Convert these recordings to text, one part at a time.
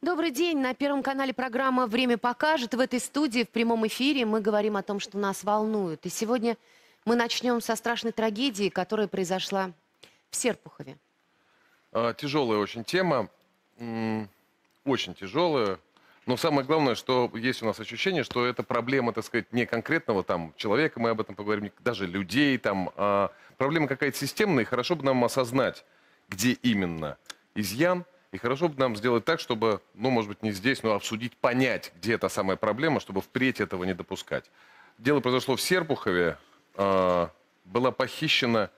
Добрый день. На Первом канале программа «Время покажет». В этой студии в прямом эфире мы говорим о том, что нас волнует. И сегодня мы начнем со страшной трагедии, которая произошла в Серпухове. Тяжелая очень тема, очень тяжелая. Но самое главное, что есть у нас ощущение, что это проблема, так сказать, не конкретного там человека, мы об этом поговорим, даже людей там, а проблема какая-то системная, и хорошо бы нам осознать, где именно изъян. И хорошо бы нам сделать так, чтобы, ну, может быть, не здесь, но обсудить, понять, где та самая проблема, чтобы впредь этого не допускать. Дело произошло в Серпухове. Была похищена,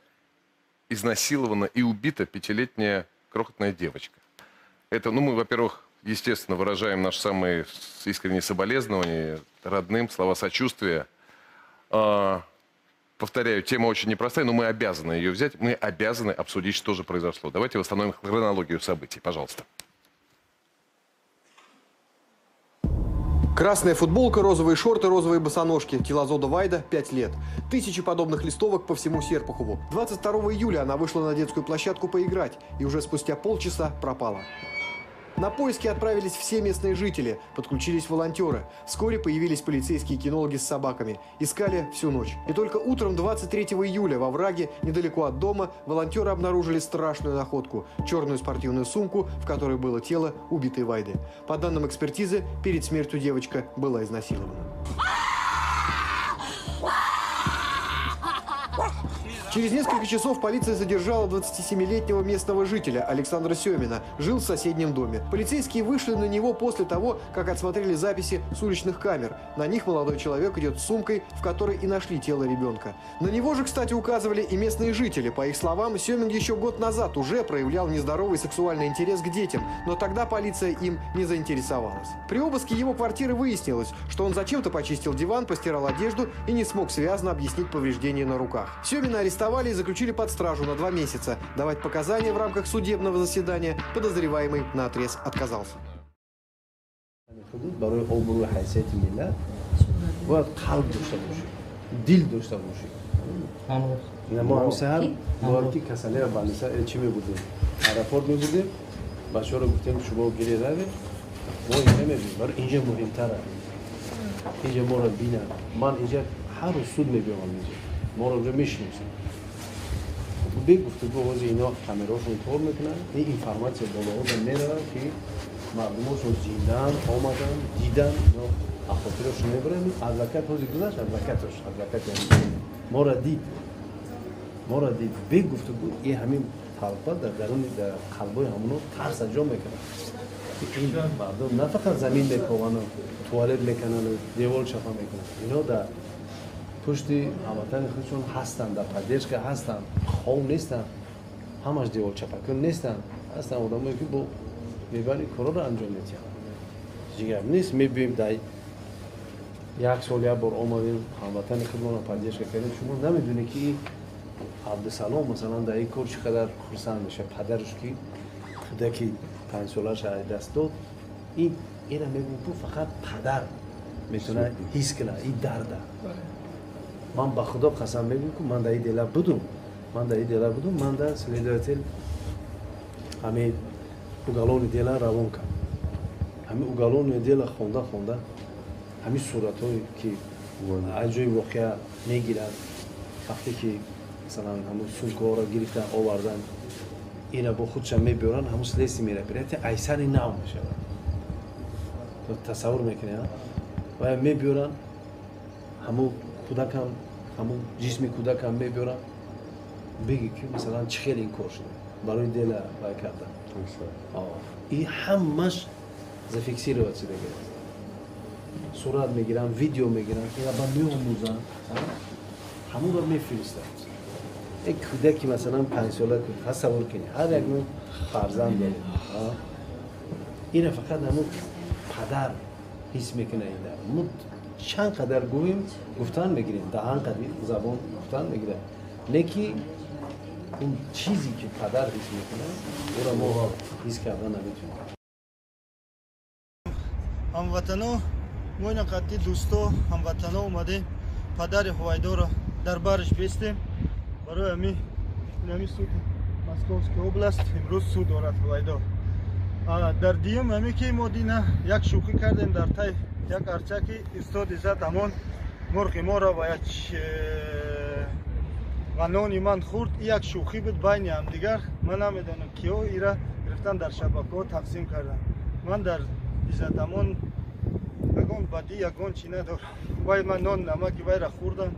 изнасилована и убита пятилетняя крохотная девочка. Это, ну, мы, во-первых, естественно, выражаем наши самые искренние соболезнования родным, слова сочувствия. Повторяю, тема очень непростая, но мы обязаны ее взять, мы обязаны обсудить, что же произошло. Давайте восстановим хронологию событий, пожалуйста. Красная футболка, розовые шорты, розовые босоножки. Тилазода Вайда 5 лет. Тысячи подобных листовок по всему Серпухову. 22 июля она вышла на детскую площадку поиграть и уже спустя полчаса пропала. На поиски отправились все местные жители, подключились волонтеры. Вскоре появились полицейские кинологи с собаками. Искали всю ночь. И только утром 23 июля во враге, недалеко от дома, волонтеры обнаружили страшную находку – черную спортивную сумку, в которой было тело убитой Вайды. По данным экспертизы, перед смертью девочка была изнасилована. Через несколько часов полиция задержала 27-летнего местного жителя Александра Семина. Жил в соседнем доме. Полицейские вышли на него после того, как отсмотрели записи с уличных камер. На них молодой человек идет с сумкой, в которой и нашли тело ребенка. На него же, кстати, указывали и местные жители. По их словам, Семин еще год назад уже проявлял нездоровый сексуальный интерес к детям, но тогда полиция им не заинтересовалась. При обыске его квартиры выяснилось, что он зачем-то почистил диван, постирал одежду и не смог связно объяснить повреждения на руках. Семина арестовали и заключили под стражу на 2 месяца. Давать показания в рамках судебного заседания подозреваемый наотрез отказался. Бе гуфтугӯ ҳозир ино камераҳошон кор мекунанд, ин информатсия болоҳо меравад, ки мардумошон зиндаанд, омаданд, диданд, ино ахотирошон мебаранд. Адвокат ҳозир гузашт, адвокатош, адвокат моро дид, моро дид. Бе гуфтугӯ ин ҳамин талпа дар даруни дар қалбои ҳамоно тарса ҷо мекунад. Ин мардум на фақат замин мековану, туалет мекунану, девол чапа мекунанд, ино дар пушти ҳамватани худшон ҳастанд, дар поддержка ҳастанд, хов нестанд, ҳамаш деволчапакун нестанд, ҳастанд одамое ки бо мебаранд корро анҷом медиҳанд. Ҷигар нест, мебием дар як сол як бор омадем, ҳамватани худмонро поддержка кардем. Шумо намедонед ки Абдусалом масалан дар ин кор чӣ қадар хурсанд мешавад, падараш ки кӯдаки 5-солааш аз даст дод. Ин ина мегӯм, фақат падар метавонад ҳис кунад ин дарда. Ман ба худо қасам мегӯм, ки ман дар ин дела будум, ман дар ин дела будум, ман дар следователь ҳамин уголовный дела равон кард. Ҳамин уголовный дела хонда хонда ҳамин суратҳое ки аз ҷои воқеа мегиранд, вақте ки масалан ҳамун сумкаҳоро гирифтан овардан, ина бо худшон мебиёранд, ҳамун следствие мероприятие айсари нав мешавад. Тасаввур мекунед, ва мебиёранд ҳамун кӯдакам, ҳамун ҷисми кӯдакам мебиёрам, бигӣ ки масалан чӣ хел ин кор шуда барои дела вай кардан. И ҳамаш зафиксировать шудага, сурат мегиранд, видео мегиранд, ина ба меомӯзанд, ҳамонро мефиристанд. Як кӯдаки масалан 5-сола, тасаввур кунед, ҳар як мо фарзанд дорем, ина фақат ҳамун падар ҳис мекунад. Ин дар чанд қадар гӯем, гуфтан мегирем, даҳан қадир забон гуфтан мегирад, леки он чизе ки падар ҳис мекунад, ӯро мо ҳис кардан наметавонем. Ҳамватано, мо ина қадди дӯсто, ҳамватано омадем, падари Ҳувайдоро дар барш бестем. Барои ҳамин инами суд Московская область имрӯз суд дорад Ҳувайдо. Дар дуюм ҳаме ки мо дина як шӯхӣ кардем дар тай як арча ки устод Иззат Амон мурғи моро ва нони ман хӯрд. Як шӯхӣ буд байни ҳамдигар. Ман намедонам киҳо ира гирифтан дар шабакаҳо тақсим карданд. Ман дар Иззат Амон ягон бадӣ, ягон чӣ надорам. Вай ман нон намаки вайра хӯрдам,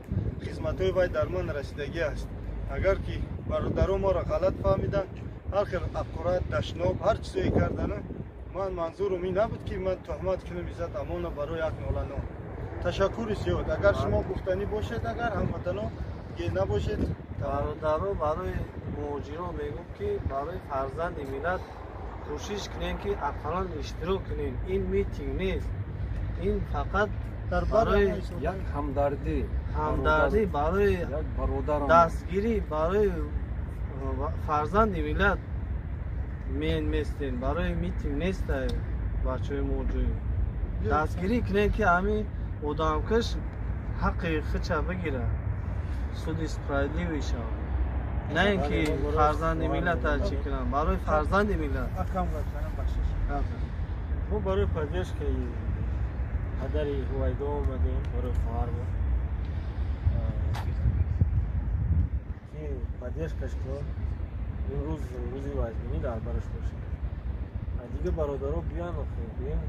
хизматҳои вай дар ман расидагӣ аст. Агар ки бародаро моро ғалат фаҳмиданд, ҳар хел аққурат, дашноб, ҳар чизое кардану, ман манзурум ин набуд ки ман туҳмат кунам Иззат Амонро барои як нола нон. Ташаккури зиёд. Агар шумо гуфтанӣ бошед, агар ҳамватано набошед. Бародаро, барои муҳоҷирон мегӯм ки барои фарзанди миллат кӯшиш кунем ки ақаллан иштирок кунем. Ин митинг нест, ин фақат барои як ҳамдардӣ, ҳамдардӣ барои дастгирӣ, барои фарзанди миллат мен местем, барои митинг нест. Бачаҳои муҳоҷир дастгирӣ кунем ки ҳамин одамкаш ҳаққи худша бигирад, суди справедливый шавад, на ин ки фарзанди миллата чӣ кунам, барои фарзанди миллат. Мо барои поддержкаи падари Ҳувайдо омадем, барои хоҳармо ки поддержкаш кун. Имрӯз рӯзи вазминӣ дар бараш бошад. Дига бародаро биён, биён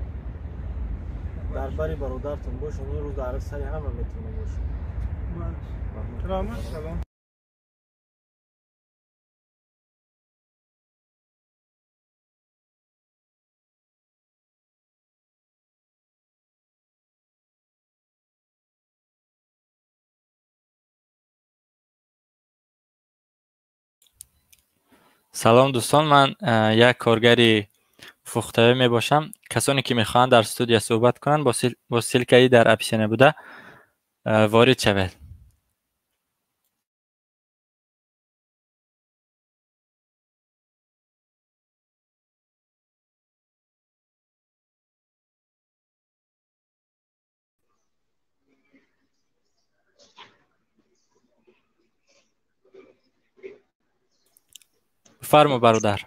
дар бари бародартон бошанд. Ин рӯз дар сари ҳама метавона бошад. Раҳмат, салом. Салом дӯстон, ман як коргари Уфуқ ТВ мебошам. Касоне ки мехоҳанд дар студия суҳбат кунанд, бо ссылкаи дар описание буда ворид шавед. Бифармо, бародар.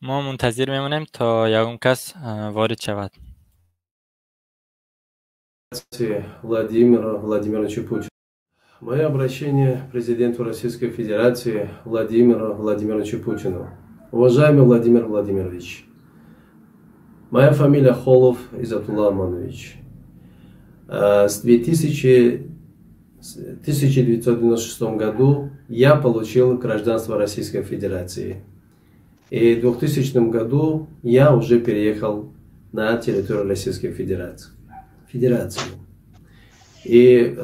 Мо мунтазир мемонем то ягон кас ворид шавад. Владимира Владимировича Путина. Мое обращение президенту Российской Федерации Владимиру Владимировичу Путину. Уважаемый Владимир Владимирович, моя фамилия Холов Изатулла Аманович. С 1996 году я получил гражданство Российской Федерации. И в 2000 году я уже переехал на территорию Российской Федерации. И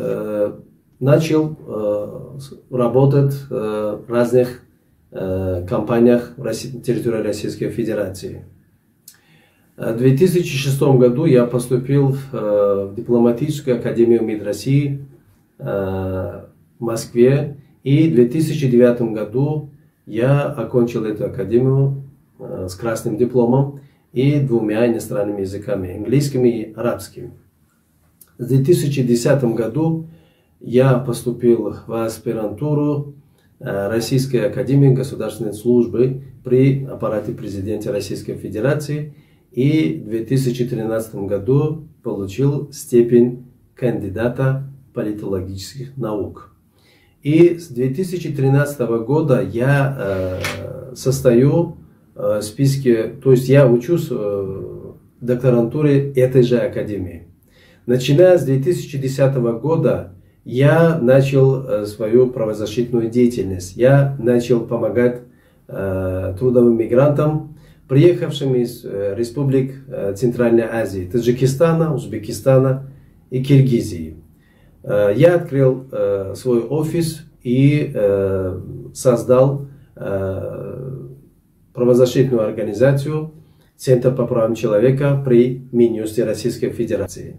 начал работать в разных компаниях территории Российской Федерации. В 2006 году я поступил в Дипломатическую академию МИД России в Москве. И в 2009 году я окончил эту академию с красным дипломом и двумя иностранными языками, английским и арабским. В 2010 году я поступил в аспирантуру Российской академии государственной службы при аппарате президента Российской Федерации и в 2013 году получил степень кандидата политологических наук. И с 2013 года я состою в списке, то есть я учусь в докторантуре этой же академии. Начиная с 2010 года я начал свою правозащитную деятельность. Я начал помогать трудовым мигрантам, приехавшим из республик Центральной Азии, Таджикистана, Узбекистана и Киргизии. Я открыл свой офис и создал правозащитную организацию Центр по правам человека при Минюсте Российской Федерации.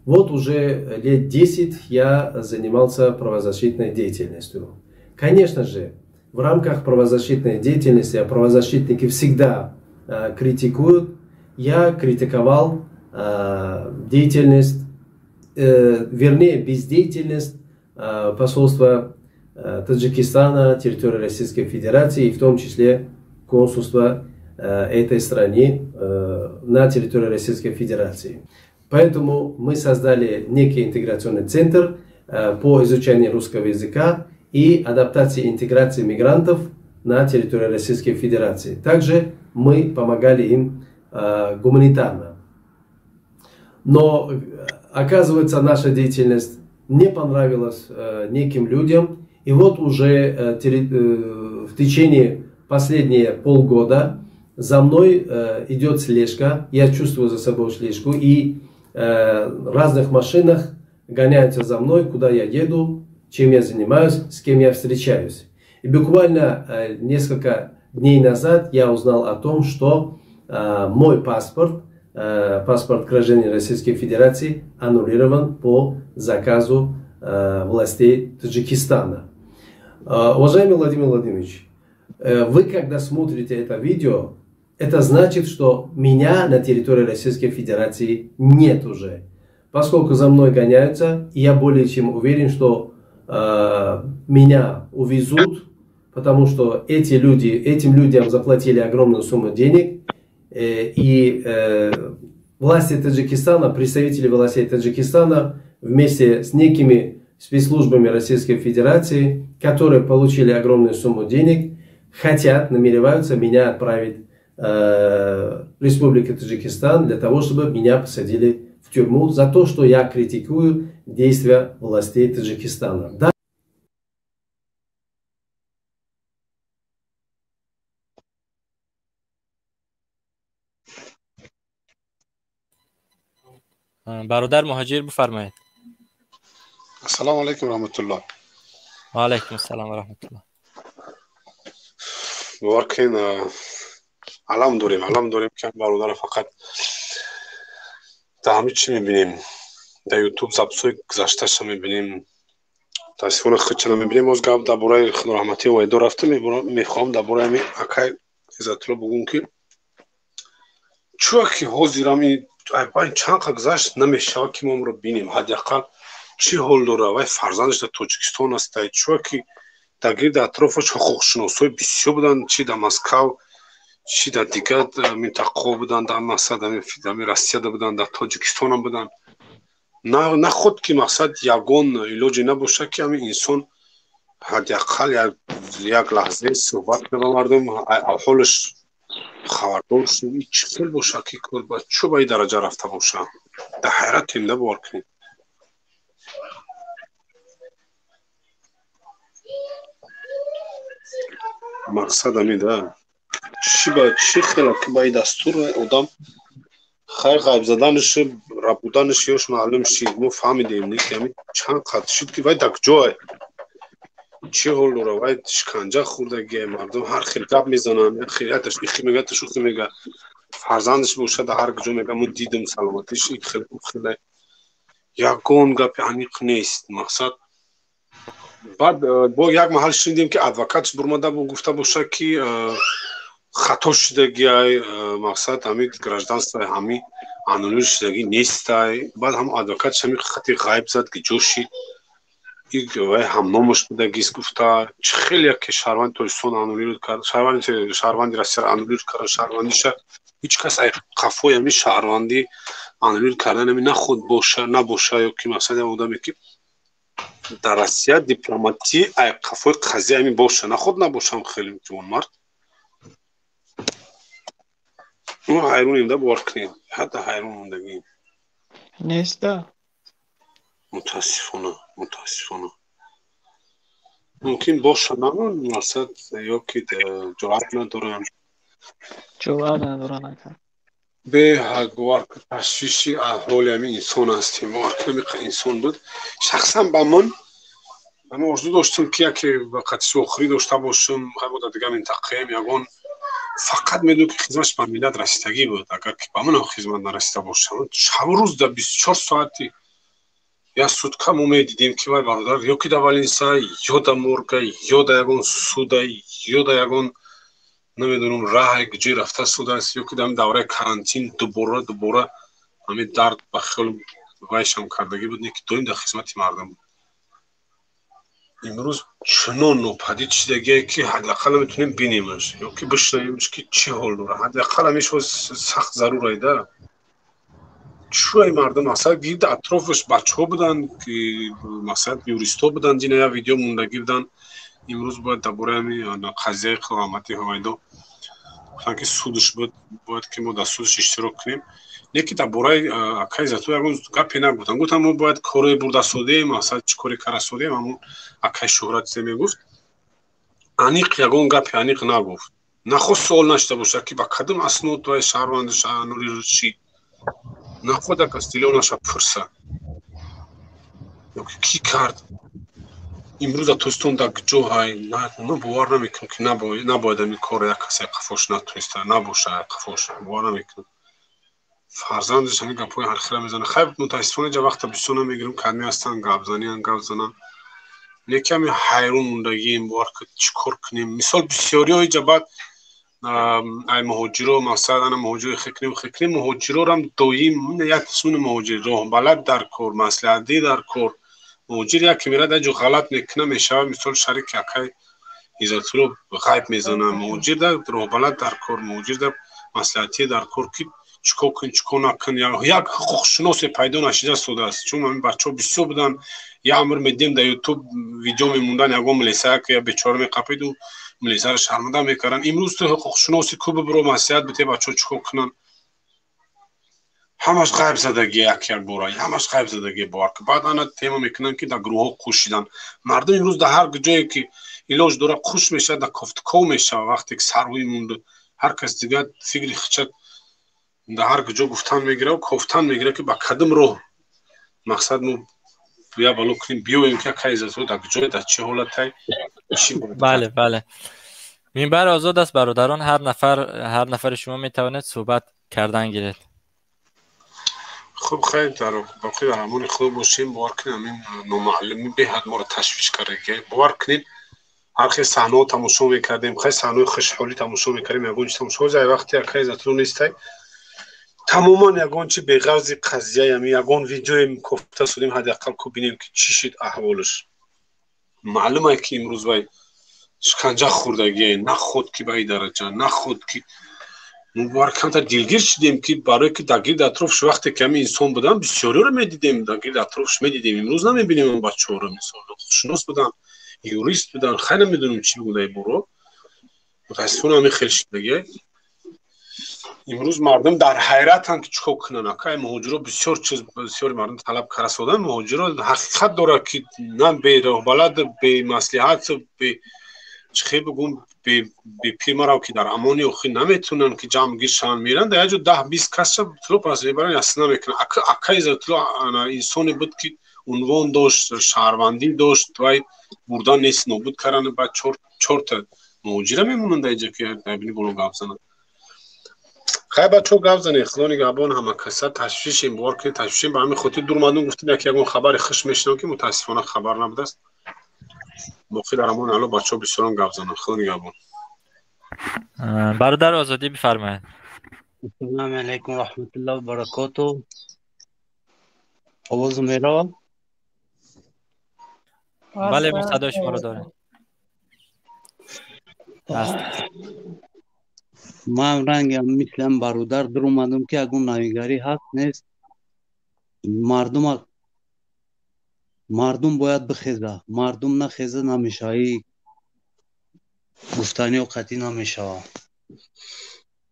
Вот уже лет 10 я занимался правозащитной деятельностью. Конечно же, в рамках правозащитной деятельности, а правозащитники всегда критикуют, я критиковал деятельность, вернее, бездеятельность посольства Таджикистана, территории Российской Федерации, и в том числе консульства этой страны на территории Российской Федерации. Поэтому мы создали некий интеграционный центр по изучению русского языка и адаптации и интеграции мигрантов на территории Российской Федерации. Также мы помогали им гуманитарно. Но, оказывается, наша деятельность не понравилась неким людям. И вот уже в течение последние полгода за мной идет слежка. Я чувствую за собой слежку. И в разных машинах гоняются за мной, куда я еду, чем я занимаюсь, с кем я встречаюсь. И буквально несколько дней назад я узнал о том, что мой паспорт, паспорт гражданина Российской Федерации, аннулирован по заказу властей Таджикистана. Уважаемый Владимир Владимирович, вы когда смотрите это видео, это значит, что меня на территории Российской Федерации нет уже. Поскольку за мной гоняются, и я более чем уверен, что меня увезут, потому что эти люди, этим людям заплатили огромную сумму денег, и власти Таджикистана, представители властей Таджикистана вместе с некими спецслужбами Российской Федерации, которые получили огромную сумму денег, хотят, намереваются меня отправить в Республику Таджикистан для того, чтобы меня посадили в тюрьму за то, что я критикую действия властей Таджикистана. Да? Бародар Муҳоҷир, бифармоед. Ассалому алайкум раҳматуллоҳ. Ва алайкум ассалом ва раҳматуллоҳ. Бовар кунед, алам дорем, алам дорем, ки бародара фақат дар ҳамин чӣ мебинем, дар ютуб записҳои гузашташа мебинем, мутаассифона худча намебинем. Боз гап дар бораи худораҳматии Ваҳидо рафта, мехоҳам дар бораи ҳамин акай Иззатулло бугӯм, ки чӯ ки ҳозир ҳамин чанд қа гузашт намешавад, ки мо амро бинем, ҳадди ақал чӣ ҳол дора, вай фарзандаш дар Тоҷикистон аст, чӯ ки дар гирди атрофаш ҳуқуқшиносҳои бисёр буданд, чи дар Москав, чи дар дигар минтақаҳо буданд, дар мақсад ҳамин Россияда буданд, дар Тоҷикистонам буданд. Наход ки мақсад ягон илоҷе набошад, ки ҳамин инсон ҳадди ақал як лаҳзае суҳбат кунад ба мардум, аҳволаш хабардор шуд. Чӣ хел бошад, ки кор ба чӯ ба ин дараҷа рафта бошад? Дар ҳайратем, да, бовар кунед. Мақсад ҳамин да, чӣ ба чӣ хела ки ба ин дастур одам хайр ғайб заданаш, рабуданаш ёш маълум шид, мо фаҳмидем, не ки ҳамин чанд қад шуд, ки вай дар куҷое, чӣ ҳол дора, вай шиканҷа хӯрдагие, мардум ҳар хел гап мезананд, як хел яташ ихи мега, яташ ухи мега, фарзандаш бошад дар ҳар куҷо мега, мо дидем саломатиш ин хел у хеле, ягон гапи аниқ нест. Мақсад баъд бо як маҳал шунидем, ки адвокатш бурмада гуфта бошад, ки хато шудагиай, мақсад ҳамин гражданствои ҳамин аннулир шудагӣ нестай. Баъд ҳам адвокатш ҳамин хати ғайб зад, ки ҷо шид, вай ҳамномаш будагист гуфта. Чӣ хеле яке шаҳрванди Тоҷикистон аннулир кард, шаҳрванди Россияро аннулир кард, шаҳрвандиша ҳеҷ кас ай қафои ҳамин шаҳрвандӣ аннулир кардан ҳамин нахуд боша набоша, ё ки мақсад як одаме ки дар Россия дипломатӣ ай қафои қазия ҳамин боша, нахуд набошам, хеле ҷавонмард. Мо ҳайронем, да, бовар кунед, ҳатто ҳайрон мондагием. Нест, да. Мутаассифона, мутаассифона. Мумкин боша, мақсад ё ки ҷуръат надоранд. Ҷуръат надоранд, ака. Беҳад бовар кун, ташвиши аҳволи ҳамин инсон ҳастем. Бовар кун, ҳамин инсон буд. Шахсан ба ман ман орзу доштам, ки яке ба қатиши охирӣ дошта бошам, ҳамо дар дигар минтақаем, ягон фақат медонам, ки хизматш ба миллат расидагӣ буд. Агар ки ба манам хизмат нарасида бошам, шабу рӯз дар 24 соати Як сутка мо медидем, ки вай бародар ё ки да больница, ё да морга, ё да ягон суда, ё да ягон, намедонам, раҳе ҷой рафта судааст, ё ки дар давраи карантин дубора дубора ҳамин дард ба хиёл вайшам кардагӣ буд, не ки доим дар хизмати мардум буд. Имрӯз чунон нопадид шидагие, ки ҳадди ақал наметонем бинемаш ё ки бишнавемш, ки чӣ ҳол дорад. Ҳадди ақал ҳамиш сахт зарурай да чӯай мардум, масалан, гирди атрофаш бачаҳо буданд, ки масалан юристҳо буданд, дина як видео мондагӣ буданд. Имрӯз бояд дар бораи ҳамин қазияи Қиёмати Ҳувайдо гуфтанд, ки судш буд, бояд ки мо дар судш иштирок кунем. Не ки дар бораи акаи Иззатулло ягон гапе нагуфтанд. Гуфтанд, мо бояд коре бурда содем, масалан, чӣ коре кара содем. Ҳамон акаи Шӯҳрат чизе мегуфт, аниқ ягон гапе аниқ нагуфт. Нахост суол нашида бошад, ки ба кадом аснод вай шаҳрванди шид, наход як аз дилонаша пурса ё ки кӣ кард. Имрӯз дар Тоҷикистон дар ҷо ҳай, ман бовар намекунам, ки набояд ҳамин корро як касе қафош натониста набоша, қафош бовар намекунам. Фарзандаш ҳамин гапҳои ҳархела мезанад. Хайр, мутаассифона, ҷа вақта бисёр намегирам, кадме ҳастанд, гапзаниан, гап зананд. Не ки ҳамин ҳайрон мондагием, бовар ки чӣ кор кунем. Мисол, бисёриҳо иҷа баъд ай муҳоҷиро, мақсад, ана муҳоҷиро хекунем, хекунем, муҳоҷирорам доим як қисмини муҳоҷир роҳбалад дар кор, маслиҳатдӣ дар кор. Муҳоҷир яке мерад, ҷо ғалат мекуна, мешавад, мисол, шарики акай Иззатулло ғайб мезанад. Муҳоҷир да роҳбалад дар кор, муҳоҷир да маслиҳатӣ дар кор, ки чӣ кор кун, чӣ кор накун. Як ҳуқуқшиносе пайдо нашида истодааст, чун ҳамин бачаҳо бисёр буданд. Як амр медидем, дар Ютуб видео мемондан, ягон милисая ки бечора меқапиду милисаро шарманда мекарданд. Имрӯз ту ҳуқуқшиноси ку бибиро маслиҳат бите, бачаҳо чӣ кор кунанд? Ҳамаш ғайб задагӣ, як як бора ҳамаш ғайб задагӣ, бовар ки. Баъд ана тема мекунанд, ки дар гурӯҳҳо қуш шидан. Мардум имрӯз дар ҳар ҷое ки илоҷ дорад, қуш мешавад, дар кофтуков мешавад. Вақте ки сарҳӯи монду, ҳар кас дигар фикри хичат дар ҳар ҷо гуфтан мегирад, кофтан мегирад, ки ба кадом роҳ, мақсад, мо я бало кунем, биёем, ки акай Иззатулло дар ҷое, дар чӣ ҳолатай. Бале, бале, минбар озод аст, бародарон. Ҳар нафар, ҳар нафари шумо метавонед суҳбат кардан гиред. Хуб, хайр, дар боқӣ дар амони Худо бошем. Бовар кунед, ҳамин номаълумӣ беҳад моро ташвиш карда. Бовар кунед, ҳар хел саҳнаҳо тамошо мекардем, хай, саҳнаҳои хушҳолӣ тамошо мекардем, ягон чи тамошо. Ҳозир вақте акай Иззатулло нестай, тамоман ягон чи беғарзи қазия, ами ягон видеоем кофта судем, ҳадди ақал ку бинем, ки чӣ шид аҳволаш. Маълум ае, ки имрӯз вай шиканҷа хӯрдагие, наход ки ба ин дараҷа, наход ки муборак. Камтар дилгир шудем, ки барое ки дар гирди атрофш вақте ки ҳамин инсон будам, бисёриёро медидем, дар гирди атрофш медидем. Имрӯз намебинем он бачаҳоро. Мисол, ҳуқуқшинос буданд, юрист буданд, хай, намедонем чӣ буда буро. Мутаассифона, ҳамин хел шудагие. Имрӯз мардум дар ҳайратанд, ки чӣ кор кунанд. Акай муҳоҷиро бисёр чиз, бисёри мардум талаб карасодан. Муҳоҷиро ҳақиқат дорад, ки на бероҳбалад, бемаслиҳат, бе чӣ хел бигӯм, бепир марав, ки дар амони охир наметавонанд, ки ҷамъгир шаванд. Меранд дар як ҷо, 10-20 касша тило пас мебаранд, ясна мекунанд. Акай Иззатулло инсоне буд, ки унвон дошт, шаҳрвандӣ дошт. Вай бурдан нест, нобуд карданд. Баъд чорта муҳоҷира мемонанд дар инҷа, ки дар бини боло гап зананд. Хай, бачаҳо, гап занед, Худо нигаҳбон ҳама каса. Ташвишем, бовар кунед, ташвишем. Ба ҳамин хотир дур мардум гуфтем, як ягон хабари хуш мешунавам, ки мутаассифона хабар набудааст. Боқӣ дар амони Алло. Бачаҳо бисёрон гап зананд, Худо нигаҳбон. Бародар Озодӣ, бифармоед. Ассалому алайкум раҳматуллоҳи ва баракоту. Овозум меравад? Бале, мо садои шуморо дорем. Аст. Ман рангам мислам бародар дуромадам, ки ягон навигарӣ ҳаст, нест. Мардум бояд бихеза. Мардум нахеза, намешава, гуфтаниҳо қатъӣ намешава.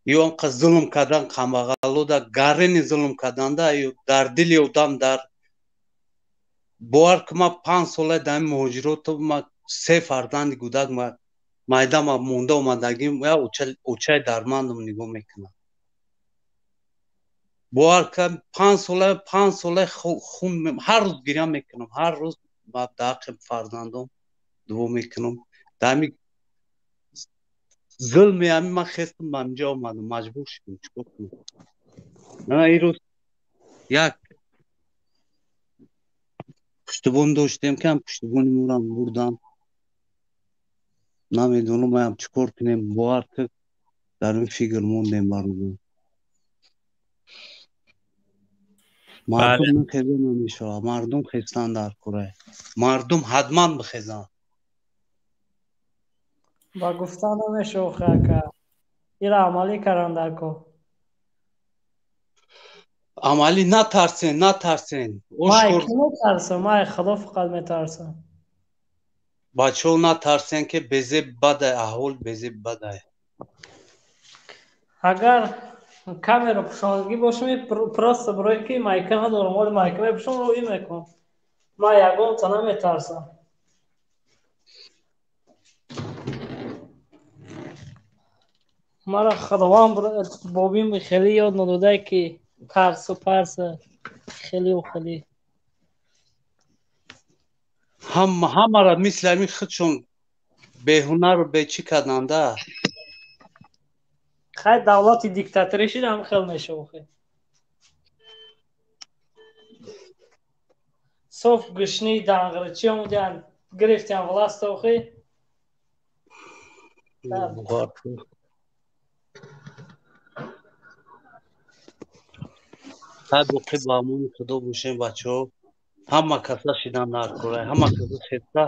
Ё анқа зулм кардан камбағалода, гарени зулм карданда ё дар дили одам дар бовар ки, ман 5 сола дар ин муҳоҷирото, ма се фарзанди гудак майдама монда омадагим, я очаи дармандам нигоҳ мекунам. Бовар кам, 5 сола, 5 сола хун ҳар рӯз гиря мекунам, ҳар рӯз дар ҳаққи фарзандом дуо мекунам. Дар ҳами зулми ҳами ман хестам, ба инҷа омадам, маҷбур шудам, чӣ кор кунам? Ана ин рӯз як Пуштибон доштем ки ҳам пуштибони моро бурдан. Намедонам маям чӣ кор кунем, бовар ки дар ин фикр мондем бародар. Мардум нахеза намешавад, мардум хестан дар кора. Мардум ҳатман бихезанд. Ба гуфтан намешавад ака. Ира амалӣ кардан дар кор. Амалӣ натарсен, натарсен. Май ки метарсам, май Худо фақат метарсам. Бачаҳо натарсен ки безеб бадай, аҳвол безеб бадай. Агар камера пӯшондагӣ бошам, просто барои ки майка надорам, оли майка мепӯшам, рӯӣ мекунам. Ман ягонта наметарсам. Мара Худованд бобим хеле ёд надодае ки тарсу парса хеле хеле. Ҳамаро мисли ҳамин худшон беҳунару бечӣ карданда. Хай давлати диктаторӣ шид, ҳам хел мешавад. Соф гушни данграчи омадиан, гирифтиан власт охи. Хай боқӣ ба амони Худо бошем бачаҳо. Ҳама каса шидан дар кора, ҳама каса хеста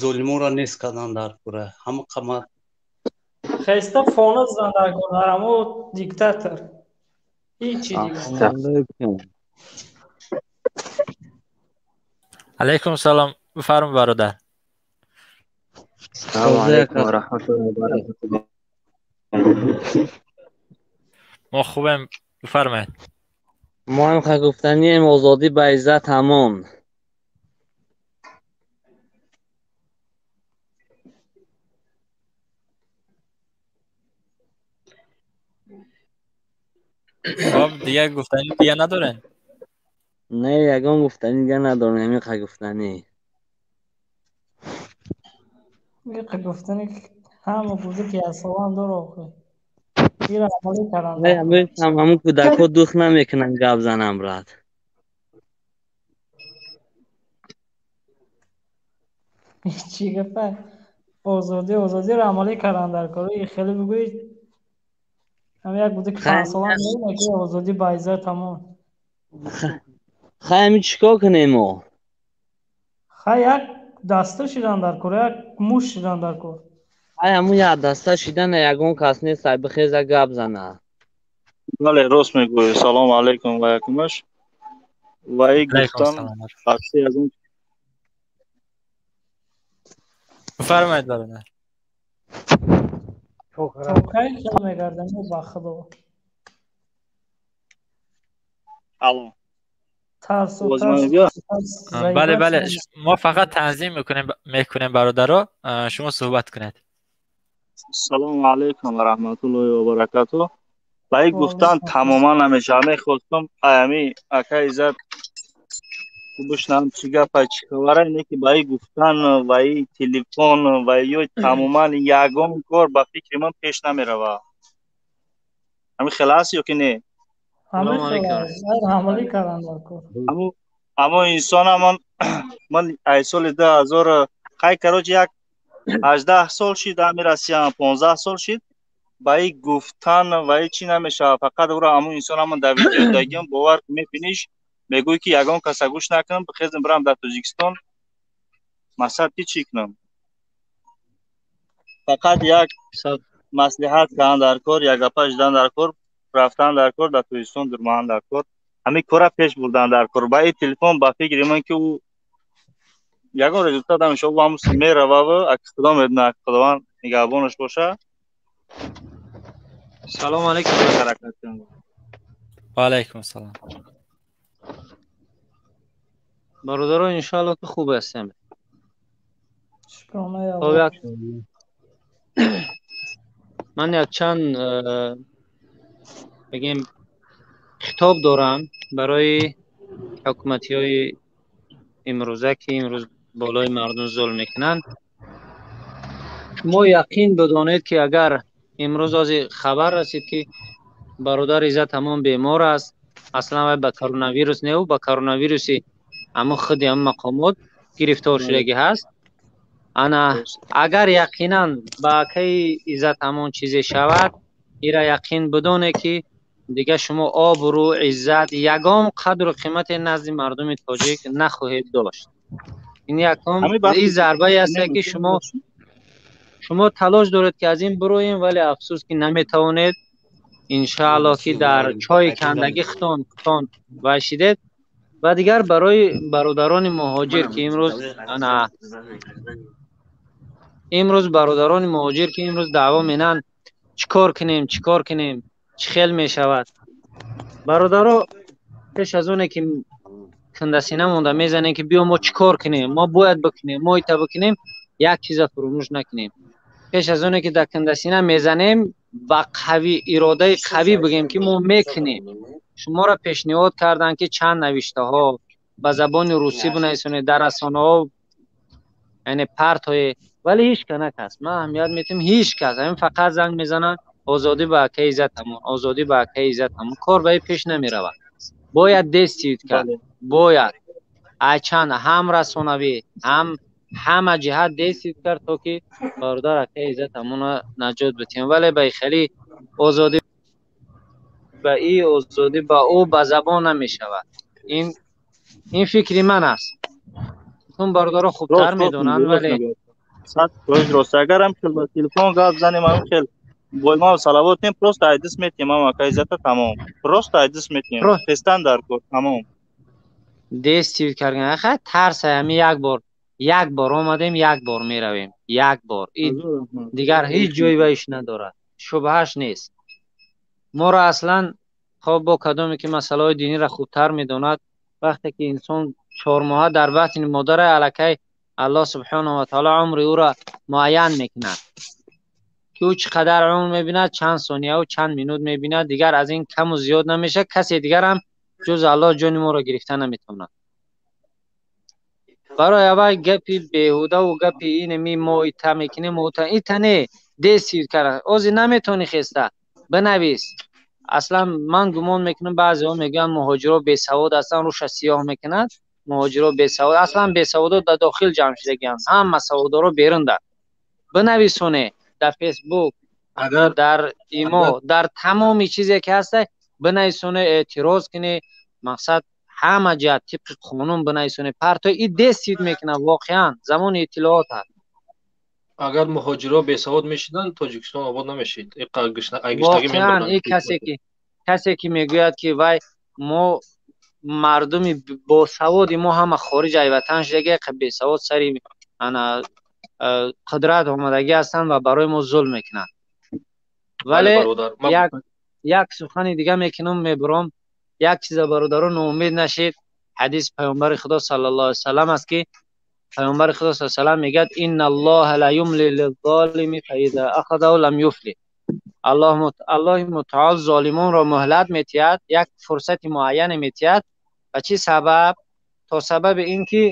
золиморо нест кардан дар кора. Ҳама қамат хеста фона задан дар кор, дар ҳамо диктатор. Ҳичи дигар. Алайкум салом, бифармо бародар. Салому алайкум ва раҳматуллоҳи ва баракатуҳ. Мо хубем, бифармоед. Мо ҳам гуфтанием озодӣ ба иззат ҳамон. Хоб, дигар гуфтанӣ дига надорен? Не, ягон гуфтанӣ дига надорем, ҳамин қа гуфтанӣ. Қа гуфтанӣ ҳама буда ки аслан дор охи. Ира амалӣ кардан. Ҳамун кӯдакҳо дух намекунанд гап занам, брат. Чӣ гапа? Озодӣ, озодиро амалӣ кардан дар кор. Хеле бигӯед ҳам як буда ки панҷсола меояд, ки озодӣ ба иззат ҳамон. Хай ҳамин чӣ кор кунем мо? Хай як даста шидан дар кор, як муш шидан дар кор. Хай ҳамун як даста шидан ягон кас нест, ай бихеза гап зана. Бале, рост мегӯӣ. Салому алайкум ва якумаш. Ва и гуфтан бахши аз он. Бифармоед бародар. Кай хел мегардам ба Худо. Алло. Тарсу тарс. Бале, бале, мо фақат танзим мекунем бародаро, шумо суҳбат кунед. Салому алайкум ва раҳматуллоҳи ва баракатуҳ. Ба ин гуфтан тамоман намешавад. Мехостам аями ака Иззат бишнавам чӣ гапа, чӣ хабара, не ки ба ин гуфтан ва ин телефон ва ё тамоман ягон кор ба фикри ман пеш намеравад. Ҳамин хел аст ё ки не? Амалӣ кардан дар кор. Ҳамон инсона ман ай соли 2000 хай короче як 18 сол шид ҳамин Россия, 15 сол шид. Ба ин гуфтан ва ин чӣ намешавад. Фақат ӯро ҳамон инсона ман дар видео дагиам, бовар мебиниш, мегӯй ки ягон каса гӯш накунам, бихезам бирам дар Тоҷикистон. Мақсад ки чӣ кунам? Фақат як маслиҳат кардан дар кор, як гапа шидан дар кор, рафтан дар кор, дар Тоҷикистон дурмаан дар кор. Ҳамин кора пеш бурдан дар кор. Ба ин телефон ба фикри ман ки ӯ ягон результат намешавад, ӯ ҳамун мерававу аки Худо медонад, Худованд нигаҳбонаш боша. Салому алайкум. Ҳаракат кунам. Ва алайкум салом. Бародаро, иншоалло ки хуб ҳастем. Шукрона Аллоҳ. Ман якчанд бигем хитоб дорам барои ҳукуматиҳои имрӯза ки имрӯз болои мардум зулм мекунанд. Шумо яқин бидонед ки агар имрӯз ози хабар расид ки бародар Иззат ҳамон бемор аст, аслан вай ба коронавирус не, ӯ ба коронавируси Ҳамон худи ҳамон мақомот гирифтор шудагӣ ҳаст. Ана агар яқинан ба акаи Иззат ҳамон чизе шавад, ира яқин бидоне ки дигар шумо обрӯ, иззат, ягон қадру қимате назди мардуми тоҷик нахоҳед дошт. Ин якум ин зарбае аст ки шумо талош доред ки аз ин бироем, вале афсӯс ки наметавонед. Иншааллоҳ ки дар чойи кандагӣ худтон вайшидед. Ва дигар барои бародарони муҳоҷир ки имрӯз ана имрӯз бародарони муҳоҷир ки имрӯз даъво менанд, чӣ кор кунем, чӣ кор кунем, чӣ хел мешавад? Бародаро, пеш аз оне ки кандасина монда мезанем ки биё мо чӣ кор кунем, мо бояд бикунем, мо ита бикунем, як чиза фуромӯш накунем. Пеш аз оне ки дар кандасина мезанем, ба қави иродаи қавӣ бигем ки мо мекунем. Шуморо пешниҳод карданд ки чанд навиштаҳо ба забони русӣ бинависонед, дар расонаҳо, яъне партое, вале ҳеҷ ка накаст. Ман аҳамият метиҳам, ҳеҷ кас. Ҳамин фақат занг мезананд, озодӣ ба акаи Иззат ҳамон, озодӣ ба акаи Иззат ҳамон. Кор ба ин пеш намеравад. Бояд действид кард, бояд айчанд ҳам расонавӣ, ҳам ҳама ҷиҳат действид кард, то ки бародар акаи Иззат ҳамонро наҷот битиҳем. Вале ба хеле озодӣ ба и озодӣ ба ӯ ба забон намешавад. Ин фикри ман аст. Чун бародаро хубтар медонанд, вале рост агар ҳам хел ба телефон гап занем, ҳам хел бойма салавот нем, просто айдис метиҳем, ҳам акаи Иззата тамом. Просто айдис метиҳем. Хестан дар кор тамом. Действид кардан. Аха тарс ҳами як бор омадем, як бор меравем, як бор. Дигар ҳеҷ ҷой вайш надорад. Шубҳаш нест. Моро аслан хоб бо кадоме ки масъалаҳои диниро хубтар медонад, вақте ки инсон 4 моҳа дар батни модари аллакай Аллоҳ субҳонаҳу ва таъоло умри ӯро муайян мекунад, ки ӯ чӣ қадар умр мебинад, чанд сонияву чанд минут мебинад, дигар аз ин каму зиёд намешавад. Касе дигар ҳам ҷуз Аллоҳ ҷони моро гирифта наметавонад. Барои аввал гапи беҳудаву гапи инами мо ита мекунем, ита не, десид кард. Ози наметавонӣ хеста, бинавис. Аслан ман гумон мекунам баъзеҳо мегӯянд муҳоҷиро бесавод ҳастанд, рӯша сиёҳ мекунанд. Муҳоҷиро бесавод, аслан бесаводо дар дохил ҷамъ шудагианд, ҳама саводоро берун дар. Бинависоне дар Фейсбук, дар имо, дар тамоми чизе ки ҳаста, бинависоне, эътироз кунӣ, мақсад ҳама ҷиҳат тибқи қонун бинависоне. Партои и десид мекунад, воқеан замони иттилоот ҳаст. Агар муҳоҷиро бесавод мешиданд, Тоҷикистон обод намешид. Воқеан ин касе ки мегӯяд ки вай мо мардуми босаводи мо ҳама хориҷ аз ватан шудагӣ, бесавод сари ана қудрат омадагӣ ҳастанд ва барои мо зулм мекунанд. Вале як сухани дига мекунам, мебурам. Як чиза бародаро ноумед нашед. Ҳадис паёмбари Худо саллаллоҳу алайҳи васаллам аст ки паёмбари Худо саллаллоҳу алайҳи васаллам мегӯяд: инналлоҳа ла юмли лиззолими фаиза ахазаҳу лам юфлих. Аллоҳи мутаол золимонро муҳлат метиҳад, як фурсати муайяне метиҳад. Ба чӣ сабаб? То сабаби ин ки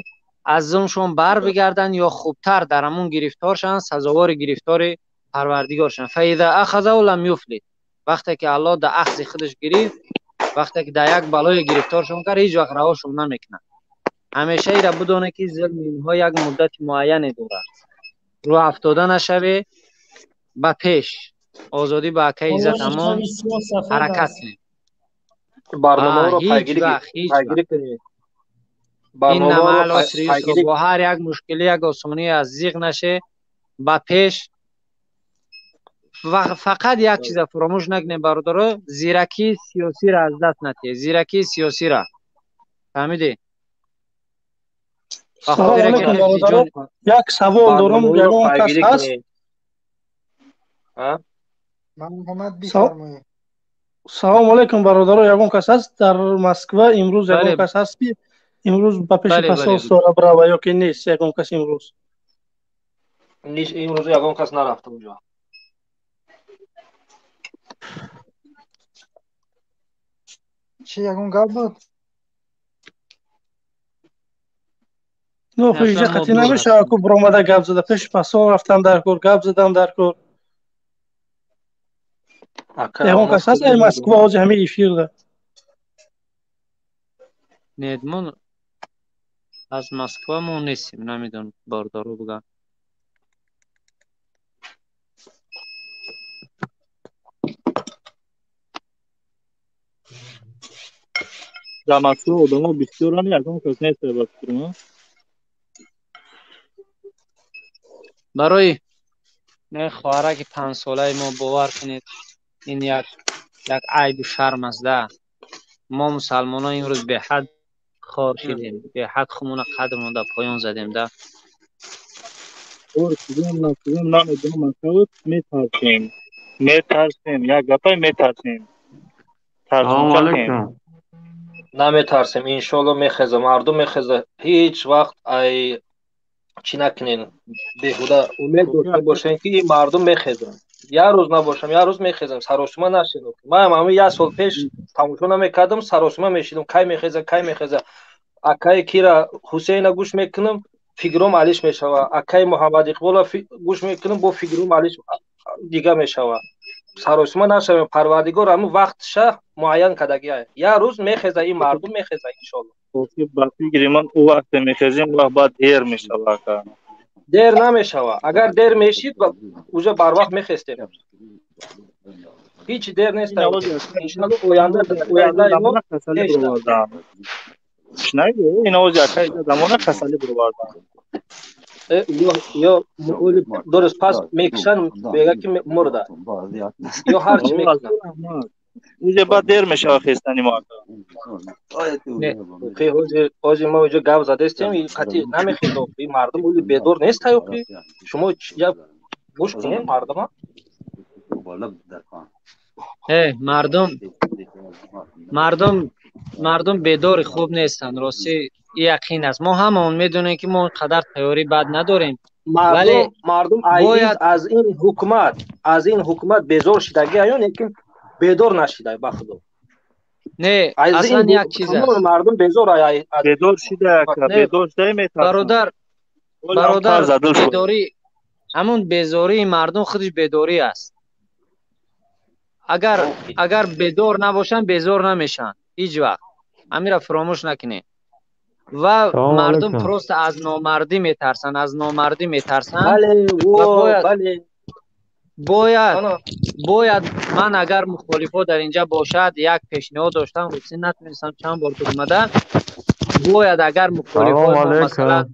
аз зулмшон бар бигарданд ё хубтар дар ҳамон гирифтор шаванд, сазовори гирифтори Парвардигор шаванд. Фаиза ахазаҳу лам юфлих. Вақте ки Аллоҳ дар ахзи худаш гирифт, вақте ки дар як балое гирифторшон кард, ҳеҷ вақт раҳошон намекунад. Ҳамеша ира бидонед ки зулми инҳо як муддати муайяне дорад. Рӯ афтода нашаве, ба пеш, озодӣ ба акаи Иззат ҳамон ҳаракат кунед. Барномаро пайгирӣ кунед. Ин намал асри бо ҳар як мушкилӣ, як осонӣ аз зиқ наше, ба пеш. Ва фақат як чиза фуромӯш накунед бародаро, зиракии сиёсиро аз даст натиҳед, зиракии сиёсиро. Фаҳмидед? Як савол дорам, ягон кас ҳаст? Салому алайкум бародаро, ягон кас ҳаст дар Москва имрӯз? Ягон кас ҳаст ки имрӯз ба пеши посольство бирава ё ки нест ягон кас имрӯз? Имрӯз ягон кас нарафта онҷо. Чӣ ягон гап буд? Ну, инҷа қатъӣ намешавад ку биромада гап зада. Пеши посол рафтам дар кор, гап задам дар кор. Ягон кас ҳаст ай Москва ҳозир ҳамин эфирда? Недмон Аз Москва мо нестем, намедонам бародаро буган. Дар Москва одамо бисёранд, ягон кас нест ба фикрам. Барои хоҳараки панҷсолаи мо бовар кунед, ин як айбу шарм аст да. Мо мусалмонон имрӯз беҳад хор шидем, беҳад хумона қадрмон дар поён задем да. Хор шидем, нашидем, намедонам, акавот метарсем. Метарсем, як гапай метарсем. Салом алейкум. Наметарсем, иншоалло мехеза, мардум мехеза. Ҳеҷ вақт ай чӣ накунен, беҳуда умед дошта бошем, ки ин мардум мехезанд. Як рӯз набошам, як рӯз мехезам, саросима нашидам. Ман ҳамин як сол пеш тамошо намекардам, саросима мешидам, кай мехеза, кай мехеза. Акаи кира Ҳусейна гӯш мекунам, фикром алиш мешава. Акаи Муҳаммад Иқбола гӯш мекунам, бо фикром алиш дига мешава. Саросима нашавем, Парвардигор ҳамин вақтша муайян кардагия. Як рӯз мехеза, ин мардум мехеза, иншоалло. Ба фикри ман ӯ вақте мехезем, вақт баъд дер мешава. Ака дер намешава. Агар дер мешид, уже барвақт мехестем. Ҳеҷ дер нест. Иншоалло оянда мо шунавед, ин овози акаи замона касалӣ бировардан. Ё дуруст пас мекушанд, мега ки мурда. Ё ҳар чӣ мекунанд. Уже баъд дер мешава хестани мо ака. Ҳозир мо инҷо гап задестем, қатъи намехезем. Ин мардум оли бедор нест ҳаёқи. Шумо як гӯш кунед мардума. Мардум бедори хуб нестанд, рости яқин аст. Мо ҳамаон медонем, ки мо ин қадар тайёрӣ бад надорем. Мардум аз ин ҳукумат безор шидаги аюн, лекин бедор нашида ба худо. Не, аслан як чиз аст. Мардум безор бедор шида, бедор шида метарсанд. Бародар, бедорӣ ҳамон безории мардум худаш бедорӣ аст. Агар бедор набошанд, безор намешаванд ҳеҷ вақт. Ҳаминро фаромӯш накунед. Ва мардум просто аз номардӣ метарсанд, аз номардӣ метарсанд. Бале, бояд ман агар мухолифо дар инҷа бошад, як пешниҳод доштам, русӣ натунистам чанд бор омада. Бояд агар мухолифои мо, масалан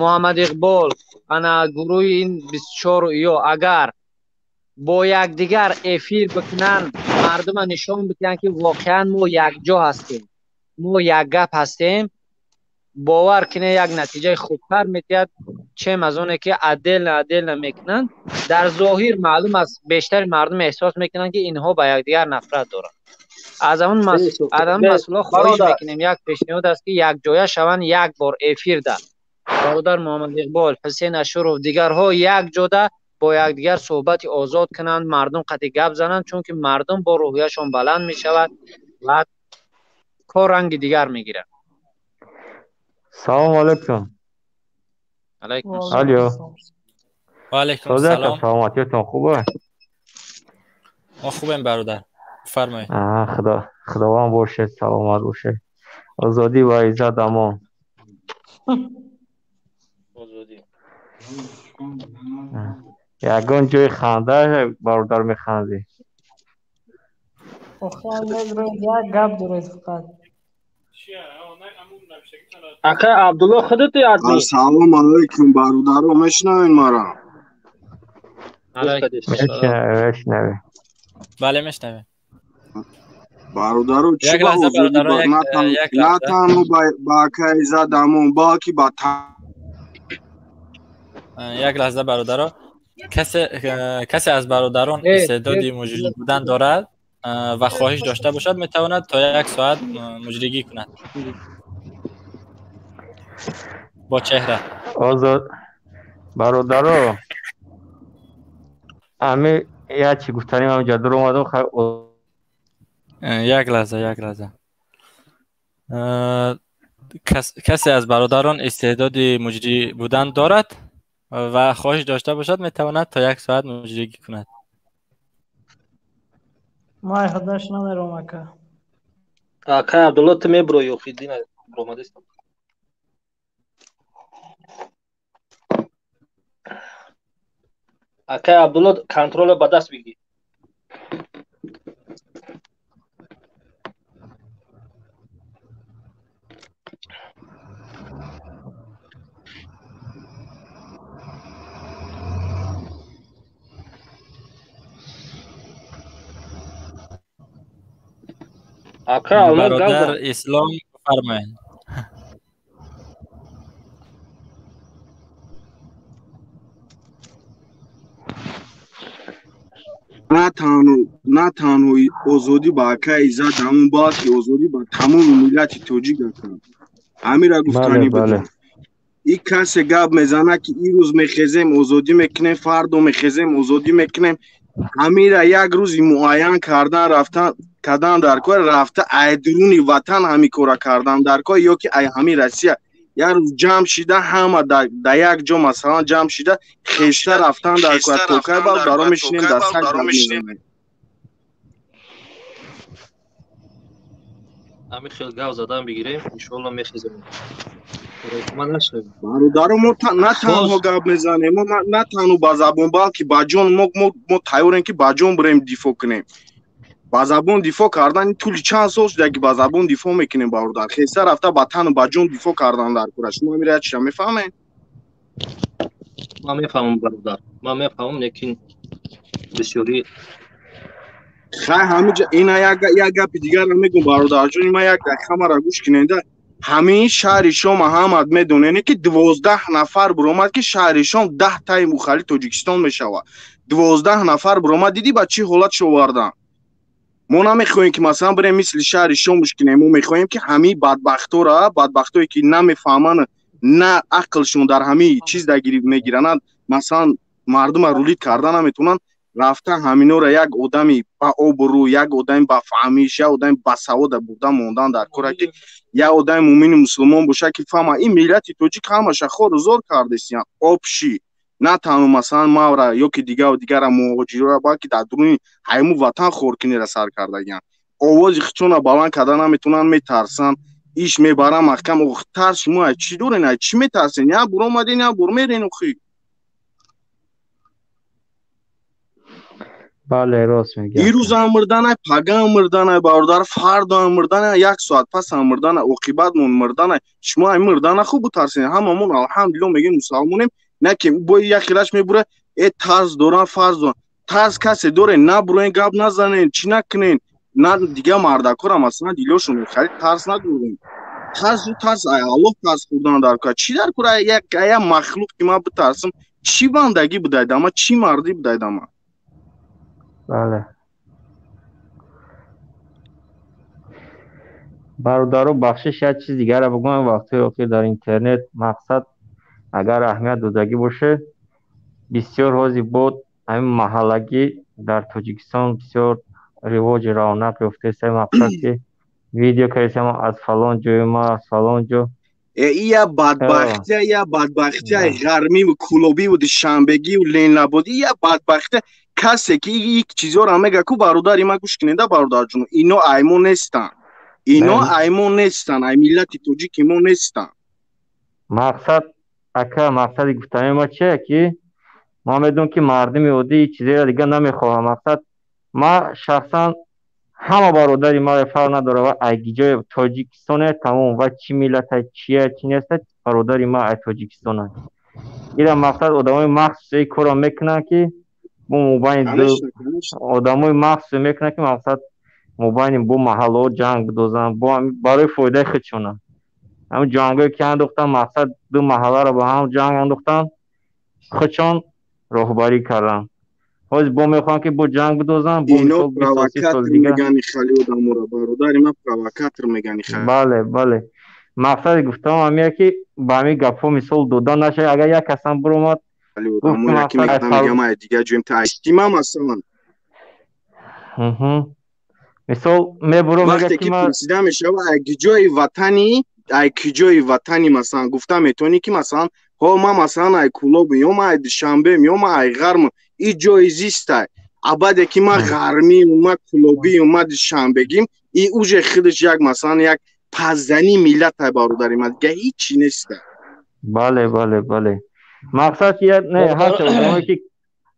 Муҳаммад Иқбол, ана гурӯҳи ин 24 ё агар бо якдигар эфир бикунанд, мардума нишон бидиҳанд, ки воқеан мо якҷо ҳастем, мо якгап ҳастем, бовар кунед як натиҷаи хубтар медиҳад, чем аз оне ки отдельно отдельно мекунанд. Дар зоҳир маълум аст, бештари мардум эҳсос мекунанд, ки инҳо ба якдигар нафрат доранд. Аз ҳамон масъала хоҳиш мекунем, як пешниҳод аст, ки якҷоя шаванд, як бор эфир да бародар Муҳаммад Иқбол, Ҳусейн Ашуров, дигарҳо як ҷода бо якдигар суҳбати озод кунанд, мардум қатъи гап зананд, чунки мардум бо рӯҳияшон баланд мешавад ва кор ранги дигар мегирад. Салом алейкум. Алейкум алё. Ва алейкум салом. Саломатиятон хуб аст? Мо хубем бародар. Бифармоед. Худованд бошед, саломат бошед. Озодӣ ва иззат амон. Озодӣ. Ягон ҷои ханда бародар механдӣ. Як гап доред фақат. Ака Абдулло худати адми. Ассалому алайкум бародаро, мешнавед маро? Мешнавем. Бале, мешнавем. Бародаро, чӣ ба озодӣ на танҳо ба акаи Иззат Амон, балки ба як лаҳза бародаро, касе аз бародарон истеъдоди муҷрӣ будан дорад ва хоҳиш дошта бошад, метавонад то як соат муҷригӣ кунад бо чеҳра. Озод бародаро, ами як чӣ гуфтанӣ ман ҷа дур омадам. Як лаҳза, як лаҳза. Касе аз бародарон истеъдоди муҷрӣ будан дорад ва хоҳиш дошта бошад, метавонад то як соат муҷригӣ кунад. Ман худаш намерам ака. Ака Абдулло, ту меброи охи дина ромадестам. Акай Абдулло, контролро ба даст бигир. Ака Алмаз, гап Бародар зан. Ислом, бифармоед. На танҳо озодӣ ба акаи Иззат, ҳамун, балки озодӣ ба тамоми миллати тоҷик ака. Ҳамира гуфтанӣ будем. И касе гап мезанад, ки ирӯз мехезем, озодӣ мекунем, фардо мехезем, озодӣ мекунем, ҳамира як рӯзи муайян кардан, рафтан кардан дар кор, рафта ай дуруни ватан ҳами кора кардан дар кор, ё ки ай ҳами Россия як рӯз ҷамъ шида, ҳама дар як ҷо, масалан, ҷамъ шида, хешта рафтан дар кор. То кай бародаро мешинем, дар саг гап мезанем? Ҳамин хел гап задан бигирем, иншоалло мехезем. Ман нашавем. Бародаро, мо на танҳо гап мезанем, мо на танҳо ба забон, балки ба ҷон. Мо тайёрем, ки ба ҷон бирем, дифоъ кунем. Ба забон дифоъ кардан тӯли чанд сол шуда, ки ба забон дифоъ мекунем, бародар. Хеста рафта ба тану ба ҷон дифоъ кардан дар кора. Шумо ҳамира чиша мефаҳмед? Ман мефаҳмам, бародар, ман мефаҳмам, лекин бисёрӣ Хай, ҳамиҷа ина як гапи дигарро мегӯм, бародарҷони ман, як дақиқа маро гӯш киненда. Ҳамин шаҳри Шома ҳамат медонене, ки 12 нафар буромад, ки шаҳри Шом 10 таи мухали Тоҷикистон мешавад. 12 нафар буромад, дидӣ, ба чӣ ҳолат шовардан. Мо намехоҳем, ки масалан бирем, мисли шаҳри Шомуш кинем. Мо мехоҳем, ки ҳамин бадбахтора, бадбахтое ки намефаҳманд, на ақлшон дар ҳамин чиз мегирананд, масалан, мардума рулить карда наметавонанд, рафта ҳаминора як одами ба обрӯ, як одами ба фаҳмиш, як одами басавода бурда мондан дар кора, ки як одами муъмини мусулмон бошад, ки фаҳма, ин миллати тоҷик ҳамаша хору зор кардесиян обши, на танҳо масалан мавра ё ки дигару дигара муҳоҷирора, балки дар дуруни ҳайму ватан хоркунира сар кардагиян. Овози хичона баланд карда наметавонанд, метарсанд, иш мебаранд маҳкам. Ох, тарс шумо аз чӣ дорен? Аз чӣ метарсен? Як бор омаден, як бор мерен, охи. Бале, рост мегӯяд. Ирӯзам мурданай, пагаам мурданай, бародар, фардоам мурданай, як соат пасам мурданай, оқибатмон мурданай. Шумо ай мурдана хуб бутарсен. Ҳамамон, алҳамдулилло, мегӯем, мусалмонем, на ки бо як хелаш мебура, э, тарс дорам, фарз дорам. Тарс касе доре, набуроен, гап назанен, чӣ накунен, на дигар мардакора, масалан, дилошон хеле тарс надорем. Тарсу тарс ай Аллоҳ тарс хӯрдан дар кор. Чӣ дар кор як махлуқ, ки ман битарсам? Чӣ бандагӣ будайдама, чӣ мардӣ будайдама? Бале, бародаро, бахшиш, як чиз дигарро бигӯям. Вақтҳои охир дар интернет, мақсад, агар аҳамият додагӣ бошед, бисёр ҳозир бод ҳамин маҳаллагӣ дар Тоҷикистон бисёр ривоҷи равнақ ёфтааст. Мақсад, ки видео кардисам, аз фалон ҷои ма, аз фалон ҷо. Э, ия бадбахтия, я бадбахтия ғармиву кулобиву душанбегиву ленлабодӣ, я бадбахтия. Касе ки ик чизҳоро мега ку, бародари ман, гӯш кунеда, бародарҷон, ино аймо нестанд, ино аймо нестанд, ай миллати тоҷики мо нестанд. Мақсад, ака, мақсади гуфтани ма чие, ки ман медонам, ки мардуми оддӣ чизеро дигар намехоҳам. Мақсад, ман шахсан ҳама бародари маро, фарқ надорад, ва ай ҷои Тоҷикистоне, тамом, ва чӣ миллата, чия, чӣ неста, бародари ман ай Тоҷикистона. Ира мақсад, одамои махсусе ин корро мекунанд, ки бо мобайни ду одамои махсусе мекунанд, ки мақсад, мобайни бо маҳаллаҳо ҷанг бидозанд, бо барои фоидаи худшона. Ҳамин ҷангое ки андохтанд, мақсад, ду маҳалларо ба ҳам ҷанг андохтанд, худшон роҳбарӣ карданд. Ҳозир бо мехоҳанд, ки бо ҷанг бидозанд, бо Ино мисол 20 сол, 30 соли провокатор дигар. мегани хали одаморо, бародари ман, провокатор мегани хали. Бале, мақсади гуфтаам ҳамия, ки ба ҳамин гапҳо мисол дода нашавад. Агар як касам биромад, гуфт, ки Одаморе ки мақсад, ай мегӯям, мегам, ай дигар ҷоем та ма, масалан. Мисол, мебурам, мега, Вақте ки ки ман пурсида мешава, ай киҷои ватанӣ, ай киҷои ватанӣ, масалан, гуфта метавонӣ, ки масалан, ҳо, ман, масалан, ай Кулобм, ё ман ай Душанбем, ё ман ай Ғарм, и ҷои зистай. А баъде ки ман ғармиюм, ман кулобиюм, ман душанбегим, и уже худаш як, масалан, як паззании миллатай, бародари ман, дига ҳичи неста. Бале, мақсад ки не, ҳарчанд одамое ки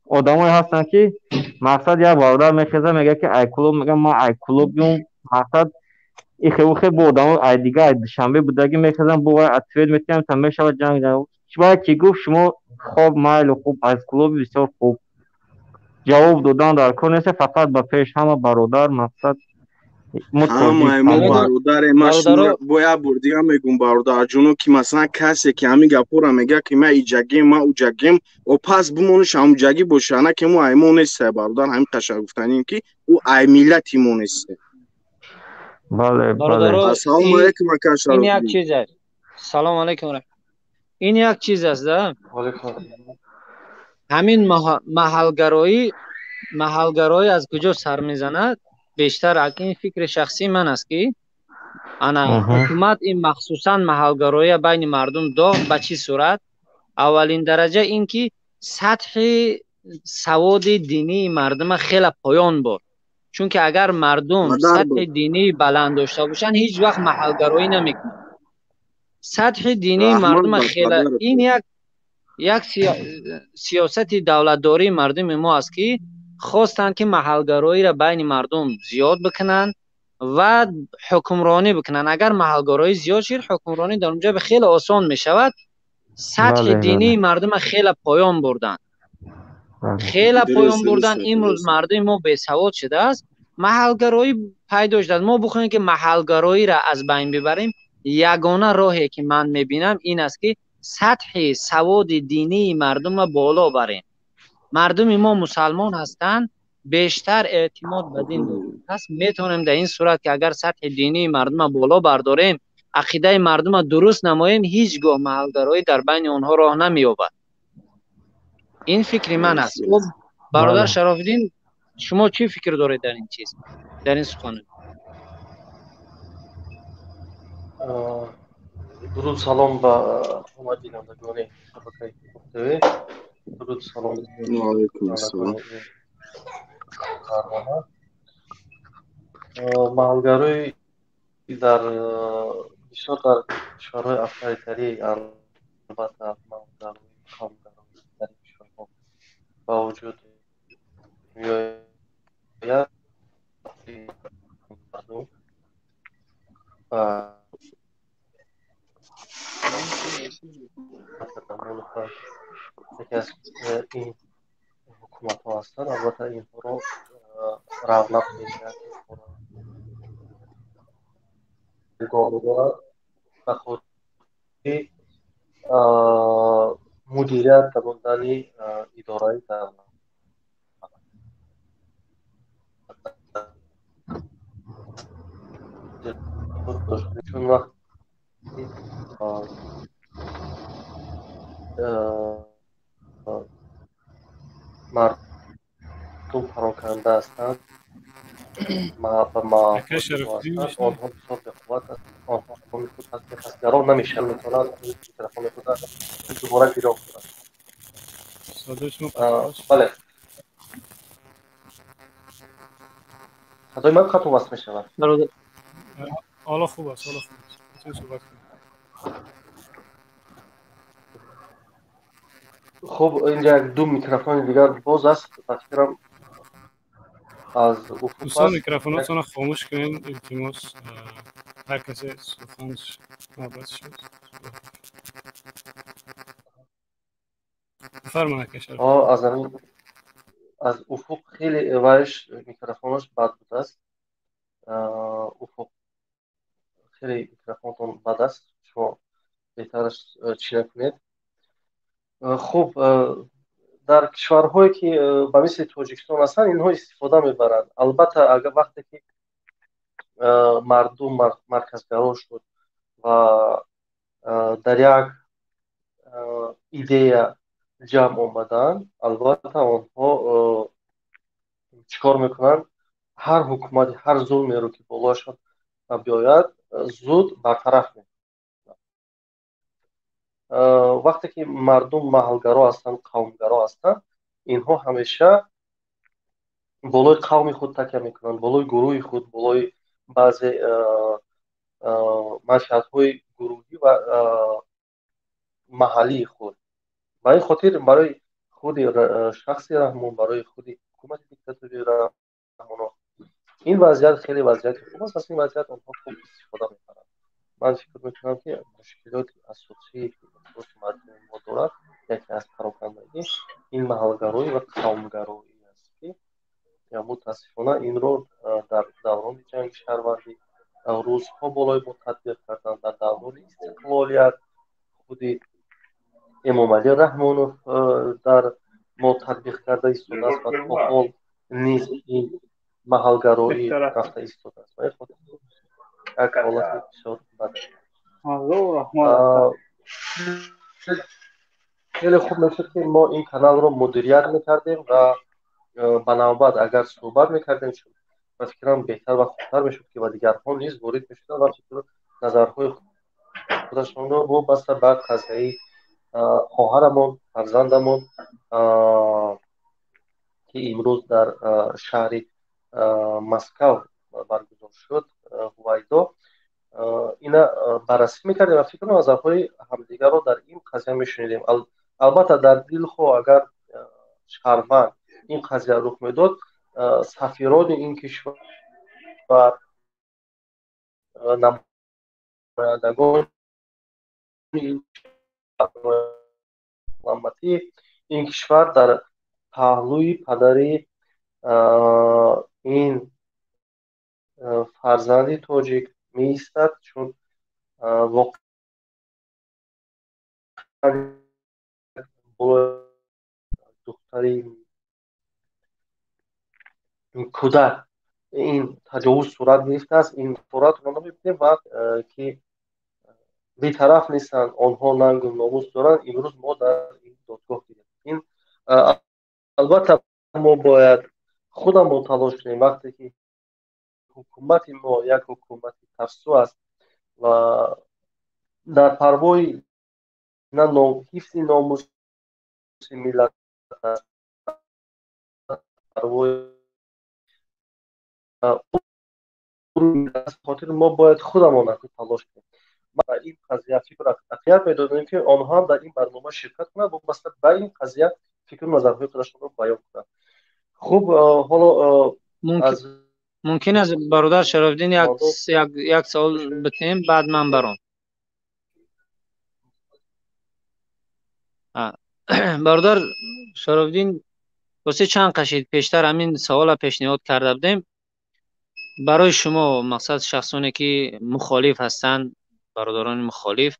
Одамое ҳастанд, ки мақсад як бародар мехеза, мегӯяд, ки ай Кӯлоб, мегӯям, ман ай Кӯлобиюм, мақсад ихе-ухе бо одамо ай дига, ай Душанбе будагӣ мехезам, бо вай ответ метиҳам, та мешавад ҷанг. Вай ки гуфт, шумо хоб, майлу хуб, аз Кӯлоби, бисёр хуб ҷавоб додан дар кор нест, фақат ба пеш, ҳама бародар, мақсад. Ҳамаи мо бародаре. Ман шуморо бо як бор дига мегӯм, бародарҷоно, ки масалан касе ки ҳамин гапҳоро мегӯяд, ки ман иҷагем, ман уҷагем, о пас бимониш ҳамуҷагӣ боша, на ки мо ай мо несте, бародар. Ҳамин қашар гуфтанем, ки ӯ ай миллати мо несте. Бале, бале. Ассалому алайкум, ака. Ин як чиз аст. Салому алайкум. Ин як чиз аст да, ҳамин маҳалгароӣ аз куҷо сар мезанад? Бештар ин фикри шахсии ман аст, ки ана ҳукумат ин махсусан маҳалгароия байни мардум дод. Ба чӣ сурат? Аввалин дараҷа ин ки сатҳи саводи динии мардума хеле поён буд, чунки агар мардум сатҳи динии баланд дошта бошанд, ҳеҷ вақт маҳалгароӣ намекунанд. Сатҳи динии мардума хеле, ин як сиёсати давлатдории мардуми мо аст, ки хостанд, ки маҳалгароиро байни мардум зиёд бикунанд ва ҳукмронӣ бикунанд. Агар маҳалгароӣ зиёд шид, ҳукмронӣ дар онҷо хеле осон мешавад. Сатҳи динии мардума хеле поён бурданд, хеле поён бурданд. Имрӯз мардуми мо бесавод шудааст, маҳалгароӣ пайдо шудааст. Мо бихоҳем, ки маҳалгароиро аз байн бибарем, ягона роҳе ки ман мебинам ин аст, ки сатҳи саводи динии мардумро боло барем. Мардуми мо мусалмон ҳастанд, бештар эътимод ба дин доранд. Пас метавонем дар ин сурат, ки агар сатҳи динии мардумро боло бардорем, ақидаи мардумро дуруст намоем, ҳеҷ гоҳ маҳалгароӣ дар байни онҳо роҳ намеёбад. Ин фикри ман аст. Бародар Шарофиддин, шумо чӣ фикр доред дар ин чиз, дар ин сухан? Дуруд, салом ба ҳама бинандагони шабакаи ТВ. Дуруд, салом. Алайкум ассалом. Маҳалгароӣ дар бисёр дар кишварҳои авторитарӣ, албатта, маҳалгароӣ, қавмгароӣ дар ин кишварҳо ба вуҷуд меояд. Мардум ба яке аз ин ҳукуматҳо ҳастанд, албатта, инҳоро равнақ медиҳад, инҳоро нигоҳ медорад ба хотири мудирият намудани идораи давлат. Чун вақти мардум пароканда ҳастанд, онҳо бисёр беқувват онҳо худ хасгарон намешаванд, метавонанд микрофони худро дубора гиро кунанд. Бале, садои ман қатъ васл мешавад? Ҳоло хуб аст, ҳоло хуб аст, суҳбат кунед. Хуб, инҷа як ду микрофони дигар боз аст, ба фикрам аз уфуқ. Дӯстон, микрофонотонро хомӯш кунед, илтимос. Ҳар касе суханш навбат шуд. Бифармоед, ака Шароф. Аз ҳамин аз уфуқ хеле вайш микрофонаш бад будааст. Уфуқ, хеле микрофонтон бад аст, шумо беҳтараш чӣ накунед. Хуб, дар кишварҳое ки ба мисли Тоҷикистон ҳастанд, инҳо истифода мебаранд. Албатта, агар вақте ки мардум марказгаро шуд ва дар як идея ҷамъ омаданд, албатта, онҳо чӣ кор мекунанд? Ҳар ҳукумати, ҳар зулмеро ки болояшон биёяд, зуд бартараф мекунанд. Вақте ки мардум маҳалгаро ҳастанд, қавмгаро ҳастанд, инҳо ҳамеша болои қавми худ такя мекунанд, болои гурӯҳи худ, болои баъзе манфиатҳои гурӯҳӣ ва маҳаллии худ. Ба ин хотир барои Худи шахси Раҳмон, барои худи ҳукумати диктатории Раҳмоно ин вазъият хеле вазъияти хуб аст. Аз ин вазъият онҳо хуб истифода мебаранд. Ман фикр мекунам, ки мушкилоти асосие, ки имрӯз мардуми мо дорад, яке аз парокандагӣ ин маҳалгароӣ ва қавмгароӣ аст, ки мутаассифона инро дар даврони ҷанги шаҳрвандӣ русҳо болои мо татбиқ карданд, дар даврони истиқлолият худи Эмомалӣ Раҳмонов дар мо татбиқ карда истодааст ва то ҳол низ ин маҳалгароӣ рафта истодааст. Ва ин хотир як ҳолати бисёр бад. Хеле хуб мешуд, ки мо ин каналро мудирият мекардем ва ба навбат агар суҳбат мекардем, ба фикрам беҳтар ва хубтар мешуд, ки ба дигарҳо низ ворид мешуданд ва фикру назарҳои худашонро вобаста ба қазияи хоҳарамон, фарзандамон, ки имрӯз дар шаҳри Москав баргузор шуд, Ҳувайдо, ина баррасӣ мекардем ва фикру назарҳои ҳамдигарро дар ин қазия мешунидем. Албатта, дар дилхоҳ агар шаҳрванд ин қазия рух медод, сафирони ин кишвар, намояндагони ин кишвар дар паҳлӯи падари ин фарзанди тоҷик меистад, чун воқеан духтари кӯдак ин таҷовуз сурат гирифтааст. Ин суратро мебинем ва ки бетараф нестанд, онҳо нангу номус доранд. Имрӯз мо дар ин додгоҳ дидем. Ин албатта мо бояд худамон талош кунем. Вақте ки ҳукумати мо як ҳукумати тарсу аст ва дар парвои на ҳифзи номуси миллат аст, парвои хотир мо бояд худамон талош кунем. Ба ин қазия фикр ақият медодем, ки онҳо ҳам дар ин барнома ширкат кунанд, вобаста ба ин қазия фикру назарҳои худашонро баён кунанд. Хуб, ҳоло мумкин аст, бародар Шарофиддин, як савол битем, баъд ман баром. Бародар Шарофиддин, восе чанд қашид пештар ҳамин савола пешниҳод карда будем барои шумо, мақсад шахсоне ки мухолиф ҳастанд, бародарони мухолиф,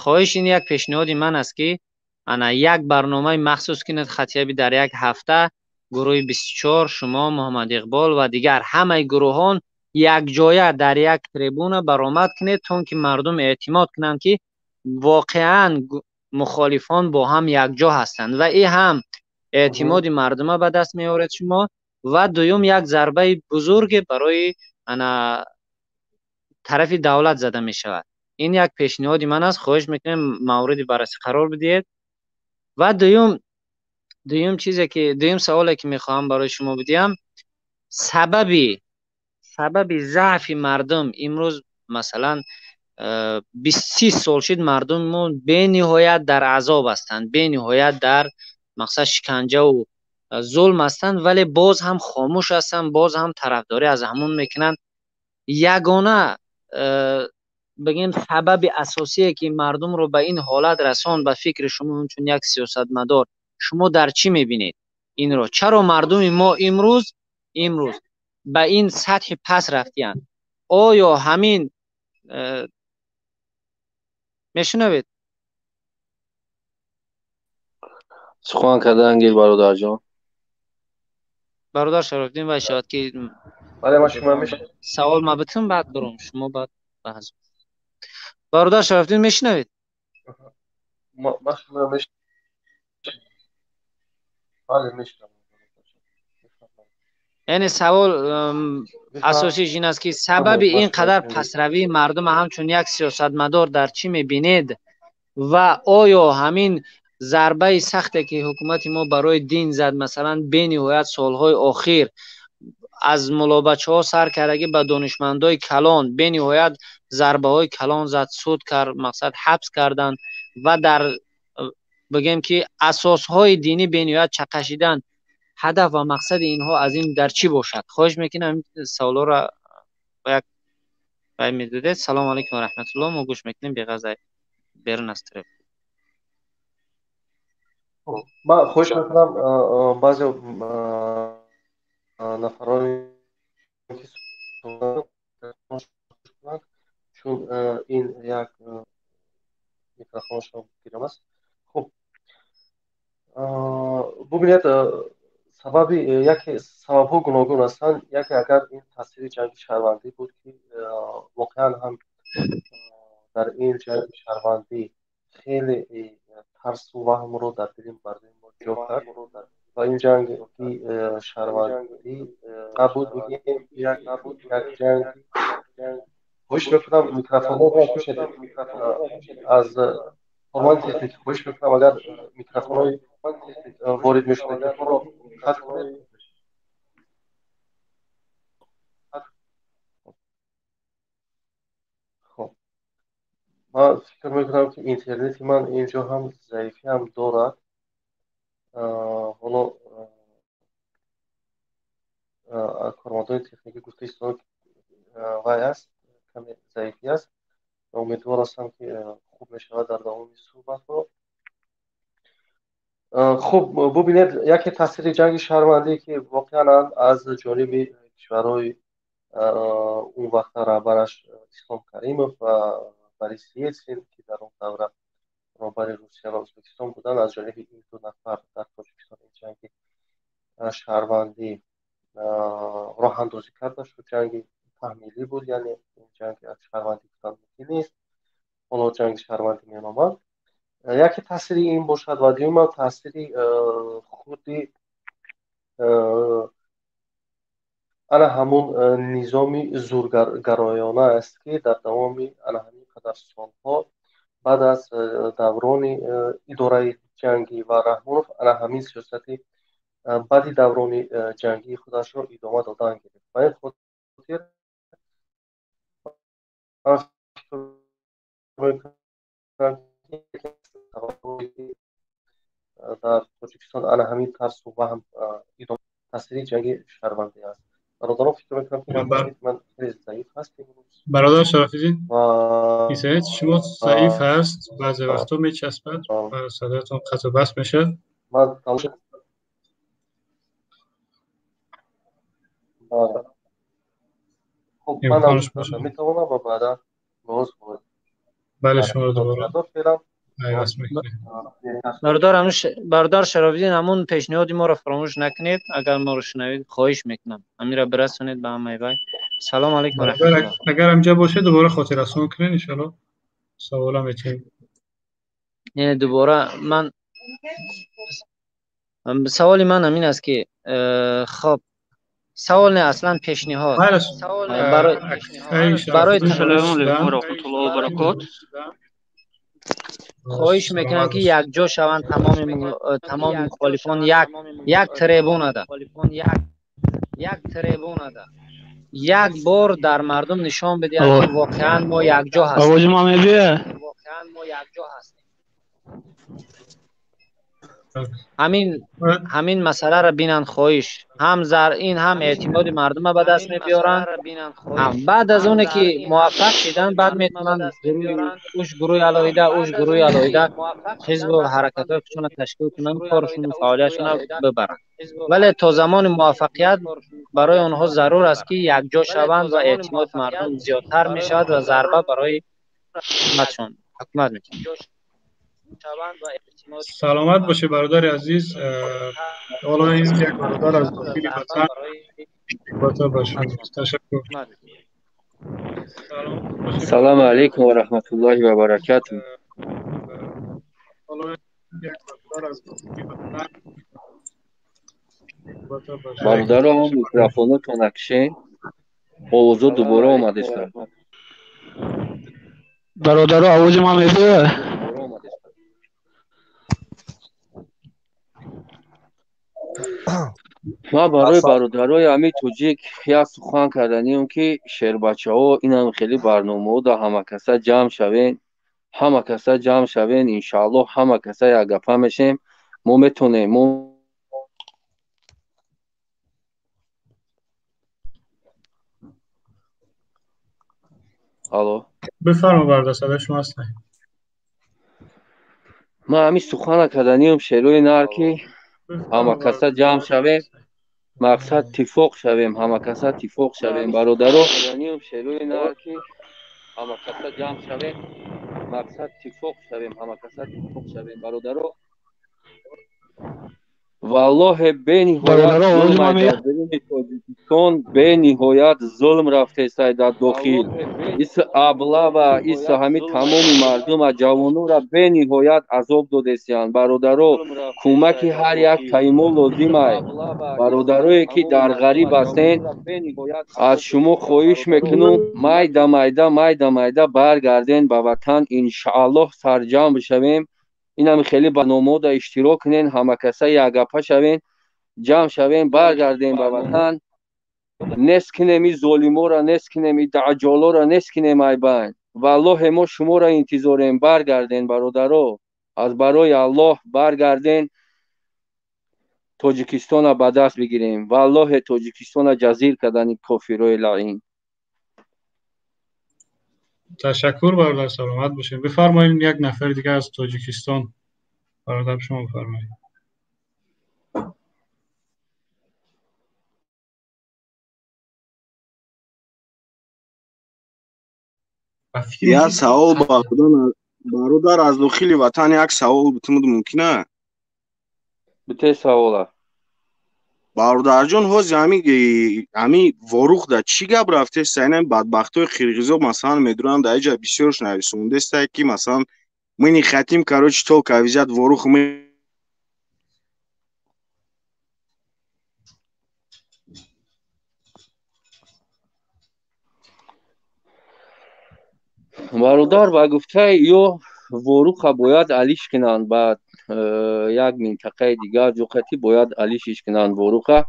хоҳиш ин як пешниҳоди ман аст, ки ана як барномаи махсус кунед хатияби дар як ҳафта гурӯҳи 24, шумо, Муҳаммад Иқбол ва дигар ҳамаи гурӯҳон якҷоя дар як трибуна баромад кунед, то ки мардум эътимод кунанд, ки воқеан мухолифон бо ҳам якҷо ҳастанд ва ин ҳам эътимоди мардума ба даст меоред шумо. Ва дуюм, як зарбаи бузурге барои ана тарафи давлат зада мешавад. Ин як пешниҳоди ман аст, хоҳиш мекунем мавриди баррасӣ қарор бидиҳед. Ва дуюм чизе ки дуюм саволе ки мехоҳам барои шумо бидиҳам, сабаби заъфи мардум имрӯз, масалан, 20-30 сол шид мардуми мо бениҳоят дар азоб ҳастанд, бениҳоят дар мақсад шиканҷаву зулм ҳастанд, вале боз ҳам хомӯш ҳастанд, боз ҳам тарафдорӣ аз ҳамон мекунанд. Ягона бигем сабаби асосие ки мардумро ба ин ҳолат расон, ба фикри шумо ҳамчун як сиёсатмадор, шумо дар чӣ мебинед инро? Чаро мардуми мо имрӯз ба ин сатҳи пас рафтиянд? Оё ҳамин мешунавед? Сухан кардан гир, бародарҷон. Бародар Шарофиддин, вай шавад ки бале, ман шумо мешунавам. Савол ма битум, баъд бурум шумо, баъд баҳс. Бародар Шарофиддин, мешунавед? Ман шумо мешунавам. Бале, мешунавам. Яъне савол асосиш ин аст, ки сабаби ин қадар пасравии мардум ҳамчун як сиёсатмадор дар чӣ мебинед ва оё ҳамин зарбаи сахте ки ҳукумати мо барои дин зад, масалан, бениҳоят солҳои охир аз мулобачаҳо сар кардагӣ ба донишмандои калон бениҳоят зарбаҳои калон зад, суд кард, мақсад ҳабс карданд ва дар Бигем ки асосҳои динӣ бениҳоят чақашидан, ҳадаф ва мақсади инҳо аз ин дар чӣ бошад? Хоҳиш мекунам ин саволҳоро ба як рай медодед. Салому алайкум ва раҳматуллоҳ. Мо гӯш мекунем беғаза берун аз треб. Ман хоҳиш мекунам баъзе нафароне ки чун ин як микрофоншон гирам аст. Хуб, бубинед, сабаби яке сабабҳо гуногун ҳастанд. Яке агар ин таъсири ҷанги шаҳрвандӣ буд, ки воқеан ҳам дар ин ҷанги шаҳрвандӣ хеле тарсу ваҳмро дар дили мардуми мо ҷо кард ва ин ҷанги шаҳрвандӣ набуд, бигем як ҷанги. Хоҳиш мекунам микрофонҳоро кушед. Аз формати техникӣ хоҳиш мекунам, агар микрофонҳои ворид мешудагиҳоро қатъ кунед. Хоб, ман фикр мекунам, ки интернети ман инҷо ҳам заифӣ ҳам дорад. Ҳоло кормандони техникӣ гуфта истодан, вай аст, каме заифӣ аст ва умедвор ҳастам, ки хуб мешавад дар давоми суҳбатҳо. Хуб, бубинед, яке таъсири ҷанги шаҳрвандӣ, ки воқеан аз ҷониби кишварҳои он вақта раҳбараш Ислом Каримов ва Борис Елсин, ки дар он давра роҳбари Русия ва Ӯзбекистон буданд, аз ҷониби ин ду нафар дар Тоҷикистон ин ҷанги шаҳрвандӣ роҳандозӣ карда шуд. Ҷанги таҳмилӣ буд, яъне ин ҷанги шаҳрвандӣ гуфтан мумкин нест, ҳоло ҷанги шаҳрвандӣ меноманд. Яке таъсири ин бошад ва дуюмам таъсири худи ана ҳамун низоми зургароёна аст, ки дар давоми ана ҳамин қадар солҳо баъд аз даврони идораи ҷангӣ ва Раҳмонов ана ҳамин сиёсати баъди даврони ҷангии худашро идома додан гирифт. Ба ин хотир ман фикр мекунам, дар Тоҷикистон ана ҳамин тарсу ваҳм идома таъсири ҷанги шаҳрвандӣ аст. Бародарон, фикр мекунам, ки ман хеле заиф ҳаст имрӯз. Бародар Шарафиддин, интернети шумо заиф ҳаст, баъзе вақтҳо мечаспад ва садоятон қатъу баст мешавад. Ман хуб, манам метавонам ва баъдан боз бале, шуморо дубора бародар Шарофиддин, ҳамун пешниҳоди моро фаромӯш накунед. Агар моро шунавед, хоҳиш мекунам ҳаминро бирасонед ба ҳамаи вай. Салому алайкум ва раҳматуллоҳ. Агар ҳамҷа бошед, дубора хотиррасон кунед, иншоаллоҳ савола метиҳем. Не, дубора ман саволи ман ҳамин аст, ки хоб, савол не, аслан пешниҳод барои Салому алайкум ва раҳматуллоҳи ва баракот. Хоҳиш мекунам, ки якҷо шаванд тамоми мухолифон, як трибунада, як бор дар мардум нишон бидиҳанд, ки воқеан мо якҷо ҳастем. Овози ман мебиёяд? Ҳамин масъаларо бинанд, хоҳиш. Ҳам ин ҳам эътимоди мардумро ба даст мебиёранд, ҳам баъд аз оне ки муваффақ шидан, баъд метавонанд уш гурӯҳи алоҳида, уш гурӯҳи алоҳида ҳизбу ҳаракатҳои худшонро ташкил кунанд, коршону фаъолиятшонро бибаранд. Вале то замони муваффақият барои онҳо зарур аст, ки якҷо шаванд ва эътимоди мардум зиёдтар мешавад ва зарба барои ҳукумат мешавад. Саломат бошед, бародари азиз. Ҳоло ин як бародар аз дохили ватан ба шумо ташаккур. Салому алайкум ва раҳматуллоҳи ва баракатуҳ. Бародаро, микрофонотон накшен, овозо дубора омадест. Бародаро, овози ман мебиёяд? Ман барои бародарои ҳамин тоҷик як сухан карданием, ки шербачаҳо инам хеле барномаҳо да ҳамакаса ҷамъ шавен. Ҳама каса ҷамъ шавен, иншааллоҳ ҳама каса якгапа мешем. Мо метонем, мо Алло. Бифармо бародар, садои шумо ҳаст. Ман ҳамин сухана карданиам шерои нар ки ҳама каса ҷамъ шавем, мақсад тифоқ шавем, ҳама каса тифоқ шавем, бародаро. Шерои нар ки ҳама каса ҷамъ шавем, мақсад тифоқ шавем, ҳама каса тифоқ шавем, бародаро. Валлоҳе бениҳоят зулм дар даруни Тоҷикистон, бениҳоят зулм рафтесай дар дохил. Ис аблава, ис ҳами тамоми мардума, ҷавонора бениҳоят азоб додесиянд. Бародаро, кӯмаки ҳар як таимо лозимай. Бародарое ки дар ғариб ҳастен, аз шумо хоҳиш мекунам, майда майда, майда майда баргарден ба ватан, иншааллоҳ сарҷамъ бишавем. Инам хеле барномаода иштирок кунен, ҳамакаса якгапа шавен, ҷамъ шавем, баргардем ба ватан. Нест кунем и золимора, нест кунем и даҷолора, нест кунем айбайн. Валлоҳе мо шуморо интизорем, баргарден бародаро. Аз барои Аллоҳ баргарден, Тоҷикистона ба даст бигирем. Валлоҳе Тоҷикистона ҷазир кардани кофирои лаин. Ташаккур бародар, саломат бошед. Бифармоед як нафари дигар аз Тоҷикистон. Бародар, шумо бифармоед. Як савол бародар аз дохили ватан, як савол битумуд мумкин? Бите савола. Бародарҷон, ҳозир ҳами Ворух да чӣ гап рафтеста? Инам бадбахтои қирғизо масалан медуранд дар иҷа бисёрш нависондеста ки масалан мы не хотим, короче, только взять Ворух, мы Бародар, ба гуфтаи ё Воруха бояд алиш кунанд ба як минтақаи дигар, ҷоқати бояд алишиш кунанд Воруха.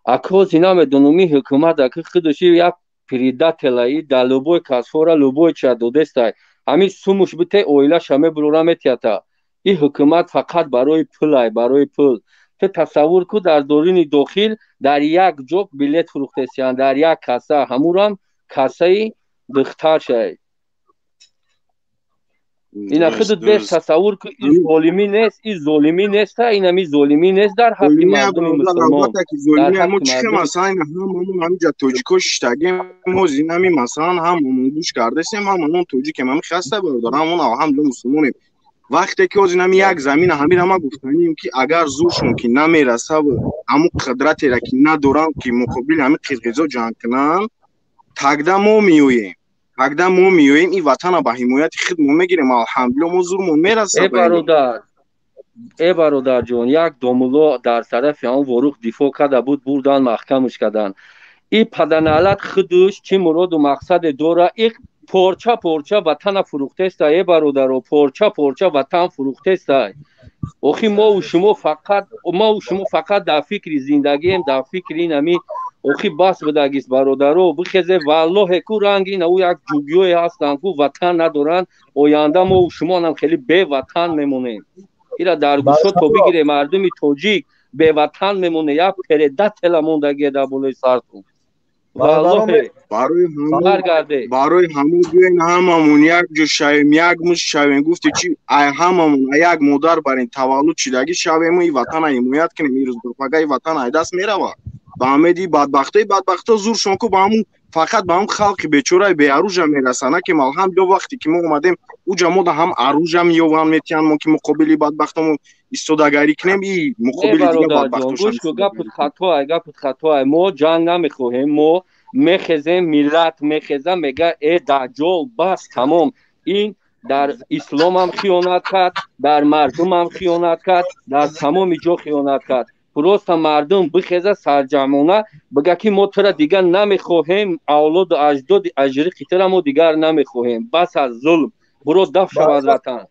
Акози намедонум, и ҳукумат аки худаши як предателаи да любой касфора любой ча додестай. Ҳамин сумуш бите оилаша мебурора метията. И ҳукумат фақат барои пулай, барои пул. Ту тасаввур ку, дар дорини дохил дар як ҷо билет фурӯхтесиянд, дар як касса, ҳамурам кассаи духтаршай. Ина худут беш тасаввур ку, ин золимӣ нест, ин золимӣ неста, инами золимӣ нест дар ҳаққи мардуми мусулмон. Мо чӣ масалан ина ҳамамон ҳамиҷа тоҷико шиштагем, ҳозир инами масалан ҳамамон гӯш кардесем, ҳамамон тоҷикем, ҳами хаста бародар, ҳамон алҳамдулилла мусулмонем. Вақте ки ҳозир инами як замина ҳамира ма гуфтанем ки агар зуршон ки намерасаву ҳамун қудратера ки надоранд ки муқобили ҳами қирғизо ҷанг кунанд, тогда мо меоем. Тогда мо меоем ин ватана ба ҳимояти худ мо мегирем, алҳамдулилла мо зурмон мерасад. Э бародарҷон, як домулло дар тарафи ҳамон Ворух дифоъ карда буд, бурдан маҳкамаш карданд. И паданалат худуш чӣ муроду мақсаде дора? И порча порча ватана фурӯхтеста, э бародаро, порча порча ватан фурӯхтеста. Охи мову шумо фақат, мову шумо фақат дар фикри зиндагием, дар фикри ин ҳами. Охи бас будагист бародаро, бихезе валлоҳе ку ранги ина ӯ як ҷугиёе ҳастанд ку ватан надоранд. Оянда мо шумоам хеле беватан мемонем. Ира дар гӯшо то бигире мардуми тоҷик беватан мемоне, як передатела мондагие дар болои сартон. Валлоҳе баргарде. Барои ҳамон биёен ҳамамон як ҷо шавем, як мушт шавем. Гуфти чи ай ҳамамон як модар барин таваллуд шидагӣ шавему и ватана ҳимоят кунем. Ирӯз пага и ватан ай даст меравад. Ба ҳамеди бадбахтои бадбахто зуршон ку ба ҳамун фақат ба ҳамун халқи бечораи беаружа мераса, на ки алҳамдулилла вақте ки мо омадем уҷа мо да ҳам аружа меёванд метиҳанд, мо ки муқобили бадбахтомо истодагарӣ кунем, и муқобили дигар бадбахтошам. Гӯш ку, гапут хатоай, гапут хатоай. Мо ҷанг намехоҳем, мо мехезем, миллат мехеза, мега э даҷол бас тамом. Ин дар исломам хиёнат кард, дар мардумам хиёнат кард, дар тамоми ҷо хиёнат кард. Просто мардум бихеза сарҷамона бига ки мо тура дигар намехоҳем, авлоду аҷдоди аҷриқи тура мо дигар намехоҳем. Бас аз зулм, буро даф шав аз ватан.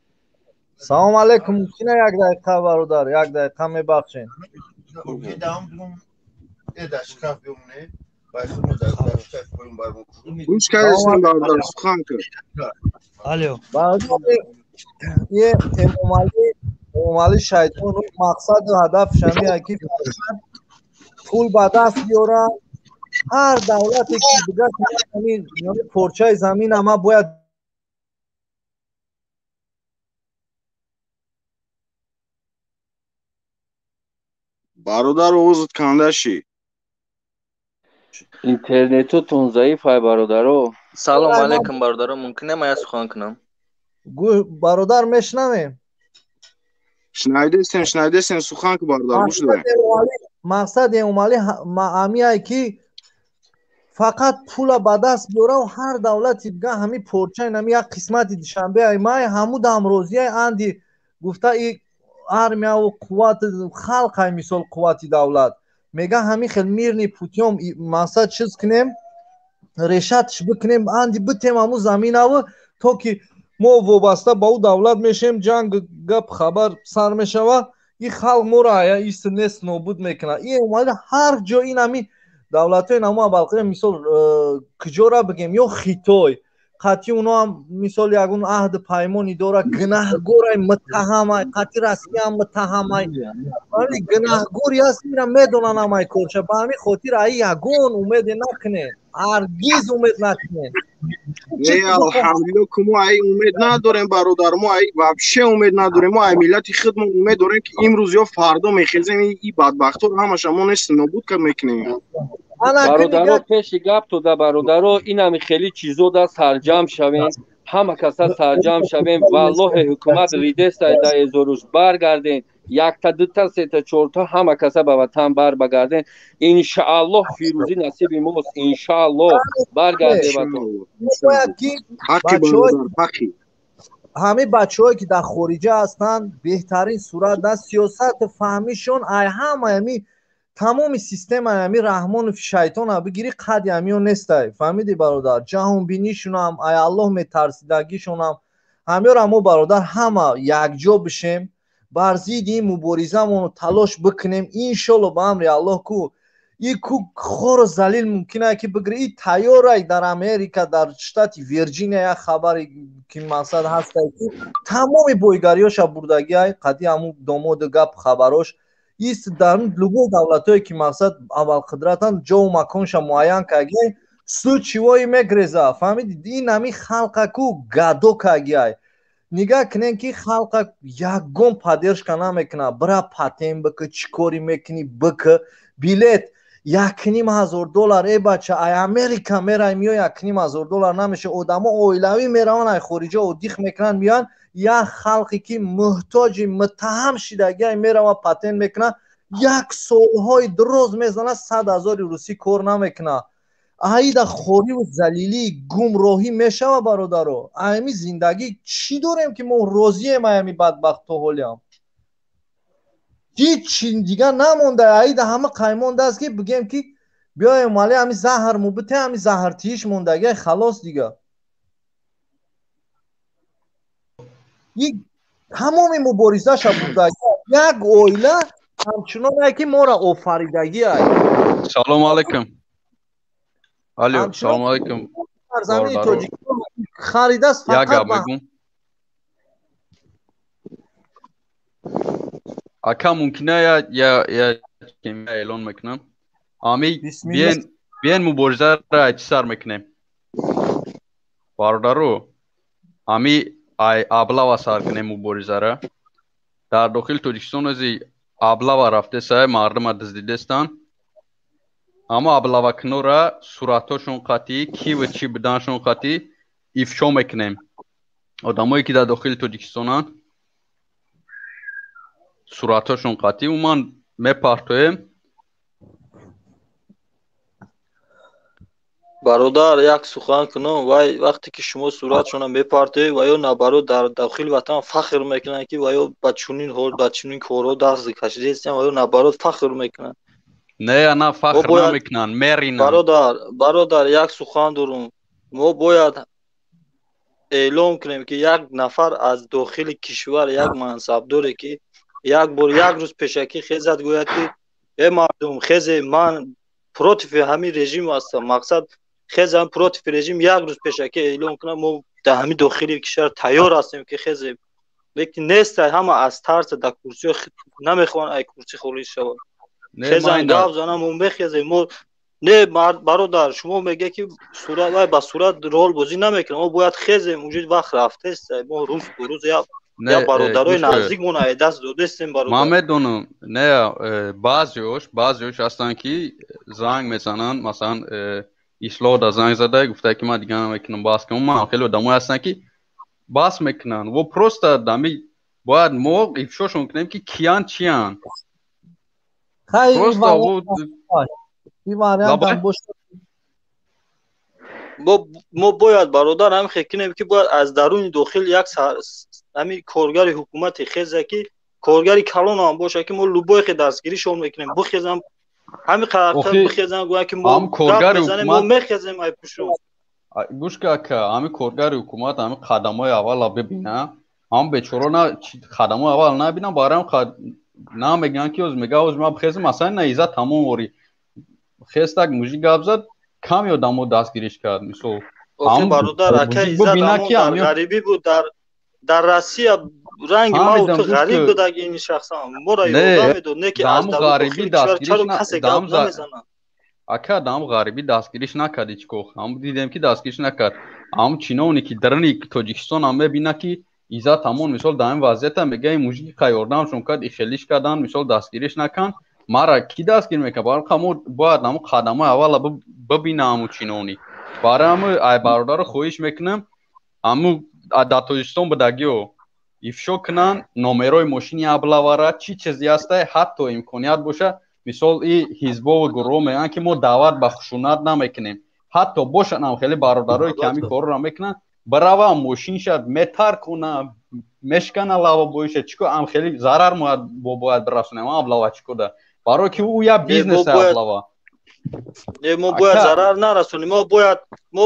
Салом алейкум, мумкина як дақиқа бародар, як дақиқа мебахшед. Гӯш кардистем, бародар, сухан кун. Алло. Е Эмомалӣ, Эмомалӣ шайтон, мақсаду ҳадафш ҳамин ки пул ба даст биёрад. Ҳар давлате ки бигӯяд ҳамин порчаи замина ман бояд Бародар, овозат канда шид. Интернетотон заиф ай, бародаро. Салом алейкум, бародаро, мумкин ман як сухан кунам? Бародар, мешнавем. Шунавидестем, шунавидестем, сухан ку, бародар, гӯш дорем. Мақсади Эмомалӣ ҳамиае ки фақат пула ба даст биёрав, ҳар давлати дига ҳами порчаи нами як қисмати Душанбе ай май ҳаму дамрозияй анди гуфта и армияву қувват халқ ай, мисол қуввати давлат мега ҳамин хел мирный путём мақсад чиз кунем, решатш бикунем, анди битем ҳаму заминаву, то ки мо вобаста ба ӯ давлат мешем, ҷанг гап хабар сар мешава, и халқ моро ая ист нест нобуд мекунад. И Эмомалӣ ҳар ҷо ин ҳами давлатҳои намо абалқира, мисол куҷора бигем, ё Хитой қатъи оно ҳам мисол ягон аҳду паймони дора, гунаҳгорай, муттаҳамай, қатъи Россияам муттаҳамай, гунаҳгори аст, ира медонанд ҳамаи корша. Ба ҳамин хотир аи ягон умеде накунед, ҳаргиз умед накунед. Не, алҳамдулилло, ки мо ай умед надорем, бародар, мо ай вообще умед надорем. Мо ай миллати худмон умед дорем, ки имрӯз ё фардо мехезем, и бадбахтор ҳамаша мо нест нобуд мекунем. Бародаро, пеши гап тода, бародаро, инами хеле чизо да сарҷам шавем, ҳама каса сарҷам шавем. Валлоҳе, ҳукумат ридестай да эзорӯз баргарден, якта, дута, сета, чорта, ҳама каса ба ватан бар багарден. Иншааллоҳ, фирӯзӣ насиби мост, иншааллоҳ, баргарде ватан. Ҳамин бачаҳое ки дар хориҷа ҳастанд, беҳтарин сурат дар сиёсату фаҳмишон ай ҳама ҳами тамоми системаи ҳами Раҳмону шайтона бигирӣ, қадди ҳамиё нестай. Фаҳмидӣ, бародар? Ҷаҳонбинишонам, ай Аллоҳ метарсидагишонам ҳамёра. Мо, бародар, ҳама якҷо бишем, бар зидди ин муборизамону талош бикунем, иншолло, ба амри Аллоҳ ку и ку хору залил мумкин ки бигирӣ. И тайёрай дар Америка, дар штати Вирҷиния як хабаре ки мақсад ҳастай, ки тамоми бойгариёша бурдагиай қади ҳамун домоду гап хабарош ист. Дар любой давлатҳое ки мақсад абарқудратанд, ҷову маконша муайян кардагиай, случивои мегреза. Фаҳмидӣ? Ин ҳамин халқа ку гадо кардагиай. Нигаҳ кунем, ки халқа ягон поддержка намекунад. Бира патент бикӣ, чӣ корӣ мекунӣ бикӣ, билет 1500 доллар. Э бача, ай Америка мерай миё, 1500 доллар намеша. Одамо оилавӣ мераванд, ай хориҷа отдых мекунанд, меоянд. Як халқе ки муҳтоҷи муттаҳам шидагиай мерава патент мекунад, як солҳои дроз мезанад, 100 ҳазори русӣ кор намекунад. Аида хориву залилӣ, гумроҳӣ мешава, бародаро. Ами зиндагӣ чӣ дорем, ки мо розием аями бадбахт то ҳолиам? Ҳичи дигар намонда. Аида ҳама қаймондааст, ки бигем, ки биёем вале ҳами заҳр мубите, ҳами заҳртииш мондагиай, халос дига. Тамоми муборизаша бурдагӣ як оила ҳамчуноне ки моро офаридагиай. Салому алайкум. Алло, салому алайкум. Сарзамини Тоҷикистон харидааст. Як Фақат гап мегӯм. Ака, мумкина я эълон мекунам. Ами биен муборизаро чӣ сар мекунем? Бародаро, ами ай облава сар кунем муборизара. Дар дохили Тоҷикистон ози облава рафтесай, мардума дуздидестанд. Аммо облавакунора суратҳошон қатъӣ, киву чӣ буданшон қатъӣ ифшо мекунем. Одамое ки дар дохили Тоҷикистонанд, суратҳошон қатъӣ умуман мепартоем. Бародар, як сухан кунам. Вай вақте ки шумо суратшона мепартоед, ва ё наоборот дар дохили ватан фахр мекунанд, ки ва ё ба чунин ҳол, ба чунин корҳо даст кашидаистанд, ва ё наоборот фахр мекунанд. Не, ана фахр намекунанд, меринанд. Бародар, бародар, як сухан дорум. Мо бояд эълон кунем, ки як нафар аз дохили кишвар, як мансабдоре, ки як бор, як рӯз пешакӣ хезад, гӯяд, ки э мардум, хезе, ман Против ҳамин режим ҳастам. Мақсад хезам против режим як рӯз пешакӣ эълон кунам, мо дар ҳамин дохили кишвар тайёр ҳастем ки хезем. Лекин нестай, ҳама аз тарса дар курсиҳо намехоҳанд ай курсӣ холис шаванд. Хезан гап занам, мо мехезем. Мо не, бародар, шумо мегӯед ки сурат вай ба сурат рол бозӣ намекунем. Мо бояд хезем, уҷо вақт рафтест. Мо рӯз ба рӯз я бародарои наздикмон ай даст додестем, бародар. Ман медонам, не, баъзеош ҳастанд ки занг мезананд, масалан Ислоҳ да занг зада гуфта ки ман дигар намекунам, бас кунам. Ман хеле одамое ҳастанд ки бас мекунанд. Во просто дами бояд мо ифшошон кунем ки киян чиян. Просто мо бояд бародар ҳам хел кунем ки бояд аз даруни дохил як ҳамин коргари ҳукумати хеза ки коргари калон ҳам боша ки мо любой хел дастгиришон мекунем, бихезам ҳамин қадар бихезам, гӯянд ки мо гап мезанем, мо мехезем ай пушон. Гӯш ка, ака, ҳамин коргари ҳукумат ҳамин қадамҳои аввала бибина, ҳам бечора на қадамҳои аввал набинам, барои ҳам на мегӯянд ки оз мега оз ман бихезам, масалан на иззат тамом ори. Хестак мужик гап зад, ками одамо дастгириш кард, мисол. Охи бародар, ака, иззат ҳамон дар ғарибӣ буд, дар Россия ранги ма ту ғариб буд, ин шахсан моро ёрдам медод, не ки аз дохили кишвар чаро касе гап намезанад? Ака, дам ғарибӣ дастгириш накард ҳеҷ-гоҳ. Ҳам дидем ки дастгириш накард. Ҳам чиновне ки даруни Тоҷикистон ҳам мебина ки иззат ҳамон мисол дар ин вазъията мега ин мужики ка ёрдамшон кард, ихелиш кардан, мисол дастгириш накард. Мара ки дастгир мекард? Барои мо бояд ҳамон қадамҳои аввала бибина ҳамун чиновник. Барои ҳамин ай бародаро хоҳиш мекунам, ҳамун дар Тоҷикистон будагиҳо ифшо кунанд номерои мошини аблавара, чӣ чизе ҳастай, ҳатто имконият боша, мисол и ҳизбову гурӯҳ мегӯянд ки мо даъват ба хушунат намекунем. Ҳатто бошанд ҳам хеле бародарое ки ҳамин корро мекунанд, барава мошинша метаркуна, мешкана лавобоиша, чӣ ко ҳам хеле зарар бояд бирасонем аблава чӣ кода. Барои ки ӯ як бизнес аблава. Не, мо бояд зарар нарасонем, мо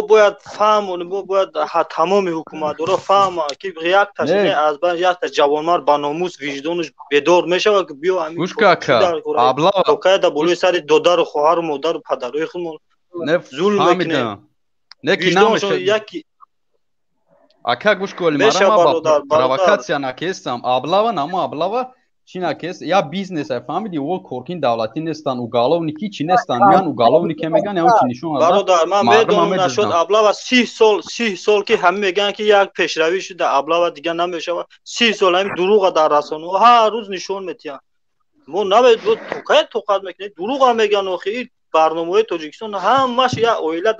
бояд фаҳмонем, мо бояд тамоми ҳукуматдоро фаҳманд ки якташ не, аз байн якта ҷавонмард ба номус виҷдонаш бедор мешавад ки биё ҳамин гӯш ка, ака, аблава токая болои сари додару хоҳару модару падарои худмон зулм мекунем. Не ки намешавад. Ака, гӯш кун, мара ма провокатсия накестам. Аблава намо аблава чӣ накест, я бизнес ай, фаҳмиди, о коркин давлатӣ нестанд, уголовники чӣ нестанд, меян уголовнике мегӯянд, ягон чи нишон Бародар, ман медонам нашуд аблава 30 сол, 30 сол ки ҳама мегӯянд ки як пешравӣ шуда, аблава дигар намешавад. 30 сол ҳамин дурӯға дар расонаҳо ҳар рӯз нишон метиҳанд. Мо намедонем токая тоқат мекунем, дурӯға мегӯянд. Охи ин барномаҳои Тоҷикистон ҳамаш як оила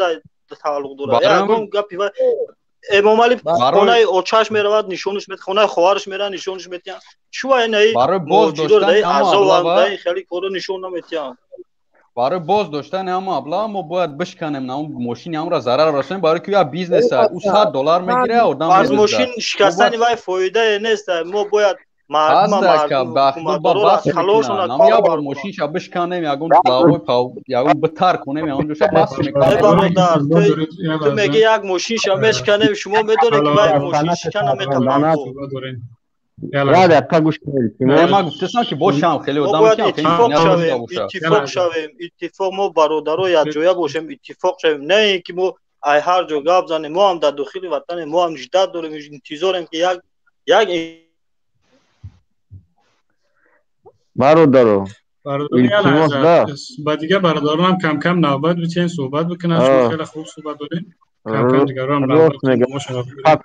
тааллуқ дорад. Ягон гапи Эмомалӣ хонаи очаш меравад, нишонаш медиҳад, хонаи хоҳараш меравад, нишонаш медиҳанд. Чӣ инаи муҳоҷирро даи азобанд, даи хеле корро нишон намедиҳанд. Барои боз доштани ҳама аблава мо бояд бишканем, на мошини ҳамро зарар расонем, барои ки як бизнес ӯ $100 мегирад, одам аз мошин шикастани вай фоидае нест. Мо бояд мардум мошинша бишканем, ягон лавои ягон битар кунем, ягон ҷоша бас мекунем. Бародар, ту мегӣ як мошинша мешканем, шумо медонед ки вай мошин шикана метавонад. Як дақиқа гӯш кунед. Ман гуфтасам ки бошам хеле одам ки иттифоқ шавем, иттифоқ, мо бародаро якҷоя бошем, иттифоқ шавем, на ин ки мо ай ҳар ҷо гап занем. Мо ҳам дар дохили ватанем, мо ҳам ждат дорем, интизорем ки як як бародаро ба дигар бародаронам кам-кам навбат битиҳем суҳбат бикунанд. Шумо хеле хуб суҳбат дорем, кам-кам дигарон навбат.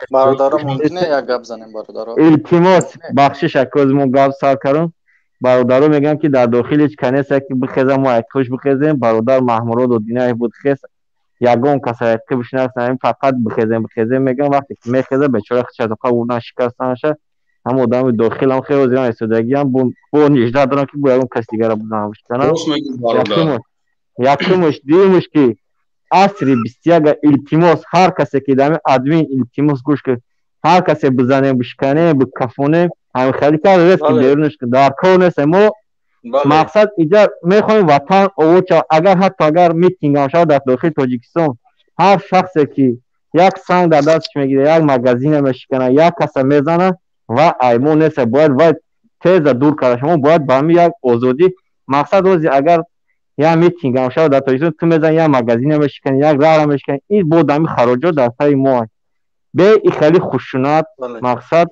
Бародаро, мумкине як гап занем, бародаро? Илтимос, бахшиш, акоз мо гап сар кардам. Бародаро мегӯянд ки дар дохил ҳеҷ канеса ки бихезам, мо якхуш бихезем. Бародар Маҳмурод Одинаев буд, хес ягон каса якхи бишинасам, фақат бихезем, бихезем мегӯям. Вақте ки мехеза, бечора хичазоқа бурдан шикастанаша. Ҳам одами дохилам хеле зиён истодагиам, бо нижда дорам ки бо ягон кас дигара бузанам бишканам. Якумаш, дуюмаш ки асри 21 илтимос, ҳар касе ки дами админ илтимос гӯш ки ҳар касе бизанем, бишканем, бикафонем, ҳамин хеле кар рест ки берунаш дар кор нест. Мо мақсад иҷа мехоҳем ватан овод шавад. Агар ҳатто агар митинг ҳам шавад дар дохили Тоҷикистон, ҳар шахсе ки як санг дар дасташ мегирад, як магазина мешиканад, як каса мезанад, ва ай мо нест, бояд вай теза дур карда шумо бояд ба ҳамин як озодӣ. Мақсад ози агар Я митинг ҳам шава дар Тоҷикистон ту мезани, як магазина мешикани, як раҳра мешикани. Ин бо дами хароҷот дар сари мо. Бе и хеле хушунат, мақсад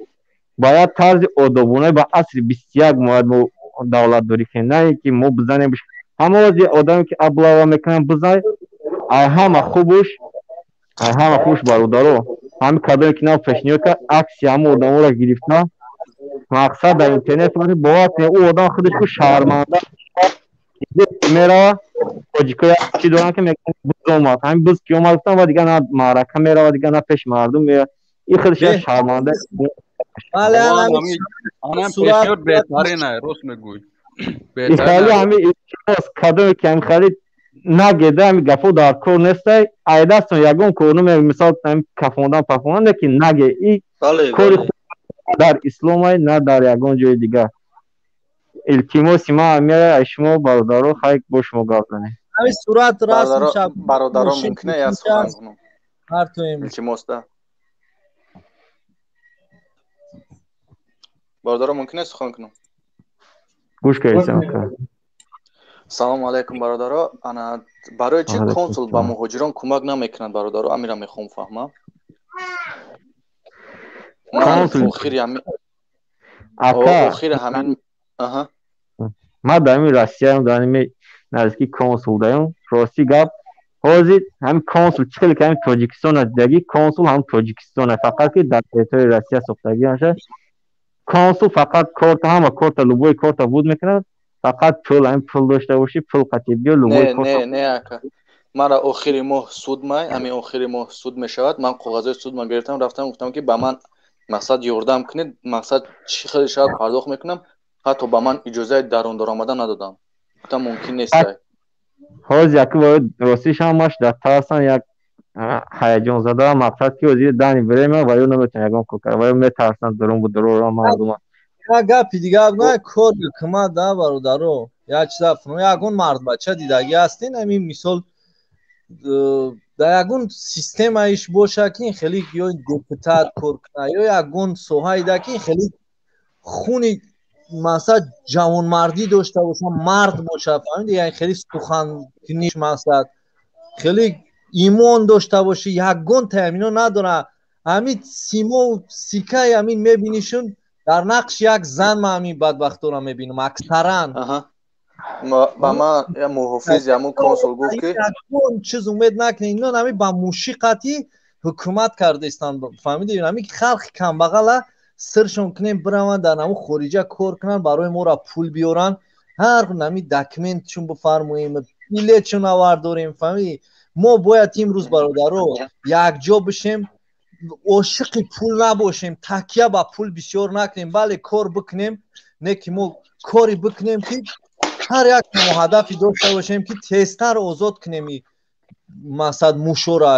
ба як тарзи одобона ба асри 21 бояд мо давлатдорӣ кунем, на ин ки мо бизанем. Ҳама ози одаме ки облава мекунанд, бизан, ай ҳама хубуш, ай ҳама хубуш бародаро, ҳами кадоме ки нав пешниҳод кард, акси ҳама одаморо гирифтан, мақсад дар интернет бовар кунед, ӯ одам худаш ку шарманда мерава. Тоҷико як чӣ доранд ки мегӯянд буз омад, ҳамин буз ки омад гуфтан, ва дигар на маърака мерава, дигар на пеши мардум мерава. Ин худаш як шарманда. Анам пешниҳод беҳтарин ай, рост мегӯй. Хеле ҳами кадоме ки ҳами хеле нагеда, ҳами гапо дар кор нестай, ай дастон ягон кор намеяд, мисол ҳами кафондан пафондан, лекин наге и кори худ дар ислом ай, на дар ягон ҷои дигар. Илтимоси ман ҳамея аз шумо бародаро, хай бо шумо гап занем. Ҳами сурат расм шаб. Бародаро, мумкин як сухан кунам? Илтимос да. Бародаро, мумкин аст сухан кунам? Гӯш кардем. Салому алайкум, бародаро. Ана барои чӣ консул ба муҳоҷирон кӯмак намекунад, бародаро? Амира мехоҳам фаҳмам. Консул охири ҳамин ака охири ҳамин аҳа ман дар ҳамин Россияам, дар ҳамин наздики консул даём. Рости гап, ҳозир ҳамин консул чӣ хеле ки ҳамин Тоҷикистон дидагӣ, консул ҳам Тоҷикистон, фақат ки дар территорияи Россия сохтагӣ аша. Консул фақат корта, ҳама корта, любой корта буд мекунад, фақат пул, ҳамин пул дошта бошӣ, пул қатӣ биё, любой корта. Не, не, ака. Мара охири моҳ суд май, ҳамин охири моҳ суд мешавад. Ман коғазҳои суд ма гирифтам, рафтам, гуфтам ки ба ман мақсад ёрдам кунед, мақсад чӣ хеле шавад пардохт мекунам. Ҳатто ба ман иҷозаи дарун даромадан надодам. Гуфтам мумкин нест. Ҳозир яку бояд ростиш ҳамаш дар тарсан, як ҳаяҷонзада, мақсад ки ҳозир дани время ва ё наметавонад ягон кор кард, ва ё метарсанд дурун будурора мардума. Як гапи дигар на кори ҳукумат да бародаро, як чиза фурӯ, ягон мардбача дидагӣ ҳастин, ҳамин мисол дар ягон системаиш боша ки хеле ё депутат кор кунад ё ягон соҳаи да ки хеле хуни масалан ҷавонмардӣ дошта боша, мард боша, фаҳмиди, яъне хеле суханкуниш масалан хеле имон дошта бошӣ, ягон таъмино надора. Ҳамин симо сикаи ҳамин мебинишун дар нақши як зан ман ҳамин бадбахтора мебинам аксаран. Ба ман муҳофизи ҳамун консул гуфт ки ягон чиз умед накунед, ино ҳамин ба мушиқати ҳукумат кардаистанд, фаҳмиди, ҳамин халқи камбағала сиршон кунем бираванд дар ҳамун хориҷа кор кунанд, барои моро пул биёранд, ҳар ҳамин документшон бифармоем, билетшон авардорем, фаҳмиди. Мо бояд имрӯз бародаро якҷо бишем, ошиқи пул набошем, такя ба пул бисёр накунем, бале кор бикунем, не ки мо кори бикунем ки ҳар як мо ҳадафе дошта бошем ки тезтар озод кунем, мақсад мушора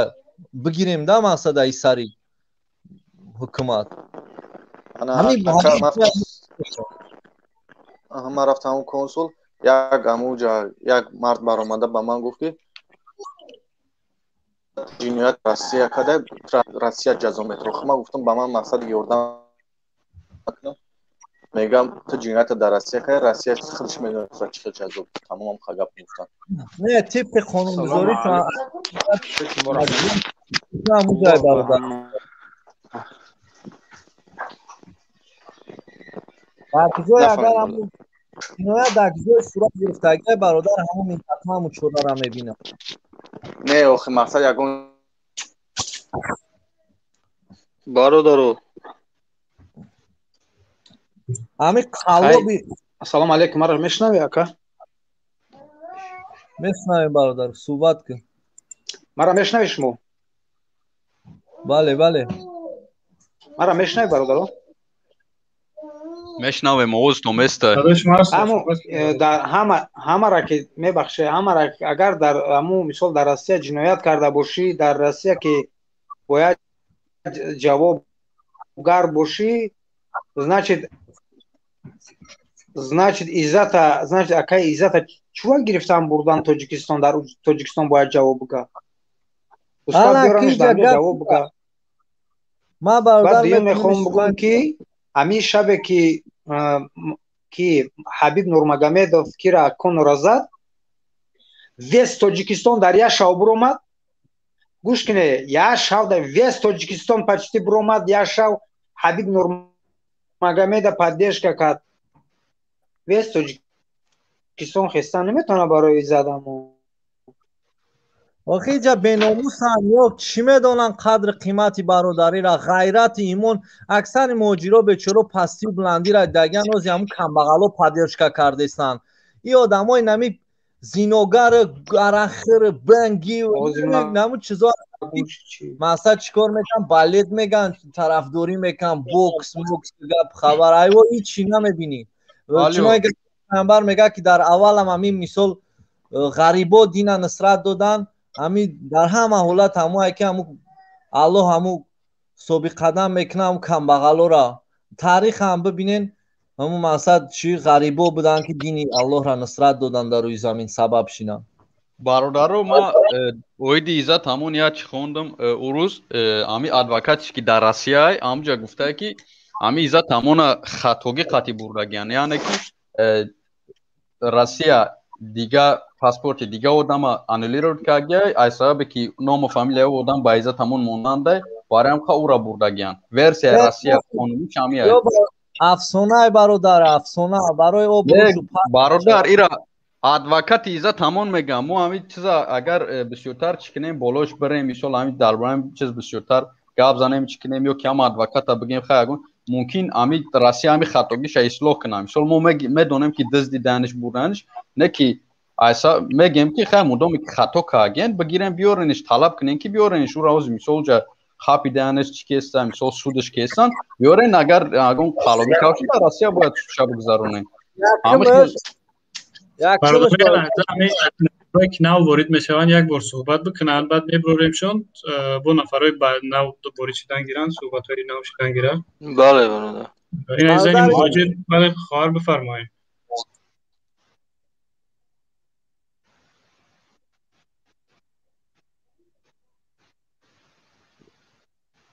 бигирем да мақсад ай сари ҳукумат. Ман рафтам ҳамун консул, як ҳамунҷа як мард баромада ба ман гуфт ки ҷиноят Россия карда, Россия ҷазо метавад. Ман гуфтам ба ман мақсад ёрдам кунам, мегам ту ҷиноятро дар Россия карда, Россия худаш медонад чӣ хел ҷазо. Тамомам гап гуфтам. Не, тибқи қонунгузорӣ ҳамун ҷой бародар. Дар куҷое агар ҳамун ҷиноят дар куҷое сурат гирифтагӣ бародар, ҳамун минтақа ҳамун чораро мебинам. Не, охи мақсад ягон бародаро ҳамин қаллоби. Ассалому алайкум, маро мешунавӣ ака? Мешунавем бародар, суҳбат кун. Маро мешунавӣ шумо? Бале, бале. Маро мешунавӣ бародаро? Мешунавем, овозтон места. Аммо дар ҳама ҳамаро ки мебахшед, ҳамаро агар дар ҳамун мисол дар Россия ҷиноят карда бошӣ, дар Россия ки бояд ҷавобгар бошӣ, значит иззата, значит акай иззата чува гирифтан бурдан Тоҷикистон, дар Тоҷикистон бояд ҷавоб буга. Устод биёранаш дар ҷавоб буга. Ман бародар баъд мехоҳам бугӯям ки ҳамин шабе ки Ҳабиб Нурмагомедов кира конора зад, Весь Тоҷикистон дар як шав буромад. Гӯш кине, як шав дар весь Тоҷикистон почти буромад, як шав Ҳабиб Нурмагомеда поддержка кард. Весь Тоҷикистон хестан наметавонад барои Иззатамон. Охи иҷа беномусанд ё чӣ медонанд қадри қимати бародариро, ғайрати имон. Аксари муҳоҷиро бечоро пастию буландиро даган ози ҳамун камбағало поддержка кардестанд. И одамои нами зиногар, арахир, бенги, намун чизо масалан чӣ кор мекунанд? Балет меган, тарафдорӣ мекунанд, бокс, мокс, гап хабар. Айво ҳеҷ чӣ намебинӣ. Чуноне ки паёмбар мегӯяд ки дар аввалам ҳамин мисол ғарибо дина нусрат доданд, ҳамин дар ҳама ҳолат ҳамое ки ҳамун Аллоҳ ҳамун собиққадам мекунад ҳамун камбағалоро. Таърих ҳам бибинен, ҳамун мақсад чӣ ғарибо буданд ки дини Аллоҳро нусрат доданд дар рӯи замин сабаб шинанд. Бародаро, ма оиди Иззат ҳамон як чӣ хондам ӯ рӯз, ҳами адвокатш ки дар Россияй, ҳамҷа гуфтае ки ҳами Иззат ҳамона хатогӣ қатъи бурдагиян, яъне ки Россия дига паспорти дига одама аннулировать кардагиай, аз сабабе ки ному фамилияи ӯ одам ба Иззат ҳамон монандай, барои ҳам ӯра бурдагиян. Версияи Россия қонуниш ҳамиай. Афсонае бародар, афсона барои об. Бародар, ира адвокати Иззат ҳамон мегӯям, мо ҳамин чиза агар бисёртар чӣ кунем, болош бирем, мисол ҳамин дар бораи ҳамин чиз бисёртар гап занем, чӣ кунем, ё ки ҳама адвоката бигем, хай ягон мумкин ҳамин Россия ҳамин хатогиша ислоҳ кунам. Мисол мо медонем ки дуздиданиш бурданиш, не ки айса мегем ки хай мудоме ки хато кардагиян, бигирем биёрениш, талаб кунем ки биёрениш, ӯра ҳозир мисол ҷа хапидаянаш чӣ кеста, мисол судаш кестан, биёрен, агар ягон қалобӣ кавши дар Россия бояд судша бигзаронем. Нафарое ки нав ворид мешаванд як бор суҳбат бикунанд, баъд меброремшон бо нафарои ба нав ворид шудан гиранд, суҳбатҳои нав шудан гиранд. Бале, бародар. Ин азизани муҳоҷир, бале, хоҳар бифармоед.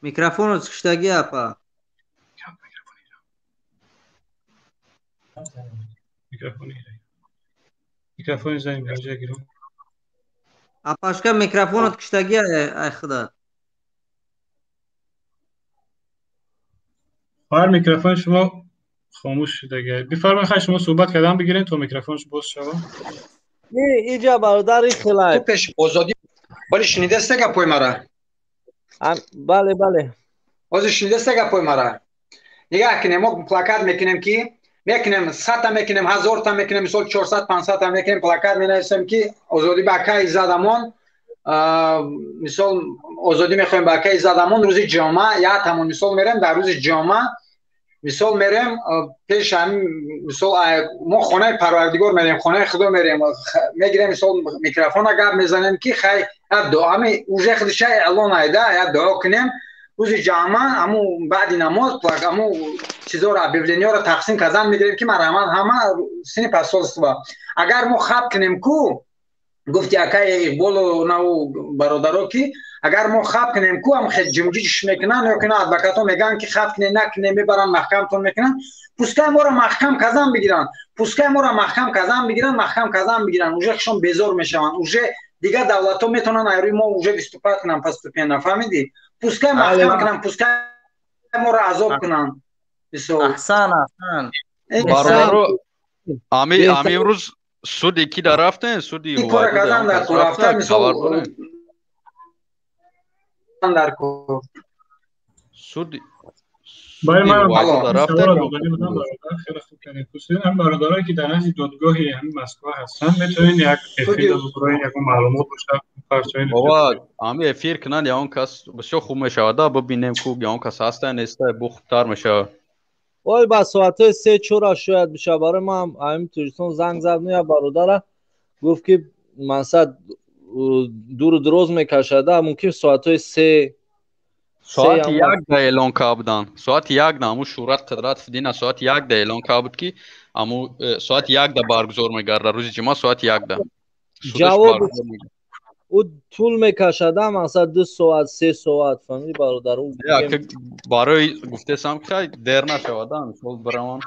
Микрофонро куштагӣ апа. Микрофони зани муҳоҷир гирам. Апашка микрофонот куштагӣ ай худо. Хоҳар, микрофони шумо хомӯш шудагӣ. Бифармоед, хай шумо суҳбат кардан бигиред то микрофонш боз шавад. Не, иҷа бародари хелай. Пеш озодӣ. Вале шунидааст гапҳои мара? Бале, бале. Ҳозир шунидааст гапҳои мара? Нигаҳ кунем, мо плакат мекунем ки мекунем 100 та мекунем, 1000 та мекунем, мисол 400, 500 та мекунем, плакат менависем ки озодӣ ба акаи Иззатамон, мисол озодӣ мехоҳем ба акаи Иззатамон, рӯзи ҷумъа, як ҳамон мисол мерем, дар рӯзи ҷумъа мисол мерем пеш ҳамин мисол мо хонаи Парвардигор мерем, хонаи Худо мерем, мегирем мисол микрофона гап мезанем ки хай як дуо, ҳамин уже худша эълон айда, як дуо кунем рӯзи ҷамъа, ҳамун баъди намоз ҳамун чизоро объявлениёро тақсим кардан мегирем ки марҳамат ҳама сини посольство. Агар мо хаб кунем ку, гуфти акаи Иқболу наву бародаро ки агар мо хаб кунем ку, ҳам хел ҷимҷиш мекунанд, ё ки на адвокатҳо мегӯянд ки хаб кунем, накунем, мебаранд маҳкамтон мекунанд, пускай моро маҳкам казан бигиранд, пускай моро маҳкам казан бигиранд, маҳкам казан бигиранд, уже хишон безор мешаванд, уже дигар давлатҳо метавонанд айрӯи мо уже выступать кунанд постепенно, фаҳмидӣ? Пускай маҳкам кунанд, пускай моро азоб кунанд. Мисол. Аҳсан, аҳсан. Бародаро, ами имрӯз суди ки дар рафтен, суди кора кардан дар кор рафта, мисол дар кор. Суди Бале, ман хеле хуб кардем. Пурсидем ҳам бародарое ки дар назди додгоҳи ҳамин Москва ҳастанд, метавонед як эфир бубуред, ягон маълумот бошад партоед. Бобо, ҳамин эфир кунанд, ягон кас бисёр хуб мешавад, да бибинем ку ягон кас ҳаста неста, бу хубтар мешавад. Ой, ба соатҳои 3-4 шояд бишавад. Барои ман ҳамин Тоҷикистон занг зад як бародара, гуфт ки мақсад дуру дароз мекашад, мумкин соатҳои 3 Соати 1 да эълон карда буданд. Соати 1 да ҳамун Шӯҳрат Қудрат Дина соати 1 да эълон карда буд ки ҳамун соати 1 да баргузор мегардад рӯзи ҷумъа соати 1 да. Ҷавоб ӯ тӯл мекашад, мақсад 2 соат, 3 соат, фаҳмидӣ бародар? Барои гуфтесам ки хай дер нашавад, мисол биравам.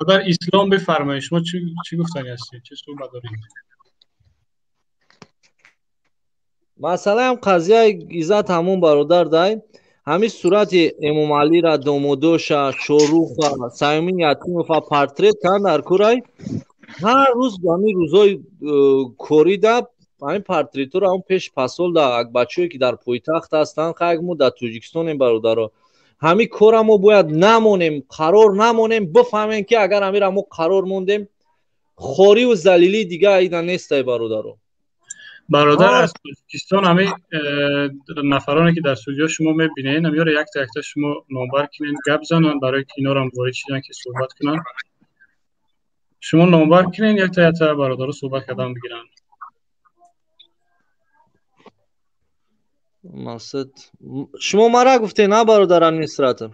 Бародар Ислом бифармоед, шумо чӣ гуфтанӣ ҳастед? Чӣ суҳбат доред? Масъалаам қазияи Иззат ҳамон бародар дай. Ҳамин сурати Эмомалира, домодоша, Шоруха, Саюмин Ятимова портрет кан дар курай. Ҳар рӯз ҳамин рӯзҳои корида ҳамин портретҳоро ҳамон пеш пасол да бачаҳое ки дар пойтахт ҳастанд, хайр мо дар Тоҷикистонем бародаро. Ҳамин кора мо бояд намонем, қарор намонем, бифаҳмем ки агар ҳамира мо қарор мондем, хориву залилӣ дига ида нестай бародаро. Бародар, аз Тоҷикистон ҳамин нафароне ки дар студио шумо мебинед, ҳамёро якта якта шумо номбар кунед, гап зананд, барои ки инорам ворид шидан ки суҳбат кунанд. Шумо номбар кунед, якта якта бародаро суҳбат кардан бигиранд. Мақсад шумо мара гуфтед, на бародар администратор?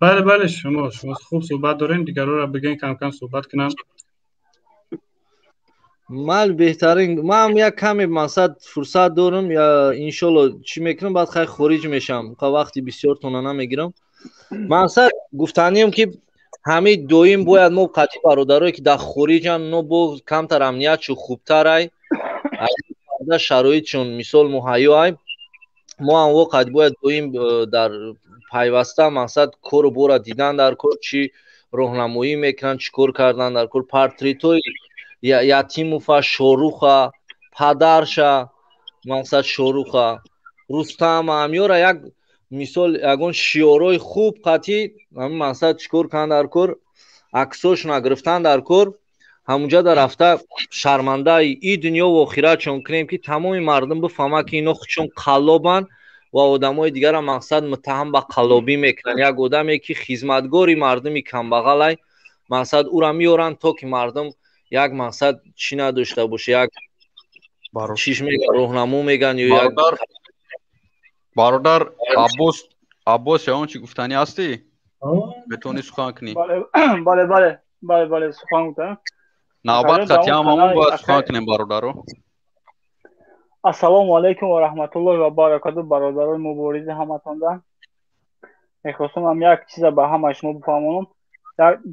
Бале, бале, шумо хуб суҳбат дорем, дигарора бигӯен кам-кам суҳбат кунанд. Мал беҳтарин. Ман як каме мақсад фурсат дорам, я иншолло чӣ мекунам, баъд хай хориҷ мешам. Қа вақти бисёртона намегирам. Мақсад гуфтанием ки ҳамин доим бояд мо қатъи бародарое ки дар хориҷанд, но бо камтар амниятшон хубтарай, шароитшон мисол муҳайё ай, мо ҳам воқеат бояд доим дар пайваста мақсад кору бора дидан дар кор, чӣ роҳнамоӣ мекунанд, чӣ кор кардан дар кор, портретҳои Ятимова, Шоруха, падарша, мақсад Шоруха, Рустама, ҳамёра як мисол ягон шиорҳои хуб қатъи ҳамин мақсад чӣ кор кунанд дар кор, аксошона гирифтан дар кор, ҳамунҷа дар рафта шармандаи и дунё ва охиратшон кунем ки тамоми мардум бифаҳмад ки ино худшон қаллобанд ва одамои дигарам мақсад муттаҳам ба қаллобӣ мекунанд. Як одаме ки хизматгори мардуми камбағалай, мақсад ӯра меоранд то ки мардум як мақсад чӣ надошта боша, як чиш меган, роҳнамо меган ё як бародар Аббос, ягон чӣ гуфтанӣ ҳастӣ? Метавонӣ сухан кунӣ? Бале, бале, бале, бале, сухан гуфтам. Навбат қатъи ҳамамон бояд сухан кунем бародаро. Ассалому алайкум ва раҳматуллоҳи ва баракату, бародарони муборизи ҳаматонда. Мехостам ҳам як чиза ба ҳамаи шумо бифаҳмонам.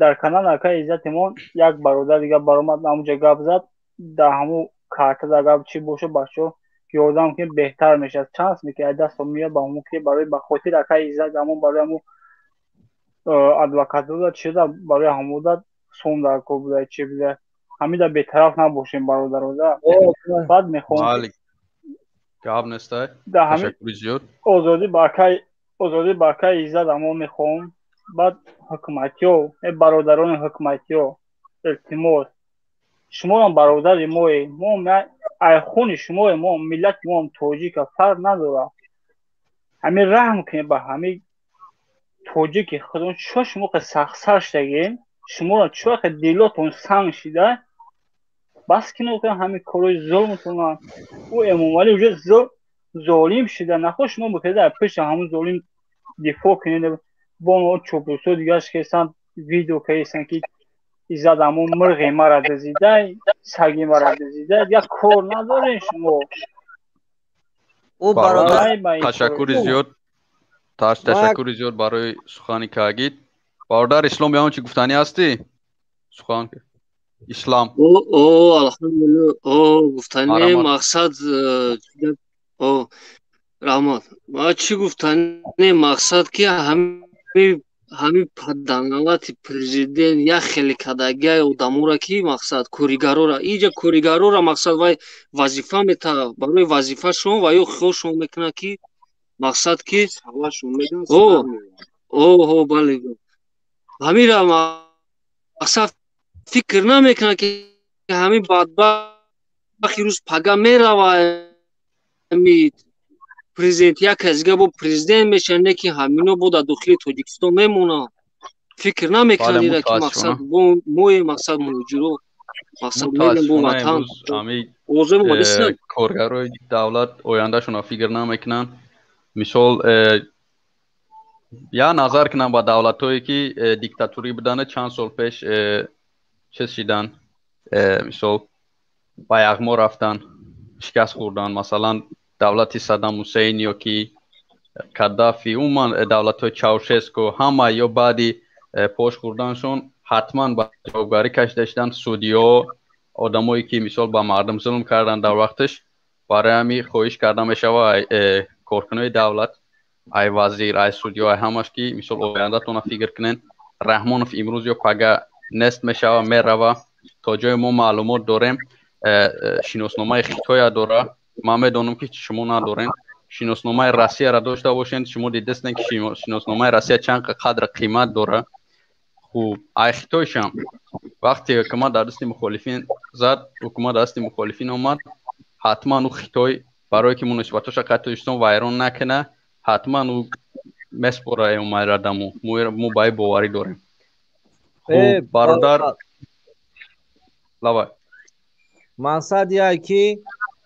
Дар канал акаи Иззатимон як бародар дига баромад, ҳамунҷа гап зад, дар ҳамун картада гап чӣ боша, бачаҳо ёрдам кунед, беҳтар мешавад. Чанд аст ки даст меяд ба ҳамун ки барои ба хотир акаи Иззат ҳамун барои ҳамун адвокатуда чиза барои ҳамуда сом дар кор буда, чӣ буда. Ҳамида бетараф набошем бародарода. Баъд мехоҳам гап нестай. Ташаккури зиёд. Озодӣ ба акаи Иззат ҳамон мехоҳам. Баъд ҳукуматиё, бародарони ҳукуматиё, илтимос, шумоам бародари мое, мо айхуни шумое, мо миллати моам тоҷика, фарқ надорад. Ҳамин раҳм кунед ба ҳамин тоҷики худон. Чо шумо қа сахтсар шудагем? Шуморо чо қа дилотон санг шида? Бас кино кунед ҳамин корҳои зулмтона. Ӯ Эмомалӣ уже золим шида. Нахоҳ шумо бикарда пеши ҳамун золим дифоъ кунед. Бо он чӯбрӯсо дигараш кестанд, видео кестанд ки Иззат ҳамун мирғи мара дазида, саги мара дазида. Дигар кор надорем шумо. Ташаккури зиёд. Ташаккури зиёд барои сухани кагид. Бародар Ислом, ягон чӣ гуфтанӣ ҳастӣ? Сухан Ислом. О, алҳамдулиллоҳ. О, гуфтанӣ мақсад о, раҳмат. Ма чӣ гуфтанӣ мақсад ки ҳамин паданалати президент як хеле кадагиай одамора ки мақсад коригарора, иҷа коригарора мақсад вай вазифа мета, барои вазифашон ва ё хиёлшон мекунад ки мақсад ки о, о, бале, ҳамира мақсад фикр намекунад ки ҳамин бадбахти рӯз пага мерава ҳамин президент, як кас дига бо президент мешавад, не ки ҳамино бо дар дохили Тоҷикистон мемонад. Фикр намекунад ира ки мақсад мое, мақсад муҳоҷиро, мақсад мерем бо ватан. Коргарои давлат ояндашонро фикр намекунанд. Мисол я назар кунам ба давлатҳое ки диктатурӣ буданд, чанд сол пеш чиз шиданд, мисол ба яғмо рафтанд, шикаст хӯрданд. Масалан давлати Саддам Ҳусейн ё ки Каддафи, умуман давлатҳои Чаушеску, ҳама ё баъди пош хӯрданшон Ҳатман ба ҷавобгарӣ кашида шуданд судиё, одамое ки мисол ба мардум зулм карданд дар вақташ. Барои ҳамин хоҳиш карда мешавад коркунои давлат, ай вазир, ай судиё, ай ҳамаш, ки мисол ояндатона фикр кунен. Раҳмонов имрӯз ё пага нест мешава, мерава. То ҷое мо маълумот дорем, шиносномаи Хитоя дора. Ман медонам, ки шумо надорем. Шиносномаи Россияро дошта бошед, шумо дидастен, ки шиносномаи Россия чанд қадр қимат дора. Хуб, ай Хитойшам вақте ҳукумат дар дасти мухолифин зад, ҳукумат дар дасти мухолифин омад, ҳатман ӯ Хитой барое ки муносибатоша қати Тоҷикистон вайрон накуна, ҳатман ӯ меспора Эмомалиро даму. Мо ба ин боварӣ дорем. Хуб, бародар, лавай. Мақсад яй ки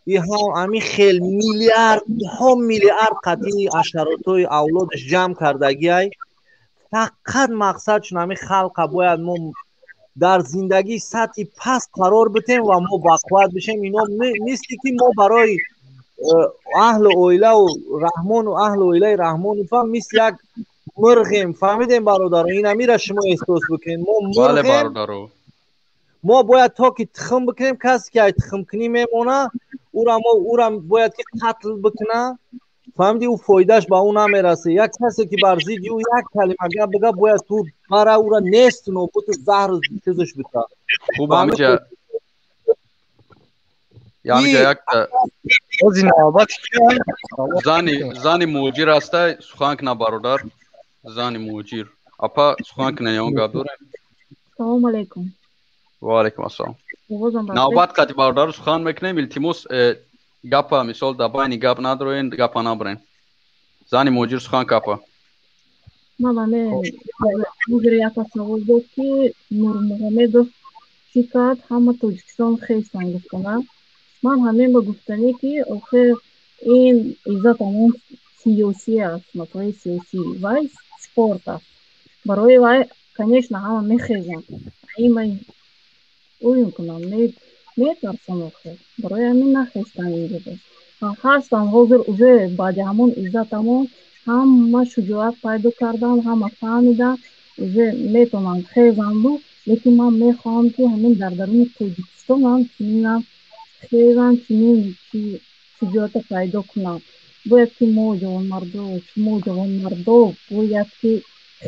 и ҳам ами хел миллиардҳо миллиард қатъи ҳашаротҳои авлодаш ҷамъ кардагиай. Фақат мақсадшон ами халқа бояд мо дар зиндагии сатҳи паст қарор битем ва мо бақувват бишем. Ино мисли ки мо барои аҳлу оилаву Раҳмону аҳлу оилаи Раҳмонов мисли як мурғем. Фаҳмидем, бародаро? Ин амира шумо эҳсос бикунед, мо мурғем. Мо бояд то ки тухм бикунем, касе ки ай тухмкунӣ мемона, ура мо ура бояд ки қатл бикуна. Фаҳмиди? Ӯ фоидааш ба ӯ намерасад. Як касе ки бар зидди ӯ як калима гап бига, бояд ту бара ӯра несту нобуту заҳру чизаш бита. Хуб, ҳамиҷа як зани муҳоҷир ҳастай, сухан кна, бародар. Зани муҳоҷир, апа, сухан кна, ягон гап дорем. Салому алайкум. Ва алайкум ассалом. Навбат қати бародару сухан мекунем. Илтимос, гапа мисол дар байни гап надроен, гапа набарен. Зани муҳоҷир, сухан капа. Ман аме ҳозир яка савол буд, ки Нурмуҳамедов чӣ кард, ҳама Тоҷикистон хестан гуфтана. Ман ҳамин ба гуфтанӣ, ки охир ин Иззат Амон сиёсӣ аст, масъалаи сиёсӣ, вай спорт аст. Барои вай, конечно, ҳама мехезанд. Ин ман ӯ кунам, метарсам охир. Барои ҳамин нахестан инҷо. Ҳастанд ҳозир уже баъди ҳамон Иззат Амон ҳама шуҷоат пайдо карданд, ҳама фаҳмиданд, уже метавонанд хезанду. Лекин ман мехоҳам, ки ҳамин дар даруни Тоҷикистон ҳам чунинам хезанд, чунин шуҷоата пайдо кунанд. Бояд ки мо ҷавонмардо, шумо ҷавонмардо бояд ки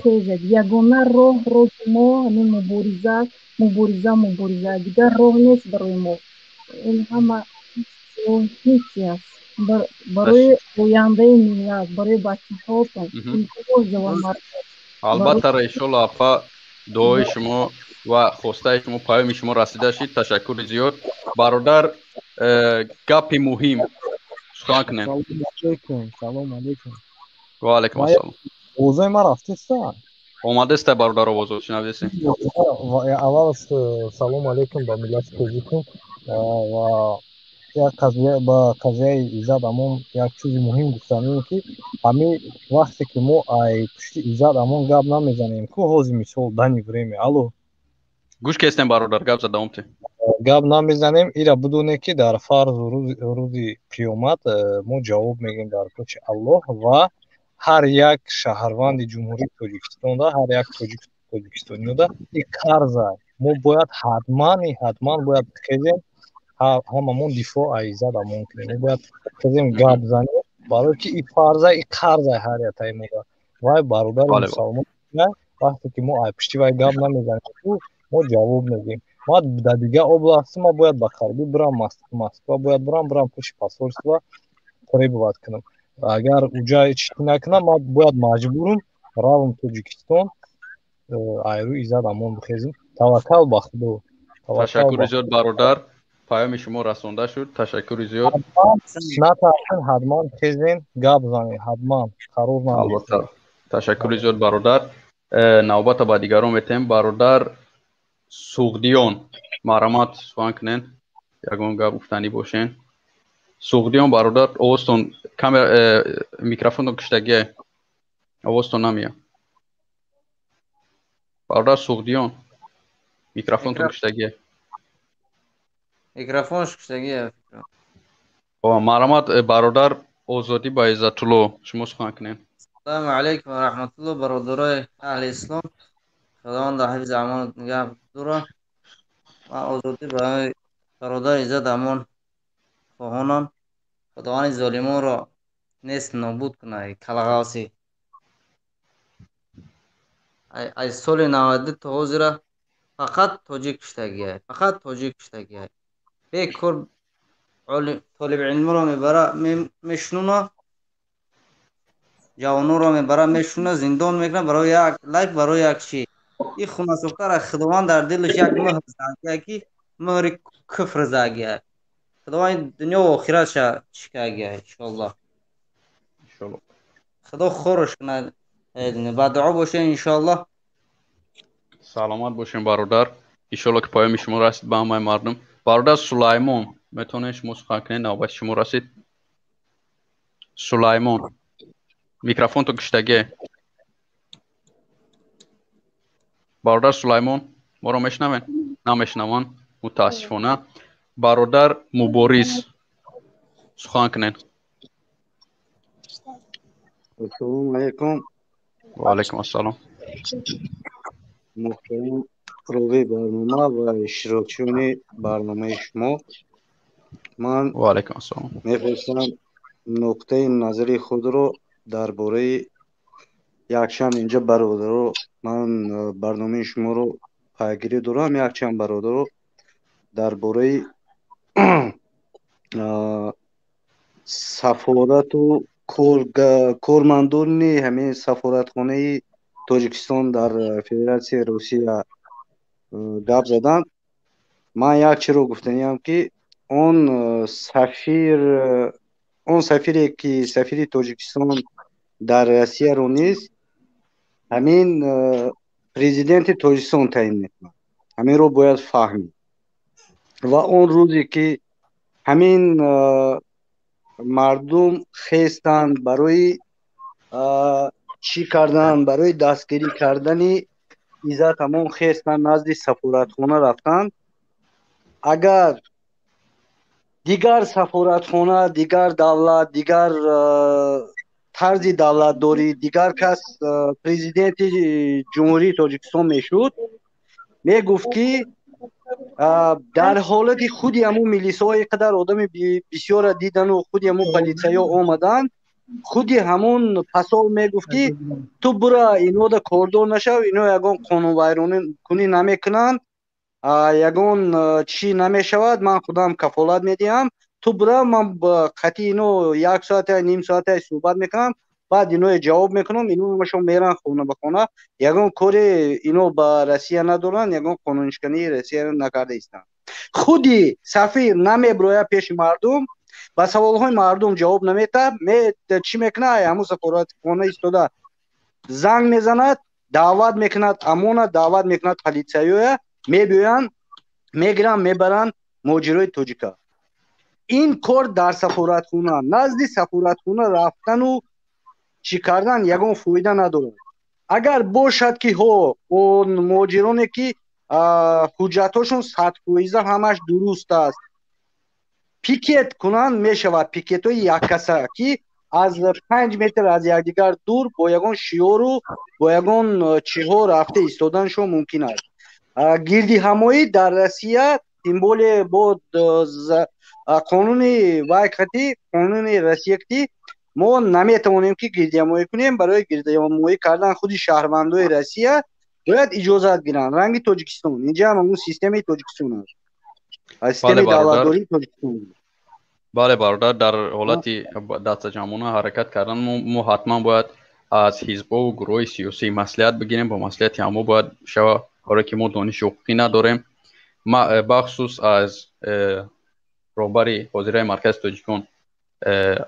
хезед. Ягона роҳ, роҳи мо ҳамин мубориза, мубориза, мубориза. Дигар роҳ нест барои мо. Ин ҳама ҳечи аст барои ояндаи миллат, барои бачаҳотон. Илтимос, ҷавонмардо. Албатта, иншолло, апа, дуои шумо ва хостаи шумо, паёми шумо расида шид. Ташаккури зиёд, бародар. Гапи муҳим, сухан кунем. Салому алайкум. Ва алайкум ассалом. Овозои ман рафтеста? Омадаста, бародар, овозо шунавдеси. Аввал салому алайкум ба миллати тоҷикум ва як қазия, ба қазияи Иззат Амон як чизи муҳим гуфтанем, ки ҳамин вақте ки мо ай пушти Иззат Амон гап намезанем ку ҳозир, мисол, данный время, алло. Гӯш кестем, бародар, гап за, давом те. Гап намезанем, ира бидоне, ки дар фарзу рӯзи қиёмат мо ҷавоб мегӯем дар пеши Аллоҳ ва ҳар як шаҳрванди Ҷумҳурии Тоҷикистонда, ҳар як тоҷикистониёда и қарза. Мо бояд ҳатман бояд хезем, ҳамамон дифоъ аз Иззат Амон кунем. Мо бояд хезем, гап занем, барое ки и фарза, и қарза ҳар яктаи мода. Вай бародари мусалмон. Вақте ки мо ай пушти вай гап намезанем, мо ҷавоб мегӯем. Ма дар дигар области ма бояд ба қарибӣ бирам Москва, бояд бирам пеши посольство требовать кунам. Агар уҷа чӣ накунам, ман бояд маҷбурум равам Тоҷикистон, айрӯи Иззат Амон бихезем. Таваккал ба Худо. Ташаккури зиёд, бародар, паёми шумо расонда шуд. Ташаккури зиёд. Натарсен, ҳатман хезен, гап занед, ҳатман қарор. Албатта, ташаккури зиёд, бародар. Навбата ба дигарон метаҳем. Бародар Суғдиён, марҳамат, сухан кунен, ягон гап гуфтанӣ бошен. Суғдиён бародар, овозтон, камера, микрофонтон куштагия, овозтон намеяд. Бародар Суғдиён, микрофонтон куштагия. Микрофонш куштагия. Марҳамат, бародар Озодӣ ба Иззатулло, шумо сухан кунед. Ассалому алайкум ва раҳматулло, бародарои аҳли ислом. Худованд дар ҳифзи амонат нигаҳ дорад. Ман озодӣ барои бародари Иззат Амон хоҳонам. Худованди золимонро нест нобуд кунад. Калағавсӣ. Аз соли 92 то ҳозира фақат тоҷик куштагиай. Фақат тоҷик куштагиай. Бекор толибилмро мебара, мешунуна, ҷавононро мебара, мешунуна, зиндон мекунад барои як лайк, барои як чӣ. Ин хунасохтара Худованд дар дилаш як мӯҳр задагиай, ки мӯҳри куфр задагиай. Худованд дунё ва охиратша чикагиай, иншоаллоҳ. Иншоаллоҳ. Худо хорш кунад. Ба дуо бошед, иншоаллоҳ. Саломат бошем, бародар. Иншоаллоҳ ки паёми шумо расид ба ҳамаи мардум. Бародар Сулаймон, метавонед шумо сухан кунед, навбати шумо расид. Сулаймон, микрофон то куштагӣ. Бародар Сулаймон, моро мешнавед? Намешнаванд, мутаассифона. Бародар Мубориз, сухан кунед. Ассалому алайкум. Ва алайкум ассалом. Муҳтарам ровии барнома ва иштирокчиёни барномаи шумо, ман ва алайкум ассалом. Мехостам нуқтаи назари худро дар бораи якчанд инҷа бародаро, ман барномаи шуморо пайгирӣ дорам, якчанд бародаро дар бораи сафорату кормандони ҳамин сафоратхонаи Тоҷикистон дар Федератсияи Русия гап заданд. Ман як чиро гуфтаниям, ки он сафир, он сафире ки сафири Тоҷикистон дар Россияро низ ҳамин президенти Тоҷикистон таъин мекунад. Ҳаминро бояд фаҳмид. Ва он рӯзе ки ҳамин мардум хестанд барои чӣ кардан, барои дастгирӣ кардани Иззат Амон хестанд, назди сафоратхона рафтанд. Агар дигар сафоратхона, дигар давлат, дигар тарзи давлатдорӣ, дигар кас президенти Ҷумҳурии Тоҷикистон мешуд, мегуфт ки дар ҳолати худи ҳамун милисаҳо ин қадар одами бисёрро дидану худи ҳамун полисияҳо омаданд, худи ҳамун пасол мегуфт ки ту бура инода кордор нашав, ино ягон қонунвайронкунӣ намекунанд, ягон чӣ намешавад, ман худам кафолат медиҳам, ту бура, ман қатъи ино як соата, ним соата суҳбат мекунам, баъд иное ҷавоб мекунам, ино ҳамашон меран хона ба хона, ягон коре ино ба Россия надоранд, ягон қонуншикании Россия накарда истанд. Худи сафир намеброяд пеши мардум, ба саволҳои мардум ҷавоб наметаҳад, чӣ мекунад? Ҳамун сафоратхона истода занг мезанад, даъват мекунад амона, даъват мекунад полисияёя, мебиёянд, мегиранд, мебаранд муҳоҷирои тоҷика. Ин кор дар сафоратхона, назди сафоратхона рафтану чӣ кардан ягон фоида надорад. Агар бошад ки ҳо он муҳоҷироне ки ҳуҷҷатҳошон 100% ҳамаш дуруст аст, пикет кунанд, мешавад пикетҳои яккаса ки аз 5 метр аз якдигар дур бо ягон шиёру бо ягон чиҳо рафта истоданшон мумкин аст. Гирдиҳамоӣ дар Россия тем более бо қонуни вайкати, қонуни Россиякти мо наметавонем ки гирдиҳамоӣ кунем. Барои гирдиҳамоӣ кардан худи шаҳрвандои Россия бояд иҷозат гиранд. Ранги Тоҷикистон инҷа ҳам ҳамун системаи Тоҷикистон аст, системаи давлатдории Тоҷикистон. Бале бародар, дар ҳолати дастаҷамъона ҳаракат кардан мо ҳатман бояд аз ҳизбҳову гурӯҳҳои сиёсӣ маслиҳат бигирем, бо маслиҳати ҳамо бояд шава, барое ки мо дониши ҳуқуқӣ надорем. Бахусус аз роҳбари ҳозираи Маркази тоҷикон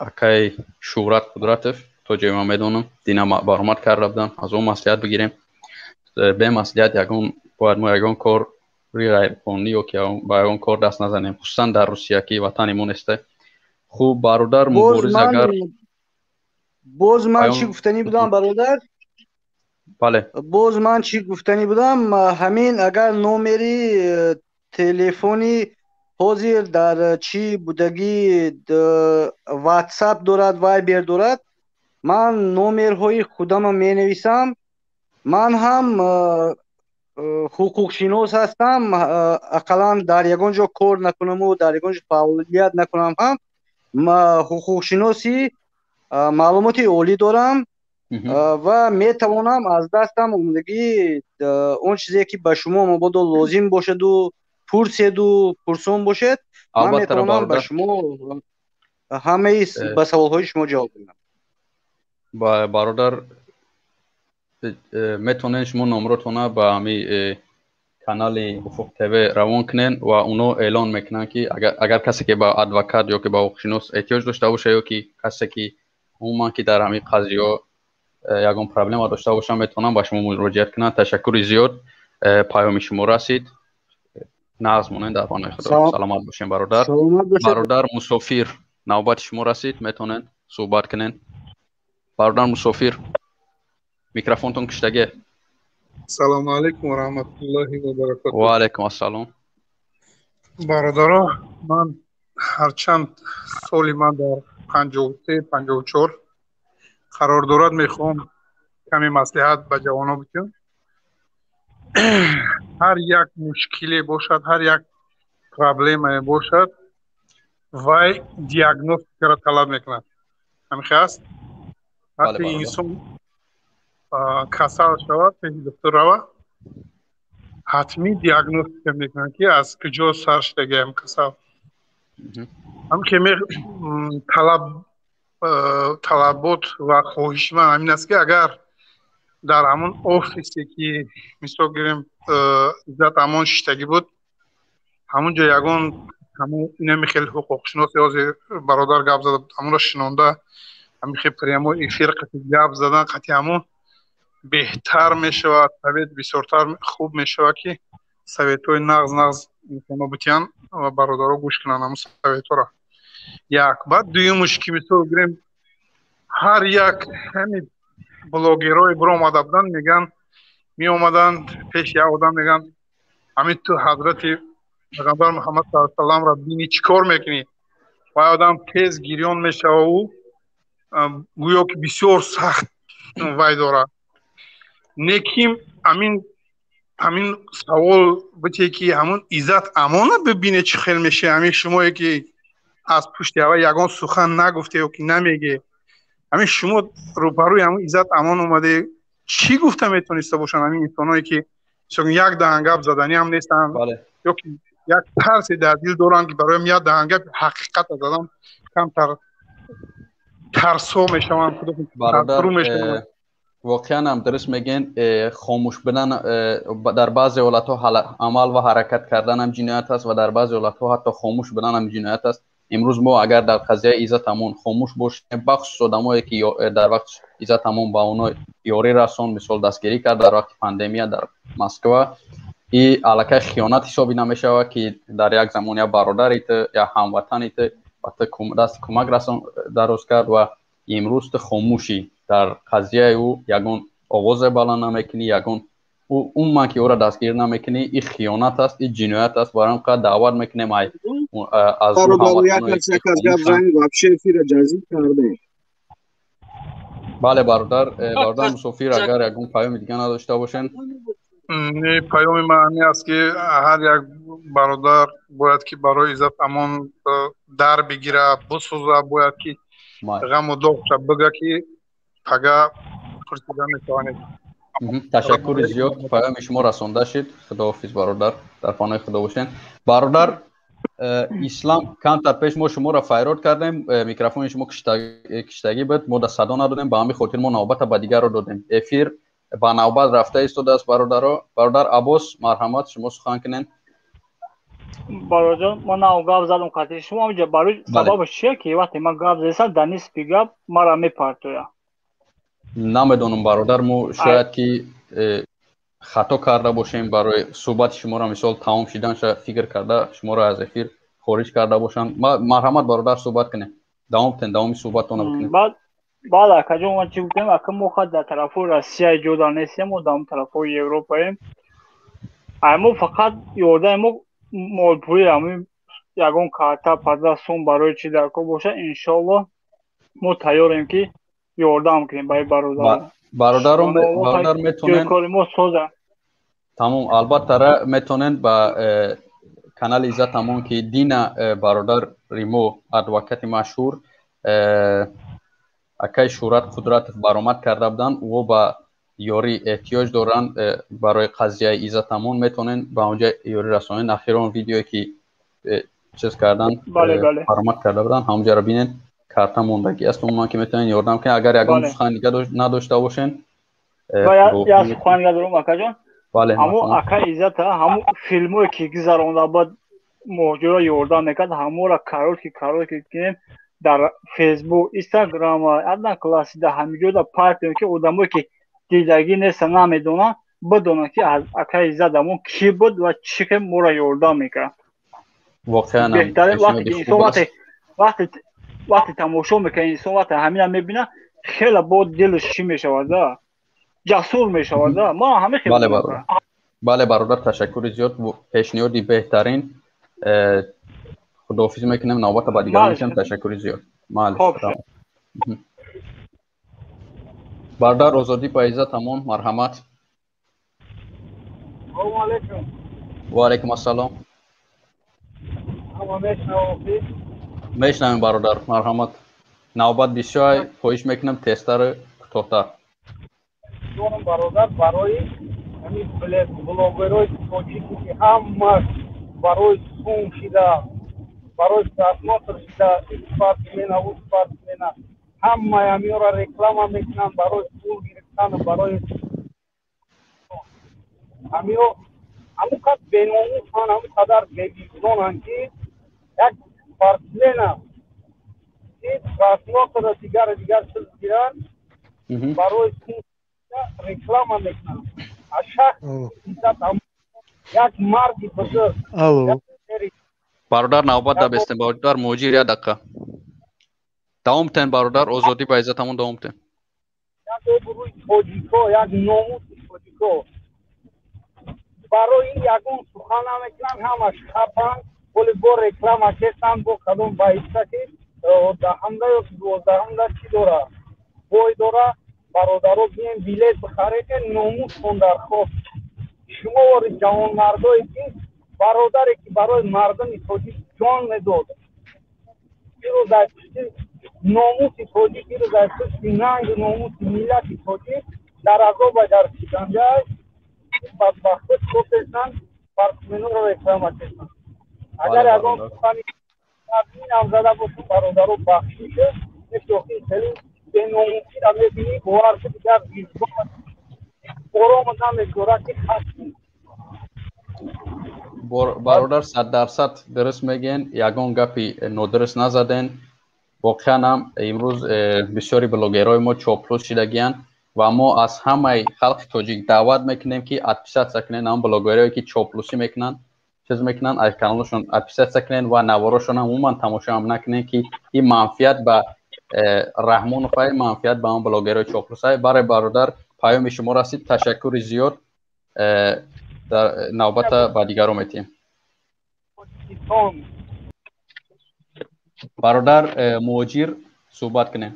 акай Шӯҳрат Қудратов, то ҷое ман медонам, дина баромад карда будам, аз он маслиҳат бигирем. Бе маслиҳат ягон бояд мо ягон кори ғайриқонунӣ ё ки ба ягон кор даст назанем, хусусан дар Русия ки ватани мо неста. Хуб бародар Мубориз, агар боз ман чӣ гуфтанӣ будам бародар? Бале. Боз ман чӣ гуфтанӣ будам, ҳамин агар номери телефони ҳозир дар чӣ будагӣ WhatsApp дорад, Viber дорад, ман номерҳои худамро менависам. Ман ҳам Ҳуқуқшинос ҳастам, ақаллан дар ягон ҷо кор накунаму дар ягон ҷо фаъолият накунам ҳам ҳуқуқшиноси маълумоти олӣ дорам ва метавонам аз дастам омодагӣ он чизе ки ба шумо мабодо лозим бошаду пурседу пурсон бошед, ман метавонам ба шумо ҳамаи ба саволҳои шумо ҷавоб диҳам. Бародар, метавонед шумо номротона ба ҳами канали Уфуқ ТВ равон кунен ва оно эълон мекунанд, ки агар касе ки ба адвокат ё ки ба ҳуқуқшинос эҳтиёҷ дошта боша ё ки касе ки умуман ки дар ҳамин қазиё ягон проблема дошта бошанд, метавонанд ба шумо муроҷиат кунанд. Ташаккури зиёд, паёми шумо расид. Нағз монед, дар паноҳи Худо, саломат бошем, бародар. Бародар Мусофир, навбати шумо расид, метавонед суҳбат кунед. Бародар Мусофир, микрофонтон киштаге. Салому алайкум ва раҳматуллоҳи ва баракатуҳ. Ва алайкум ассалом. Бародаро, ман ҳарчанд соли ман дар 53, 54 қарор дорад, мехоҳам каме маслиҳат ба ҷавонон бидиҳам. Ҳар як мушкиле бошад, ҳар як проблемае бошад, вай диагностикаро талаб мекунад. Ҳамихе аст? Вақте инсон касал шавад, пеши духтур равад, ҳатмӣ диагностика мекунад, ки аз куҷо сар шудагиам касал. Ҳамки талаб талабот ва хоҳиши ман ҳамин аст, ки агар дар ҳамон офисе ки, мисол гирем, Иззат Амон шиштагӣ буд, ҳамон ҷо ягон ҳамон инами хеле ҳуқуқшинос, ҳозир бародар гап зада буд, ҳамонро шинонда, ҳамин хел прямой эфир қати гап задан қати ҳамон беҳтар мешавад, совет бисёртар хуб мешавад, ки советҳои нағз нағз инсонҳо битиҳанд ва бародаро гӯш кунанд ҳамон советҳоро. Як. Баъд дуюмуш ки, мисол гирем, ҳар як ҳами блогерое биромада буданд, мегӯянд, меомаданд пеши як одам, мегӯянд: «Ҳамин ту ҳазрати пайғамбар Муҳаммад саллаллоҳу алайҳи васалламро бинӣ, чӣ кор мекунӣ?» Вай одам тез гирён мешава, ӯ гӯё ки бисёр сахт вай дорад. Неким ҳамин савол бите, ки ҳамун Иззат Амона бибине, чӣ хел мешавад? Ҳамин шумое ки аз пушти ҳава ягон сухан нагуфте ё ки намеге, ҳамин шумо рӯбарӯи ҳамун Иззат Амон омаде, чӣ гуфта метавониста бошанд ҳамин инсоное ки як даҳан гап заданӣ ҳам нестанд ё ки як тарсе дар дил доранд, ки бароям як даҳан гапи ҳақиқата задан камтар тарсо мешаванд? Бародар, воқеан ҳам дуруст мегӯен. Хомӯш будан дар баъзе ҳолатҳо амал ва ҳаракат кардан ҳам ҷиноят аст ва дар баъзе ҳолатҳо ҳатто хомӯш будан ҳам ҷиноят аст. Имрӯз мо агар дар қазияи Иззат Амон хомӯш бошем, бахусус одамое ки дар вақти Иззат Амон ба оно ёрӣ расон, мисол дастгирӣ кард дар вақти пандемия дар Москва, и аллакай хиёнат ҳисобида мешавад, ки дар як замон як бародари ту, як ҳамватани ту ба ту дасти кӯмак расон дароз кард ва имрӯз ту хомӯшӣ, дар қазияи ӯ ягон овозе баланд намекунӣ, ягон умуман ки ӯро дастгир намекунӣ, ин хиёнат аст, ин ҷиноят аст. Барои ҳам қадр даъват мекунем аз гап занӣ, вообще эфира ҷазиб кардем. Бале, бародар, бародар Мусофир, агар ягон паёми дига надошта бошен. Не, паёми ман ҳамин аст, ки ҳар як бародар бояд ки барои Иззат Амон дар бигира, бисӯза, бояд ки ғаму доғша бига, ки пага пурсида метавонед. Ташаккури зиёд, паёми шумо расонда шид. Худоҳофиз, бародар, дар паноҳи Худо бошед. Бародар Ислам, камтар пеш мо шуморо файрод кардем, микрофони шумо киштагӣ буд, мо да садо надодем, ба ҳамин хотир мо навбата ба дигарро додем. Эфир ба навбат рафта истодааст, бародаро. Бародар Аббос, марҳамат, шумо сухан кунед. Бародарҷон, ман нав гап задам қатъи шумо ҳамҷа. Барои сабабаш чия, ки вақте ман гап задам, дар нисфи гап мара мепартоя? Намедонам, бародар, мо шояд ки хато карда бошем, барои суҳбати шуморо мисол тамом шиданша фикр карда, шуморо аз эфир хориҷ карда бошам. Марҳамат, бародар, суҳбат кунед, давом кунед, давоми суҳбатона бикунед. Баъд, акаҷон, ман чӣ гуфтем? Ака, мо хат дар тарафҳои Россия ҷода нестем, мо дар тарафҳои Европаем. Ай мо фақат ёрдами мо молпулӣ, ҳамин ягон карта парда сум барои чӣ дар кор бошад, иншоаллоҳ мо тайёрем, ки ёрдам кунем ба ин бародарон. Бародарон, бародар, метавонед кори мо соза. Тамом, албатта метавонед ба канали Иззат Амон, ки дина бародари мо, адвокати машҳур акай Шӯҳрат Қудратов баромад карда буданд, ӯ ба ёрӣ эҳтиёҷ доранд барои қазияи Иззат Амон, метавонед ба онҷа ёрӣ расонед. Ахирон видеое ки чиз кардан, баромад карда буданд, ҳамонҷаро бинед, карта мондагӣ аст. Умуман ки метавонед ёрдам кунед, агар ягон сухан дига надошта бошед. Як сухан дига дорам, акаҷон. Ҳамун ака Иззата, ҳамун филмое ки гузаронда баъд муҳоҷиро ёрдам мекард, ҳамонро коротко кунем дар Фейсбук, Инстаграм, Одноклассники, дар ҳамин ҷода партием, ки одамое ки дидагӣ неста, намедонанд, бидонанд, ки ака Иззат ҳамон кӣ буд ва чӣ ки моро ёрдам мекард. Воқеан. Беҳтарин вақте ки инсон вақте тамошо мекунад, инсон вақте ҳамина мебинад, хеле бо дилаш чӣ мешавад, ҷасур мешавад. Ма ҳамин хел. Бале, бародар, бале, бародар, ташаккури зиёд, пешниҳоди беҳтарин. Худоҳофиз мекунем, навбата ба дигарон мешавем. Ташаккури зиёд. Майли, бародар Озодӣ ба Иззат Амон, марҳамат. Салому алейкум. Ва алейкум ассалом. Ҳама мешнавам? Мешнавем, бародар, марҳамат. Навбат бисёр, хоҳиш мекунам, тезтару кӯтоҳтар. Дорам, бародар, барои ҳамин блогерҳои тоҷике, ки ҳамаш барои сум шида, барои просмотр шида, ин спортсмена, ӯ спортсмена, ҳамаи ҳаминро реклама мекунанд барои пул гирифтану барои ҳамиҳо. Ҳамон қадр беномусанд, ҳамон қадар бевиҷдонанд, ки як спортсмена ки просмотрро, дигару дигар чиз гиранд, барои сум реклама мекунанд. А шахс як марди бузург. Бародар, навбат дабестем. Бародар Муҳоҷир, як дақиқа давом тен. Бародар Озодӣ ба Иззат Амон, давом тен. Як обрӯи тоҷико, як номуси тоҷико. Барои ин ягон сухан намекунанд, ҳамаш хапанд. Воли бо реклама кестанд, бо кадом баҳиста ки даҳамда ё 12-ҳамда чӣ дора, бой дора. Бародаро, бием, билет бихаред, номустон дар хоб. Шумо вори ҷавонмардое ки бародаре ки барои мардуми тоҷик ҷон медод, ирӯз дар пушти номуси тоҷик, ирӯз дар пушти нангу номуси миллати тоҷик дар азоба, дар шиканҷа. Бадбахто чикор кестанд? Спортсменоро реклама кестанд. Агар ягон сухани инам зада бошам, бародаро, бахшише. Охир хеле беномусиро мебинӣ, бовар ки дигар виҷдон ором намегузорад, ки хашм. Бародар, 100% дуруст мегӯен, ягон гапи нодуруст назаден. Воқеан ҳам имрӯз бисёри блогерҳои мо чоплус шидагиянд ва мо аз ҳамаи халқи тоҷик даъват мекунем, ки отписаться кунед ҳам блогерҳое ки чоплусӣ мекунанд, чиз мекунанд, аз каналашон отписаться кунед ва наворошон ҳам умуман тамошо ҳам накунед, ки ин манфиат ба Раҳмоновай, манфиат ба он блогерҳои чоплусай. Баре, бародар, паёми шумо расид, ташаккури зиёд. Дар навбата ба дигарон метиҳем. Бародар Муҳоҷир, суҳбат кунем.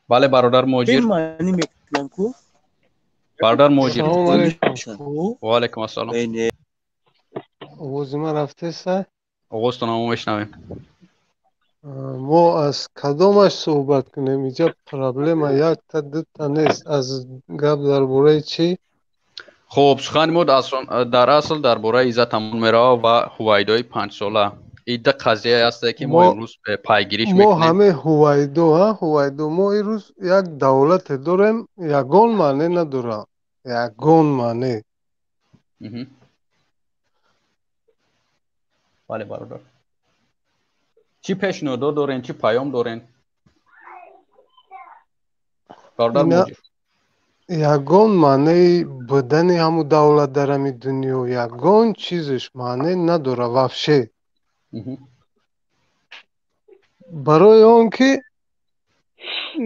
Бале, бародар Муҳоҷир, бародар Муҳоҷир. Ва алайкум ассалом. Овози ман рафтеса? Овозтон мо мешнавем. Мо аз кадомаш суҳбат кунем? Инҷа проблема якта дута нест. Аз гап дар бораи чӣ? Хуб, сухани мо дар асл дар бораи Иззат Амон меравад ва Ҳувайдои 5-сола. Ин ду қазияе ҳасте, ки мо имрӯз пайгириш мо мекунем. Ҳаме Ҳувайдо, Ҳувайдо. Мо ирӯз як давлате дорем, ягон маъне надорад, ягон маъне. Бале, бародар, чӣ пешниҳодот дорен, чӣ паём дорен, бародар Муҳоҷир? Ягон маънеи будани ҳамун давлат дар ҳамин дунё, ягон чизеш маъне надорад вообще. Барои он ки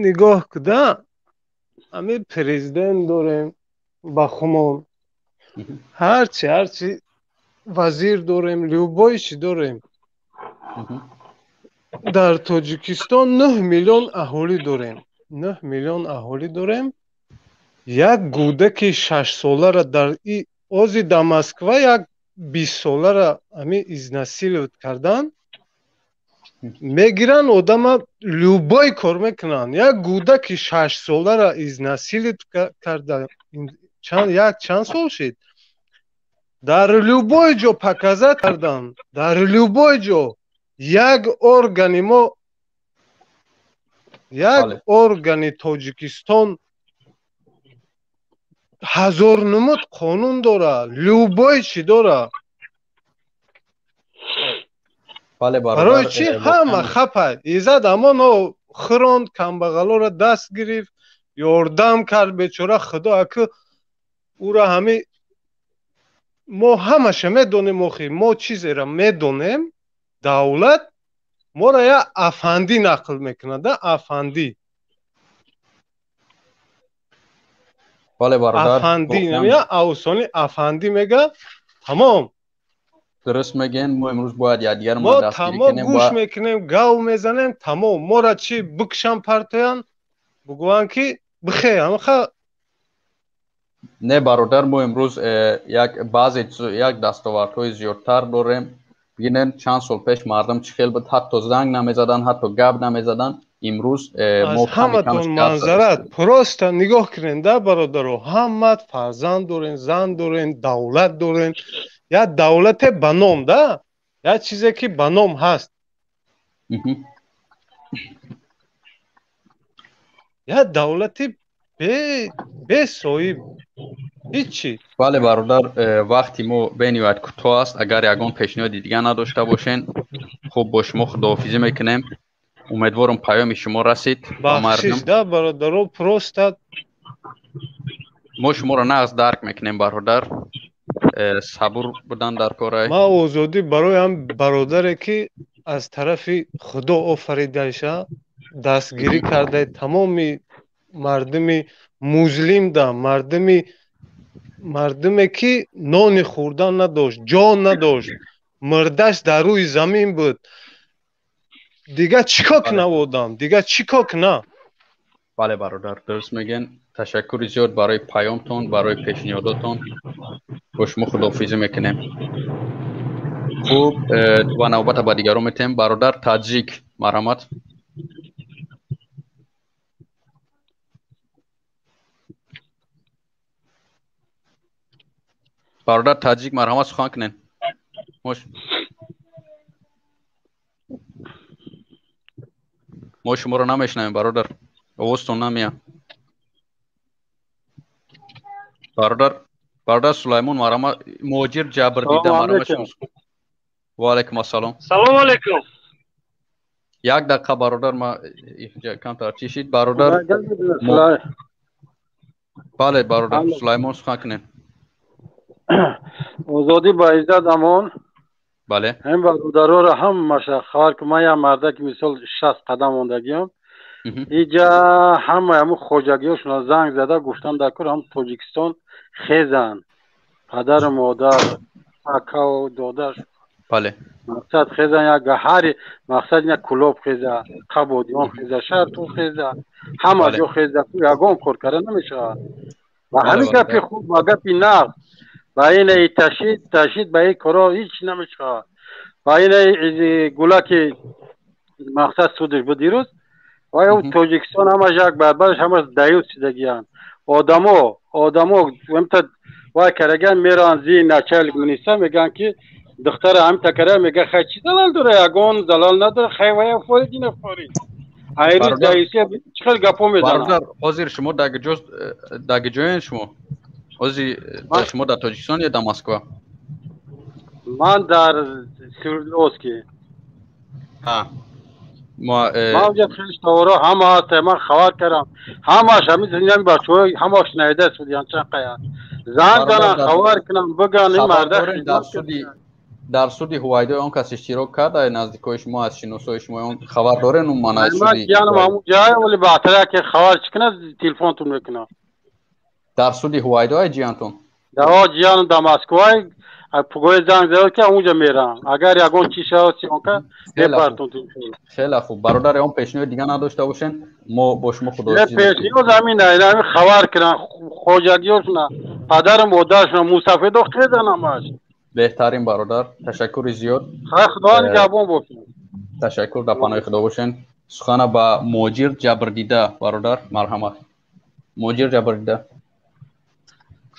нигоҳ куда, ҳамин президент дорем ба хумон, ҳарчи вазир дорем, любой чи дорем. Дар Тоҷикистон 9 миллион аҳолӣ дорем. 9 миллион аҳолӣ дорем. Як гӯдаки 6-соларо дар ози дар Москва як 20-соларо ҳами изнасиловать кардан мегиранд, одама любой кор мекунанд. Як гӯдаки 6-соларо изнасиловать карда як чанд сол шид, дар любой ҷо показать кардан, дар любой ҷо як органи мо, як органи Тоҷикистон ҳазор намуд қонун дора, любой чӣ дора. Барои чӣ ҳама хапад? Иззат Амоно хиронд, камбағалоро даст гирифт, ёрдам кард, бечора худо аку ӯра ҳами мо ҳамаша медонем. Охи мо чизеро медонем, давлат моро як афандӣ нақл мекунад, афандӣ. Афандӣ авсони афандӣ мега, тамом. Дуруст мегӯен, мо имрӯз бояд якдигарро мо тамом гӯш мекунем, гав мезанем, тамом. Моро чӣ бикшан, партоянд, бигӯянд ки бихе ҳамаха. Не бародар, мо имрӯз як баъзе як дастовардҳои зиёдтар дорем. Бинен, чанд сол пеш мардум чӣ хел буд, ҳатто занг намезаданд, ҳатто гап намезаданд. Имрӯз мо ҳаматон манзарат просто нигоҳ кунед да бародаро, ҳамат фарзанд дорен, зан дорен, давлат дорен, як давлате ба ном да, як чизе ки ба ном ҳаст, як давлати бесоҳиб ҳичи. Бале бародар, вақти мо бениҳоят кӯтоҳ аст. Агар ягон пешниҳоди дигар надошта бошен, хуб бо шумо худоҳофизӣ мекунем. Умедворам паёми шумо расид. Бахшиш да бародаро, просто мо шуморо нағз дарк мекунем бародар. Сабур будан дар корай. Ман озодӣ барои ҳам бародаре ки аз тарафи худо офаридаша дастгирӣ карда тамоми мардуми музлимда, мардуме ки нони хӯрдан надошт, ҷон надошт, мурдаш дар рӯи замин буд. Дигар чӣ кор кунам одам? Дигар чӣ кор кунам? Бале бародар, дуруст мегӯен. Ташаккури зиёд барои паёмтон, барои пешниҳодотон. Бо шумо худоҳофизӣ мекунем. Хуб, ва навбата ба дигарон метаҳем. Бародар Таҷик, марҳамат. Бародар Таҷик, марҳамат, сухан кунед. Мо шуморо намешнавем бародар, овозтон намеяд. Бародар Сулаймон, марҳамат, муҳоҷир ҷабрдида, марҳамат шумо. Ва алайкум ассалом. Салому алайкум. Як дақиқа бародар, ма камтар чӣ шид бародар. Бале бародар Сулаймон, сухан кунед. Озодӣ ба Иззат Амон. Бале. Ҳам бародароро ҳамаша хабар ки ман як мардаки мисол 60 қадам мондагиам. Иҷа ҳамаи ҳамун хоҷагиҳошона занг зада гуфтан дар кор ҳам Тоҷикистон хезанд. Падару модар, акаву додаш. Бале. Мақсад хезан як ҳари мақсад як Кулоб хеза, Қабодиён хеза, Шарту хеза, ҳама ҷо хеза, ягон кор карда намешавад. Ба ҳамин гапи хуб, ба гапи нағз, ба инаи ташид ба ин коро ҳеҷ намешавад. Ба инаи гулаки мақсад судаш буд дирӯз, ва Тоҷикистон ҳамаш як барбараш ҳамаш даюс шудагиянд. Одамо ҳамта вай караган мераванд зии начальник министр, мегӯянд ки духтара ҳамта кара, мега хай чӣ залал дора, ягон залал надора, хай вая форид ина форид. Айрӯз даюсия чӣ хел гапо мезананд. Бародар, ҳозир шумо даги ҷоен шумо? Ҳозир шумо дар Тоҷикистон ё дар Москва? Ман дар Свердловске. Ман онҷа хештаворо ҳама ҳаста, ман хабар кардам. Ҳамаш ҳамин зиндагии бачаҳо ҳамаш наида судиян чанд қая. Занг зананд, хабар кунанд, бигӯянд ин марда дар суди Ҳувайдои он кас иштирок кард, ай наздикои шумо, аз шиносои шумо он хабар дорен он маънаи суди? Ҷанам ҳамун ҷай, вале баъдтар ки хабар чӣ кунад, телефонтон мекунам. Дар суди Ҳувайдо ай ҷиянтон? Да, ҷиянам дар Москвай, Пугои занг зад ки онҷа мерам. Агар ягон чиз шавад съёмка мепартон. Хеле хуб. Бародар, он пешниҳод дига надошта бошен, мо бо шумо худоҳофиз. Пешниҳод ҳамин ҳамин хабар кунан хоҷагиёшона, падару модаршона, мусафедо хезан ҳамаш. Беҳтарин бародар, ташаккури зиёд. Худо нигаҳбон бошед. Ташаккур, дар паноҳи Худо бошен. Сухана ба муҳоҷир ҷабрдида бародар, марҳамат. Муҳоҷир ҷабрдида.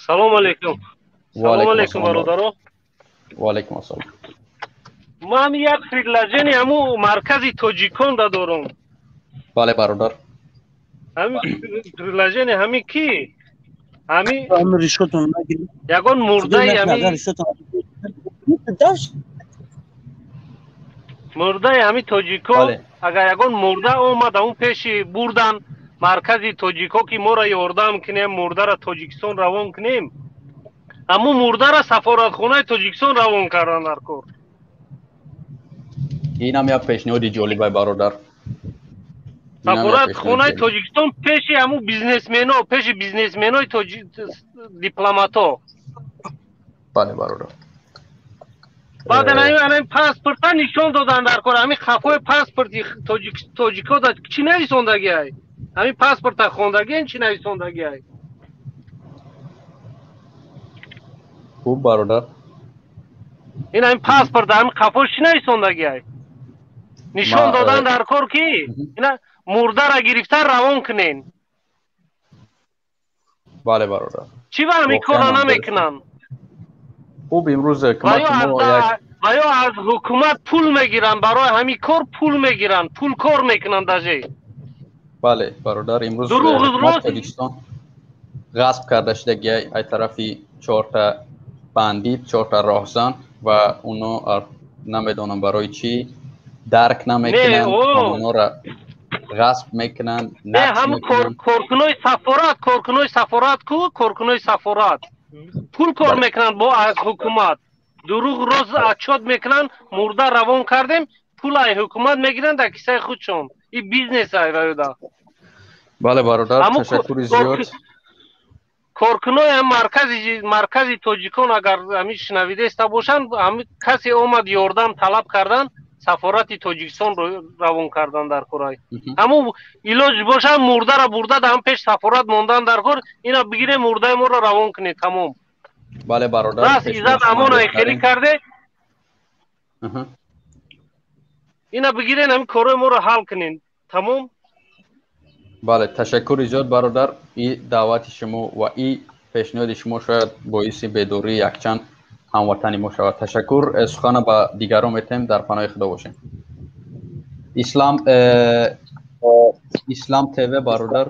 Салом алейкум. Салом алейкум бародаро. Ва алейкум ассалом. Ман як предложение ҳаму маркази тоҷикон да дорам. Бале бародар. Ҳами предложение ҳами ки? Ҳами ягон мурдаи ҳами мурдаи ҳами тоҷико агар ягон мурда омад ҳамун пеши бурдан маркази тоҷико ки моро ёрдам кунем, мурдара Тоҷикистон равон кунем, ҳамун мурдара сафоратхонаи Тоҷикистон равон кардан дар кор. Инам як пешниҳоди ҷолибай бародар. Сафоратхонаи Тоҷикистон пеши ҳамун бизнесмено, пеши бизнесменои дипломато. Бале бародар. Баъдан ҳамин паспорта нишон додан дар кор. Ҳамин қафои паспорти тоҷико да чӣ нависондагиай? Ҳамин паспорта хондагиен чӣ нависондагиай? Хуб бародар. Ин ҳамин паспорт ҳамин қафош чӣ нависондагиай? Нишон додан дар кор ки ина мурдара гирифта равон кунен. Бале бародар. Чӣ ба ҳамин корро намекунанд? Хуб, имрӯз кӯмаки мо як ва ё аз ҳукумат пул мегиранд, барои ҳамин кор пул мегиранд, пул кор мекунанд даже. Бале бародар, имрӯз ҳукумати Тоҷикистон ғасб карда шудагиай ай тарафи чорта бандит, чорта роҳзан ва оно намедонам барои чӣ дарк намекунанд, онҳоро ғасб мекунанд, нақш мекунанд. Коркунои сафорат, коркунои сафорат ку, коркунои сафорат пул кор мекунанд бо аз ҳукумат. Дурӯғ роз отчёт мекунанд, мурда равон кардем, пул ай ҳукумат мегиранд дар кисаи худшон. Ин бизнес ай ваюда. Бале бародар, ташаккури зиёд. Коркунои ҳам маркази тоҷикон агар ҳамин шунавидаиста бошанд, ҳамин касе омад ёрдам талаб кардан, сафорати Тоҷикистон равон кардан дар корай. Ҳамун илоҷ бошанд, мурдара бурда дар ҳам пеш сафорат мондан дар кор, ина бигирем мурдаи моро равон кунед, тамом. Бале бародар. Раст Иззат Амонай хеле карде. Ина бигирен ҳамин корҳои моро ҳал кунед, тамом. Бале, ташаккури зиёд бародар. И даъвати шумо ва и пешниҳоди шумо шояд боиси бедории якчанд ҳамватани мо шавад. Ташаккур. Сухана ба дигарон метаҳем, дар паноҳи Худо бошем. Ислам ТВ бародар.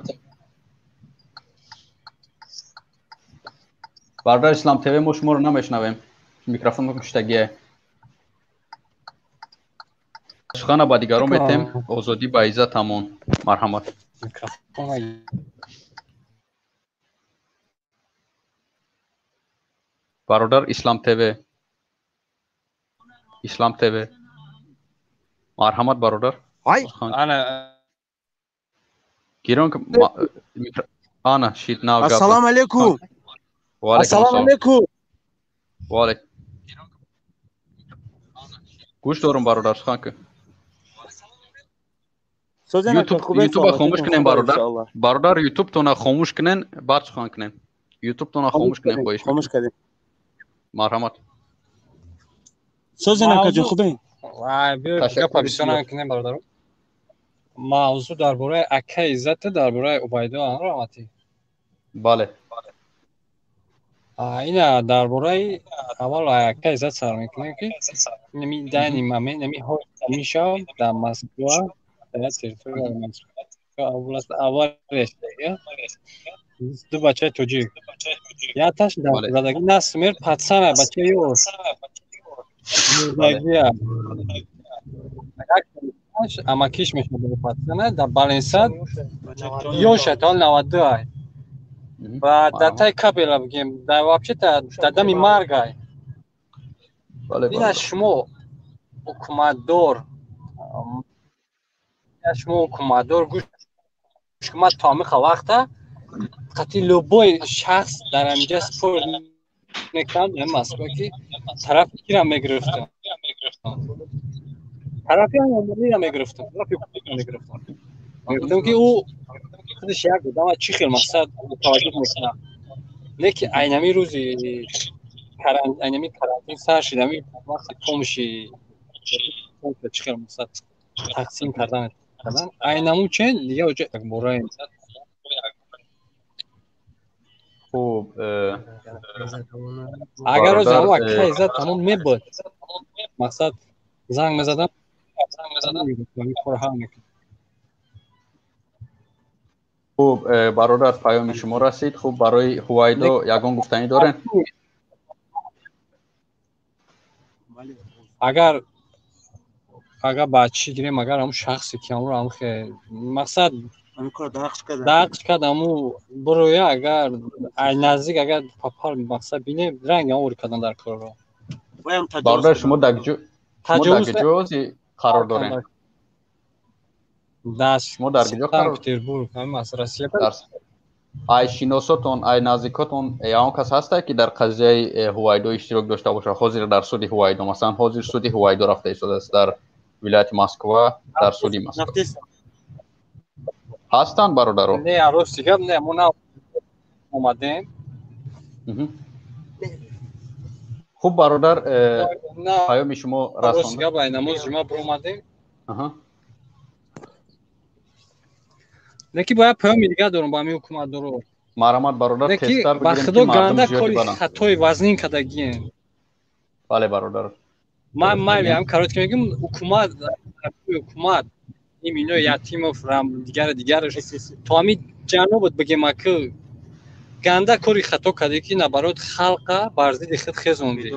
Бародар Ислам ТВ, мо шуморо намешнавем. Микрофон куштагие. Сухана ба дигарон метаҳем. Озодӣ ба Иззат Амон. Марҳамат. Бародар Ислам ТВ. Ислам ТВ. Марҳамат бародар. Ана гирон ана шид нав гап. Ассалому алайкум. Ва алайкум Ассалому алайкум. Ва алайкум. Гӯш дорум бародар, сухан кун. Ютуб хомӯш кунем бародар. Бародар Ютуб-тона хомӯш кунен, баъд сухан кунем. Ютуб-тона хомӯш кунем, хоҳиш. Хомӯш кардем. Марҳамат. Созен акаҷон, хубен? Вай, биё гапа бисёр накунем бародаро. Мавзӯъ дар бораи ака Иззат, дар бораи Убайдулло Раҳматӣ. Бале. Ина дар бораи аввал ака Иззат сар мекунем ки нами дани мамин нами ҳои мешав дар Москва, дар территорияи Москва област аввалеш ду бачаи тоҷик. Якташ дар задагӣ насмер пацана бачаи ёш. Мурдагия. Амакиш мешавад пацана дар Баленсад ёша то 92 ай. Ва дар таи кабела бигем, дар вообще дар дами марг ай. Ина шумо ҳукуматдор, шумо ҳукуматдор гӯш кун, ман то ҳамин вақта қатъи любой шахс дар ҳаминҷа спор мекардам дар Москва, ки тарафи кира мегирифтам, тарафи ҳамонира мегирифтам, тарафи мегирифтам. Мегуфтам, ки ӯ худаш як одама чӣ хел мақсад таваҷҷӯҳ мекунад. Не ки айнами рӯзи айнами карантин сар шид, ами вақти помощи чӣ хел мақсад тақсим кардан, айнаму чен дига оҷа якбора. Хуб, агар рози ҳамо акай Иззат тамом мебуд, мақсад занг мезадам, кор ҳал мекунад. Хуб, бародар, паёми шумо расид. Хуб, барои Ҳувайдо ягон гуфтанӣ дорем? Агар ба чӣ гирем, агар ҳамун шахсе ки ҳамро ҳамхе мақсад дақш кард, ҳаму буроя, агар ай наздик, агар папар мақсад бинем, ранг ҳамори кардан дар корро. Бародар, шумо дар куҷо қарор дорем? Шумо дар куҷо қарор? Петербург, ҳамин аз Россия. Ай шиносотон, ай наздикотон ягон кас ҳаста, ки дар қазияи Ҳувайдо иштирок дошта бошад? Ҳозир дар суди Ҳувайдо, масалан, ҳозир суди Ҳувайдо рафта истодааст дар вилояти Москва, дар суди Москва ҳастанд бародаро? Не, рости гап, не, мо на омадем. Хуб, бародар, паёми шумо расонд. Рости гап, ай намози ҷумъа биромадем. Леки бояд паёми дигар дорам ба ҳамин ҳукуматдоро. Марҳамат, бародар, тезтар ба худо, ганда кори хатои вазнин кардагием. Бале, бародар. Ман майли ҳам коротко мегӯям, ҳукумат им ино Ятимов, дигар дигараш, то ҳамин ҷанобот бигем, аки ганда кори хато кардӣ, ки наоборот халқа бар зидди худ хезондӣ.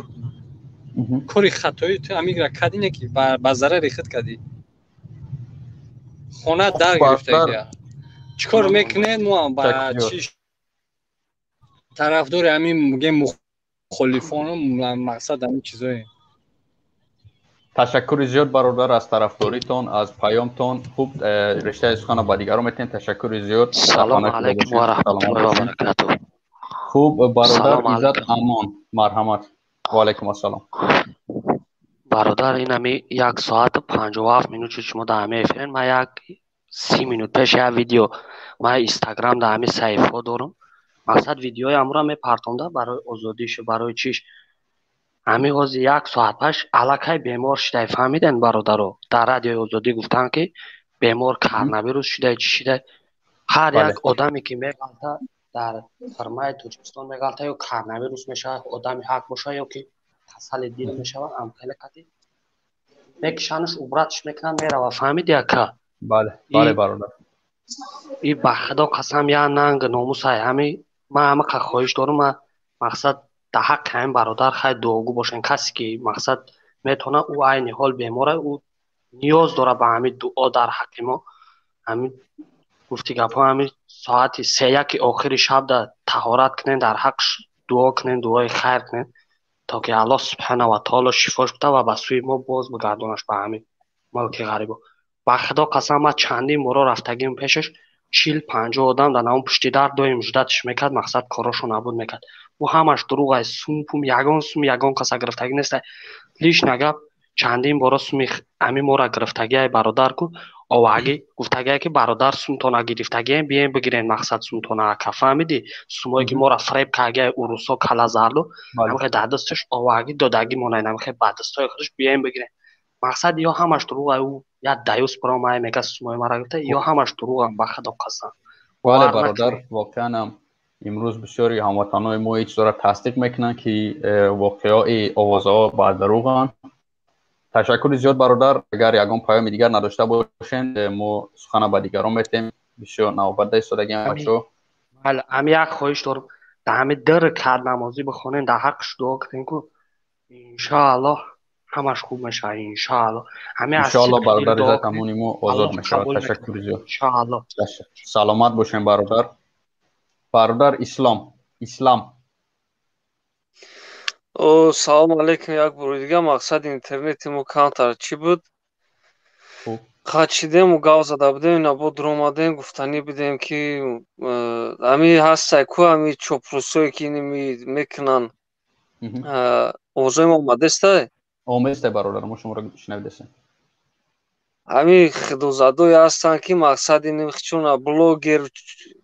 Кори хатои ту ҳаминра кардӣ, не ки ба зарари худ кардӣ. Хона дар гирифтагия. Чӣ кор мекунед? Мо ҳам ба чӣ тарафдори ҳамин мегем мухолифону мақсад ҳамин чизоем. Ташаккури зиёд, бародар, аз тарафдоритон, аз паёмтон. Хуб, рештаи сухана ба дигарон метиҳем. Ташаккури зиёд. Салому алайкум ва раҳматуллоҳи ва баракатуҳ. Хуб, бародар Иззат Амон, марҳамат. Ва алайкум ассалом. Бародар, ин ҳами 1 соату 57 минут шуд шумо дар ҳамин эфирен. Ман як 30 минут пеш як видео ман Инстаграм дар ҳамин саҳифаҳо дорам. Мақсад видеои ҳамро мепартонда барои озодишу барои чиш. Ҳамин ҳозир як соат пеш аллакай бемор шудай, фаҳмиден бародаро? Дар радиои Озодӣ гуфтанд, ки бемор коронавирус шудай, чӣ шудай. Ҳар як одаме ки меғалта дар фирмаи Тоҷикистон меғалта, ё коронавирус мешавад, одами ҳақ бошад, ё ки касали дил мешавад, амхеле қати мекишанаш, убратш мекунанд, мерава. Фаҳмиди, ака? Бале, бале, бародар. И ба худо қасам, я нанг номусай. Ҳами ман ҳамақа хоҳиш дорам, ман мақсад дар ҳаққи ҳамин бародар хай дуогӯ бошен. Касе ки мақсад метавона, ӯ айни ҳол бемора, ӯ ниёз дорад ба ҳамин дуо дар ҳаққи мо. Ҳамин гуфти гапҳо, ҳамин соати сеяки охири шаб да таҳорат кунен, дар ҳаққш дуо кунен, дуои хайр кунен, то ки Аллоҳ субҳана ва таоло шифош бида ва ба сӯи мо боз бигардонаш, ба ҳамин мулки ғарибо. Ба худо қасам, ман чандин боро рафтагим пешаш, 40-50 одам дар ҳамон пушти дар доим ждатш мекард, мақсад корошо набуд мекард. Ӯ ҳамаш дурӯғ ай, сум пум ягон сум ягон каса гирифтагӣ нест. Лишна гап, чандин боро суми ҳамин мора гирифтагӣ ай бародар ку овагӣ гуфтагие, ки бародар, сумтона гирифтагием, бием бигирен, мақсад сумтона, ака, фаҳмидӣ? Сумое ки мора фреб кардагиай урусо калазарду, ҳамихе дар дасташ овагӣ додагӣ монайн, ҳамихе ба дастои худаш бием бигирен. Мақсад ё ҳамаш дурӯғ ай, ӯ як даюс биромай мега сумои мара гирифта, ё ҳамаш дурӯғам, ба худо қасам. Бале, бародар, воқеанам имрӯз бисёри ҳамватанҳои мо ин чизоро тасдиқ мекунанд, ки воқеаи овозаҳо ба дурӯғанд. Ташаккури зиёд, бародар. Агар ягон паёми дигар надошта бошен, мо сухана ба дигарон метем. Бисёр навбат истодагиам, бачаҳо. Бале, ҳами як хоҳиш дорам, дар ҳами ду ракат намозӣ бихонем, дар ҳаққш дуо кунем, ку иншоаллоҳ ҳамаш хуб мешавад, иншоаллоҳ. Ҳами аз Иншоаллоҳ, сидқи дил бародар, дуо иззат кунем, амони мо озод Аллоҳ мешавад. қабул мекунад, Ташаккури зиёд. иншоаллоҳ. Саломат бошем, бародар. Бародар Ислом, Ислам. О, салому алейкум як бори дига. Мақсади интернети мо камтар чӣ буд? Хуб. Қачидему гав зада будем, ина бо дуромадем, гуфтанӣ будем, ки ҳами ҳастай ку ҳами чопрусое ки иними мекунанд. Овозои мо омадестай? Омадестай, бародар, мо шуморо шунавидесем. Ҳамин худозадое ҳастанд, ки мақсад ин чуна блогер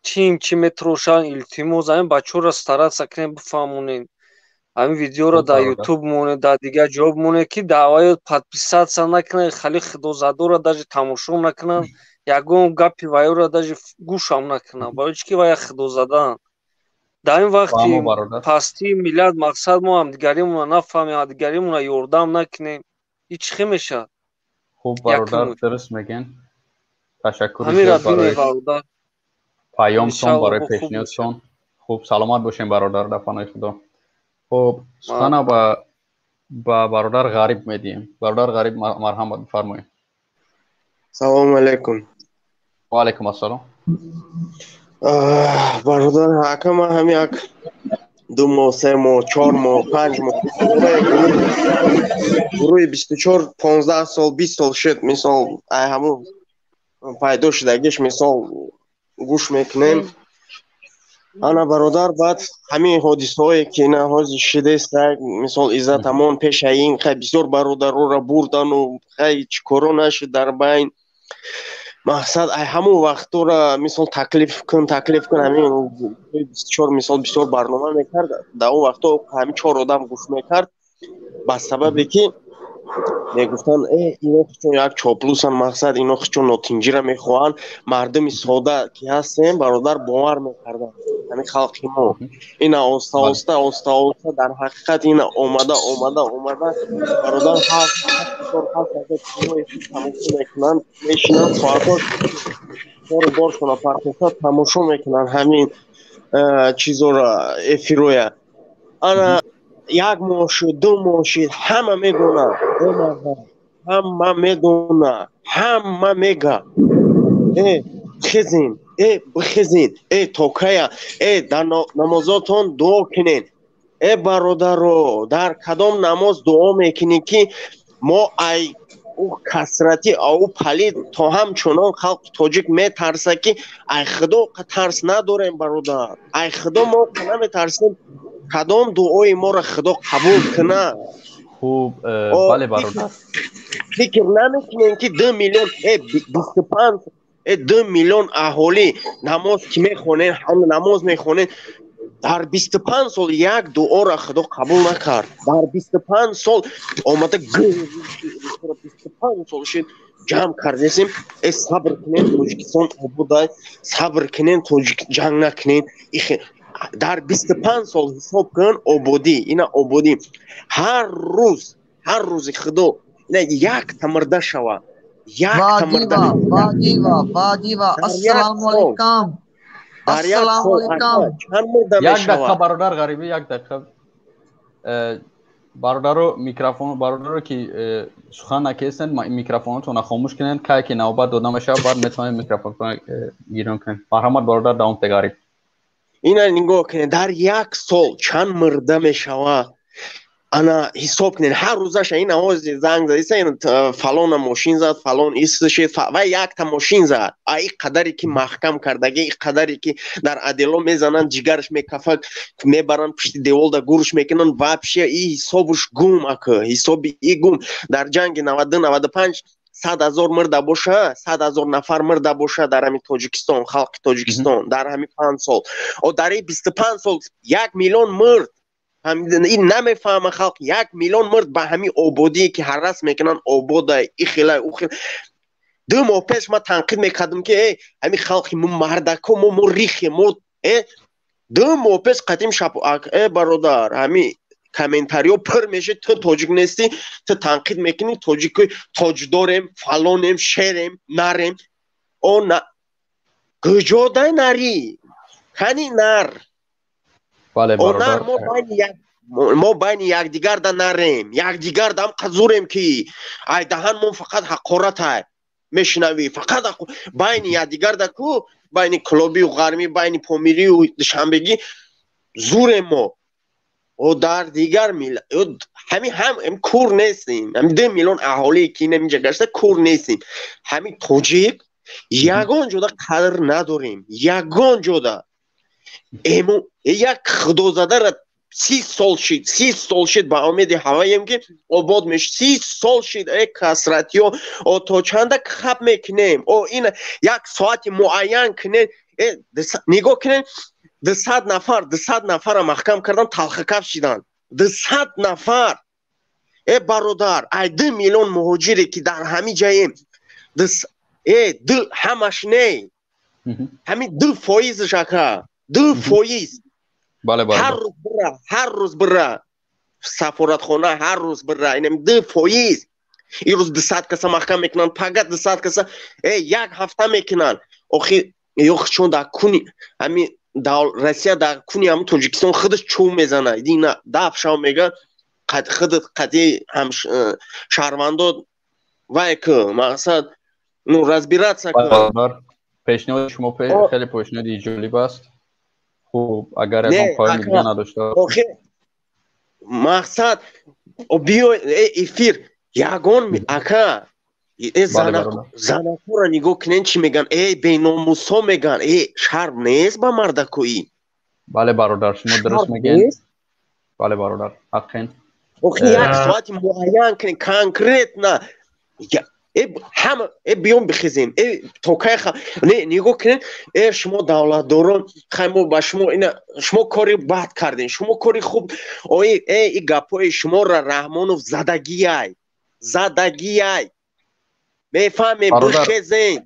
чим чӣ метрошанд. Илтимос, ҳамин бачаҳоро стараться кунем, бифаҳмонем. Ҳамин видеоро дар ютуб монед, дар дигар ҷо монед, ки даъваё подписаться накунанд, хали худозадоро даже тамошо накунанд, ягон гапи ваёро даже гӯшам накунанд. Барои чӣ ки вая худозадаанд? Дар ин вақти пастии миллат, мақсад, мо ҳамдигаримонро нафаҳмем, ҳамдигаримонро ёрдам накунем, ин чӣ хел мешавад? Хуб, бародар, дуруст мегӯен. Ташаккури зиёд барои паёмтон, барои пешниҳодтон. Хуб, саломат бошем, бародар, дар паноҳи Худо. Хуб, сухана ба бародар Ғариб медиҳем. Бародар Ғариб, марҳамат, бифармоед. Салому алайкум. Ва алайкум ассалом. Бародар, ака, ман ҳам як 2 моҳ, 3 моҳ, 4 моҳ, 5 моҳ, гурӯҳи 24, 15 сол, 20 сол шуд, мисол, ай ҳамун пайдо шудагиш, мисол, гӯш мекунем. Ана, бародар, баъд ҳамин ҳодисаҳое ки ина ҳозир шидест, мисол, Иззатамон пешаи ин хай бисёр бародароро бурдану хай чӣ коро нашуд дар байн. Мақсад, ай ҳамун вақтора, мисол, таклиф кун, таклиф кун, ҳамин 24, мисол, бисёр барнома мекард. Дар он вақто ҳамин чор одам гӯш мекард, ба сабабе ки мегуфтанд, ино хучон як чоплусан, мақсад, ино хучон нотинҷира мехоҳанд. Мардуми сода ки ҳастем, бародар, бовар мекарданд ҳамин халқи мо. Ина оста оста, оста оста, дар ҳақиқат ина омада, омада, омада, бародар, ҳар тамошо мекунанд, мешинанд соатҳо, кору боршона партофта тамошо мекунанд ҳамин чизоро, эфироя. Ана як моҳ шуд, 2 моҳ шуд, ҳама медонад, ҳама медонад, ҳама мега, э хезин, э бихезин, э токая, э дар намозотон дуо кунед. Э бародаро, дар кадом намоз дуо мекунӣ, ки мо ай ӯ касрати ау палид то ҳамчунон халқи тоҷик метарса, ки ай Худо тарс надорем, бародар, ай Худо мо наметарсем, кадом дуои моро Худо қабул кунад? Хуб, бале, бародар. Фикр намекунем, ки 2 миллион, 25, 2 миллион аҳолӣ намоз ки мехонем, намоз мехонем, дар 25 сол як дуоро Худо қабул накард. Дар 25 сол омада, 25 сол шуд, ҷамъ кардесем, э сабр кунем, Тоҷикистон ободай, сабр кунем, тоҷик ҷанг накунем. Дар 25 сол ҳисоб кун, ободӣ, ина ободӣ, ҳар рӯз, ҳар рӯзи Худо ина як тамирда шава, як тамирда. Ассалому алайкум. Ассалому алайкум. Чанд мурда як мешава? Дақиқа, бародар Ғарибӣ, як дақиқа. Бародаро, микрофон, бародаро ки сухан накестен, микрофонотонро хомӯш кунед. Кай ки навбат дода мешавад, баъд метавонед микрофонтонро гирён кунед. Марҳамат, бародар, давом те, Ғариб. Ина нигоҳ кунед, дар як сол чанд мурда мешавад, ана ҳисоб кунед, ҳар рӯзаша. Ин овози занг задиса, ин фалона мошин зад, фалон ис шид, ва якта мошин зад, а и қадаре ки маҳкам кардаги, и қадаре ки дар адело мезананд, ҷигараш мекафад, мебаранд, пушти деволда гурш мекунанд, вообще и ҳисобуш гум, ака, ҳисоби и гум. Дар ҷанги 92, 95 100 000 мурда боша, 100 000 нафар мурда боша дар ҳамин Тоҷикистон, халқи Тоҷикистон дар ҳамин 5 сол. О дар ин 25 сол 1 миллион мурд. Ин намефаҳма халқ. 1 миллион мурд ба ҳамин ободие ки ҳаррас мекунанд, обода, ихила, ухил. 2 моҳ пеш ман танқид мекардам, ки э ҳамин халқи мо, мардако, мо рихе мо. Э 2 моҳ пеш қатим шап, э бародар, ҳамин комментариё пур мешид: ту тоҷик нестӣ, ту танқид мекунӣ, тоҷики тоҷдорем, фалонем, шерем, нарем. О на куҷодай нари? Кани нар? Бале. О нар. Бародар. Мо байни якдигарда нарем, якдигардам қазурем, ки ай даҳан мо фақат ҳақоратай мешунавӣ, фақат байни якдигарда ку, байни Кӯлобию Ғармӣ, байни Помирию Душанбегӣ зурем мо. О дар дигар ҳамин ҳам кур нестем, ҳамин 2 миллион аҳолие ки инҷа гашта, кур нестем. Ҳамин тоҷик ягон ҷода қадр надорем, ягон ҷода. Эмо як худозадара. 30 сол шид, 30 сол шид, ба умеди ҳаваем ки обод меш. 30 сол шид, э касратиё, о то чанда хаб мекунем? О ин як соати муайян кунем. Э нигоҳ кунем, 200 нафар, 200 нафара маҳкам кардан, талхакаф шидан 200 нафар. Э бародар, ай 2 миллион муҳоҷире ки дар ҳамин ҷаем, э ду ҳамаш не, ҳамин 2%-ш, ака, 2%. Бале, бале. Ҳар рӯз бира, ҳар рӯз бира сафоратхона, ҳар рӯз бира, инам 2%. Ин рӯз 200 каса маҳкам мекунанд, пага 200 каса, э як ҳафта мекунанд. Охи ё чун дар куни ҳамин Россия, дар куни ҳамин Тоҷикистон худаш чӯ мезана, дина даф шав мега, худ қати ҳам шаҳрвандо вай ку мақсад, ну разбираться ку. Пешниҳоди шумо хеле пешниҳоди ҷолиб аст. Хуб, агар ягон поёни дига надошта. Охи мақсад биё эфир ягон, ака, э занакура нигоҳ кунен, чӣ меган, э беномусо меган, э шарм нест ба мардакоӣ? Бале бародар, шумо дуруст мегӯед. Бале бародар, ҳаққен. Охи як соати муайян кунен конкретно, э ҳама, э биём бихезем, э то кай? Не, нигоҳ кунед, э шумо давлатдорон, хай мо ба шумо ина, шумо кори бад кардем, шумо кори хуб, ои э и гапҳои шуморо Раҳмонов задагиай, задагиай, мефаҳмем, бихезем.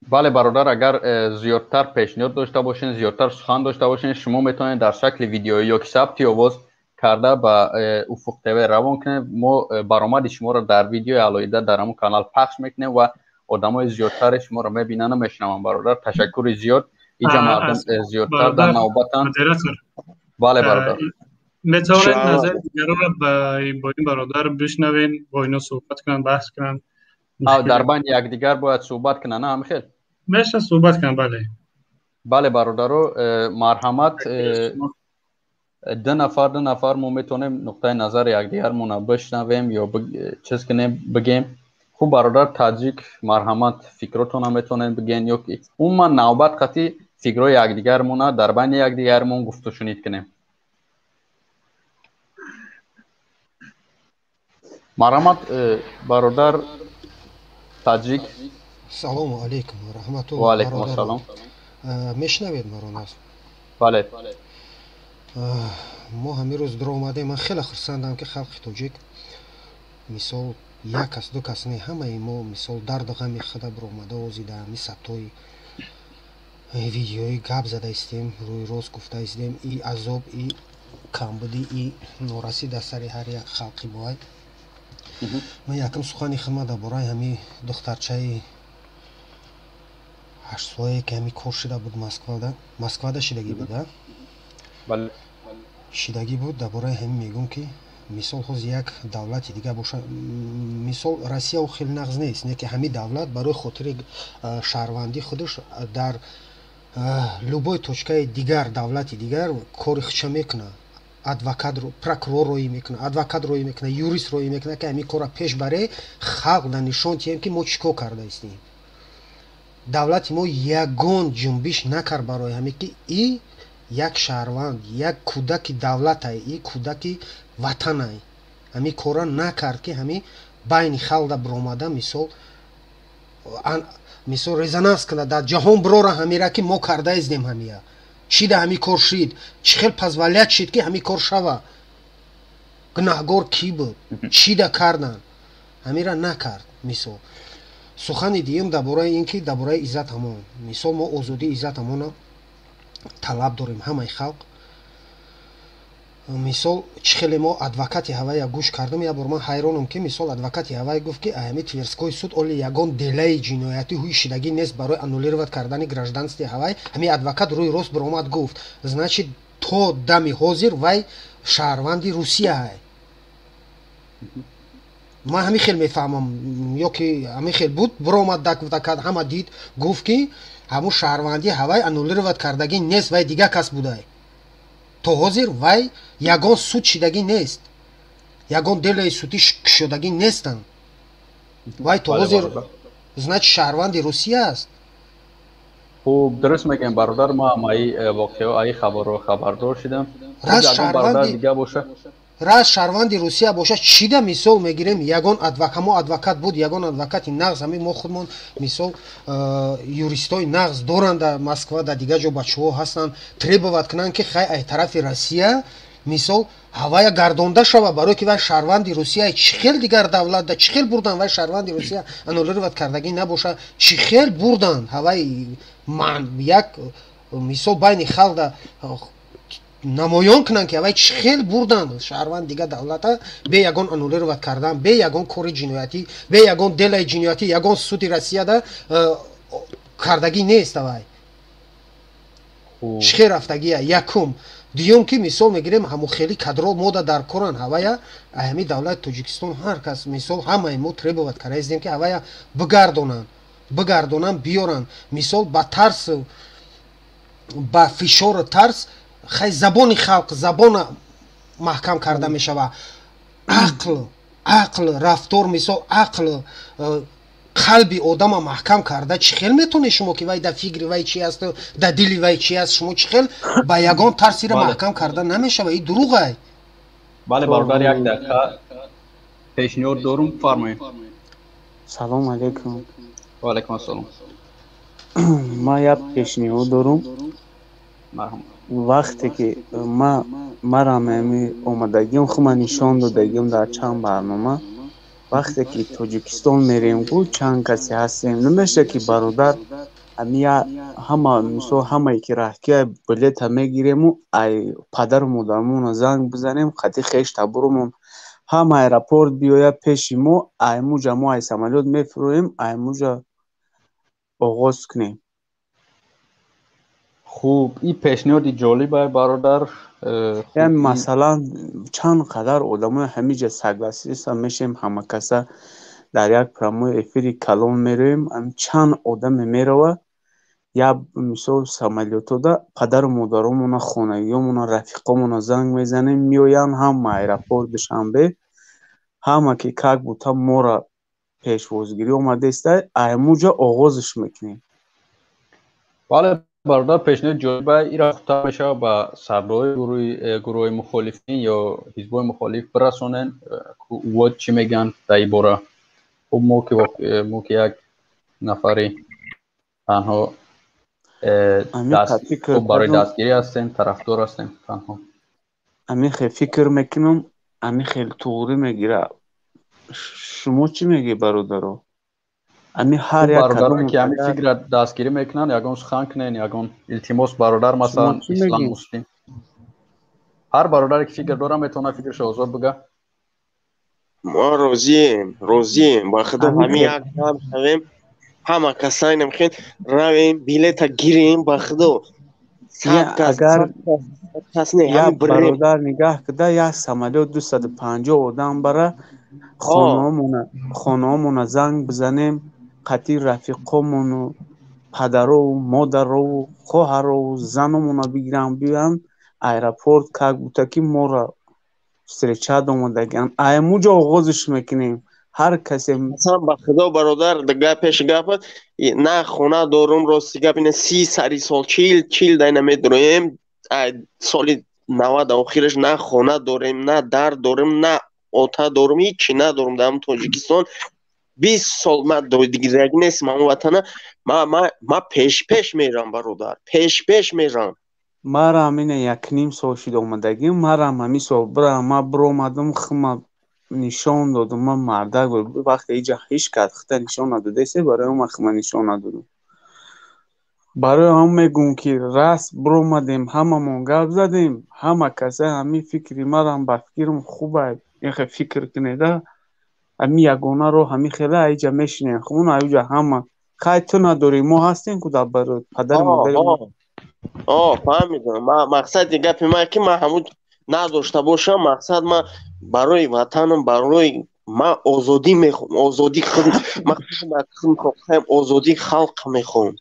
Бале бародар, агар зиёдтар пешниҳод дошта бошен, зиёдтар сухан дошта бошен, шумо метавонед дар шакли видеоӣ ё ки сабти овоз карда ба Уфуқ ТВ равон кунем. Мо баромади шуморо дар видеои алоҳида дар ҳамон канал пахш мекунем ва одамои зиёдтаре шуморо мебинанду мешунаванд. Бародар, ташаккури зиёд. Иҷа мардум зиёдтар дар навбатанд. Бале бародар, метавонед назари дигаронро бо ин бародар бишнавен, бо ино суҳбат кунанд, баҳс кунанд. Дар байни якдигар бояд суҳбат кунанд, на ҳамихел? Меша суҳбат кунанд, бале. Бале бародаро, марҳамат, ду нафар, ду нафар мо метавонем нуқтаи назари якдигармонро бишнавем ё чиз кунем, бигем. Хуб бародар таҷик, марҳамат, фикротонро метавонем бигем ё ки умуман навбат қатъи фикрҳои якдигармона дар байни якдигармон гуфтушунид кунем. Марҳамат, бародар таҷик. Салому алайкум ва раҳматуллоҳ. Ва алайкум ассалом. Мешнавед маро нас? Бале. Мо ҳамин рӯз дур омадем. Ман хеле хурсандам, ки халқи тоҷик, мисол, як кас, ду кас не, ҳамаи мо, мисол, дарду ғами худа биромада, озида ҳамин сабтҳои видеоӣ гап зада истем, рӯи рост гуфта истем. И азоб, и камбудӣ, и норасӣ дар сари ҳар як халқи моай. Ман якум сухани хидмат дар бораи ҳамин духтарчаи 8-солае, ки ҳамин кор шида буд Москвада, Москвада шидагӣ буд, шидагӣ буд, дар бораи ҳамин мегӯм, ки мисол ҳозир як давлати дига боша, мисол Россия хеле нағз нест, не ки ҳамин давлат барои хотири шаҳрвандии худаш дар любой точкаи дигар давлати дигар кори худша мекунад, адвокат, прокурор роӣ мекунад, адвокат роӣ мекунад, юрист роӣ мекунад, ки ҳамин корро пеш баре, халқ да нишон тиҳем, ки мо чӣ кор карда истем. Давлати мо ягон ҷунбиш накард барои ҳамин, ки и як шаҳрванд, як кӯдаки давлатай, и кӯдаки ватанай. Ҳамин корра накард, ки ҳамин байни халқ да биромада, мисол резонанс кунад, дар ҷаҳон бирора ҳамира, ки мо карда издем ҳамия. Чӣ да ҳамин кор шид, чӣ хел позволять шид, ки ҳамин кор шава, гунаҳгор кӣ буд, чӣ да кардан, ҳамира накард. Мисол, сухани дуюм дар бораи ин ки дар бораи Иззат ҳамон, мисол, мо озодии Иззат ҳамона талаб дорем, ҳамаи халқ. Мисол, чӣ хеле мо адвокати ҳавая гӯш кардам, як бор ман ҳайронам, ки мисол адвокати ҳавай гуфт, ки ҳами Тверской суд оли ягон делаи ҷиноятӣ ҳуи шидагӣ нест барои аннулировать кардани гражданствои ҳавай. Ҳами адвокат рӯи рост биромад гуфт, значит, то дами ҳозир вай шаҳрванди Русияай. Ман ҳамин хел мефаҳмам, ё ки ҳамин хел буд, биромад дакад, ҳама дид, гуфт, ки ҳамун шаҳрвандии ҳавай аннулировать кардагӣ нест, вай дигар кас будай. То ҳозир вай ягон суд шидагӣ нест, ягон делаи судӣ кушодагӣ нестанд, вай то ҳозир, значит, шаҳрванди Русия аст. Хуб, дуруст мегӯем, бародар. Ма ҳам аи воқеа, аи хабарро хабардор шудам. Раз шаҳрванди Русия бошад, чида мисол мегирем, ягон мо адвокат буд, ягон адвокати нағз, ҳамин мо худмон мисол юристои нағз доранд дар Москва, дар дигар ҷо бачаҳо ҳастанд, требовать кунанд ки хай ай тарафи Россия мисол ҳавая гардонда шава, барое ки вай шаҳрванди Русия, чӣ хел дигар давлат да чӣ хел бурдан, вай шаҳрванди Русия аннулировать кардагӣ набоша, чӣ хел бурдан ҳавай як мисол байни халқ да намоён кунанд ки авай чӣ хел бурдан шаҳрванд дигар давлата бе ягон аннулировать кардан, бе ягон кори ҷиноятӣ, бе ягон делаи ҷиноятӣ, ягон суди Россияда кардагӣ нест, авай чӣ хел рафтагия. Якум. Дуюм ки мисол мегирем, ҳамон хели кадро мода дар коран, ҳавая ҳами давлати Тоҷикистон ҳар кас мисол ҳамаи мо требовать кардаистем ки ҳавая бигардонанд, биёранд. Мисол ба тарс, ба фишору тарс хай забони халқ забона маҳкам карда мешава, ақл рафтор, мисол ақл қалби одама маҳкам карда чӣ хел метавонед шумо ки вай дар фикри вай чи аст, дар дили вай чи аст, шумо чӣ хел ба ягон тарсира маҳкам карда намешава, и дурӯғай. Бале бародар, як дақиқа пешниҳод дорум, фармоед. Салом алейкум. Ва алейкум ассалом. Ман як пешниҳод дорум. Вақте ки марам омадагиам, хума нишон додагиам дар чанд барнома, вақте ки Тоҷикистон мерем, гу чанд касе ҳастем, намеша ки бародар ҳама мисол ҳамае ки раҳкия билета мегирему ай падару модармонро занг бизанем, қати хеш таборумон ҳама аэропорт биёяд пеши мо, аймуҷа мо ай самолёт мефуроем, аймуҷа оғоз кунем. Хуб, ин пешниҳоди ҷолиб ай бародар. Яъне масалан чанд қадар одамои ҳамиҷа согласиса мешем, ҳама каса дар як прямой эфири калон мероем, чанд одаме мерава, як мисол самолётода падару модаромона, хонагиёмона, рафиқомона занг мезанем, меоянд ҳама аэропорт Душанбе, ҳама ки как будто мора пешвозгирӣ омадааста, аймуҷа оғозш мекунем. Бале бародар, пешниҳоди ҷолиба, ира хубтар мешавад ба сардорҳои гурӯҳҳои мухолифин ё ҳизбҳои мухолиф бирасонен, ӯ чӣ мегӯянд дар ин бора. Хуб, мо ки як нафари танҳо барои дастгирӣ ҳастем, тарафдор ҳастем танҳо. Ами хел фикр мекунам, ами хел туғрӣ мегира. Шумо чӣ мегӯед бародаро? Ами ҳар як бародаро ки ҳамин фикрро дастгирӣ мекунанд, ягон сухан кунен, ягон илтимос бародар, масалан ислам муслим. Ҳар бародаре ки фикр дорад метавонад фикрашо озод бигӯяд. Мо розием, розием. Ба худо ҳамин як ҳам шавем, ҳама касайнам хел равем, билета гирем, ба худо. Агар як бародар нигаҳ куда, як самолёт 250 одам бара, хонаҳомона занг бизанем, қатъи рафиқомону падарову модарову хоҳарову заномона бигиранд, биёянд аэропорт, как будто ки мора встречать омадагианд. Аймуҷа оғозш мекунем. Ҳар касе масалан ба худо бародар, гап пеш гапат, на хона дорум, рости гап ина 30 сари сол 40 дайна медроем, соли 90 охираш на хона дорем, на дар дорем, на ота дорум, ҳичи надорум дар Тоҷикистон. 20 сол ма дигираги нест ман ватана, ма пеш мерам бародар, пеш мерам. Марам ина 1.5 сол шид омадагим, марам ҳамин сол бирам, ма биромадам, хума нишон додум, ман мардак буд. Вақте иҷа ҳеҷ кас хита нишон надодасе, барои ман хума нишон надодум. Барои ҳам мегӯм ки раст биромадем, ҳамамон гап задем, ҳама каса ҳамин фикри марам ба фикрм хубай, яхе фикр кунеда, ҳамин ягона роҳ ҳамин хела аиҷа мешинем, хумон аиҷа ҳама. Хай ту надорӣ, мо ҳастем ку дар барои падару модари мо. Фаҳмидам. Мақсади гапи ман ки ман ҳамун надошта бошам, мақсад ман барои ватанам, барои ман озодӣ мехоҳам, озодии худ, ман мехоҳам озодии халқ мехоҳам.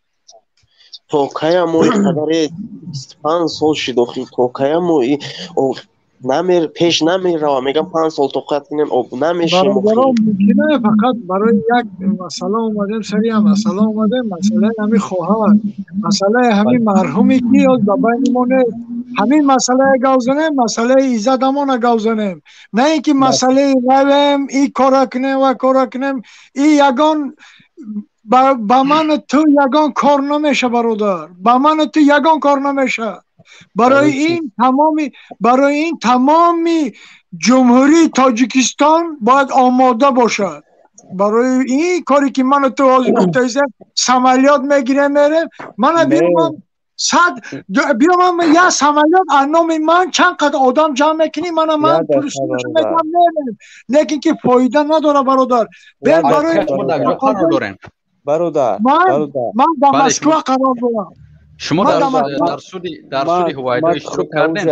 То кая мо қадаре 25 сол шид охир, то кая мо пеш намеравам, мегам 5 сол тоқат кунем, об намешем. Бародарон, мумкин аст фақат барои як масъала омадем, сари ҳам масъала омадем, масъалаи ҳамин хоҳар, масъалаи ҳамин марҳуме ки ёз ба байни мо нест. Ҳамин масъалае гап занем, масъалаи Иззат Амона гап занем, на ин ки масъалаи равем и кора кунем ва кора кунем. И ягон ба ману ту ягон кор намеша, бародар, ба ману ту ягон кор намеша. Барои ин тамоми ҷумҳурии Тоҷикистон бояд омода бошад барои ин коре ки ману ту ҳозир гуфтаистем. Самолёт мегирем, мерем. Мана биёмам сад биёмам як самолёт аз номи ман чанд қадр одам ҷамъ мекунӣ, мана ман пулшо медиҳам, мерем. Лекин ки фоида надорад, бародар. Бародар, ман ба Москва қарор дорам. Шумо дар суди Ҳувайдо иштирок кардем?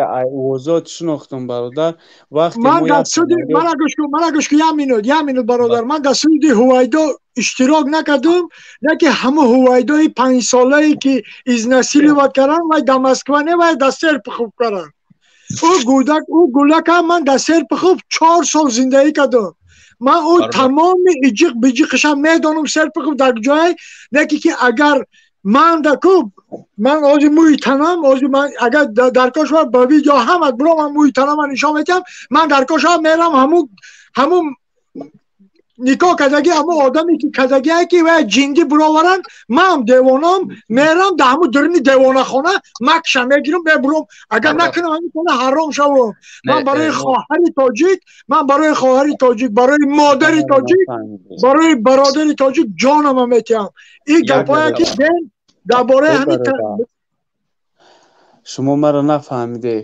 Озод шинохтам, бародар. Вақте ман дар суди, мана гӯш кун, мана гӯш кун, як минут, як минут, бародар. Ман дар суди Ҳувайдо иштирок накардам, не ки ҳамон Ҳувайдои панҷсолае ки изнасиловать карданд, вай дар Москва не, вай дар Серпухов карданд. Ӯ гудак, ӯ гулака ман дар Серпухов 4 сол зиндагӣ кардам. Ман ӯ тамоми иҷиқ биҷиқашам медонам, Серпухов дар ҷое, не ки агар ман да ку ман ҳозир мӯи танам, ҳозир ман агар дар кор шавад ба видео ҳамат биро, ман мӯи танама нишон медиҳам. Ман дар кор шавад мерам ҳамун никоҳ кардагӣ, ҳамун одаме ки кардагие ки вай ҷиндӣ бироваранд, ман девонам мерам дар ҳамун даруни девонахона макша мегирам, мебурам. Агар накунам ҳамин кора ҳаром шавам. Ман барои хоҳари тоҷик, ман барои хоҳари тоҷик, барои модари тоҷик, барои бародари тоҷик ҷонама метиҳам. Ин гапҳое ки ден дар бораи ҳамин шумо маро нафаҳмиде.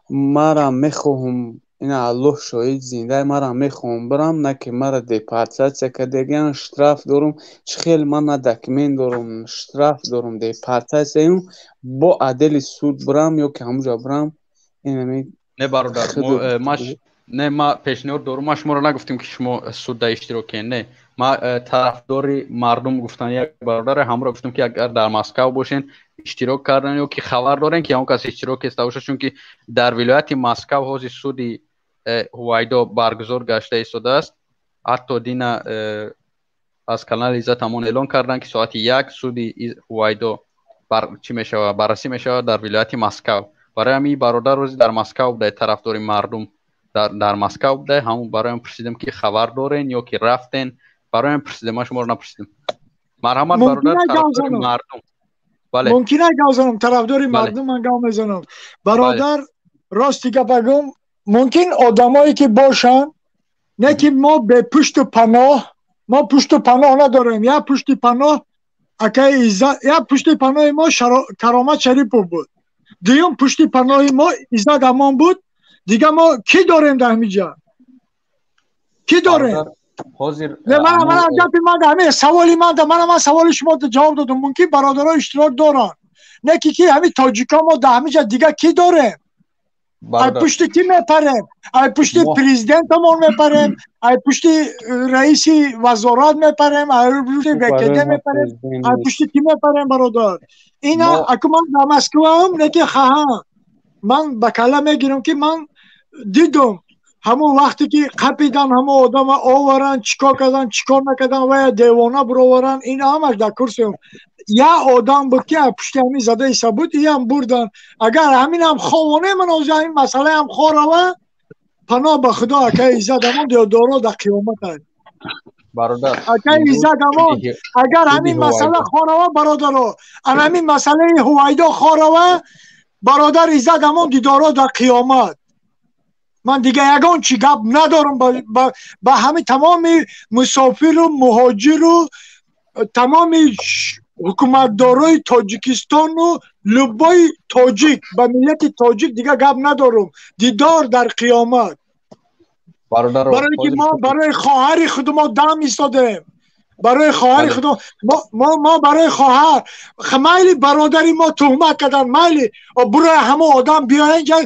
Марам мехоҳам, ина Аллоҳ шоҳид зинда, марам мехоҳам бирам, на ки мара депортатсия кардагиан, штраф дорум. Чӣ хел ман на документ дорум, штраф дорум, депортатсияюм, бо адели суд бирам ё ки ҳамуҷа бирам. Инами не, бародар, не, ма пешниҳод дорум. Ма шуморо нагуфтем ки шумо судда иштирок кунед, не. Ма тарафдори мардум гуфтан як бародаре ҳамро гуфтам ки агар дар Москва бошен иштирок кардан ё ки хабар дорен ки он кас иштирок кеста бошад, чунки дар вилояти Москва ҳозир суди Ҳувайдо баргузор гашта истодааст. Ҳатто дина аз канали Иззат Амон эълон карданд ки соати 1 суди Ҳувайдо чӣ мешавад, баррасӣ мешавад дар вилояти Москва. Барои ҳамин бародар рӯзи дар Москва буда, тарафдори мардум дар Москва буда. Ҳамун барои ҳам пурсидем ки хабар дорен ё ки рафтен. Барои ҳам пурсидем, ман шуморо напурсидем. Марҳамат, бародар, тарафдори мардум. Бале, мумкин аст гап занам? Тарафдори мардум ман гап мезанам, бародар. Рости гап агум, мумкин одамое ки бошанд, не ки мо бе пушту паноҳ, мо пушту паноҳ надорем. Як пушти паноҳ акаи Иззат, як пушти паноҳи мо Каромат Шарипов буд, дуюм пушти паноҳи мо Иззат Амон буд. Дига мо кӣ дорем дар ҳамин ҷо? Кӣ дорем? Ҳозир не, ман гапи ман ҳамин саволи ман, ман саволи шумо ҷавоб додам. Мумкин бародаро иштирок доранд, не ки ҳамин тоҷикҳо мо дар ҳамин ҷо дига кӣ дорем? Ай пушти кӣ мепарем? Ай пушти президентамон мепарем, ай пушти раиси вазорат мепарем, ай пушти ВКД мепарем, ай пушти кӣ мепарем, бародар? Ина аку ман дар Москваам, не ки хаҳам ман ба калла мегирам ки ман дидум ҳамон вақте ки қапидан ҳамон одама оваранд, чикор кардан, чикор накардан, вая девона бироваранд, ин ҳамаш дар курсиам. Як одам буд ки пушти ҳамин зада иса буд, иам бурдан. Агар ҳаминам ховоне, ман ҳозир ҳамин масъалаам хорава, паноҳ ба Худо, акаи Иззат Амон диёдоро дар қиёмат аст. Бародар, акаи Иззат Амон, агар ҳамин масъала хорава, бародаро, ан ҳамин масъалаи Ҳувайдо хорава, бародар Иззат Амон дидоро дар қиёмат. Ман дига ягон чӣ гап надорам ба ҳамин тамоми мусофиру муҳоҷиру тамоми ҳукуматдорои Тоҷикистону любои тоҷик, ба миллати тоҷик дига гап надорам. Дидор дар қиёмат. Барое ки мо барои хоҳари худ мо дам истодем, барои хоҳари худ мо барои хоҳар, майли бародари мо туҳмат кардан, майли бурои ҳамон одам биёян ҷа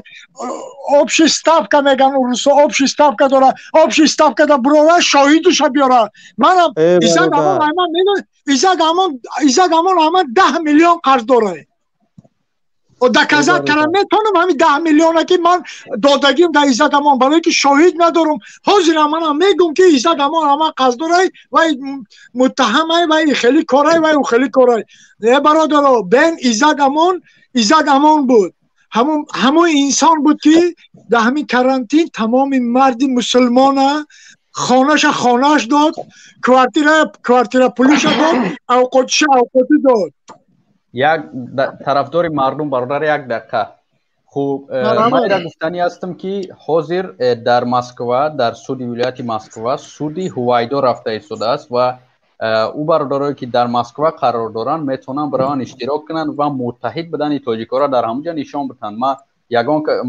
общий ставка меган урусо, общий ставка дора, общий ставка да бурора шоҳидуша биёра. Манам Иззат Амон айман медон, Иззат Амон айман 10 миллион қарз дора. Доказать кардам метавонам ҳамин 10 миллиона ки ман додагим дар Иззат Амон, барое ки шоҳид надорам. Ҳозирам манам мегӯм ки Иззат Амон ҳаман қарз дорай, вай муттаҳамай, вай хеле корай, вай ӯ хеле корай. Не, бародаро, бен Иззат Амон, Иззат Амон буд. Ҳамон инсон буд ки дар ҳамин карантин тамоми марди мусулмона хонаша хонааш дод, квартира пулиша дод, авқотиша авқотӣ дод. Як тарафдори мардум бародар, як дақиқа. Хуб, ман ира гуфтанӣ ҳастам ки ҳозир дар Москва, дар суди вилояти Москва суди Ҳувайдо рафта истодааст ва ӯ бародарое ки дар Москва қарор доранд метавонанд бираванд иштирок кунанд ва муттаҳид будани тоҷикҳоро дар ҳамонҷо нишон бидиҳанд.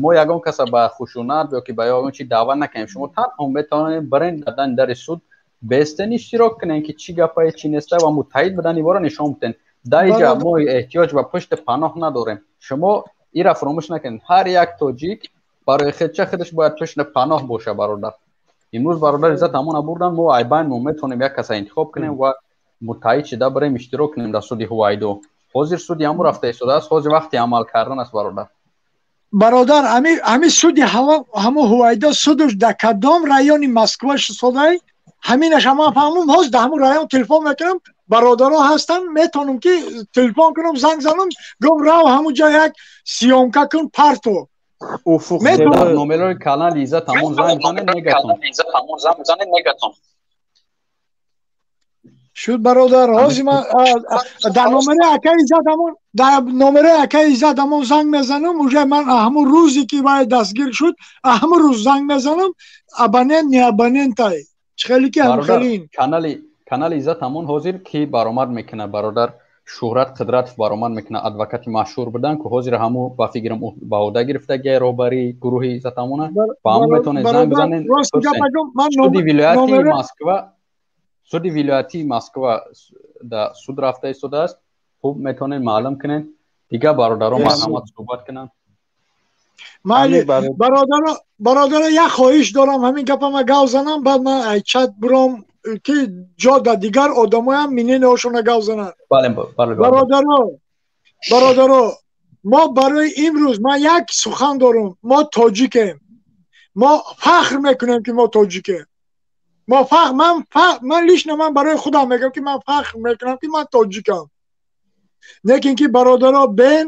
Мо ягон каса ба хушунат ё ки ба ягон чи даъват накунем. Шумо танҳо метавонед бирен дар дари суд бестен иштирок кунем ки чӣ гапае чӣ неста ва муттаҳид будани моро нишон бидиҳем. Дар инҷа мо эҳтиёҷ ба пушти паноҳ надорем. Шумо ира фаромӯш накунед, ҳар як тоҷик барои худча худаш бояд пушти паноҳ боша бародар. Имрӯз бародар Иззат ҳамона бурдан, мо айбайн мо метавонем як каса интихоб кунем ва муттаҳид шида бирем иштирок кунем дар суди Ҳувайдо. Ҳозир суди ҳамон рафта истодааст, ҳозир вақти амал кардан аст бародар. Бародар, ҳами суди ҳамо Ҳувайдо судаш дар кадом райони Москва шудай? Ҳаминаш ман фаҳмум. Ҳозир дар ҳамон район телефон мекунам, бародаро ҳастанд, метавонам ки телефон кунам, занг занам, гум рав ҳамон ҷо як съёмка кун парто. Дар номерои канали Иззат ҳамон занг занед мегатон. Шуд бародар, ҳозир ман дар номерои акаи Иззат ҳамон, дар номерои акаи Иззат ҳамон занг мезанам. Уже ман ҳамон рӯзе ки вай дастгир шуд, ҳамон рӯз занг мезанам. Абонент не абонентай. Чӣ хеле ки ҳамхелин. Канали Иззат ҳамон ҳозир ки баромад мекунад бародар Шуҳрат Қудратов баромад мекунад, адвокати машҳур будан ки ҳозир ҳаму ба фикрам ба ӯҳда гирифтагия роҳбарии гурӯҳи Иззат ҳамона ба ҳамон метавонед занг бизанед. Суди вилояти Москва, суди вилоятии Москва дар суд рафта истодааст. Хуб метавонед маълум кунед. Дигар бародарон марҳамат суҳбат кунанд. Майли бародаро, як хоҳиш дорам, ҳамин гапама гав занам, баъд ман ай чат буром ки ҷо дар дигар одамоям миненеҳошона гав зананд. Бародаро, мо барои имрӯз ман як сухан дорам. Мо тоҷикем, мо фахр мекунем ки мо тоҷикем. Мо фахр, ман лично ман барои худам мегӯям ки ман фахр мекунам ки ман тоҷикам. Лекин ки бародаро бен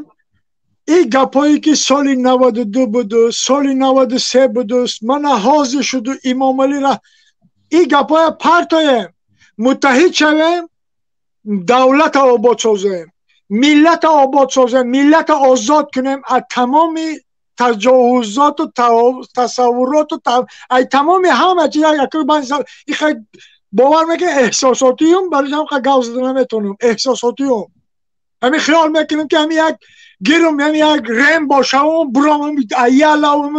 ин гапҳое ки соли 92 буду, соли 93 буду, мана ҳозир шуду Имомалӣ ин гапҳоя партоем, муттаҳид шавем, давлата обод созем, миллата обод созем, миллата озод кунем аз тамоми таҷовузоту тасаввуроту ай тамоми ҳама чиз. Бовар мекунем эҳсосотиюм, барои ҳам гав зада наметавонам. Эҳсосотиюм ҳамин хиёл мекунем ки ҳамин як гирум, ҳамин як рем бошавум, буром аялавум,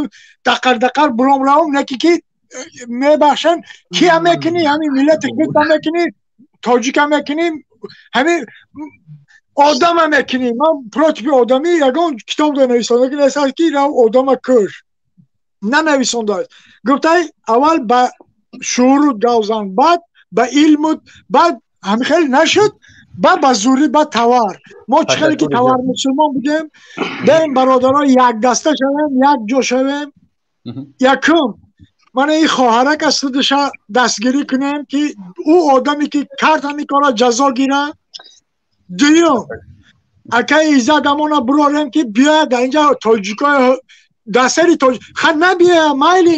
дақар дақар буром равум. Неки ки мебахшанд, кия мекунӣ? Ҳамин миллати худта мекунӣ, тоҷика мекунӣ, ҳамин одама мекунӣ. Ман против одамӣ ягон китоб нависонда ки нест ки рав одама куш, нанависондааст. Гуфтай аввал ба шуурут гав зан, баъд ба илмут, баъд ҳамин хеле нашуд, баъд ба зӯрӣ, баъд товар. Мо чӣ хеле ки товар мусулмон будем, бем бародаро якдаста шавем, як ҷо шавем. Якум мана ин хоҳарак аз судиша дастгирӣ кунем ки ӯ одаме ки кард ҳамин корро ҷазо гирад. Дуюм, акаи Иззат ҳамона бурорем ки биёяд дар инҷа тоҷикои дар сари тоҷ ха набиёяд, майли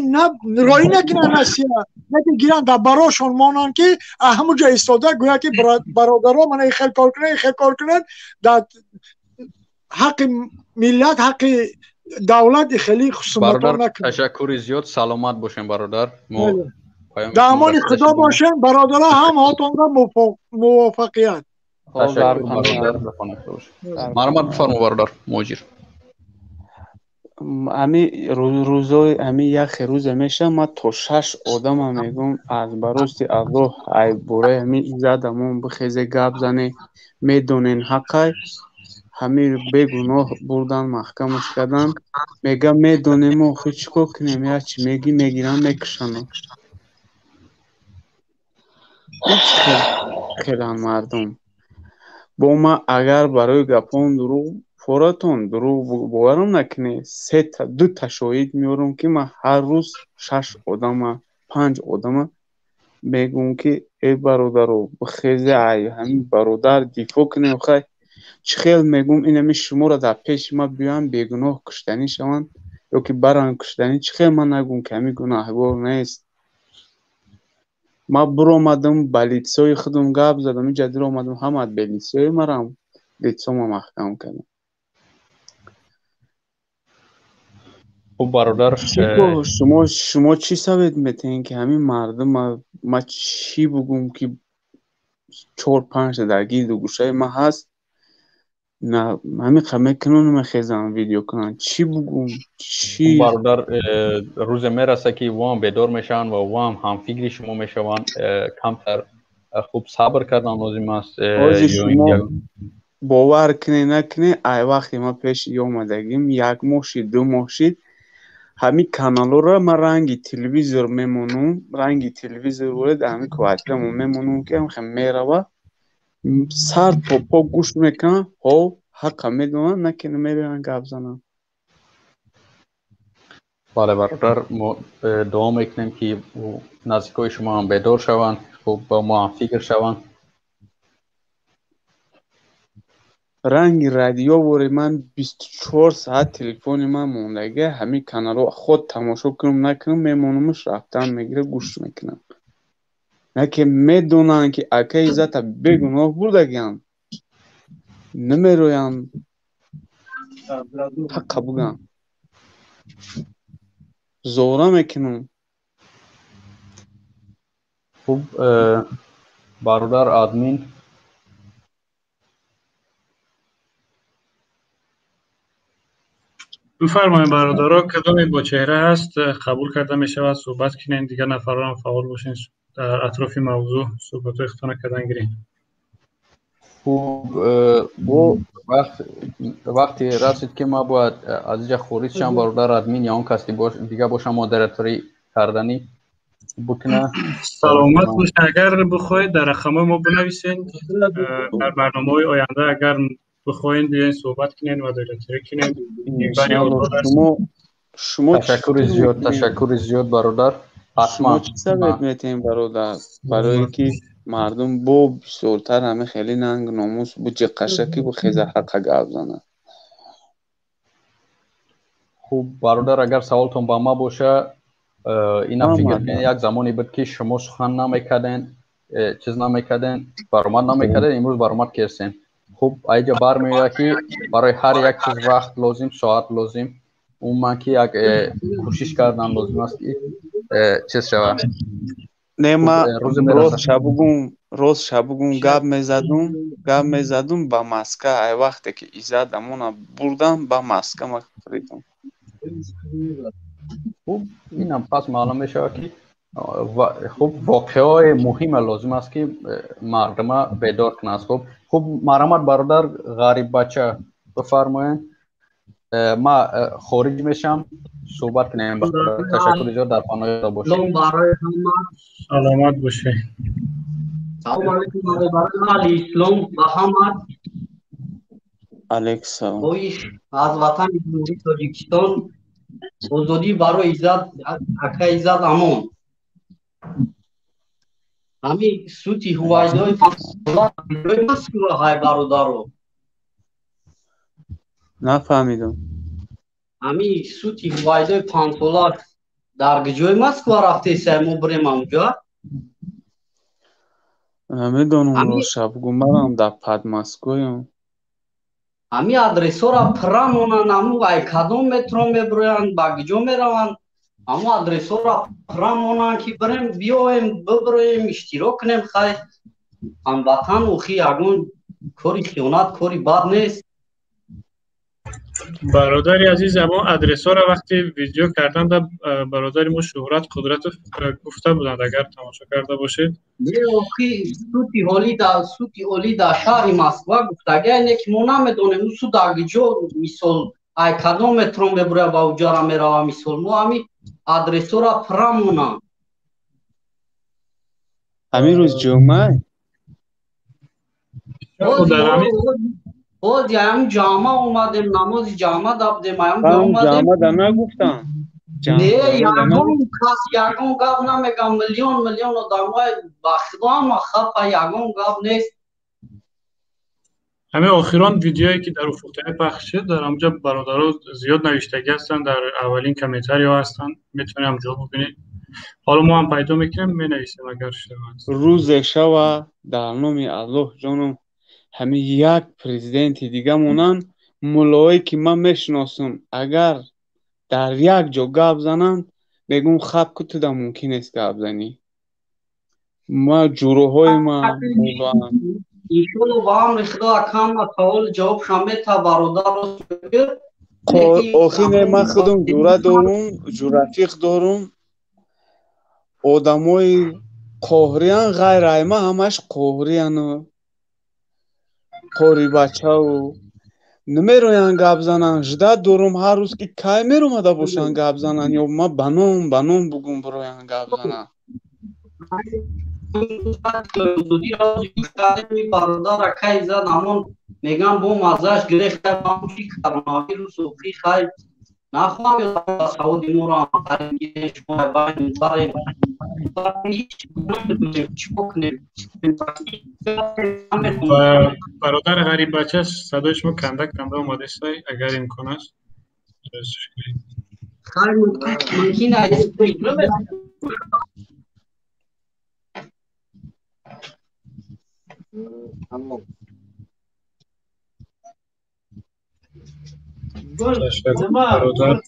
роҳӣ накунанд Россия, лекин гиранд дар барошон монанд ки ҳамон ҷо истода гӯяд ки бародаро мана ин хел кор кунед, ин хел кор кунед, дар ҳаққи миллат, ҳаққи давлат хеле хусуматон накунед. Ташаккури зиёд, саломат бошем бародар. Мо дар амони Худо бошем бародаро, ҳамаҳотонро муваффақият. Марҳамат бифармо бародар Муҳоҷир. Ами рӯзои ами яхе рӯзе мешавад, ман то 6 одама мегӯм аз барости Аллоҳ ай бораи ҳами Иззат ҳамон бихезе гап зане, медонен ҳаққай ҳами бегуноҳ бурдан маҳкамаш кардан. Мега медонем охи чӣ кор кунем, як чӣ мегӣ мегирам мекушанд. Хелан мардум бо ма агар барои гапон дурӯғ форатон дурӯғ боварам накунед, сета дута шоҳид меорам ки ман ҳар рӯз 6 одама 5 одама мегӯм ки эй бародаро бихезе ай ҳамин бародар дифоъ кунем. Хай Чӣ хел мегум инами шуморо дар пеши ма биёянд бегуноҳ куштанӣ шаванд ё ки баранд куштанӣ, чӣ хел ман нагум ки ҳамин гунаҳгор нест. Ман биромадам ба лицои худам гап задам, инҷа диромадам ҳама бе лицои марам лицома маҳкам кардам. Хуб бародар, шумо чӣ совет метаҳед ки ҳамин мардум ма чӣ бугум ки 4-5 дар гирду гӯшаи ма ҳаст, на ҳамин қа мекунам мехезам видео кунам, чӣ бугум? Чӣ бародар, рӯзе мераса ки воам бедор мешаванд ва воам ҳамфикри шумо мешаванд. Камтар хуб сабр кардан лозим аст. Шумо бовар кунед накунед, ай вақте ма пеши омадагим 1 моҳ шид, 2 моҳ шид, ҳамин каналҳоро ман ранги телевизор мемонам, ранги телевизор ворид ҳамин квартирамо мемонам ки ҳамхе мерава сар то по гӯш мекунам, ҳо ҳаққа медонам, на ки намебиёянд гап занам. Бале бародар, мо дуо мекунем ки наздикои шумо ҳам бедор шаванд, хуб ба мо ҳам фикр шаванд. Ранги радио вори ман 24 соат телефони ман мондага, ҳамин каналҳо худ тамошо кунам накунам мемонамш рафтан мегира гӯш мекунам. На ки медонанд ки акаи Иззата бегуноҳ бурдагианд, намероянд ҳаққа буганд, зора мекунам. Хуб бародар админ, бифармоед бародаро, кадоме бо чеҳра ҳаст қабул карда мешавад, суҳбат кунед, дигар нафарон фаъол бошед дар атрофи мавзӯъ суҳбатҳои худтона кардан гиред. Хуб, бо вақте расид ки ман бояд аз инҷа хориҷ шавам, бародар админ ё он кас дига бошам модераторӣ карданӣ букна. Саломат бошед. Агар бихоҳед дар рақамҳои мо бинависед, дар барномаҳои оянда агар бихоҳед биёед суҳбат кунед ва модераторӣ кунед. Шумо ташаккури зиёд бародар. Шумо чӣ совет метаҳед бародар барое ки мардум бо бисёртар ҳами хеле нанг номус бу ҷиққашаки бу хеза ҳаққа гап занад? Хуб бародар, агар саволтон ба ма боша, ина фикр кунед як замоне буд ки шумо сухан намекарден, чиз намекарден, баромад намекарден, имрӯз баромад кардем. Хуб айҷа бармеояд ки барои ҳар як чиз вақт лозим, соат лозим, умуман ки як кӯшиш кардан лозим аст ки чиз шавад. Не, ма рост шабугум гап мезадум ба Москва. Ай вақте ки Иззат амона бурдам ба Москва ма харидам. Хуб инам пас маълум мешавад ки хуб воқеаҳои муҳиме лозим аст ки мардума бедор кунад. Хуб марҳамат бародар Ғариббача бифармоед, ма хориҷ мешам, суҳбат кунем. Ташаккури зиёд, дар паноҳи Худо бошед. Саломат бошед. Салом алейкум бародарон, али ислом ба ҳама. Алейкум салом. Хоҳиш аз ватани Ҷумҳурии Тоҷикистон озодӣ барои Иззат, акаи Иззат Амон. Ҳамин сути ҳувайдои Москва ҳай бародаро. Нафаҳмидам. Ҳамин сути ҳувайдои 5 сола дар ҷои Москва рафтесай, мо бирем ҳамҷо? Намедонам, шабгум марам дар Подмосковьем. Ҳамин адресҳоро пурра монанд, ҳаму ай кадом метро мебироянд, ба куҷо мераванд, ҳаму адресҳоро пурра монанд ки бирем, биёем, бибироем, иштирок кунем. Хай ҳамватан, охи ягон кори хиёнат, кори бад нест. Бародари азиз, ҳамон адресҳоро вақти видео кардан да бародари мо Шуҳрат Қудратов гуфта буданд, агар тамошо карда бошед. Не, охи суди олӣ дар шаҳри Москва гуфтагия не ки мо намедонем ӯ суд дар куҷо, мисол ай кадом метро мебурояд ба уҷара мерава, мисол мо ҳамин адресҳоро пурра монанд. Ҳамин рӯз ҷумъа? Боз ҳам ҷамъа омадем, намози ҷамъа да будем, ҳам омадем. Ҷамъа да нагуфтам. Не, ягон кас ягон гап намегам, миллион миллион одамҳои ба Худо ҳама хафа, ягон гап нест. Ҳамин охирон видеое ки дар Уфуқтаи пахш шуд, дар ҳамҷо бародаро зиёд навиштагӣ ҳастанд, дар аввалин комментариҳо ҳастанд, метавонед ҳамҷо бубинед. Ҳоло мо ҳам пайдо мекунем, менависем агар шавад. Рӯзе шава дар номи Аллоҳ ҷонам ҳамин як президенти дига монанд, муллое ки ман мешиносам, агар дар як ҷо гап зананд, мегӯм хаб ку туда мумкин нест гап занӣ. Ма ҷуроҳои ма муллоам. Иншолло ба амри Худо акам савол ҷавоб шам мета бародар рост мегӯяд. Охир не, ман худам ҷура дорум, ҷурафиқ дорум. Одамои қоҳриян ғайр ай ма ҳамаш қоҳрияну қорибачаву намероянд гап зананд. Ждат дорум ҳар рӯз ки кай меромада бошанд гап зананд ё ма ба ном бугум бироянд гап зананд. Бародар акай зад ҳамон мегам бо маззаш гирехта чи коронавирус охи хай нахоҳам саводи моро Бародар Ғариббача, садои шумо канда канда омадааст, агар имкон аст. Хай мумкин аст. Бародар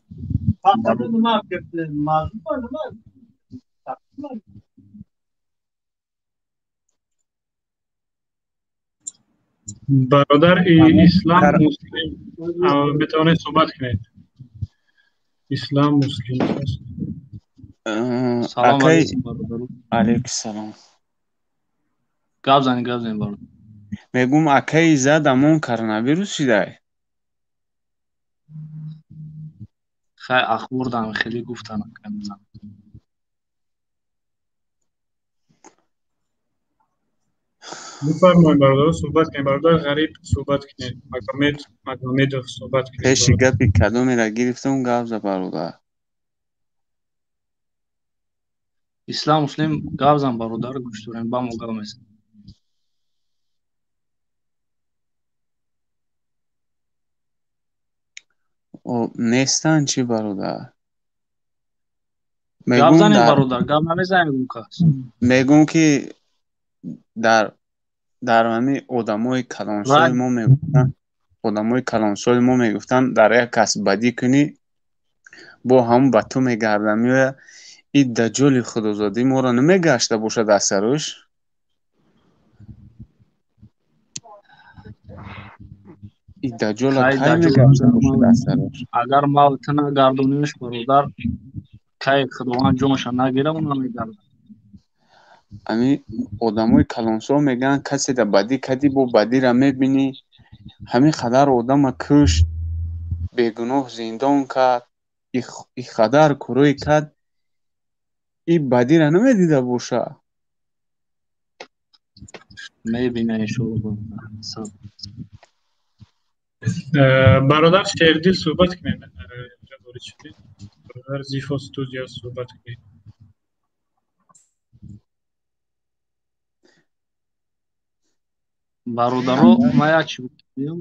бародар Ислам Муслим метавонед суҳбат кунед. Ислам Муслим. Салом алейкум бародар. Алейкум салом. Гап занед, гап занед бародар. Мегӯм акаи зад амон коронавирус шидай. Хай ахбордам хеле гуфтан акаи. Бифармоед бародар, суҳбат кунед. Бародар Ғариб суҳбат кунед. Магомед Магомедов суҳбат кунед. Пеши гапи кадомеро гирифтам гап за бародар. Ислам Муслим гап зан бародар, гӯш дорем, ба мо гап мезанем. Нестанд чӣ бародар? Гап занед бародар, гап намезанем кас. Мегӯм ки дар ҳамин одамои калонсоли мо мегуфтанд, одамои калонсоли мо мегуфтанд дар як кас бадӣ кунӣ бо ҳамон ба ту мегардад меояд. И даҷҷоли худозодӣ моро намегашта бошад аз саруш? И даҷҷола кай мегашта бошад аз саруш? Агар ма ту нагардониш бародар, кай Худованд ҷонша нагира, ӯ намегардад. Ами одамои калонсол мегӯянд каседа бадӣ кардӣ, бо бадиро мебинӣ. Ҳамин қадар одама кушт, бегуноҳ зиндон кард, и қадар кӯрӯй кард, и бадиро намедида боша. Мебина иншоалло. Бародар Шердил суҳбат кунед. Бародар Зифо студия суҳбат кунед. Бародаро, ман як чиз гуфтам.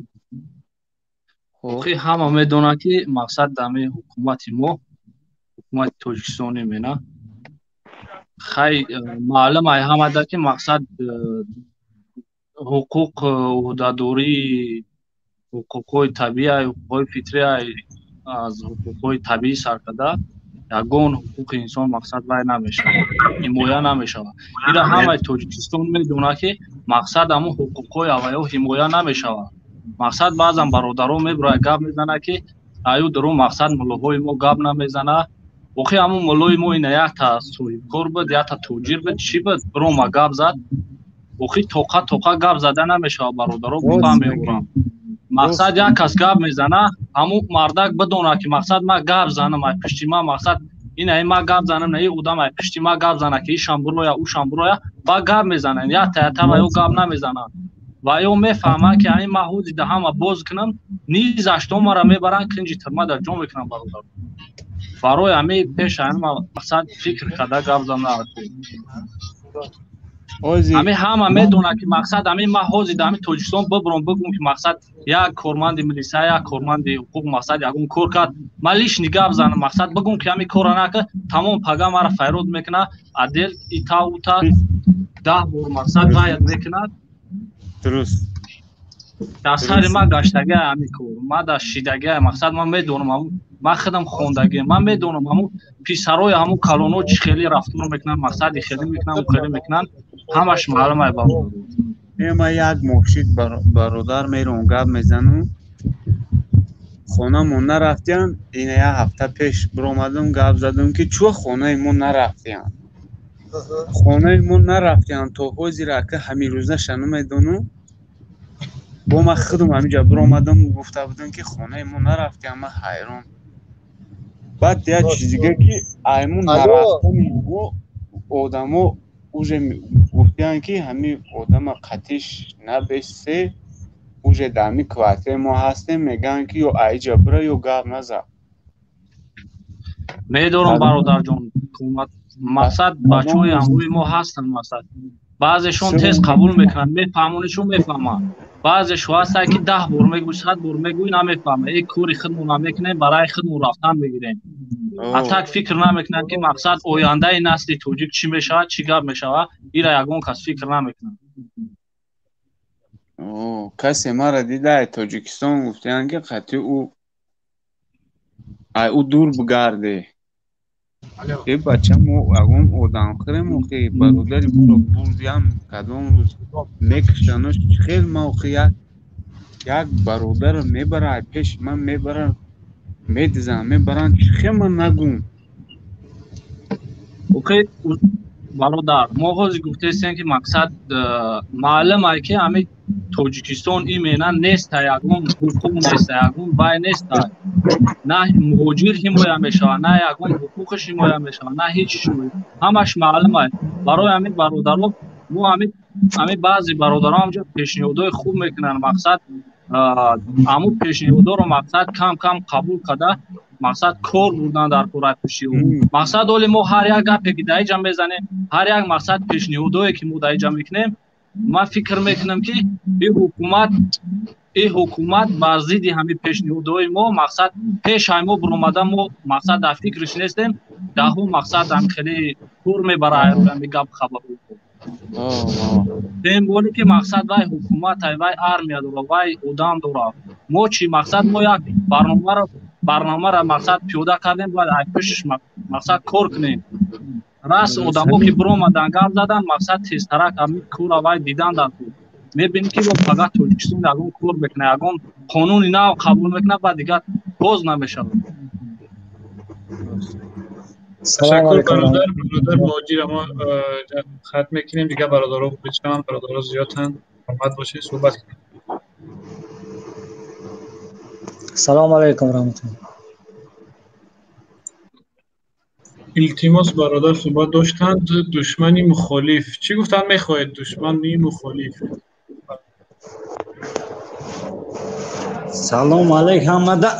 Охи ҳама медонанд ки мақсад дами ҳукумати мо, ҳукумати Тоҷикистони мена. Хай маълум ай ҳамада ки мақсад ҳуқуқ, ӯҳдадории ҳуқуқҳои табиӣ, ҳуқуқҳои фитрӣ аз ҳуқуқҳои табиӣ сар карда ягон ҳуқуқи инсон мақсад вай намешавад, ҳимоя намешавад. Ира ҳамаи Тоҷикистон медонад ки мақсад ҳамон ҳуқуқҳои авваё ҳимоя намешавад. Мақсад баъзан бародаро мебурад гап мезанад ки аю даро мақсад муллоҳои мо гап намезанад. Охи ҳамон муллои мо ина якта соҳибкор буд, якта тоҷир буд, чӣ буд, бирома гап зад. Охи тоқа тоқа гап зада намешавад бародаро, бифаҳмем. Мақсад як кас гап мезана, ҳамун мардак бидонад ки мақсад ма гап занам, ай пишти ма мақсад ина ма гап занам, на ин одам ай пишти ма гап зана ки ишам буроя, ушам буроя, ба гап мезананд, якта якта ва ё гап намезананд. Ва ё мефаҳманд ки ҳамин ма ҳузи даҳама боз кунам, низашто мара мебаранд, кинҷи тирма дар ҷо мекунанд бародар. Барои ҳамин пеш ҳамин мақсад фикр карда гап занад. Ҳамин ҳама медонад ки мақсад ҳамин ман ҳозир дар ҳамин Тоҷикистон бибурам бигӯм ки мақсад як корманди милиса, як корманди ҳуқуқ мақсад ягон кор кард, ман лишний гап занам, мақсад бигӯм ки ҳамин корро накард, тамом пага маро файрод мекунад, отдел ита ута 10 бор мақсад вайат мекунад. Дуруст. Дар сари ман гаштагиа ҳамин кор, ман дар шидагиа мақсад ман медонам, ҳамун ман худам хондагиам, ман медонам ҳамун писарои ҳамун калонҳо чӣ хеле рафтор мекунанд, мақсади хеле мекунанд, хеле мекунанд, ҳамаш маълум ай бародар. Ман як моҳ шид бародар мерам гап мезанам, хонамон нарафтиям, ина як ҳафта пеш биромадам гап задам ки чӯ хонаи мо нарафтиям. Хонаи мо нарафтиям то ҳозир ака ҳамин рӯзаша намедонам. Бо ман худам ҳаминҷа биромадам гуфта будам ки хонаи мо нарафтиям, ман ҳайрон. Баъд як чиз дига ки аймун нарафтани мо одамо уже гуфтиянд ки ҳамин одама қатиш набесе, уже дар ҳамин квартираи мо ҳастем, мегӯянд ки ё айҷа бира ё гап наза. Медорам бародарҷон, мақсад бачаҳои ҳамрӯи мо ҳастанд, мақсад баъзешон тез қабул мекунанд, мефаҳмонишон мефаҳманд, баъзешо ҳастанд ки 10 бор мегӯй, 100 бор мегӯй, намефаҳманд. Э кори худмон намекунем, барои худмон рафтан мегирем. Ҳатак фикр намекунанд ки мақсад ояндаи насли тоҷик чӣ мешавад, чӣ гап мешавад, ира ягон кас фикр намекунад. Касе маро дида ай Тоҷикистон гуфтаянд ки қатъи ӯ ай ӯ дур бигарде. Э бача мо ягон одамхӯрем охи, бародари моро бурдиям кадом рӯз мекушанош хел ма охи як бародарро мебара ай пеши ман мебара медизан мебаранд хел ман нагум. Охи бародар, мо ҳозир гуфтаистем ки мақсад маълум ай ки ҳамин Тоҷикистон имена нест, ягон ҳуқуқ нест, ягон вай нест, на муҳоҷир ҳимоя мешавад, на ягон ҳуқуқаш ҳимоя мешавад, на ҳеҷ чиз, ҳамаш маълум ай. Барои ҳамин бародаро мо ҳамин баъзе бародаро ҳамҷо пешниҳодҳои хуб мекунанд, мақсад ҳамун пешниҳодҳоро мақсад кам кам қабул карда мақсад кор бурдан дар кораи пушти ӯ. Мақсад оли мо ҳар як гапе ки дар инҷа мезанем, ҳар як мақсад пешниҳодҳое ки мо дар инҷа мекунем, ман фикр мекунам ки ин ҳукумат бар зидди ҳамин пешниҳодҳои мо мақсад пешаи мо биромада, мо мақсад дар фикриш нестем, даҳу мақсад ҳам хеле кор мебара ҳамин гап хабарҳо. Тем боле ки мақсад вай ҳукумат ай, вай армия дора, вай одам дора. Мо чӣ мақсад мо як барномаро мақсад пиёда кардем, бояд ай пушиш мақсад кор кунем. Раст одамо ки биромадан гап задан, мақсад тезтарак ҳамин корро вай дидан дар кор. Мебинем ки фақат Тоҷикистон ягон кор мекунад, ягон қонуни нав қабул мекунад, баъд дигар боз намешавад. Ташаккур бародар, бародар муҳоҷир мо хат мекунем, дигар бародаро бичам, бародаро зиёданд, ҳурмат бошед, суҳбат кунем. Салом алайкум раҳматуллоҳ. Илтимос бародар суҳбат доштанд, душмани мухолиф. Чӣ гуфтанд мехоҳед душмани мухолиф? Салом алайк ҳамада.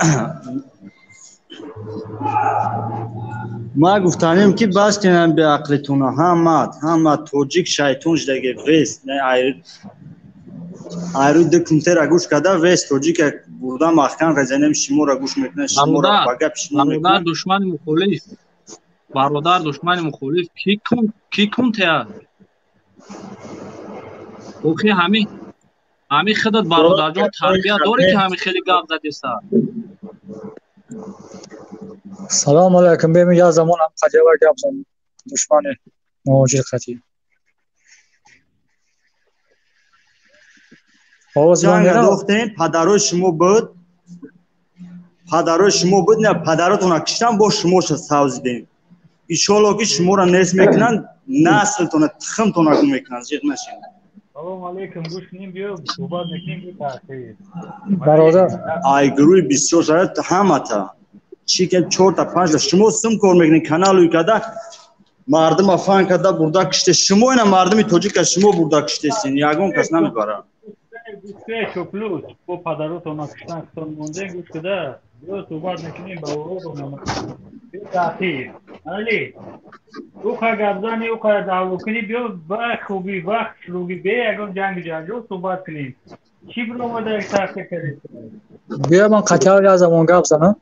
Ма гуфтанем ки бас кунам беақлитуна, ҳама тоҷик шайтон шудаге вес, не айрӯи ду кунтера гӯш карда вес тоҷика бурда маҳкам резанем, шуморо гӯш мекунад, шуморо ба гапи шумо бародар мекунад. Душмани мухолиф, бародар душмани мухолиф ки кунтеа? Охи ҳамин худат бародарҷон тарбия дорӣ ки ҳамин хеле гап задеса. Салом алайкум, беми як замон ҳам қатиа гап занем. Душмани муҳоҷир қатӣ. Овоз ман Ҷанг меравад? андохтем, падарои шумо буд. Падарои шумо буд, на падаротонро киштан, бо шумоша савзидем. Иншоалло ки шуморо нест мекунанд, наслтонро, тухмтонро гум мекунанд, зиқ нашед. Салом алейкум, гӯш кунем, биё суҳбат мекунем бо таъхир. Бародар. Ай гурӯҳи бисёр шарат ҳамата. Чӣ ки 4 та 5 та шумо сум кор мекунед, каналуи када мардума фан карда бурда киште. Шумо ина мардуми тоҷика шумо бурда киштесин, ягон кас намебарад. Чоплюс бо падаротон киштан хитон мондем, гӯш куда биё суҳбат мекунем ба уродон. Биё таъхир. Али, уқа гапзани, уқа даъво кунӣ, биё ба хубӣ, ба хушрӯгӣ, бе ягон ҷангу ҷанҷол суҳбат кунем. Чӣ биромада як таҳқиқ кардед? Биё ман қатъиан як замон гап занам.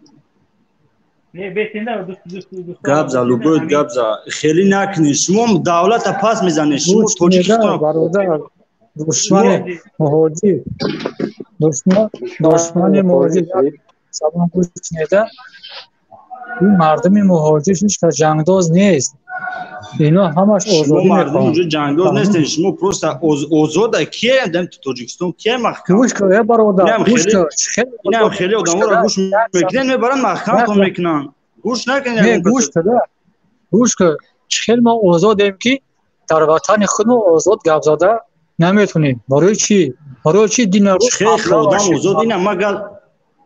Не, бесинда, дӯст дӯст дӯст. Гап за, любой гап за. Хеле накунед. Шумо давлата пас мезанед. Шумо Гӯш кунеда, Тоҷикистон. бародар, душмани муҳоҷир, душмани муҳоҷир, як забон гӯш кунеда, ин мардуми муҳоҷир ҳеҷ кас ҷангдоз нест. Ино ҳамаш Шумо озодӣ мардум мехоҳанд. унҷо ҷангдоз Фаҳмидӣ? нестед. Шумо просто озода. Кие дар Тоҷикистон кие маҳкам? Гӯш кун, э бародар, Инам гӯш хеле кун. Хеле инам хеле гӯш одаморо кун, гӯш як мекунанд, мебаранд маҳкамтон мекунанд. Гӯш накунед Не, ягон гӯш каса. кун, гӯш кун. Чӣ хел мо озодем, ки дар ватани худмо озод гап зада наметонем. Барои чӣ? Барои чӣ дина рӯз Чӣ хел аблава одам шид? озод ина магар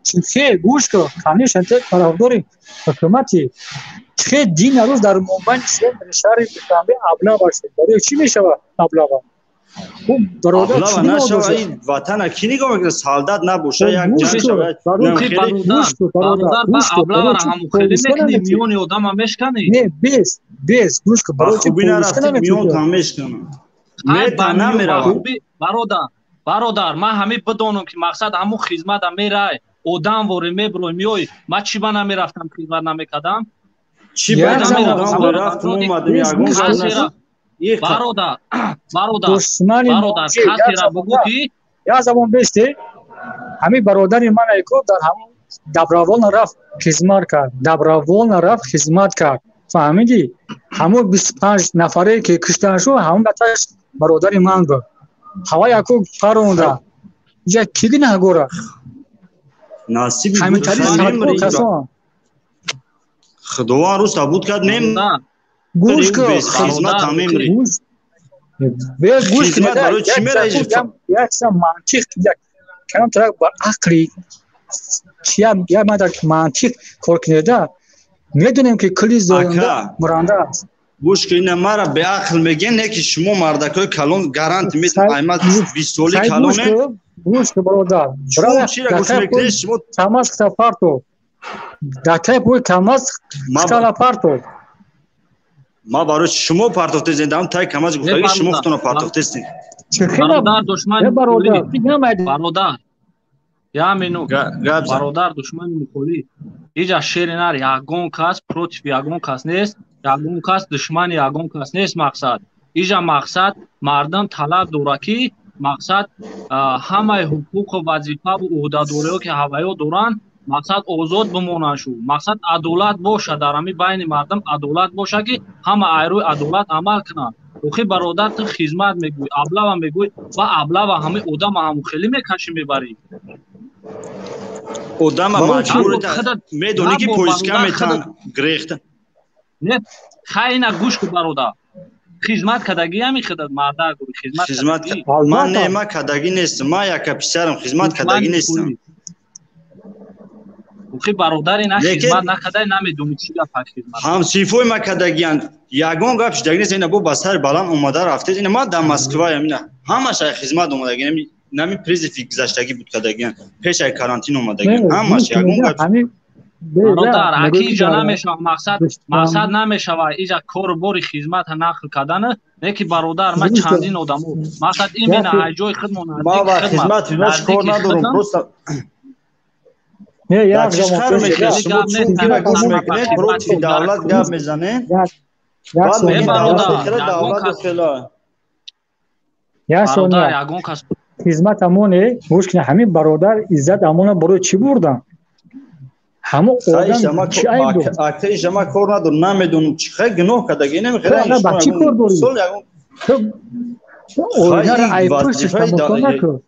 Чӣ хел? Гӯш кун, конечно, ту тарафдори ҳукумати. Чӣ хел дина рӯз дар мобайни шаҳри Душанбе аблава шид? Барои чӣ мешавад аблава? Ӯ бародар аблава чӣ гуноҳ нашава, дошт? ин ватана кӣ нигоҳ мекунад? Солдат набоша, Хоб, як гӯш ҷанг кун, шавад. барои Инам Охи хеле бародар, гӯш кун, бародар, бародар, ба гӯш кун, барои аблавара чӣ ҳамухелӣ полиска мекунӣ, наметӣ? миёни одама мешканӣ? Не, без, без, гӯш кун, ба барои чӣ хубӣ полиска нарафтед, наметӣ? миёнтон мешканад. Хай Мета ба миё ба намеравад. хубӣ, бародар, бародар, ман ҳамин бидонам ки мақсад ҳамун хизмата мерай, одам ворӣ мебурой, миёй, ман чӣ ба намерафтам, хизмат намекардам? Чӣ ба Як ин замон одам намерафтам, рафтум бародар, омадем, без, ягон гӯш гап кун, касера, нашуд. Иқа бародар, бародар, душмани бародар, муҳоҷир, як касера замон бугӯ ки як замон бесте, ҳамин бародари ман айко дар ҳамон добровольно рафт хизмат кард, добровольно рафт хизмат кард. Фаҳмидӣ? Ҳамон 25 нафаре ки куштан шуд, ҳамон баташ бародари ман буд. Ҳава яко паронда. Иҷа ки гунаҳгора? Насиби буд, Ҳаминтари хай садҳо мемри. касон. Худованд рӯз табуд кард, мемри. бародар, Гӯш кун, Без хизмат бародар, ҳам охи мемри. гӯш бе гӯш Хизмат кунеда, барои чӣ як мераи? закун, як чиза мантиқ, як камтарак ба ақли чия, як мадак мантиқ кор кунеда, медонем ки кулли зоянда Ака, муранда аст. гӯш кун, ина мара беақл мегӯян, не ки шумо мардакои калон гарант метам, Хай аймад 20 соли хай гӯш калоне. кун, гӯш кун, бародар. Шумо Бародар, чира дар гӯш тай мекунед? пой Шумо камаз кита парто. Дар тай пой камаз ма китала парто. ма барои шумо партофтесем, дам тай камаз не гуфтаги шумо бародар, худтона партофтесем. Чӣ хела бародар, е душмани бародар, мухолиф, ту намайди. бародар, я минут, Гап зан. бародар, душмани мухолиф, иҷа шери нар, ягон кас против ягон кас нест, ягон кас душмани ягон кас нест. Мақсад иҷа мақсад мардум талаб дора ки мақсад ҳамаи ҳуқуқу вазифаву ӯҳдадориҳо ки ҳаваё доранд, мақсад озод бимонанд шу, мақсад адолат боша дар ҳамин байни мардум, адолат боша ки ҳама айрӯи адолат амал кунанд. Охи бародар, ту хизмат мегӯй, аблава мегӯй, ва аблава ҳамин одама ҳамухелӣ мекашӣ мебарӣ. Одама Барои чӣ? маҷбур Набо худат, медонӣ ки набо поиска бародар метан худат грехта. Не, хай ина гӯш кун, бародар, хизмат кардагӣ ҳамин худат мардак гӯй, хизмат Хизмат кардагӣ. ман не, Албатта, ман кардагӣ нестам. Ман яка писарам, хизмат кардагӣ Душмани нестам. мухолиф. Охи бародар, ина Лекин хизмат накардай, намедонӣ чӣ гап ҳаст хизмат. ҳамсинфои ман кардагиянд, ягон гап шидаги нест. Ина бо ба сари баланд омада рафтед. Ина ман дар Москваям, ина ҳамаш ай хизмат омадагӣ, нами призиви гузаштагӣ буд кардагиянд, пеш ай карантин не, омадагиянд, ҳамаш гӯш ягон кунеда, гап. ҳамин беда Бародар, аки мегӯй ки иҷа дар намешавад, мақсад душман мақсад намешавад иҷа кору бори хизмата нақл кардана, не ки бародар, ман гӯш кун, чандин одамо мақсад именно яке ай ҷои худмон Ман наздики ба хидмат, хизмат хизмат кор наздики надорам, хидмат. просто не дар як чиш замон хар пеш мекунед? да Хеле Шумо гап нест, чун кира ҳамин гӯш мақсад ба мекунед, хизмати против дар давлат гап мезанед, як як баъд Не мегӯед сония, як давлат бародар, хела, ягон давлат кас хела. як бародар, сония. ягон кас Хизмат амоне, гӯш кунед, ҳамин бародар Иззат Амона барои чӣ бурдан? Ҳамон Хай одам ишама чӣ айб дошт? ака ишама кор надорам, намедонам чӣ хай гуноҳ кардаги, Ту намехела ана ба шумо чӣ ягон кор дорӣ? сол ягон Ту хай оинаро ин ай пуштиш вазифаи тамошо накун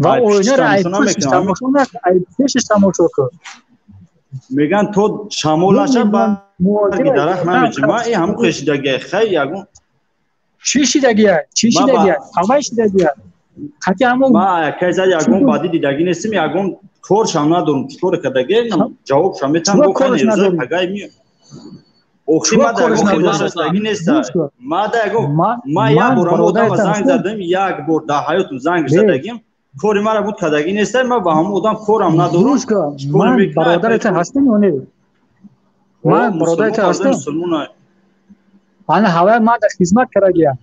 ва ай пуштиш оинаро ай тамошо пуштиш намекунам. тамошо накун, ай пешиш тамошо кун. Мегӯянд то шамол Ду наша миллион барги муҳоҷир дарахт одам намечи. Ман қабл ин ҳамун хешидагия, хай ягон чӣ шидагия? Чӣ ман ба шидагия? Ҳамаи шидагия. Қатъи ҳамон ман акай зад чӣ ягон буд? бадӣ дидагӣ нестим, ягон коршам надорам, чӣ коре кардагия, ҷавобшам метам, Чуро бо хай кораш нерӯзаи надорӣ? пагай миё. Охи Чуро ма да кораш ягон охи фоида надорӣ? бародар, шастагӣ неста. Гӯш кун. Ма да ягон Ман ма як ман бор ҳамон одама бародаратам занг ҳастам. задам, як бор дар ҳаётам занг Бе, задагим, кори мара буд кардагӣ неста, ман ба ҳамон одам корам надорам, гӯш кун. чӣ коре Ман мекунам, ай бародари пай ту кор. ҳастам ё не? Ман бародари ту ҳастам. Ана ҳавай ман дар хизмат кардагиям.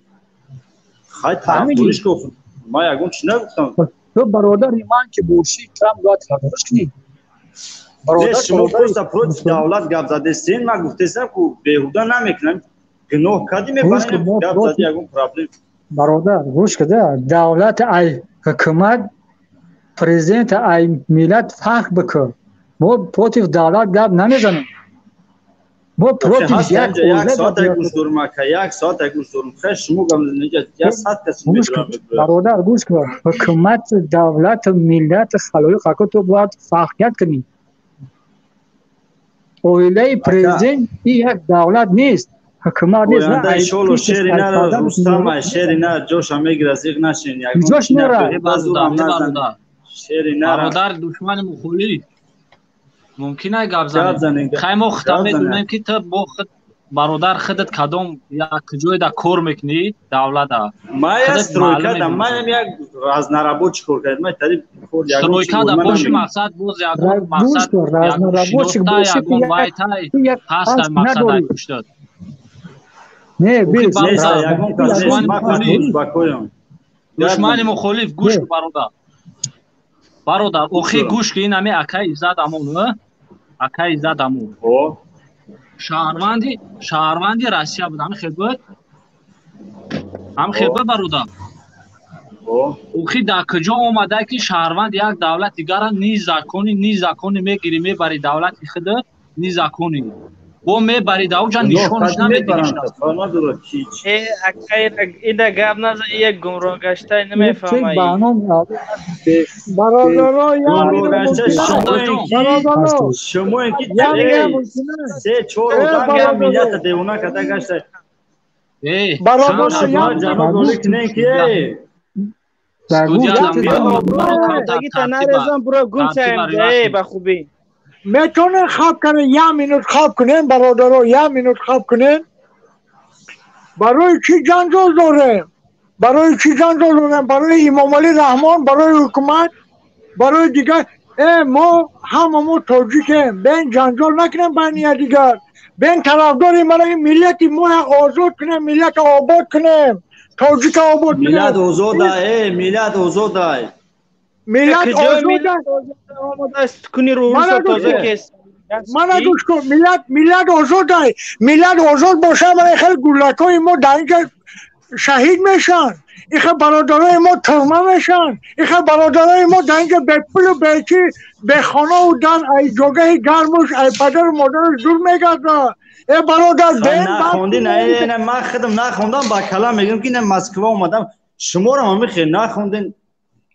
Хай тарафдориш гуфт. Ман ягон чиз нагуфтам. Ту бародари ман ки бошӣ, туам бояд тарафдориш кунӣ. Бародар, шумо просто против давлат гап задестен, ман гуфтестам ку беҳуда намекунам. Гуноҳ кардӣ, мебарем гап зади, ягон проблем. Бародар, гӯш куда, давлат ай ҳукумат, президент ай миллат фарқ бикун. Мо против давлат гап намезанем. Мо против як як соат гӯш дорум, ака, як соат гӯш дорум. Хай шумо гап занед, як сад кас медорам. Бародар, гӯш кун. Ҳукумат, давлат, миллат, халоиқ ака ту бояд фарқият кунӣ. Оилаи президент ин як давлат нест. Ҳукумат нест. Оянда иншоалло шери нара, Рустам, шери нара ҷоша мегира, зиқ нашин. Ҷош нара. Шери нара. Бародар, душмани мухолиф. Мумкин ай гап занем. Хай мо худам медонем ки ту бо худ бародар худат кадом як ҷойда кор мекунӣ давлата. Ман як стройкада, манам як разнорабочий кор кардам. Ман тари кор ягон стройкада боши, мақсад боз ягон мақсад разнорабочий боши, ягон вайтай ҳаста мақсад ай пуштад. Не, бес. Ягон кас нест, ман фақат узбакоям. Душмани мухолиф, гӯш бародар. Бародар, охи гӯш ки ин ҳами акаи Иззат Амон, акаи Иззат Амон. Шаҳрванди Россия буд, ҳами хел буд? Ҳами хел буд, бародар? Охи дар куҷо омада ки шаҳрванди як давлат дигара ни закони, ни закони мегирӣ, мебарӣ давлати худат, ни закони. Бо мебарӣ да уҷа нишонаш намедиҳӣ. Э, акай, ида гап наза, як гумроҳ гаштай намефаҳмай. Бародаро, шумо ки се чор одам як миллата девона карда гашта. Бародаро, ҷаноби олӣ кунем ки нарезам, буро гум шаем ба хубӣ. Метавонем хоб кунем, як минут хоб кунем, бародаро, як минут хоб кунем. Барои чӣ ҷанҷол дорем? Барои чӣ ҷанҷол дорем? Барои Имомалӣ Раҳмон, барои ҳукумат, барои дигар. Мо ҳама мо тоҷикем, бен ҷанҷол накунем байни якдигар. Бен тарафдори мана ин миллати мо озод кунем, миллатро обод кунем, тоҷика обод кунем. Миллат озода, миллат озода. Миллат озода. Мана гӯш кун, миллат озода. Миллат озод боша, мана хеле гуллакҳои мо дар инҷа шаҳид мешаванд. Ихе бародарои мо тӯрма мешаванд. Ихе бародарои мо дар инҷа бепулу бечи, бехонаву дар ай ҷогаҳи гармуш, ай падару модараш дур мегарданд. Э бародар, нахонди, не, ман худам нахондам, ба калам мегӯям ки на Москва омадам. Шуморо ҳам мехе нахонден.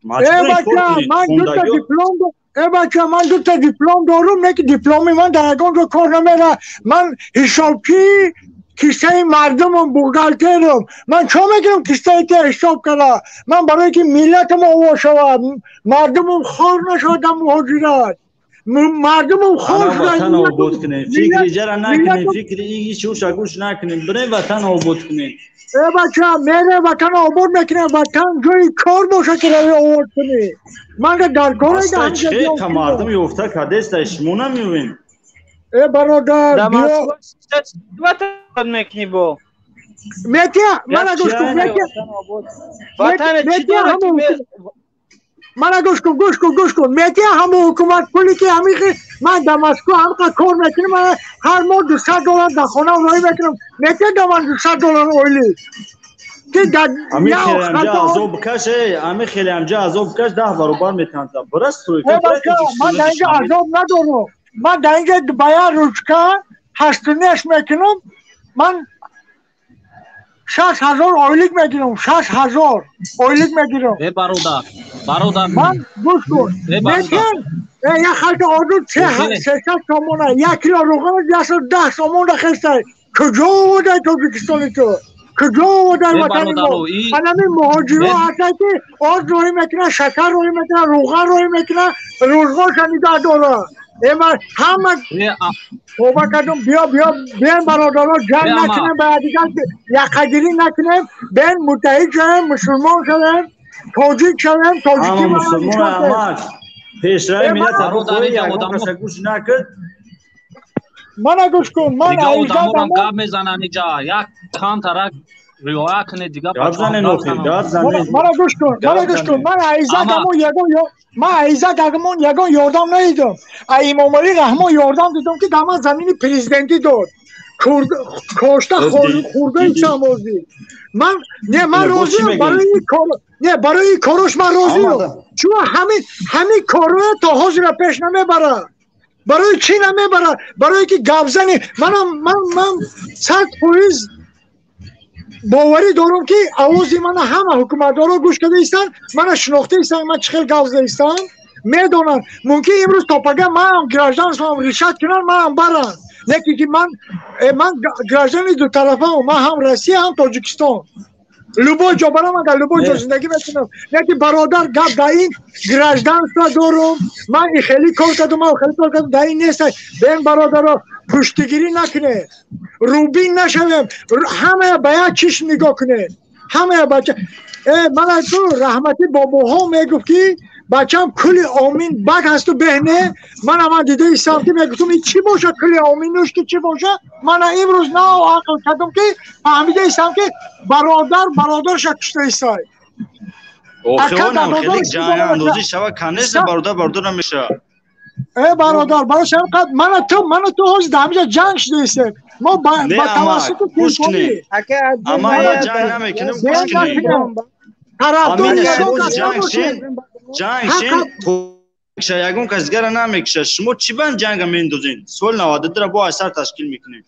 Э бача, ман дута диплом, э бача, ман дута диплом дорум, не ки дипломи ман дар ягон ҷо кор намера. Ман ҳисобчии киссаи мардумам, бухгалтерам. Ман чо мекунам киссаи те ҳисоб кара? Ман барое ки миллатам овоз шавад, мардумам хор нашавад дар муҳоҷират. Мардумам хор шуданд. Ватан обод кунем, фикри ҷара накунем, фикри ишуша гӯш накунем, бирем ватан обод кунем. Э бача, мере ватан обод мекунем, ватан ҷои кор боша ки рави обод кунӣ. Ман дар кор чӣ мардум ёфта кардеста, шумо намеёвем. Э бародар, биё ватан мекунӣ бо. Метия, мана гӯш кун, метия. Ватан чӣ дорад? Мана гӯш кун, гӯш кун, гӯш кун. Метия ҳамон ҳукумат пуле ки ҳамихи ман дар Москва ҳамқа кор мекунам, ҳар моҳ $200 дар хона роҳӣ мекунам. Метия дар ман $200 ойлӣ. Ки дар ами хеле амҷа азоб каш, ами хеле амҷа азоб каш, 10 баробар метавонад. Бира стройка. Ман дар инҷа азоб надорам. Ман дар инҷа ба як ручка 8.5 мекунам. Ман 6000 ойлик мегирам, 6000 ойлик мегирам. Э бародар, бародар. Ман гӯш кун. Метин, як халта орду 300 сомона, як кило равған 110 сомона хестай. Куҷо овардай Тоҷикистони ту? Куҷо овардай ватани мо? Анами муҳоҷиро ҳастанд ки орд роҳӣ мекунанд, шакар роҳӣ мекунанд, равған роҳӣ мекунанд, рӯзгорша нигаҳ доранд. Ман ҳама توبه کردم بیا بیا بیایم برادرها جنگ نکنیم با دیگر یقه‌گیری نکنیم بیایم متحد شویم مسلمان شویم тоҷик шавем тоҷикӣ мусулмон аҳмад пешрави миллат ро ягон каса гӯш накард. Мана гӯш кун, ман Дига одамонам гап мезананд иҷа, як камтарак риоя кунед, дига Гап занен охи, гап занен. Мана гӯш кун, мана гӯш кун. Ман Иззат амон ягон, ман Иззат амон ягон ёрдам надидам. А Имомалӣ Раҳмон ёрдам дидам, ки дар ман замини президентӣ дод. Кошта хурдаи чамозӣ. Ман не, ман розиам барои кор, не, барои корош ман розиам. Чун ҳамин корро то ҳозира пеш намебарад. Барои чӣ намебарад? Барое ки гапзани манам, ман 100% боварӣ дорам, ки овози мана ҳама ҳукуматдоро гӯш карда истанд, мана шинохта истанд, ман чӣ хел гап зада истам медонанд. Мумкин имрӯз то пага манам гражданством решать кунанд, манам баранд. Лекин ки ман граждани дутарафаам, ман ҳам Россия, ҳам Тоҷикистон. Любой ҷо барам, дар любой ҷо зиндагӣ мекунам. Лекин бародар, гап дар ин гражданство дорум, ман и хеле кор кардам, ман хеле кор кардам, дар ин нест. Бен бародаро, пуштигирӣ накунед, рӯбин нашавем, ҳамая ба як чишм нигоҳ кунед, ҳамая бача. Мана ту раҳматӣ бобоҳо мегуфт, ки бачам, кули омин бад ҳасту беҳ не. Мана ман дида истам, ки мегуфтум, ин чӣ бошад, кули оминуш ки чӣ бошад. Мана имрӯз нав ақл кардам, ки фаҳмида истам, ки бародар бародарша кушта истай. Охи, онам хеле ҷангандозӣ шава, конечно, бародар бародар намешавад. Э бародар, барои шавқат, мана ту ҳозир дар ҳаминҷа ҷанг шуда истем. Мо ба тавассути телефонӣ ама ҷанг намекунем, гӯш кунед. Тарафдори ягон кас набошед. Ҷанг шин киша, ягон кас дигара намекиша. Шумо чӣ банд ҷанга меандозен? Соли 92-ра бо асар ташкил мекунем.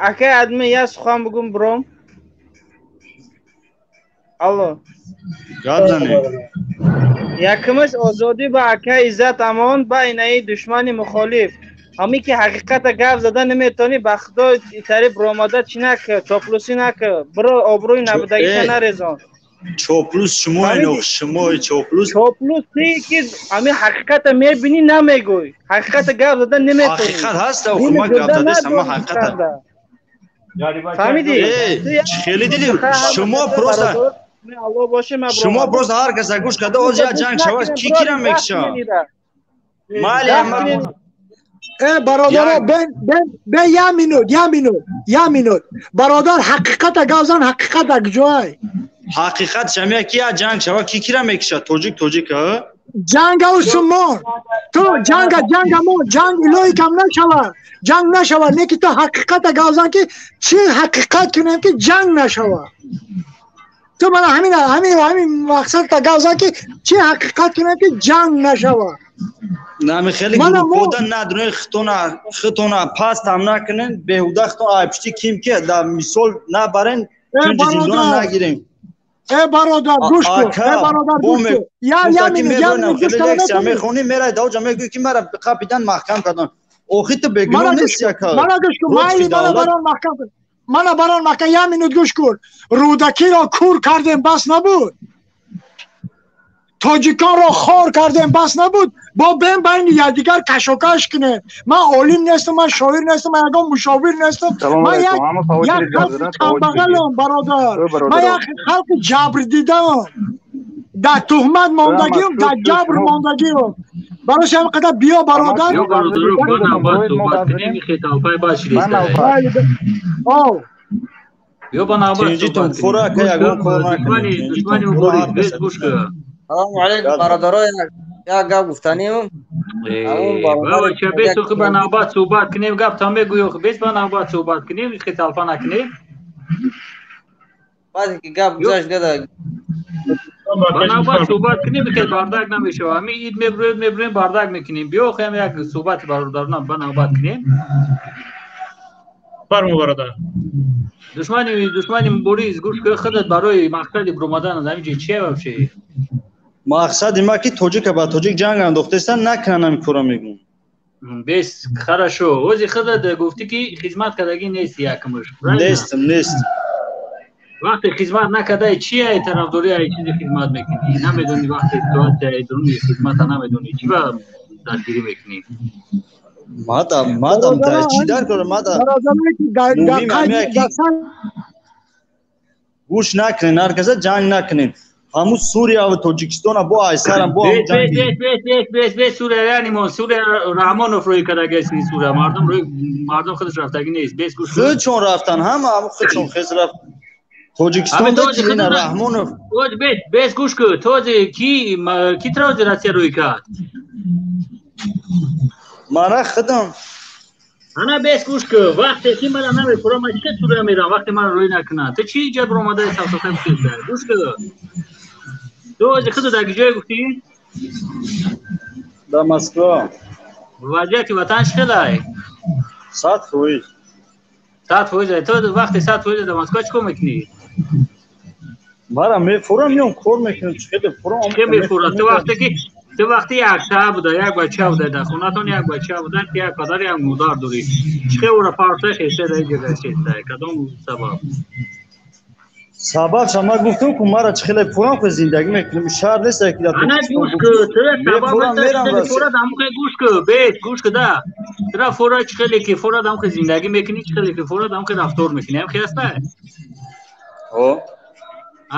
Акай адми, я сухан бугум, бром. Алло. Гап занед. Якумаш, озодӣ ба акай Иззат Амон, ба инаи душмани мухолиф. Ҳаме ки ҳақиқата гап зада наметавонӣ, ба худо итари биромада чӣ нака, чоплусӣ нака, биро, обрӯи набудагиша нарезон. Чоплус шумо, шумо чоплус. Чоплус ти ки ҳами ҳақиқата мебинӣ, намегӯй, ҳақиқата гап зада наметавонӣ. Ҳақиқат ҳаст, ма гап задастам, ма ҳақиқата. Фаҳмидӣ? Хеле дидӣ, шумо просто, шумо просто ҳар каса гӯш карда, ҳозир як ҷанг шавад, ки кира мекиша? Майли. Э бародаро, бен бен бен, як минут, як минут, як минут, бародар, ҳақиқата гап зан. Ҳақиқат дар куҷоай? Ҳақиқат шамия ки як ҷанг шавад, ки кира мекиша? Тоҷик тоҷик. Ҷанга усумон ту ҷанга, ҷанга мо ҷанг илоҳи кам нашавад, ҷанг нашавад. Не ки ту ҳақиқата гап зан, ки чӣ ҳақиқат кунем, ки ҷанг нашавад. Ту мана ҳамин мақсадта гап зан, ки чӣ ҳақиқат кунем, ки ҷанг нашавад. Нами хеле гурӯҳода надунои хитона, хитона пастам накунен, беҳуда хитон айпишти ким ки дар мисол набарен, чунки зиндона нагирем. Э бародар, гӯш кун, э бародар, гӯш кун, я я минут, я минут, гӯш кун. Мехонӣ, мерай даоҷа, мегӯӣ, ки мара қапидан, маҳкам кардан. Охи, ту бегуноҳ нести, ака. Мана гӯш кун, майли, мана барон маҳкам кун, мана барон маҳкам. Я минут гӯш кун. Рӯдакиро кур кардем, бас набуд? Тоҷиконро хор кардем, бас набуд? Бо бем байни якдигар кашокаш кунем. Ман олим нестам, ман шоир нестам, ман ягон мушовир нестам. Ман як халқи камбағалам, бародар, ман як халқи ҷабрдидаам, дар туҳмат мондагиам, дар ҷабр мондагиам. Барои ҳамин қадар биё, бародар. Биё, бародаро, бо навбат суҳбат кунем, хиталпай башидист. Биё, ба навбат суҳбат кунем. Душмани мубориз, бес, гӯш кун. Салому алейкум, бародаро, як гап гуфтаним. Бача, бес, охи, ба навбат суҳбат кунем, гап та мегӯй, охи, бес, ба навбат суҳбат кунем, хиталпа накунем. Баъде ки гап гузашт гада. Ба навбат суҳбат кунем, хел бардак намешава. Ҳамин ид мебурем, мебурем, бардак мекунем. Биё, охи, ҳам як суҳбати бародарона ба навбат кунем. Фармо, бародар. Душмани мубориз, гӯш кун, худат барои мақсади биромадан аз ҳамин ҷой чия вообще? Мақсади ма ки тоҷика ба тоҷик ҷанг андохтестан, накунан ҳамин кора, мегӯм. Бес, хорошо. Ози худат гуфтӣ, ки хизмат кардагӣ нести, якмуш. Нестам, нест. Вақте хизмат накардаи, чи ай тарафдорӣ, ай чизи хизмат мекунӣ? Намедонӣ, вақте ситуатсияи дуруни хизмата намедонӣ, чи ба дастгирӣ мекунӣ? Мадам дар чӣ дар кора, мада муҳим ҳамия ки гӯш накунен, ҳар каса ҷанг накунен. Ҳамун Сурия ва Тоҷикистона бо айсарам бо ҳамун ҷанги. Бес бес бес бес бес Сурия яъне Сурия Раҳмонов рӯй кардагист ин Сурия мардум рӯй мардум худаш рафтагӣ нест. Бес гӯш. Худшон рафтан ҳама ҳамун худшон хез рафт. Тоҷикистон да ки ина Раҳмонов. Бес бес гӯш кун. Този ки ки травзи Россия рӯй кард? Мана худам. Ана бес гӯш кун. Вақте ки мана намефурам, ман чӣ Сурия мерам вақте мана рӯй накунанд. Ту чӣ ҷабр омадаи савсата гуфтӣ? Гӯш кун. Ту ози худу дар ҷое гуфтӣ? Дар Москва. Вазъияти ватан чӣ хелай? 100%. 100%. Ту вақте 100% дар Москва чӣ кор мекунӣ? Мара мефурам, меом кор мекунам, чӣ хеле фурам. Чӣ мефурам? Ту вақте ки ту вақте як та буда, як бача буда, дар хонатон як бача буда, як падар, як модар дорӣ. Чӣ хел ӯро партои хеста дар инҷо гаштеста? Кадом сабаб? Сабаб шама гуфтам ку мара чӣ хеле фурам ку зиндагӣ мекунам. Шаҳр нест ки дар Ана гӯш ку, тура сабаб фура дамхе гӯш ку, бес гӯш ку да. Тура фура чӣ хеле ки фура дамхе зиндагӣ мекунӣ, чӣ хеле ки фура дамхе рафтор мекунӣ, ҳам хел аст? Ҳо.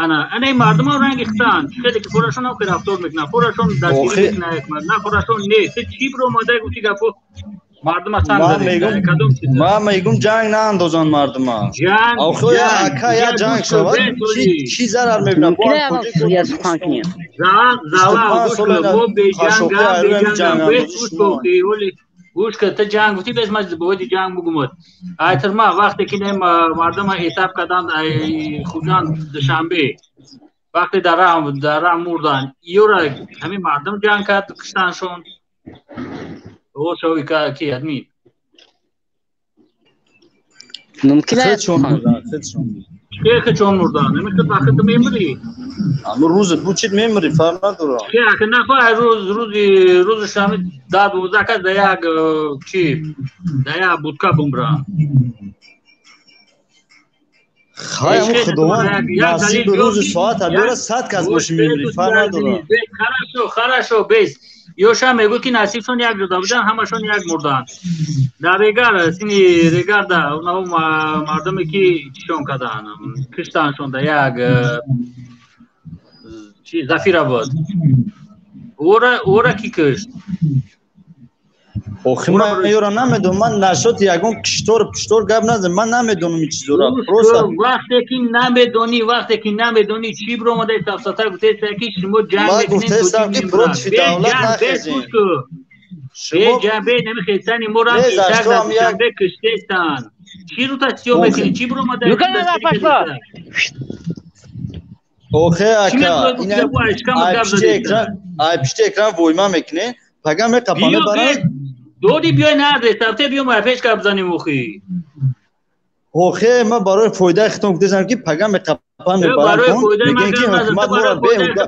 Ана, ана ин мардумон ранги хитанд, чӣ хеле ки фурашон ҳам хел рафтор мекунанд, фурашон дастгирӣ мекунанд, на фурашон нест. Ту чӣ биромада гуфти гапо? Мардума санг задед, кадом чиз? Ман мегум ҷанг наандозанд мардума. Ҷанг, Охо ака я ҷанг шавад, чӣ зарар мебинад? Бо сухан кунем. Зала, гӯш кун, мо беҷангам, беҷангам, бес гӯш кун, гӯш кун, ту ҷанг гуфтӣ, бес ман боиди ҷанг бугумад. Айтирма, вақте ки не мардума этап карданд, Хуҷанд, Душанбе, вақте дар раҳ мурданд, ёра ҳамин мардум ҷанг кард, киштаншон. О, шови ки админ. Мумкин аст. Худшон мурданд, худшон. Ки худшон мурданд? Ҳамин худ вақт ту мемирӣ. Аммо рӯз бучид мемирӣ, фарқ надорад. Ки ака нахоҳ рӯз рӯзи рӯзи шами 10 12 кас дар як чи дар як будка бумранд. Хай, аммо Худованд насиб рӯзи соат дорад, 100 кас боши мемирӣ, фарқ надорад. Хорошо, хорошо, бес. Ёша мегӯяд ки насибшон як ҷуда буданд, ҳамашон як мурданд. Дар регар, сини регарда, онаҳо мардуме ки чишон карданд, киштаншон дар як чи Зафира буд. Ӯра ки кишт? Охи ман ёра намедонам, ман нашоти ягон киштор пиштор гап назанам, ман намедонам ин чизора. Просто вақте ки намедонӣ, чӣ биромадаи сафсата гуфтеста ки шумо ҷанг ман гуфтаистам ки против давлат нахезем. Шумо ҷанг намехезани моро итак киштестанд. Чӣ рута сиё мекунӣ? Чӣ биромадаи? Охе ака, ай пишти экран войма мекунӣ, пага меқапа мебаранд. Доди биёй наде, сабте биё ма пеш гап занем охи. Охе, ман барои фоидаи худам гуфтам ки пага меқапа мебаранд. Мегӯянд ки ҳукумат моро беҳуда.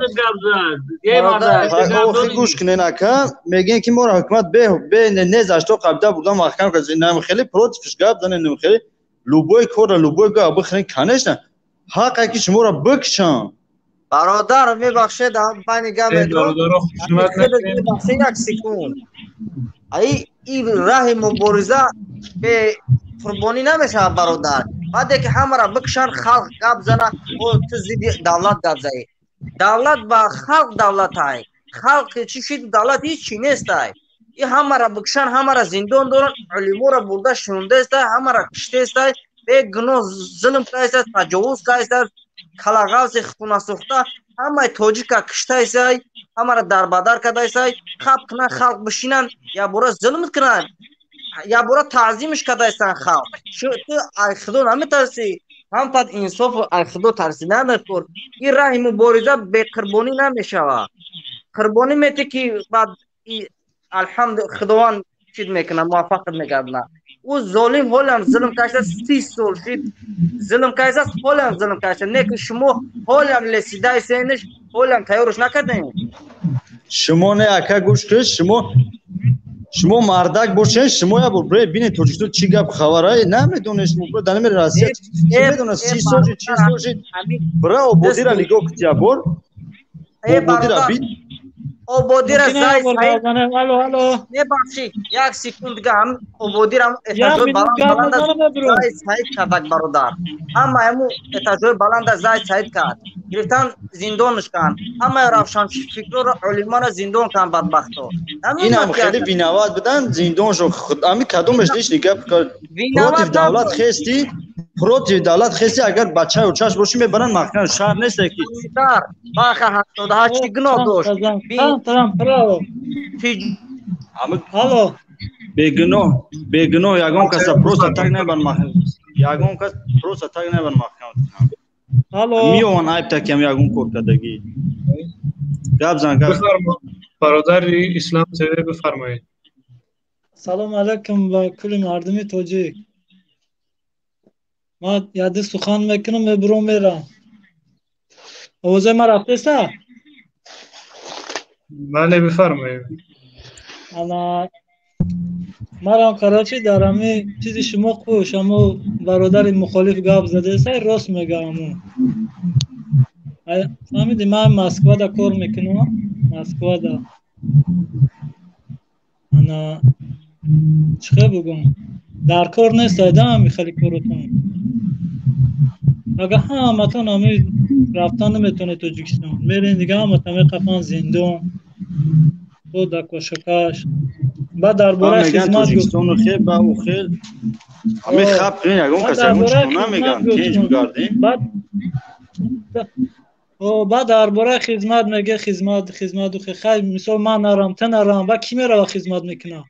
Охе гӯш кунед ака, мегӯянд ки моро ҳукумат бе не за что қабда бурдан маҳкам кард. Нам хеле противш гап занем, нам хеле любой корро любой гап бихӯрем, конечно, ҳақ ки шуморо бикшанд. Бародар, мебахшед, байни гап медорам. Мебахшед як секунд. Ай ин раҳи мубориза бе қурбонӣ намешавад бародар. Баъде ки ҳамаро бикшанд, халқ гап зана, ту зидди давлат гап заӣ. Давлат ба халқ давлатай. Халқ чӣ шид, давлат ҳеҷ чӣ нестай. И ҳамаро бикшанд, ҳамаро зиндон доранд, олиморо бурда шундаестай, ҳамаро киштаестай, бегуноҳ зулм кардааст, таҷовуз кардааст, калағавзи хунасӯхта ҳамаи тоҷика киштаесай, ҳамаро дарбадар кардаесай. Хаб кунанд, халқ бишинанд, якбора зулм кунанд, якбора таъзимш кардаестанд халқ. Ту ай худо наметарсӣ, ҳам пад инсофу ай худо тарсӣ намекор. Ин раҳи мубориза беқурбонӣ намешавад. Қурбонӣ метӣ ки баъд алҳамду худованд чиз мекунад, муваффақат мегардонад. Ӯ золим ҳолам зулм кардааст, 30 сол шид зулм кардааст, ҳолам зулм кардааст. Не ки шумо ҳолам лесидаесенш, ҳолам тайёрш накардаем. Шумо не ака гӯш кунед, шумо мардак бошед, шумо я бор бинед Тоҷикистон чӣ гап хабара, намедонед шумо дар намери Россия чӣ медонад 30 сол шид, 40 сол шид. Бира ободира нигоҳ кунед я бор. Ободира бин. Ободира Мумкин зай як бор саид гап занем? Алло, алло. Мебахшӣ, як секунд дига ҳам ободира Як этажои минут баланд гап баланда назанам, мебирам. Зай саид кардак, бародар. Ҳама ҳаму этажои баланда зай саид кард. Гирифтан зиндонш кан. Ҳамаи равшанфикрро, олимонро зиндон кан, бадбахто. Инам хеле виноват будан, зиндоншо ами кадомеш лишний гап против Виноват давлат набуд. Хести против давлат хести, агар бачаю чаш бошӣ, мебаранд маҳкам, шаҳр нест ки. Дар баха 78 чӣ гуноҳ дошт? Там, право. Алло. Бегуноҳ, бегуноҳ ягон каса просто так набаранд маҳкам, ягон кас просто так набаранд маҳкам. Алло. Меованд айб такиам ягон кор кардагӣ. Гап зан, гап. Бифармо, бародари Ислам ТВ, бифармоед. Салом алайкум ба кулли мардуми тоҷик. Ман яде сухан мекунам, мебурам, мерам. Овозаи ман рафтеста? Бале, бифармоед. Ана марам, короче, дар ҳами чизи шумо хуш, ҳамо бародари мухолиф гап задеса, рост мега ҳамо. Фаҳмиди, ман Москвада кор мекунам, Москвада. Ана чӣ хел бугум? Дар кор нест айда ҳами хеле коротон. Агар ҳаматон ҳами рафтан наметавонед Тоҷикистон. Мерен дига, ҳаматон меқафан зиндон. Бо дакошакаш. Баъд дар бораи меган хизмат гуфт. Тоҷикистону хел ба ӯ хел ҳами хаб кунен, ягон Баъд кас дар ягон бораи чиз хизмат намеган, тинҷ гуфтум. бигардем. Баъд баъд дар бораи хизмат меге, хизмат, хизмат, хай, мисол ман нарам, ту нарам, ба кӣ мерава хизмат мекунам?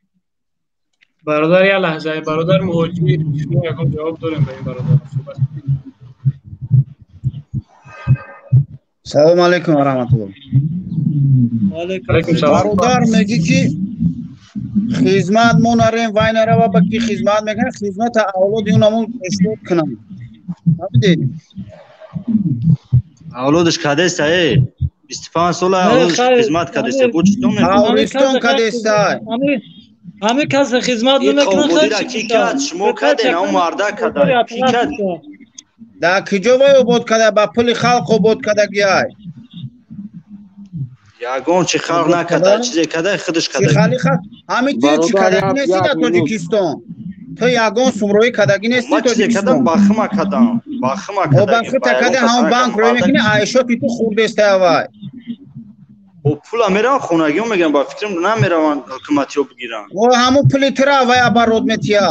Бародар, як лаҳза, бародар муҳоҷир, шумо ягон ҷавоб дорем ба ин бародар? Суҳбат. Салом алейкум ва раҳматуллоҳ. Алейкум салом. Бародар, мегӣ ки хизмат мо нарем, вай нарава, ба ки хизмат мекунад? Хизмата авлоди унамон пешвод кунанд. Фаҳмидӣ? Авлодаш кадеста, э 25 сола авлодаш хизмат кадеста, бо чӣ то мехоҳад? Тавристон кадеста. Ҳами касе хизмат Ин намекунад, хай ободира чӣ ки кунад? кард? Шумо карден, он марда када, ки кард? Дар куҷо вай обод када? Ба пули халқ обод кадагиай. Ягон чи халқ накарда, чизе када, худаш Чи када. хали халқ? Ҳами ту чӣ Бародар, кадагӣ як нести як дар минут. Тоҷикистон? Ту ягон сумроӣ кадагӣ нести Ма чизе кадам, Тоҷикистон? бахма кадам, бахма О, кадагӣ, ба худ ба ягон када кас ҳамон накардам. банк рӯй Марда мекунӣ, айшоти ту хурдеста авай. Бо пула мераванд хонагиҳо, мегӯям, ба фикрам намераванд ҳукуматиҳо бигиранд. О, ҳамун пули тура вай оборот метия.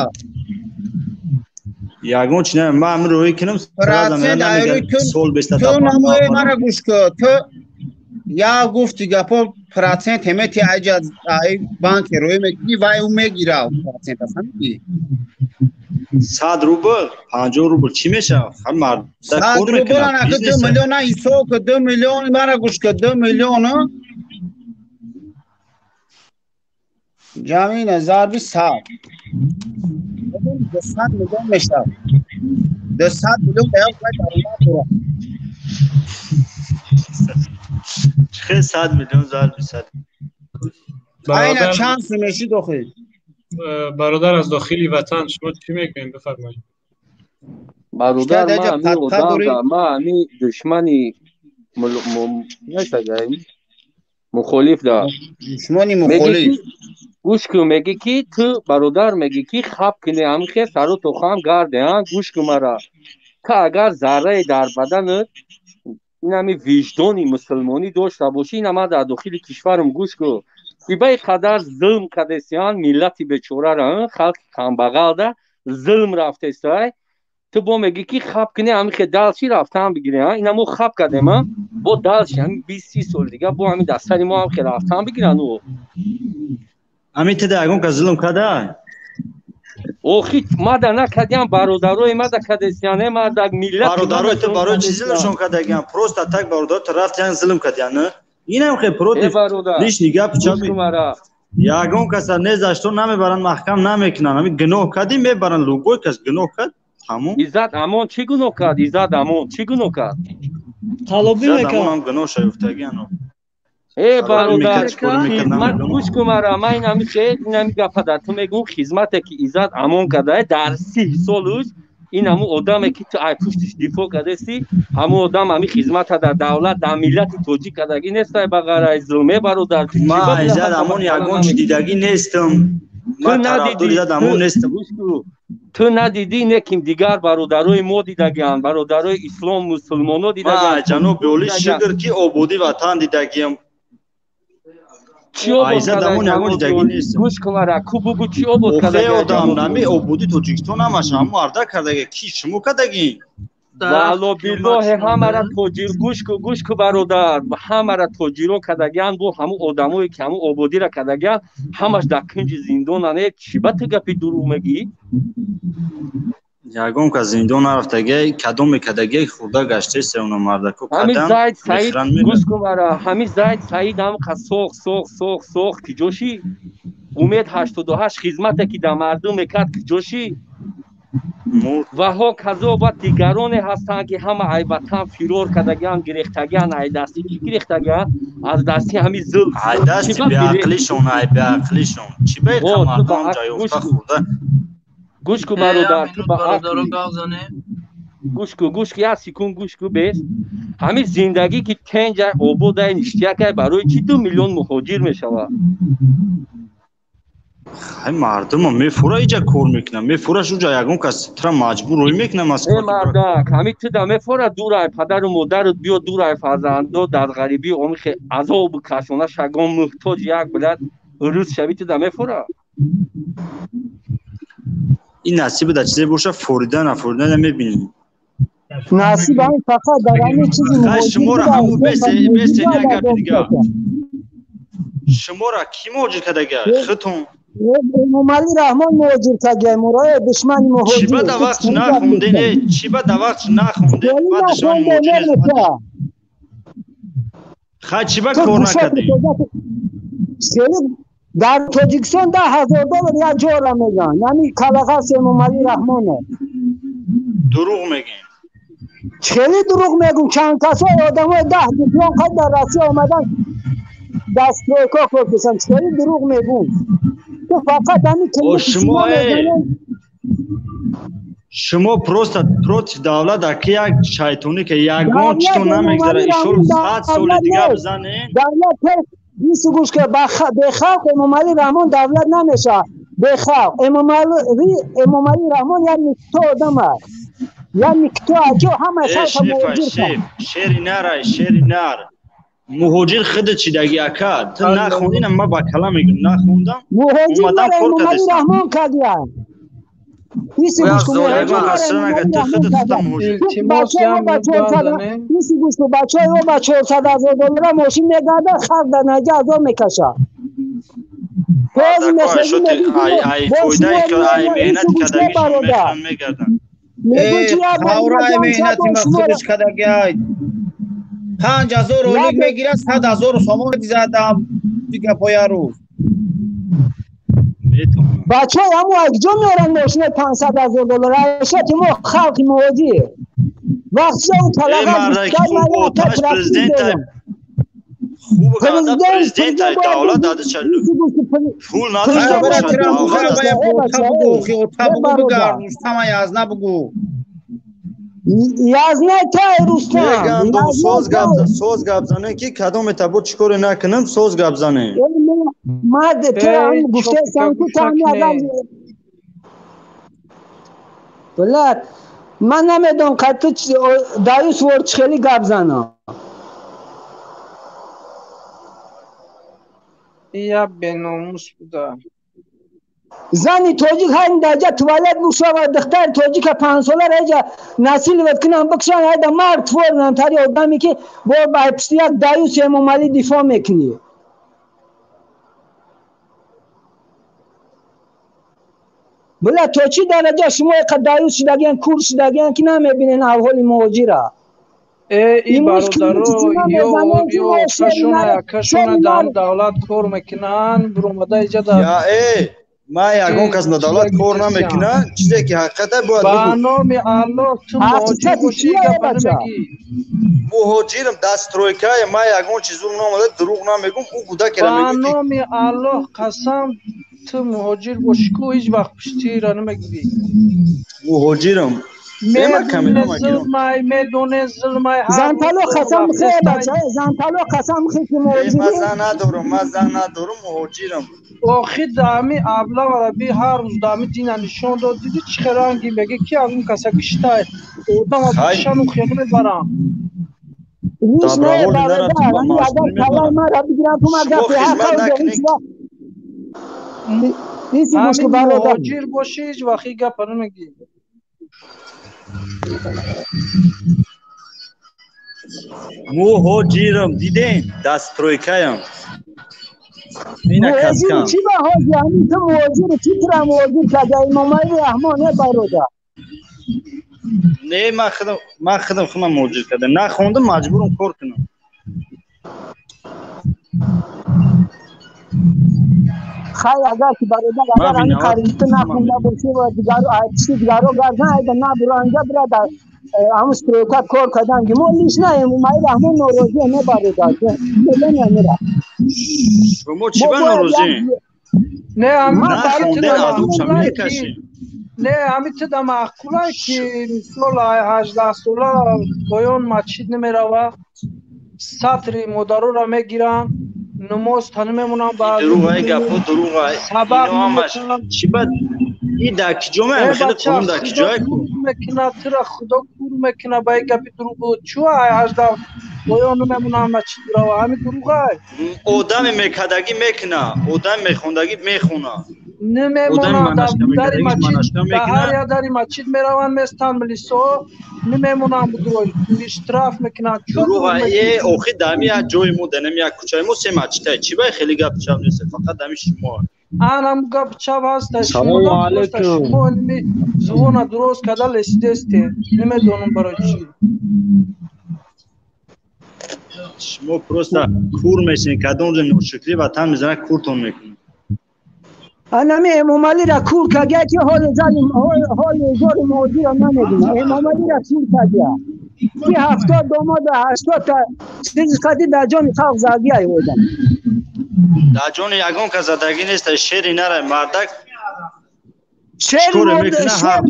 Ягон чи на, ман ҳамин рӯй кунам, сразу Процент намегӯям айрӯи ту сол беста ту намои мара гӯш кун. Ту я гуфти гапо, процент ҳемети, айҷа ай банке рӯй мекунӣ, вай ӯ мегира процента, фаҳмидӣ? 100 рубл, 50 рубл чӣ мешавад? Ҳам марда 100 кор рубл мекунад, анака 2 бизнеса. миллиона ҳисоб ку, 2 миллион, мара гӯш ку, 2 миллион ҷамъ зарби 100, 200 миллион мешавад. 200 миллион ба як вай даромад дорад. Чӣ хел 100 миллион зарби 100? Айна Бародар, чанд сум мешид охир? Бародар аз дохили ватан, шумо чӣ мегӯед, бифармоед. Бародар, Шояд ма аҷа ҳами падпа одам дорӣ. Да ма ҳами душмани нестага, мухолиф да Душмани мегӣ ки мухолиф. Гӯш кун, мегӣ ки ту, бародар, мегӣ ки хаб кунӣ, ҳами хел сару тохам гарде, а гӯш кун мара, ту агар заррае дар баданат ин ҳами виҷдони мусулмонӣ дошта бошӣ, ина ман дар дохили кишварам, гӯш кун, ибаи қадар зулм кардесиян миллати бечорара, халқи камбағалда зулм рафтесай, ту бо мегӣ ки хаб кунӣ, ҳами хел дальше рафтан бигирӣ, а ина мо хаб кардем, а бо дальше ҳами 20-30 соли дига бо ҳами дар сари мо ҳам хел рафтан бигиранд ӯ. Ҳамин тида ягон кас зулм када? Охи, мада накардиам, бародарои мада кардесиян, е мардак, миллати мада Бародарои ту зулм барои чӣ кардесиян. зулмшон кардагиан? Просто так бародаро ту рафтиян, зулм кардиян, не? Инам хел Е против бародар, лишний гап гӯш чаби. кун мара. Ягон каса незашто намебаранд, маҳкам намекунанд. Ҳамин гуноҳ кардӣ, мебаранд, любой кас гуноҳ кард, тамом. Иззат Амон чӣ гуноҳ кард? Иззат Амон чӣ гуноҳ кард? Қалобӣ Иззат мекард. Амон ҳам гуноҳ шаюфтагиан. Э Қалобӣ бародар, мекард, чӣ кор мекард, хизмат намедонам. Гӯш кун мара, ман инами хел инами гапа дар ту мегӯм, хизмате ки Иззат Амон кардае дар 30 солуш. Ин ҳамун одаме ки ту ай пуштиш дифоъ кардасти, ҳамун одам ҳами хизмата дар давлат, дар миллати тоҷик кардагӣ нестай, ба ғайр аз зулм. Е бародар, ту чӣ Ман ба Иззат ҳаққа Амон масъала ягон чӣ намекунӣ? дидагӣ нестам. Ту Ман надидӣ, тарафдори Иззат ту Амон нестам. гӯш кун, ту надидӣ, неким дигар бародарои мо дидагианд, бародарои ислом, мусулмоно Ман дидагианд, ҷаноби тоҷико олӣ дидагианд. шукр ки ободӣ ватан дидагиам. Чӣ обод Иззат кардаи Амон ягон ҷаноби дидагӣ олӣ? нестам. Гӯш кун ара, ку бугӯ чӣ обод Охе кардаги одам, ҷаноби нами олӣ? ободӣ Тоҷикистон ҳамаш ҳаму арда кардаги. Ки шумо кардагӣ? Валло биллоҳи ҳамара тоҷир, гӯш ку, гӯш ку бародар, ҳамара тоҷиро кардагианд, бо ҳамун одамое ки ҳамун ободиро кардагианд, ҳамаш дар кунҷи зиндонанд. Э, чӣ ба ту гапи дурӯғ мегӯӣ? Ягон кас зиндон нарафтагӣ, кадоме кардагӣ хурда гаштеста уна мардако Ҳами кадан Зайд Саид, мехӯранд гӯш мегарданд. кун ара, ҳами Зайд Саид ҳам қа сох, сох, сох, сох, киҷошӣ? Умед 88 хизмате ки дар мардум мекард, киҷошӣ? Мурд. Ваҳо казо ва дигароне ҳастанд ки ҳама ай ватан фирор кардагианд, гирехтагианд, ай дасти чӣ гирехтагианд? Аз дасти ҳами зулм. Ай Чӣ дасти ба фире беақлишон, ай беақлишон. Чӣ ба О, иқа ту ба мардам ақл гӯш ҷайёфта кун. хӯрда? Гӯш кун Э, як бародар, ту минут ба бародаро ақли. гап занем. Гӯш кун, гӯш кун, як секунд гӯш кун бес. Ҳамин зиндагӣ ки тенҷай, ободай, ништиякай, барои чӣ 2 миллион муҳоҷир мешавад? Хай мардума мефура иҷа кор мекунам, мефураш уҷа ягон кас тра маҷбур рӯй мекунам Э Москва ки бира. мардак, ҳамин ту да мефора дурай падару модарат биё, дурай фарзандо дар ғарибӣ омихе азоб кашона шагон муҳтоҷ як билад рӯз шави ту да мефора? Ин насиби да чизе боша, форида нафорида намебинӣ. Насиб ҳамин фақат дар ҳамин чизи Хай муҳоҷир шуморо буда, ҳамун ислом бесе ба муҳоҷир бесе бояд як гапи азоб дига. кашад. Шуморо кӣ муҳоҷир кардага? Худтон. Эмомалӣ Раҳмон муҳоҷир кардагиай моро, э душмани Чӣ ба муҳоҷир. да Ту вақт чӣ гап нахонден, мезанӣ? э? Чӣ ба да вақт нахонден? Хеле Баъд душмани нахонде, муҳоҷир нест. мемета. Хай чӣ ба Ту кор гӯшаи накардӣ? тоҷак хеле дар Тоҷикистон 10,000 доллар як ҷора мегӯянд. Ҳамин калағас Эмомалӣ Раҳмоне. Дурӯғ мегӯем. Хеле дурӯғ мегӯм. Чанд касо одамои 10 диплом қад дар Россия омадан дастройка кор карданд. Хеле дурӯғ мегӯм. Ту фақат ҳамин О килмати шумо шумо э мезанед. Шумо просто против давлат аки як шайтонӣ ки ягон Давлат читон намегзара. Эмомалӣ Ишол Раҳмон 100 соли давлат дига нест. бизанен. Давлат пеш бису гӯш ки бехалқ Эмомалӣ Раҳмон давлат намешавад. Бехалқ Эмомалӣ Раҳмон як никто одам аст. Як никто аҷо ҳамаи Э халқа шефай муҳоҷир кард. шеф, шери нарай, шери нар. Муҳоҷир худат чидаги ака. Ту нахондӣ, на ман ба калам мегӯям, нахондам. Муҳоҷир Омадам мара кор Эмомалӣ кардастам. Раҳмон кардиянд. Биси Оя гӯш кун, золима. муҳоҷир мара Асра Эмомалӣ нага, ту Раҳмон худат худат кардиянд. муҳоҷир. Ту Илтимос, бачаи як мо ба минут гап 400 занем. биси гӯш кун, бачаи мо ба 400,000 доллара мошин мегардад, халқ дар наҷа азоб мекашад. Боз Мардако мехезӣ айшоти мегӯӣ ки ай ай боз фоидаи шумо ки ай меоед, меҳнати биси гӯш кун кардагишон бародар. мехӯранд мегарданд. Мегӯӣ Э, ки як бор қавраи ма ҷамъ шав меҳнати боз ма шуморо худаш кардагиай. 5000 олик як мегирад, 100,000 сомон мезадам. Дига поя рӯз. Метавонам. Бачаҳо ҳамун аз куҷо меоранд мошинаи 500,000 доллар? Айшати мо халқи муҳоҷир. Вақтша ӯ Э калағаз мардаки гуфт, хуб ман як оташ трактор президент дорам. хуб ганда Президент, президент президент ай бояд давлат биги дадича биси гӯш ки пул надошта Ай президент бара бошад бояд тира биги давлат бухара аст. бая э ота бача бугу, э охи ота э бугу бародар. бигард, Рустама язна бугу. Язна тай Рустам, Мегандум язна соз гап тай. соз гап занем ки кадоме табо чӣ коре накунам соз гап занем. Э ма ту Э, ҳам чопика гуфтаестам ки гӯш ту ҳами агар накунед. Блядь, ман намедонам қад ту даюс вор чӣ хеле гап занам. Ин як беномус буда. Зани тоҷик ҳар даҷа туалет бушава, духтари тоҷика панҷсола реҷа насилват кунам бикушан, ҳайда мард форнам тари одаме ки бо ба пишти як даюс Эмомалӣ дифоъ мекунӣ. Била то чӣ дараҷа шумо иқа даюс шудагиян, кур шудагиян ки намебинен аҳволи муҳоҷира. Э, и Имрӯз бародаро, кимчизи ё намезанем ки ё мо шери акашона, нар акашона шери дар нар давлат кор мекунанд, буромада иҷа дар Я э ман ягон кас на давлат кор намекуна, чизе ки ҳақиқата бояд Ба бигӯ. номи Аллоҳ ту муҳоҷир ҳақиқати бошӣ, чия гапа бача? намегӣ. Муҳоҷирам дар стройкае, ман ягон чиз зурм наомада, дурӯғ намегӯм, ӯ кӯдакера Ба мегӯ ки номи Аллоҳ қасам, ту муҳоҷир бошӣ ку ҳеҷ вақт пуштиро намегирӣ. Муҳоҷирам. Медоне зулмай. Зантало қасам хе бача, зантало қасам хе ки муҳоҷир. Ман зан надорам, ман зан надорам, муҳоҷирам. Охир дами аблавара би ҳар рӯз дами дина нишон дод, диди чӣ хел ранги меги ки аз он каса киштай. Одам шану хел мебарам. Ҳеҷ не бародар, агар калай мара бигирам ту ман гапи ҳақ ҳамин муҳоҷир бошӣ ҳеҷ вақт ин гапа намегӣ. Муҳоҷирам, дидем, дастройкаям. Муҳоҷир чӣ ба ҳоҷи? Ҳамин ту муҳоҷир чӣ тура муҳоҷир карда? Имомали Раҳмон не бародар. Не, ман худам худам муҳоҷир кардам. Нахондам, маҷбурам кор кунам. Хай, агар ки бародар, агар ҳамин қариби ту нахонда бошӣ ва дигаро пишти дигаро гардан, айда набуро анҷа бира дар ҳамун стройка кор кардан ки мо лиш на Эмомали Раҳмон норозӣ не бародар. Медонӣ амира. Шумо чӣ ба норозӣ? Не, нахонде азобша мекашӣ. Не, ҳамин ту да маъқулай ки мисол 18 сола поён масҷид намерава, сатри модароро мегиранд, намоз та намемонанд. Ба дурӯғ ай гапҳо дурӯғ ай. Сабақ Ино ҳамаш чӣ ба и дар киҷо меам хеле қонун дар киҷое ку мекунад тура худо кур мекунад ба ин гапи дурӯғ. Чӯ ай 18 поён намемонанд масҷид рава, ҳамин дурӯғ ай. Одами мекардагӣ мекунад, одами мехондагӣ мехонад. Намемонанд дари масҷид, дар ҳар як дари масҷид мераванд, местанд милисо, намемонанд будро штраф мекунанд. Дурӯғ ай. Охир дами як ҷои мо, данами як кӯчаи мо се масҷид ай. Чӣ ба хеле гапи чап нест, фақат дами шумо. Анам гапи чап ҳаст. Шумо зувона дуруст карда лесидесте, намедонам барои чӣ. Шумо просто кур мешинед, кадом ҷо ношукрӣ ватан мезанад, куртон мекунад. Анами Эмомалиро кур кардия ки ҳоли зани ҳоли зори муҳоҷирро намедонад. Эмомалиро кур кардия ки 70 домода 80 та чизи қади дар ҷони халқ задия одам. Дар ҷони ягон кас задагӣ нест, шери нарай мардак. Шер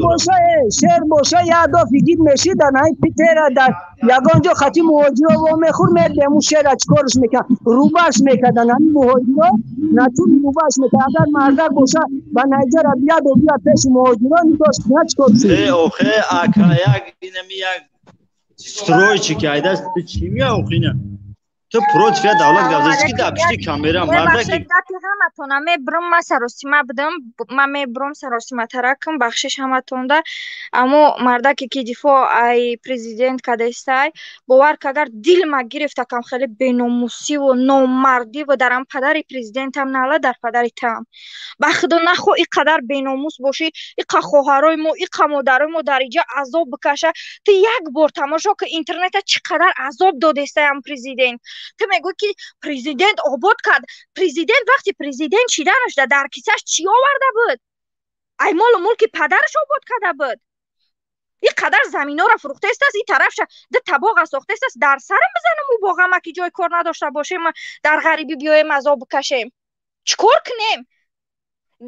боша, шер боша, як дафъа гид мешид дар ҳамин Питера дар ягон ҷо хати муҳоҷиро во мехӯрд, медем ӯ шера чикорш мекард, рӯбаш мекардан ҳамин муҳоҷиро, натури рӯбаш мекард. Агар мардак боша ба Найҷера бияду бия пеши муҳоҷиро нигоҳ кунад чикор шуд. Э, охе, ака як инами як стройчики айдаст ту чӣ мея охина? Ту против я давлат гап задӣ ки дар пишти камера мардаки. Гапи ҳаматона мебурам, ма саросима будам, ма мебурам саросима таракам, бахшиш ҳаматонда. Аммо мардаке ки дифоъ ай президент кадестай, бовар ки агар дилма гирифта кам хеле беномусиву номардиву дарам падари президентам нала дар падари там. Ба худо нахо и қадар беномус бошӣ, иқа хоҳарои мо, иқа модарои мо дар иҷа азоб бикаша. Ту як бор тамошо ки интернета чӣ қадар азоб додестаям президент. Ту мегӯӣ ки президент обод кард. Президент вақти президент шиданаш дар кисаш чӣ оварда буд? Ай молу мулки падараш обод карда буд. Ин қадар заминҳоро фурӯхтаистааст, ин тарафша ду табоға сохтаистааст. Дар сарам бизанам ӯ боғама ки ҷои кор надошта бошем, дар ғарибӣ биёем азоб бикашем. Чӣ кор кунем?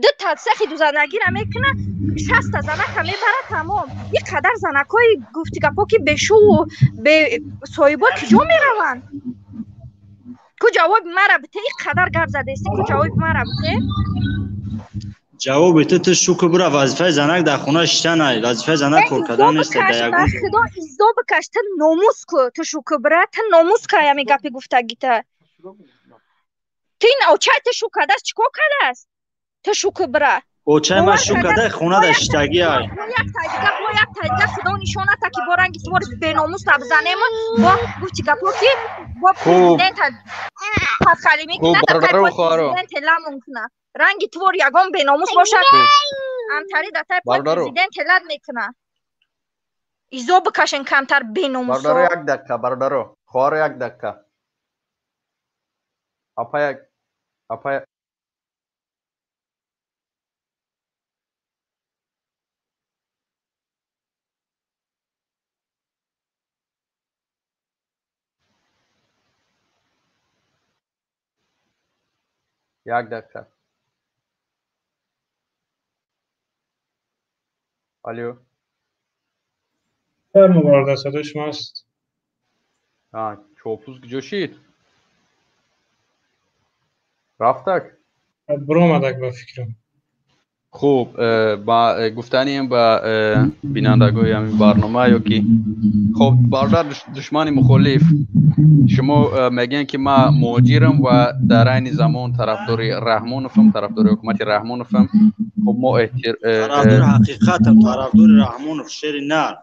Ду та сехи дузанагира мекуна, 60 занака мебара тамом. Ин қадар занакҳои гуфти гапҳо ки бешӯву бесоҳибо киҷо мераванд? Ку ҷавоби мара бите, ин қадар гап задести, ку ҷавоби мара бите? Ҷавоби ту шукр бура, вазифаи занак дар хона шиштан ай, вазифаи занак кор кардан нест дар ягон ҷо. Худо иззо бикаш, ту номус ку, ту шукр бура, ту номус ка ҳамин гапи гуфтагита. Ту ин очай ту шукр кардааст, чӣ кор кардааст? Ту шукр бура. Очай ман шукр карда хона дар шиштагӣ ай. Як тай дига, бо як тай дига худо нишоната ки бо ранги твори беномус набзанем, бо гуфти гапҳо ки бо президента пасхалӣ мекунад, президент ламон кунад. Ранги твор ягон беномус бошад, амтари дар тай президент лад мекунад. Изо бикашен камтар беномусо. Бародаро як дақиқа, бародаро, хоҳаро як дақиқа. Апа як, апа як дақиқа. Алло. Фармо бародар, садои шумо аст. Чоплус куҷо шид? Рафтак? Биромадак ба фикрам. Хуб, ба гуфтанием ба бинандагои ҳамин барнома ё ки хоб бародар душмани мухолиф, шумо мегӯянд ки ман муҳоҷирам ва дар айни замон тарафдори Раҳмоновам, тарафдори ҳукумати Раҳмоновам. Хуб, мо тарафдори ҳақиқатам, тарафдори Раҳмонов, шери нар.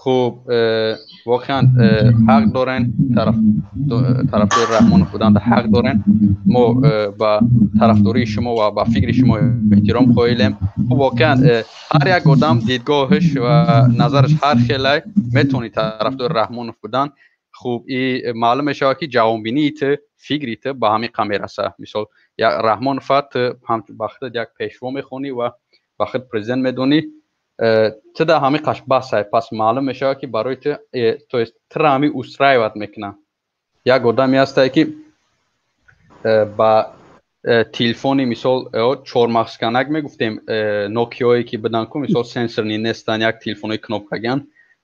Хуб, воқеан ҳақ дорен, тарафдори Раҳмонов будан ҳақ дорен. Мо ба тарафдории шумо ва ба фикри шумо эҳтиром қоилем. Хуб, воқеан ҳар як одам дидгоҳаш ва назараш ҳар хелай, метавонӣ тарафдори Раҳмонов будан. Хуб, и маълум мешавад ки ҷавонбинии ту, фикри ту ба ҳамин қа мераса. Мисол, Раҳмонова ту ба худат як пешво мехонӣ ва ба худ президент медонӣ, ту да ҳамин қаш басай. Пас маълум мешавад ки барои ту, то есть тура ҳамин устраивать мекунад. Як одаме ҳастае ки ба телефони мисол чормағзканак мегуфтем, нокиое ки будан ку, мисол сенсорный нестан, як телефонои кнопкаган,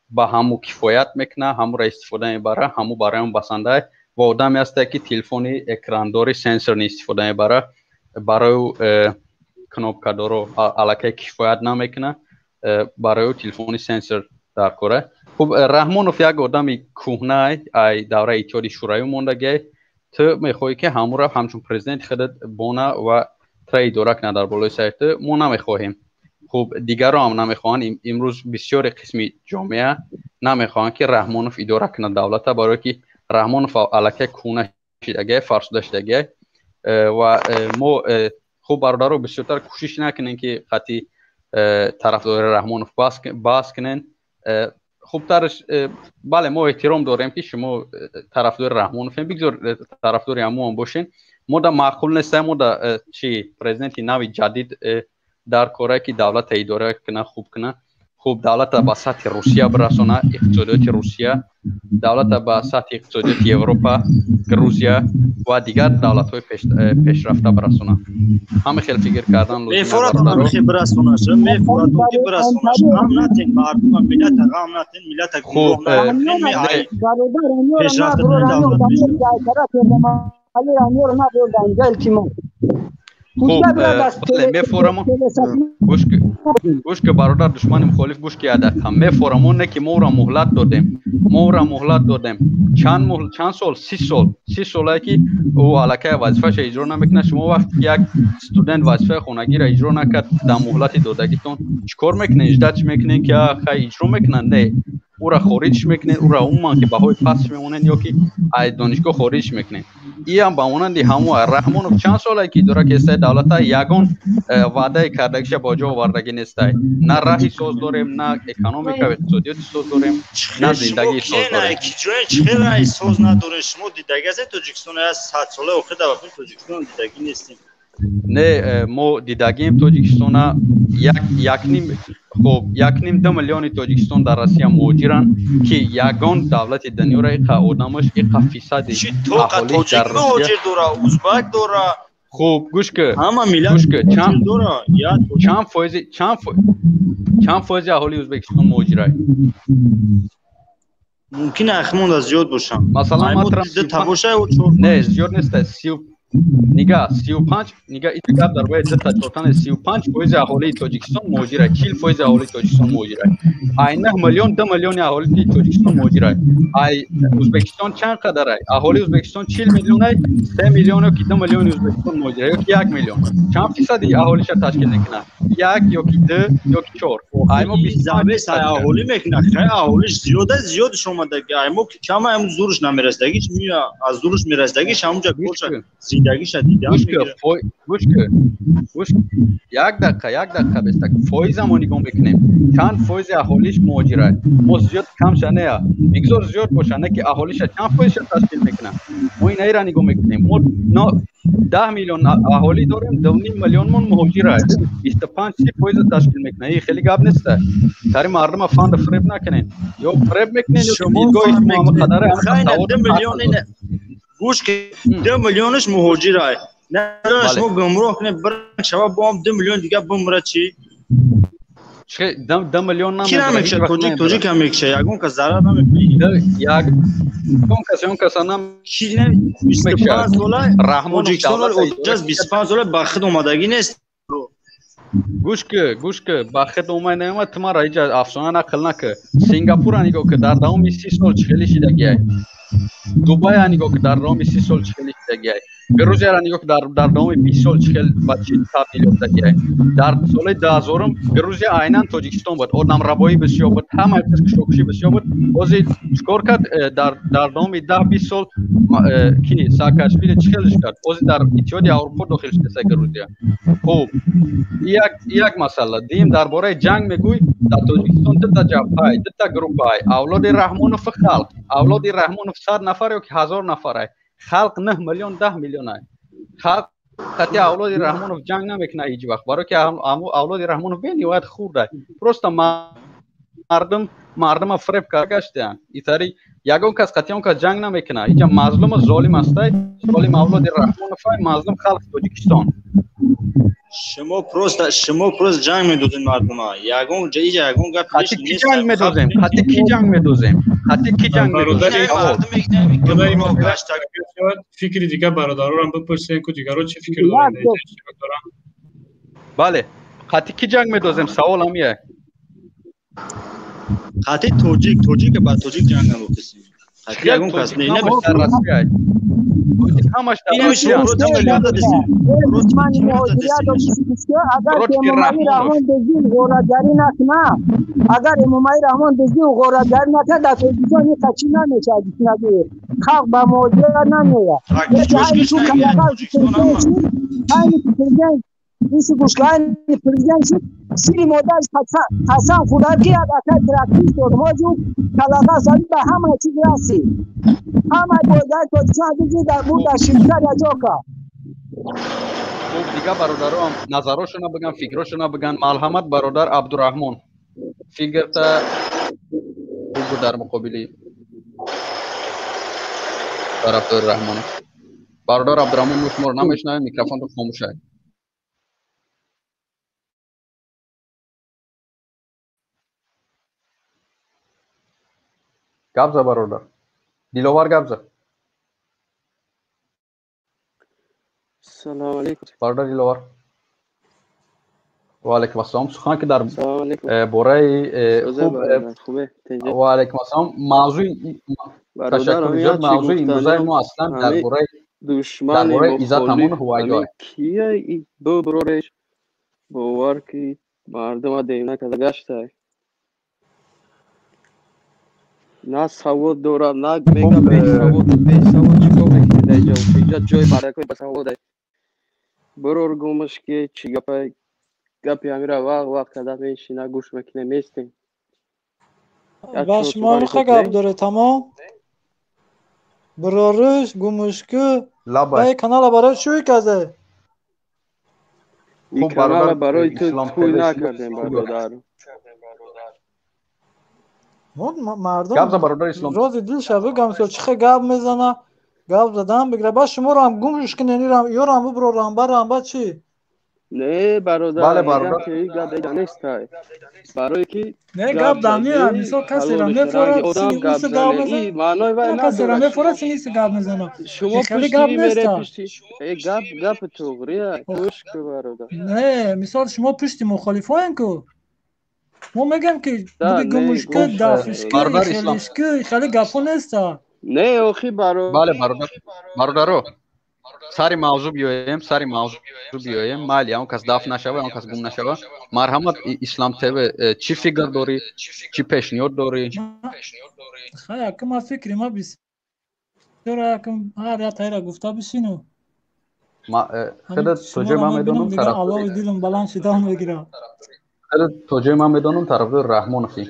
ба ҳаму кифоят мекунад, ҳамура истифода мебара, ҳаму барои он басандай. Ва одаме ҳастае ки телефони экрандори сенсорный истифода мебара, барои кнопкадоро аллакай кифоят намекунад, барои телефони сенсор дар кора. Хуб, Раҳмонов як одами кӯҳнай, ай давраи Иттиҳоди Шӯравӣ мондагиай. Ту мехоҳӣ ки ҳамура ҳамчун президенти худат бона ва тура идора кунад дар болои сари ту. Мо намехоҳем. Хуб, дигарро ҳам намехоҳанд. Имрӯз бисёре қисми ҷомеа намехоҳанд ки Раҳмонов идора кунад давлата, барое ки Раҳмонов аллакай кӯҳна шидагиай, фарсуда шидагиай. Ва мо хуб, бародаро, бисёртар кӯшиш накунем ки қатъи тарафдори Раҳмонов баҳс кунен. Хубтараш, бале, мо эҳтиром дорем ки шумо тарафдори Раҳмоновем, бигзор тарафдори ҳамоам бошен. Мо да маъқул нестем, мо да чи президенти нави ҷадид дар кора ки давлата идора куна, хуб куна. Хуб, давлата ба сатҳи Русия бирасона, иқтисодиёти Русия, давлата ба сатҳи иқтисодиёти Европа, Грузия ва дигар давлатҳои пешрафта бирасона. Ҳама хел фикр кардан лозим. Мефоратон ҳама хел бирасонаш, мефоратон ки бирасонаш. Ғам натен мардума, миллата ғам натен, миллата гумроҳ натен. Пешрафта давлат. Хуб, бале, мефорамо. Гӯш ки бародар душмани мухолиф, гӯш ки як дақиқа. Мефорамо не ки мо ӯро муҳлат додем. Мо ӯро муҳлат додем. Чанд сол? 30 сол. 30 солае ки ӯ аллакай вазифаашро иҷро намекунад. Шумо вақте ки як студент вазифаи хонагиро иҷро накард дар муҳлати додагитон, чӣ кор мекунед? Ждать мекунед ки хай иҷро мекунад? Не. Ӯра хориҷ мекунед, ӯра умуман ки баҳои пастш мемонед ё ки аз донишгоҳ хориҷ мекунед. Иам ба монанди ҳамоа. Раҳмонов чанд солае ки идора кестаи давлата, ягон ваъдаи кардагиша ба ҷо овардагӣ нестай. На раҳи соз дорем, на экономика ва иқтисодиёти соз дорем, на зиндагии соз дорем. Чӣ хел раҳи соз надорем? Шумо дидагӣ ҳастед Тоҷикистон аз 100 солаи охир дар вақти Тоҷикистон дидагӣ нестем. Не, мо дидагием Тоҷикистона. Якним, хуб, 1.5-2 миллиони Тоҷикистон дар Россия муҳоҷиранд, ки ягон давлати дунёро иқа одамаш, иқа фисади аҳолӣ дар Россия муҳоҷир дора, узбак дора. Хуб, гӯш ки, ҳама миллат гӯш ки, дора. Чанд фоизи аҳолии Ӯзбекистон муҳоҷирай? Мумкин ахмонда зиёд бошанд. Масалан, ман не, зиёд нест, нигаҳ 35, нигаҳ ин гап дар бораи дута чортане, 35% аҳолии Тоҷикистон муҳоҷирай, 40% аҳолии Тоҷикистон муҳоҷирай. Ай 9 миллион, 2 миллиони аҳолии Тоҷикистон муҳоҷирай. Ай Ӯзбекистон чанд қадарай? Аҳолии Ӯзбекистон 40 миллионай, 3 миллион ё ки 2 миллиони Ӯзбекистон муҳоҷирай ё ки 1 миллион. Чанд фисади аҳолиша ташкил мекунад? 1 ё ки 2 ё ки 4. Ай мо 25 аҳолӣ мекунад. Хай аҳолиш зиёда, зиёдш омадаги. Ай мо ки кама ҳам зурш намерасдагиш, мия аз зурш мерасдагиш ҳамунҷа корша зиндагиша дидан мегирад. Гӯш ки, гӯш, як дақиқа бестак. Фоиза мо нигоҳ мекунем. Чанд фоизи аҳолиш муҳоҷирай? Мо зиёд камша не, бигзор зиёд боша, не ки аҳолиша чанд фоизша ташкил мекунад. Мо инаира нигоҳ мекунем. Мо 10 миллион аҳолӣ дорем, 2.5 миллионмон муҳоҷирай. 25-30 фоиза ташкил мекунад. Ин хеле гап нест. Тари мардума фанда фиреб накунед. Ё фиреб мекунед, ё дидгоҳи шумо ҳама қадаре, ҳама 2 миллион гӯш ки 2 миллионаш муҳоҷирай. На шумо гумроҳ кунед, бір шава бо ҳам 2 миллион дига бумра чӣ? Чӣ 10 миллион Ки намебара, ҳеҷ намекушад? вақт Тоҷик намебара. тоҷик ҳам мекушад, ягон кас зарар намекунад. Ягон кас он каса Ки 25 намекушад. сола Раҳмонов Тоҷикистон давлата идора оҷаз 25 сола ба худ омадагӣ нест. Гӯш ки, гӯш ки, ба худ омад наомад, ту мара иҷа афсона нақл накӣ. Сингапура нигоҳ ки, дар давоми 30 сол чӣ хеле шидагиай. Дубая нигоҳ ки, дар давоми 30 сол чӣ хеле шидагиай. Грузияра нигоҳ ки, дар давоми 20 сол чӣ хел ба чӣ табдил ёфтагиай. Дар соли 2000 Грузия айнан Тоҷикистон буд. Одамрабоӣ бисёр буд, ҳамаи чиз кушокушӣ бисёр буд. Ҳозир чикор кард? Дар давоми 10-20 сол ки Саакашвили чӣ хелш кард? Ҳозир дар Иттиҳоди Аврупо дохил шудааст Грузия. Хуб, як масъала. Дуюм, дар бораи ҷанг мегӯй, дар Тоҷикистон дута ҷабҳай, дута группаай. Авлоди Раҳмонов халқ. Авлоди Раҳмонов 100 нафар ё ки 1000 нафарай. Халқ 9 миллион, 10 миллионай. Халқ қатъи авлоди Раҳмонов ҷанг намекунад ҳеҷ вақт, барои ки авлоди Раҳмонов бениҳоят хурдай. Просто мардума фиреб карда гаштаанд. Итари ягон кас қатъи он кас ҷанг намекунад. Иҷа мазлуму золим ҳастай. Золим авлоди Раҳмоновай, мазлум халқи Тоҷикистон. Шумо просто ҷанг медозед мардума. Ягон иҷа ягон гап Қатъи ки ҷанг медозем? Қатъи ки ҷанг медозем? Қатъи ки ҷанг медозем? Бародари мо фикри дигар бародарорам бипурсем, ку дигаро чӣ фикр доранд? Бале, қатъи ки ҷанг медозем? Савол ҳамия. Қатъи тоҷик, тоҷик ба тоҷик ҷанг намекунем. Қатъи ягон кас не. Ҳамаш дар Россия. Ҳамаш дар Россия. Агар Эмомалӣ Раҳмон дуздӣ ғоратгарӣ накунад, агар Эмомалӣ Раҳмон дуздӣ ғоратгарӣ накунад, дар Тоҷикистон ин қачӣ намешавад. Халқ ба муҳоҷират намеояд. Айни президент шуд, сири модарш қасам хӯрд, ки як акай тракторист дорем. Ҳозир ӯ калаға зад, ба ҳама чиз расид. Ҳамаи бойгари Тоҷикистон аз дар буд, дар Швейтсария ҷо кард. Хуб, дигар бародароам назарошона биган, фикрошона биган. Марҳамат, бародар Абдураҳмон, фикрта бугу дар муқобили тарафдори Раҳмонов. Бародар Абдураҳмон, мо шуморо намешнавем, микрофонро хомӯш ай. Гап за, бародар Диловар, гап за. Салому алейкум. Бародар Диловар, ва алейкум ассалом. Сухан ки дар бораи хуб. Ва алейкум ассалом. Мавзӯи, ташаккури зиёд, мавзӯи имрӯзаи мо аслан дар бораи Иззат Амонов Ҳувайдо. Кия буброреш, бовар ки мардума девна карда гаштай. На савод дорад, на мега бесавод. Бесавод чӣ кор мекунед дар инҷо? Инҷо ҷои мардакои басавод. Бирор гумаш ки чӣ гапа, гапи ҳамира вақт вақт карда мешина, гӯш мекунем, местем. Ба шумо ҳамиха гап доред, тамом. Бирориш гумушку ва канала барои шӯй казе. Ин канала барои ту тӯй накардем, бародар. Мардум рози дилша бигам, чихе гап мезана, гап задан бигира. Ба шуморо гумш кунен, ёрам буброрам, барам ба чӣ? Не, бародар. Бале, бародар. Гап нестай, барое ки не, гап дамира. Мисол, касера мефорад, сини уси гап мезана, касера мефорад, сини уси гап мезана. Шумо хеле гап неста. Гап гап туғрия, гӯш ку, бародар. Не, мисол, шумо пушти мухолифоен ку. Мо мегӯем, ки буги гумушку, дафишку, хелишку, хеле гапҳо неста. Не, охи баро. Бале, бародар, бародаро, сари мавзӯ биёем, сари мавзӯ биёем. Майли, он кас дафт нашава, он кас гум нашава. Марҳамат, Ислам ТВ, чӣ фикр дорӣ, чӣ пешниҳод дорӣ? Якм, ма фикри ма бисёр, якм ҳар як тайра гуфта бишину. Худат то ҷои ман медонам, тарафдори дилам баланд шидан мегирад. Худат то ҷои ман медонам, тарафдори Раҳмоновӣ.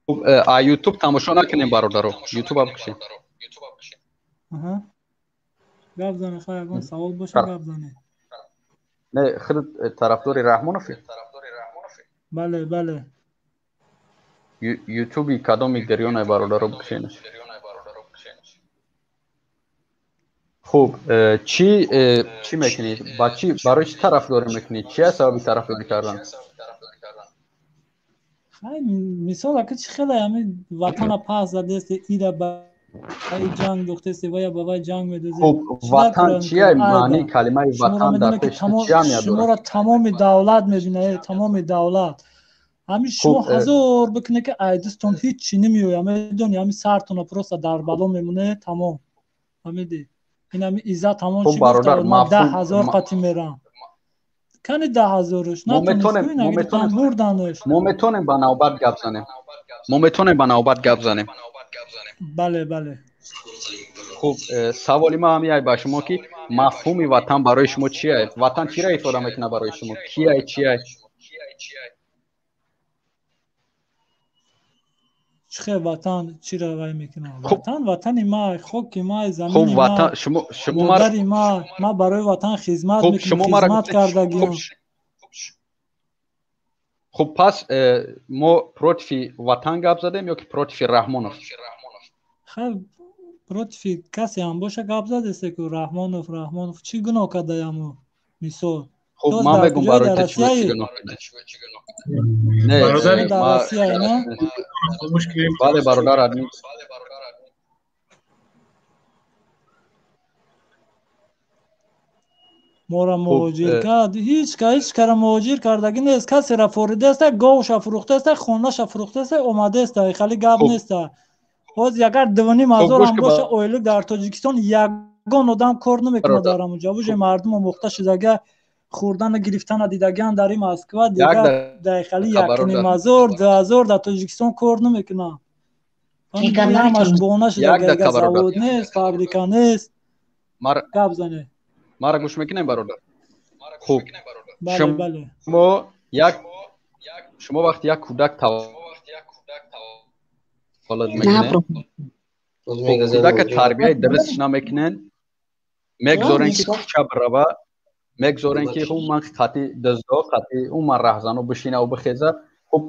Хуб, а Ютуб тамошо накунем, бародаро, Ютуб бикушем. Гап зане, хай, ягон савол боша, гап зане. Не, худат тарафдори Раҳмоновӣ? Бале. Ютуби кадоми гирёнай, бародаро, бикушенаш. Хуб, чӣ чӣ мекунӣ? Ба чӣ, барои чӣ тарафдорӣ мекунӣ? Чи аст сабаби тарафдорӣ кардан? Хай, мисол, ака, чӣ хеле ҳамин ватана пас задест, ира ба ҷанг духтест, вая ба вай ҷанг медозед. Хуб, ватан чия? Маънии калимаи ватан дар пеш чӣ аҳамият дорад? Шуморо тамоми давлат мебинад, тамоми давлат. Ҳамин шумо ҳазор бикунед, ки айдистон ҳеҷ чӣ намеояд, медони, ҳамин сартона просто дар бало мемонад, тамом. Фаҳмидӣ? Ин ҳамин Иззат ҳамон чӣ гуфта, ман 10 000 қатӣ мерам. Кани 10 000-ш натонисту бурданаш. Мо метонем ба навбат гап занем? Мо метонем ба навбат гап занем? Бале, бале. Хуб, саволи ман ҳамин ба шумо, ки мафҳуми ватан барои шумо чия? Ватан чиро ифода мекунад барои шумо? Кияй, чияй? Чӣ хел ватан чиро вай мекунад? Ватан ватани ма, хоки ма, Хуб, замини ватан ма, шумо шумо мара модари ма. Ма барои ватан хизмат Хуб, мекунам, шумо мара хизмат гуфтед. кардагиам. Хуб, пас мо против ватан гап задем ё ки против Раҳмонов? Хай, против касе ҳам боша гап задесте ку. Раҳмонов, Раҳмонов чӣ гуноҳ кардаяму, мисол? Хуб, Тоз ман дар мегум куҷое, барои дар ту чӣ Россияи? гуноҳ карда. Не, Бародари Дар ма Россия, на? Хомӯш кунем. Бале, бародар админ. Моро Хуб, муҳоҷир кард. Ҳеҷ ка, ҳеҷ кара муҳоҷир кардагӣ нест. Касера форидаеста, говша фурӯхтаеста, хонаша фурӯхтаеста, омадаеста. Хали гап Хуб. неста. Ҳозир агар дувним Хуб, ҳазор гӯш ҳам ки боша ойлик, дар Тоҷикистон ягон одам кор намекунад. Бародар. Дар ҳамонҷо уже мардум омӯхта шудага, хӯрдану гирифтана дидагиан дар ин Москва. Як Дигар дар хали дақиқа, якним бародар. ҳазор, 2000 дар Тоҷикистон кор намекунанд. Ҳамаш бона Як шудага, дақиқа, бародар. завод нест, фабрика нест. Мара Гап занед. Мара гӯш мекунем, бародар? Хуб. Бале, бале. Шумо як, шумо вақти як кӯдак таваллуд мекунед, хуб, кӯдака тарбияи дурустш намекунен, мегзорен, ки кӯча бирава, мегзорен, ки хуб, ман қати дуздо, қати ман раҳзано бишинаву бихеза. Хуб,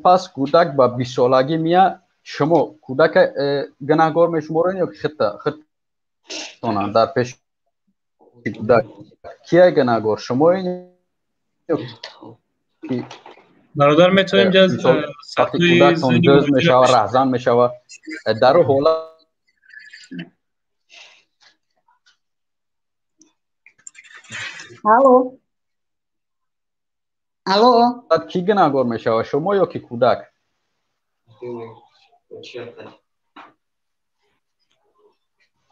пас кӯдак ба 20-солагӣ мия, шумо кӯдака гунаҳгор мешуморен ё ки худта худтона? Дар пеши кӯдак кия гунаҳгор, шумоен ё ки Бародар, метавонем ҷаз мисол, вақти садои кӯдактон зани дузд муҳоҷира мешава, раҳзан мешава, дар ӯ ҳолат Алло. Алло. Кӣ гунаҳгор мешава, шумо ё ки кӯдак?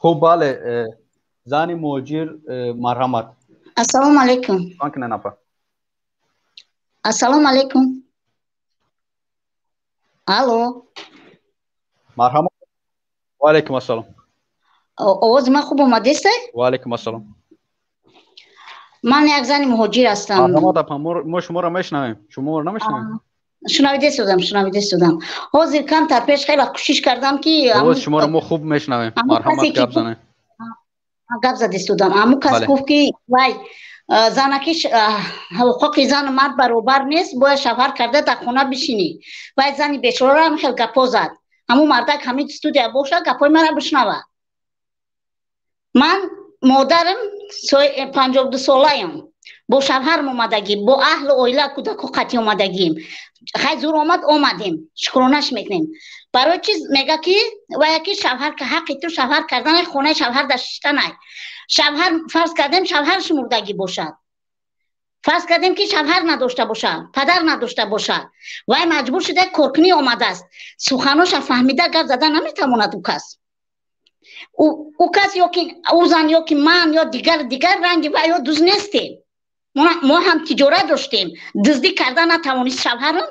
Хуб, бале, зани муҳоҷир, марҳамат. Ассалому алайкум. Сухан кунед, апа. Ассалому алайкум. Алло. Марҳамат, ва алайкум ассалом. Овози ман хуб омадест? Ва алайкум ассалом. Ман як зани муҳоҷир ҳастам. Марҳамат, апа, мо шуморо мешунавем, шуморо намешунавем? Шунавида шунавида истодам. Ҳозир камтар пеш хеле кӯшиш кардам, ки Овози шуморо мо хуб мешунавем, марҳамат, гап занед. Гап зада истодам. Ҳамун кас гуфт, ки вай занаки ҳуқуқи зану мард баробар нест, бояд шавҳар карда дар хона бишинӣ. Вай зани бечора ҳам хел гапҳо зад. Ҳамун мардак ҳамин студия боша, гапҳои мара бишнава. Ман модарам 52-солаям, бо шавҳарам омадагим, бо аҳлу оила, кӯдаку қатъӣ омадагим. Хай, зур омад, омадем, шукронаш мекунем. Барои чиз мега, ки вая ки шавҳар, ҳаққи ту шавҳар кардан, хонаи шавҳар дар шиштанай. Шавҳар, фарз кардем, шавҳарш мурдагӣ бошад, фарз кардем, ки шавҳар надошта бошад, падар надошта бошад, вай маҷбур шуда коркунӣ омадааст. Суханоша фаҳмида гап зада наметавонад ӯ кас. Ӯ кас ё ки ӯ зан, ё ки ман, ё дигар дигар ранги вай ё дуз нестем. Мо ҳам тиҷорат доштем, дуздӣ карда натавонист шавҳарам,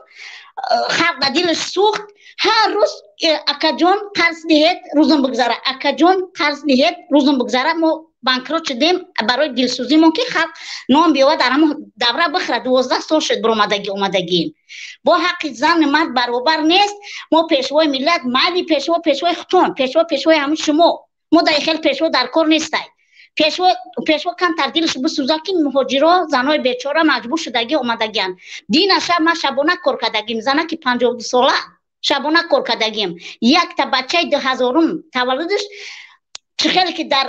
халқ ба дилаш сӯхт. Ҳар рӯз акаҷон, қарз диҳед, рӯзам бигзара, акаҷон, қарз диҳед, рӯзам бигзара. Мо банкрот шудем барои дилсӯзимон, ки халқ нон биёвад, дар ҳамон давра бихӯрад. 12 сол шуд биромадагӣ, омадагием. Бо ҳаққи зану мард баробар нест. Мо пешвои миллат майли, пешво пешвои хутон, пешво пешвои ҳамин шумо. Мо дар хел пешво дар кор нестай. Пешво, пешво камтар дилаш бисӯза, ки муҳоҷиро, занои бечора маҷбур шудагӣ омадагианд. Дина шаб ман шабона кор кардагим, занаки 52-сола шабона кор кардагим. Якта бачаи 2000-ум таваллудаш Чӣ хеле ки дар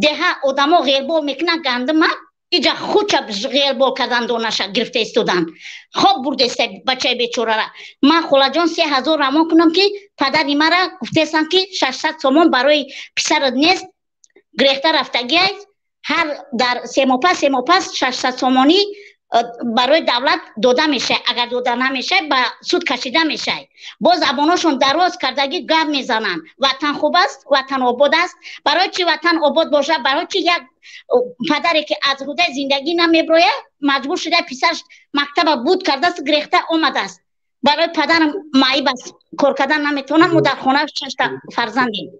деҳа одамо ғелбол мекунанд гандума, иҷа хуча ғелбол кардан донаша гирифта истодан. Хоб бурдеста бачаи бечорара. Ман холаҷон 3000 равон кунам, ки падари мара гуфтестам, ки 600 сомон барои писарат нест, гирехта рафтагиай, ҳар дар 3 моҳ пас, 3 моҳ пас 600 сомонӣ барои давлат дода мешавад. Агар дода намешавад, ба суд кашида мешавад. Боз забоношон дароз кардагӣ гап мезананд: ватан хуб аст, ватан обод аст. Барои чи ватан обод бошад? Барои чи як падаре ки аз ҳудаи зиндагӣ намеброяд, маҷбур шуда писараш мактаба буд кардааст, гирехта омадааст? Барои падарам маиб аст, кор кардан наметавонад, мо дар хона шашта фарзандем.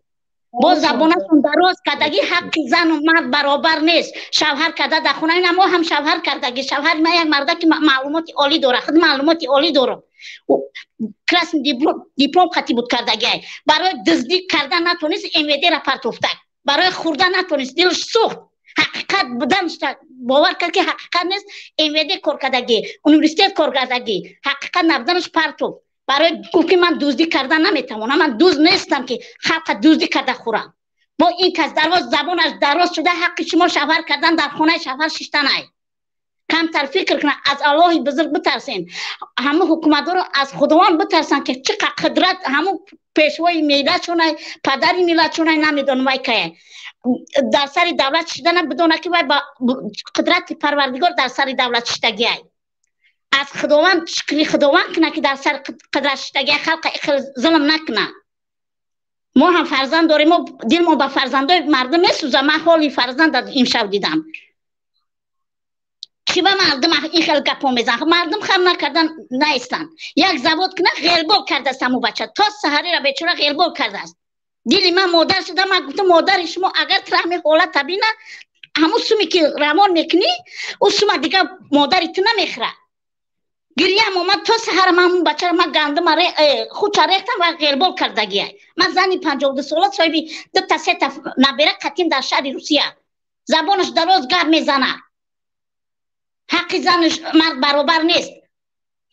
Боз забонашон дароз кардагӣ: ҳаққи зану мард баробар нест, шавҳар карда дар хона. Ина мо ҳам шавҳар кардагӣ. Шавҳари ман як марда ки маълумоти олӣ дорад, худ маълумоти олӣ дорам, красный диплом хати буд кардагиай. Барои дуздӣ кардан натонист, МВД ра партофта, барои хӯрда натонист, дилш сӯхт. Ҳақиқат будан бовар кард, ки ҳақиқат нест. МВД кор кардагӣ, университет кор кардагӣ, ҳақиқат набуданаш партофт. Барои гуфт, ки ман дуздӣ кардан наметавонам, ман дузд нестам, ки халқа дуздӣ карда хӯрам. Бо ин кас дароз забонаш дароз шуда: ҳаққи шумо шавҳар кардан, дар хонаи шавҳар шиштанай. Камтар фикр кунад, аз Аллоҳи бузург битарсен. Ҳамун ҳукуматдоро аз Худованд битарсанд, ки чӣ қадр қудрат ҳамун пешвои миллатшонай, падари миллатшонай, намедонам вай кая дар сари давлат шидана, бидона, ки вай ба қудрати Парвардигор дар сари давлат шиштагиай. Аз Худованд шукри Худованд кунад, ки дар сари қудрат шиштагиай, халқа ихел зулм накунад. Мо ҳам фарзанд дорем, мо дилмо ба фарзандои мардум месӯзад. Ман ҳоли фарзанда имшаб дидам. Чӣ ба мардум ин хел гапҳо мезананд? Мардум хам накардан наистанд. Як завод кунад, ғелбол кардааст ҳамун бача, то саҳарира бечора ғелбол кардааст. Дили ман модар шуда, ман гуфтам: модари шумо агар траҳми ҳолата бина, ҳамун суме ки равон мекунӣ, ӯ сума дига модари ту намехӯрад. Гирьям омад то саҳара. Ман ҳамун бачаро, ман гандума хуча рехтам ва ғелбол кардагиай. Ман зани 52 сола, соҳиби дута сета набера қатим дар шаҳри Русия. Забонаш дароз гап мезанад: ҳаққи зану мард баробар нест.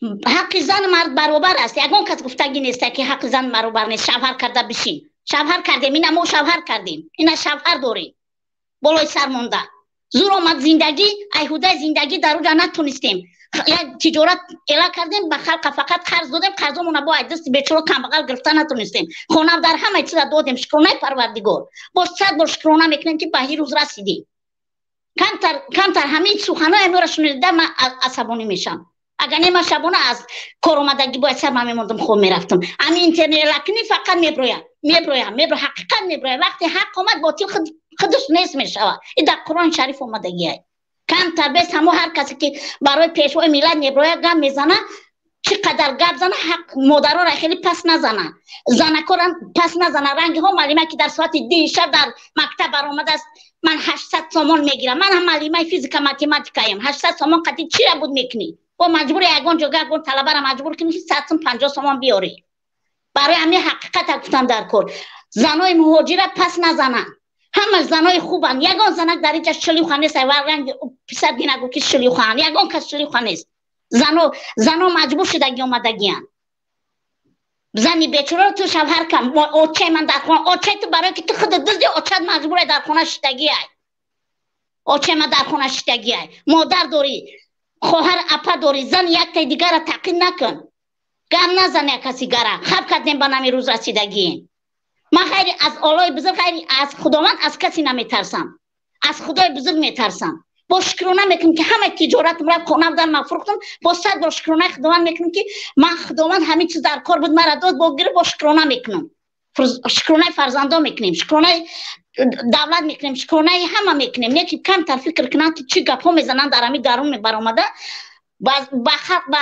Ҳаққи зану мард баробар аст. Ягон кас гуфтагӣ нест, ки ҳаққи зан баробар нест, шавҳар карда бишин. Шавҳар кардем, ина мо шавҳар кардем, ина шавҳар дорем болои сар монда. Зур омад зиндагӣ, айҳудаи зиндагӣ дар уҷа натонистем. Як тиҷорат эла кардем, ба халқа фақат қарз додем, қарзомона бо ай дасти бечора камбағал гирифта натонистем. Хонам дар ҳамаи чиза додем. Шукронаи Парвардигор, боз сад бор шукрона мекунем, ки ба ҳин рӯз расидем. Камтар камтар ҳамин суханои амёра шунида, ман асабонӣ мешавам. Агар не, ман шабона аз кор омадагӣ бояд сар ман мемондам, хоб мерафтам. Ҳамин интернет-лакни фақат меброяд, меброяд, меброяд, ҳақиқат меброяд. Вақте ҳақ омад, ботил худаш нест мешавад. И дар Қуръони Шариф омадагиай. Камтар бес ҳамо ҳар касе ки барои пешвои миллат меброяд, гап мезана, чӣ қадар гап зана, ҳақ модароро хеле пас назана, занакора пас назана. Рангиҳо маълима ки дар соати 2 шаб дар мактаб баромадааст: ман 800 сомон мегирам, ман ҳам маълимаи физика математикаем. 800 сомон қати чира буд мекунӣ? Бо маҷбури ягон ҷога ягон талабара маҷбур кунӣ, ки 100 сом, 50 сомон биёрӣ. Барои ҳамин ҳақиқата гуфтам дар кор: занои муҳоҷира пас назананд, ҳама занои хубанд. Ягон занак дар инҷа шлюха нест. Ранги писар динагу ки шлюхаанд, ягон кас шлюха нест. Зано маҷбур шудаги омадагиянд. Зани бечораро ту шавҳар кан, очаи ман дар хона, очаи ту барое ки ту худат дузди, очат маҷбуре дар хона шиштагиай. Очаи ман дар хона шиштагиай. Модар дорӣ, хоҳар, апа дорӣ, зан яктаи дигара таъқиб накун, гап назан як каси гара. Хаб кардем, ба нами рӯз расидагием. Ман ғайри аз Оллои бузург, ғайри аз Худованд аз касе наметарсам, аз Худои бузург метарсам. Бо шукрона мекунам, ки ҳама тиҷоратам рафт, хонам дар ман фурӯхтам. Бо сад бор шукронаи Худованд мекунам, ки ман Худованд ҳамин чиз дар кор буд, мара дод, бо гирифт. Бо шукрона мекунам, шукронаи фарзандон мекунем, шукронаи давлат мекунем, шукронаи ҳама мекунем. Не ки камтар фикр кунанд, ки чӣ гапҳо мезананд дар ҳамин дарун баромада. Ба халқ, ба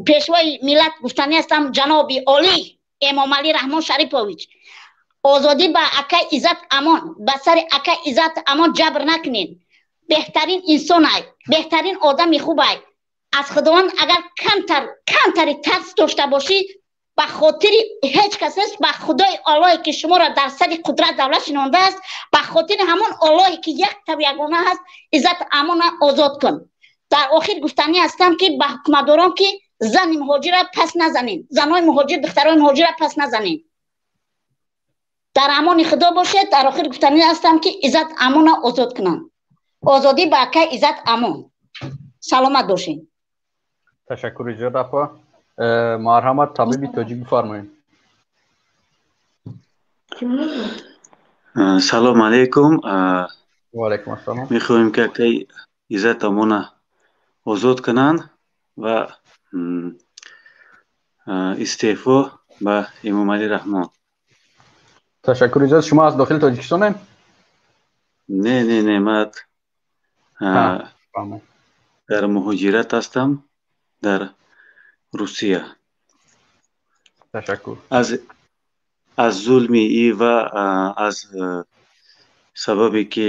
пешвои миллат гуфтанӣ ҳастам: ҷаноби олӣ Эмомалӣ Раҳмон Шарипович, озодӣ ба акай Иззат Амон. Ба сари акай Иззат Амон ҷабр накунед. Беҳтарин инсонай, беҳтарин одами хубай. Аз Худованд агар камтар камтари тарс дошта бошӣ, ба хотири ҳеҷ кас нест, ба Худои Аллоҳе ки шуморо дар сари қудрат давлат шинондааст, ба хотири ҳамон Аллоҳе ки яктаву ягона ҳаст, Иззат Амона озод кун. Дар охир гуфтанӣ ҳастам, ки ба ҳукуматдорон, ки зани муҳоҷира пас назанед, занои муҳоҷир, духтарои муҳоҷира пас назанед. Дар амони Худо бошед. Дар охир гуфтанӣ ҳастам, ки Иззат Амона озод кунанд. Озодӣ ба акай Иззат Амон. Саломат бошед. Ташаккури зиёд, апа. Марҳамат, табиби тоҷик, бифармоед. Салом алейкум. Ва алайкум ассалом. Мехоҳем, ки акай Иззат Амона озод кунанд ва истеъфо ба Эмомалӣ Раҳмон. Ташаккури зиёд. Шумо аз дохили Тоҷикистонем? Не, не, не, ман дар муҳоҷират ҳастам, дар Русия. Ташаккур. Аз зулми и ва аз сабабе ки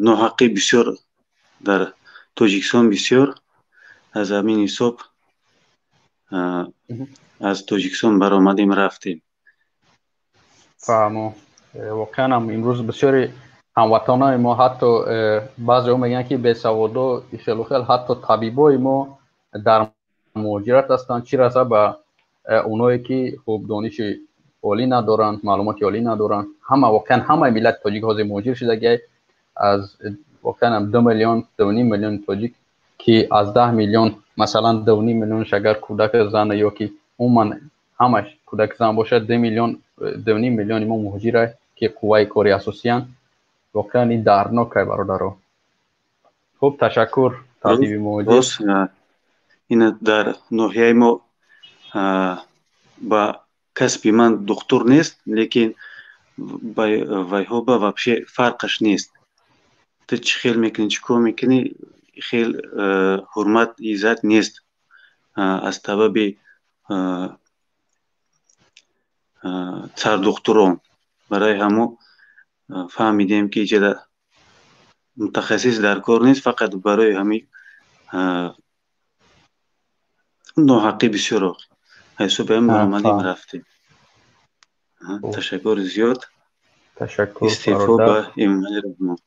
ноҳақӣ бисёр дар Тоҷикистон бисёр, аз ҳамин ҳисоб аз Тоҷикистон баромадем, рафтем. Фаҳмо. Воқеан ҳам имрӯз бисёри ҳамватанони мо, ҳатто баъзеҳо мегӯянд, ки бесаводо, хелу хел, ҳатто табибои мо дар муҳоҷират ҳастанд, чӣ раса ба оное ки хуб дониши олӣ надоранд, маълумоти олӣ надоранд. Ҳама, воқеан ҳамаи миллати тоҷик ҳозир муҳоҷир шудагиай. Аз воқеан ҳам 2 миллион, 2.5 миллион тоҷик, ки аз 10 миллион, масалан, 2.5 миллионш агар кӯдак, зан ё ки умуман ҳамаш кӯдак, зан бошад, 2 миллион, 2.5 миллиони мо муҳоҷира, ки қувваи кори асосиянд. Воқеан ин дарднок ай, бародаро. Хуб, ташаккур, табиби муҳоҷир. Боз ина дар ноҳияи мо ба касби ман духтур нест, лекин вайҳо ба вообще фарқаш нест, ту чӣ хел мекунӣ, чӣ кор мекунӣ, хел ҳурмат, иззат нест аз сабаби сардухтурон. Барои ҳамо фаҳмидем, ки иҷода мутахассис дар кор нест, фақат барои ҳамин ноҳақӣ бисёро ҳисоби ҳам баромадем, рафтем. Ташаккури зиёд. Ташаккур. Истеъфо ба Эмомалӣ Раҳмон.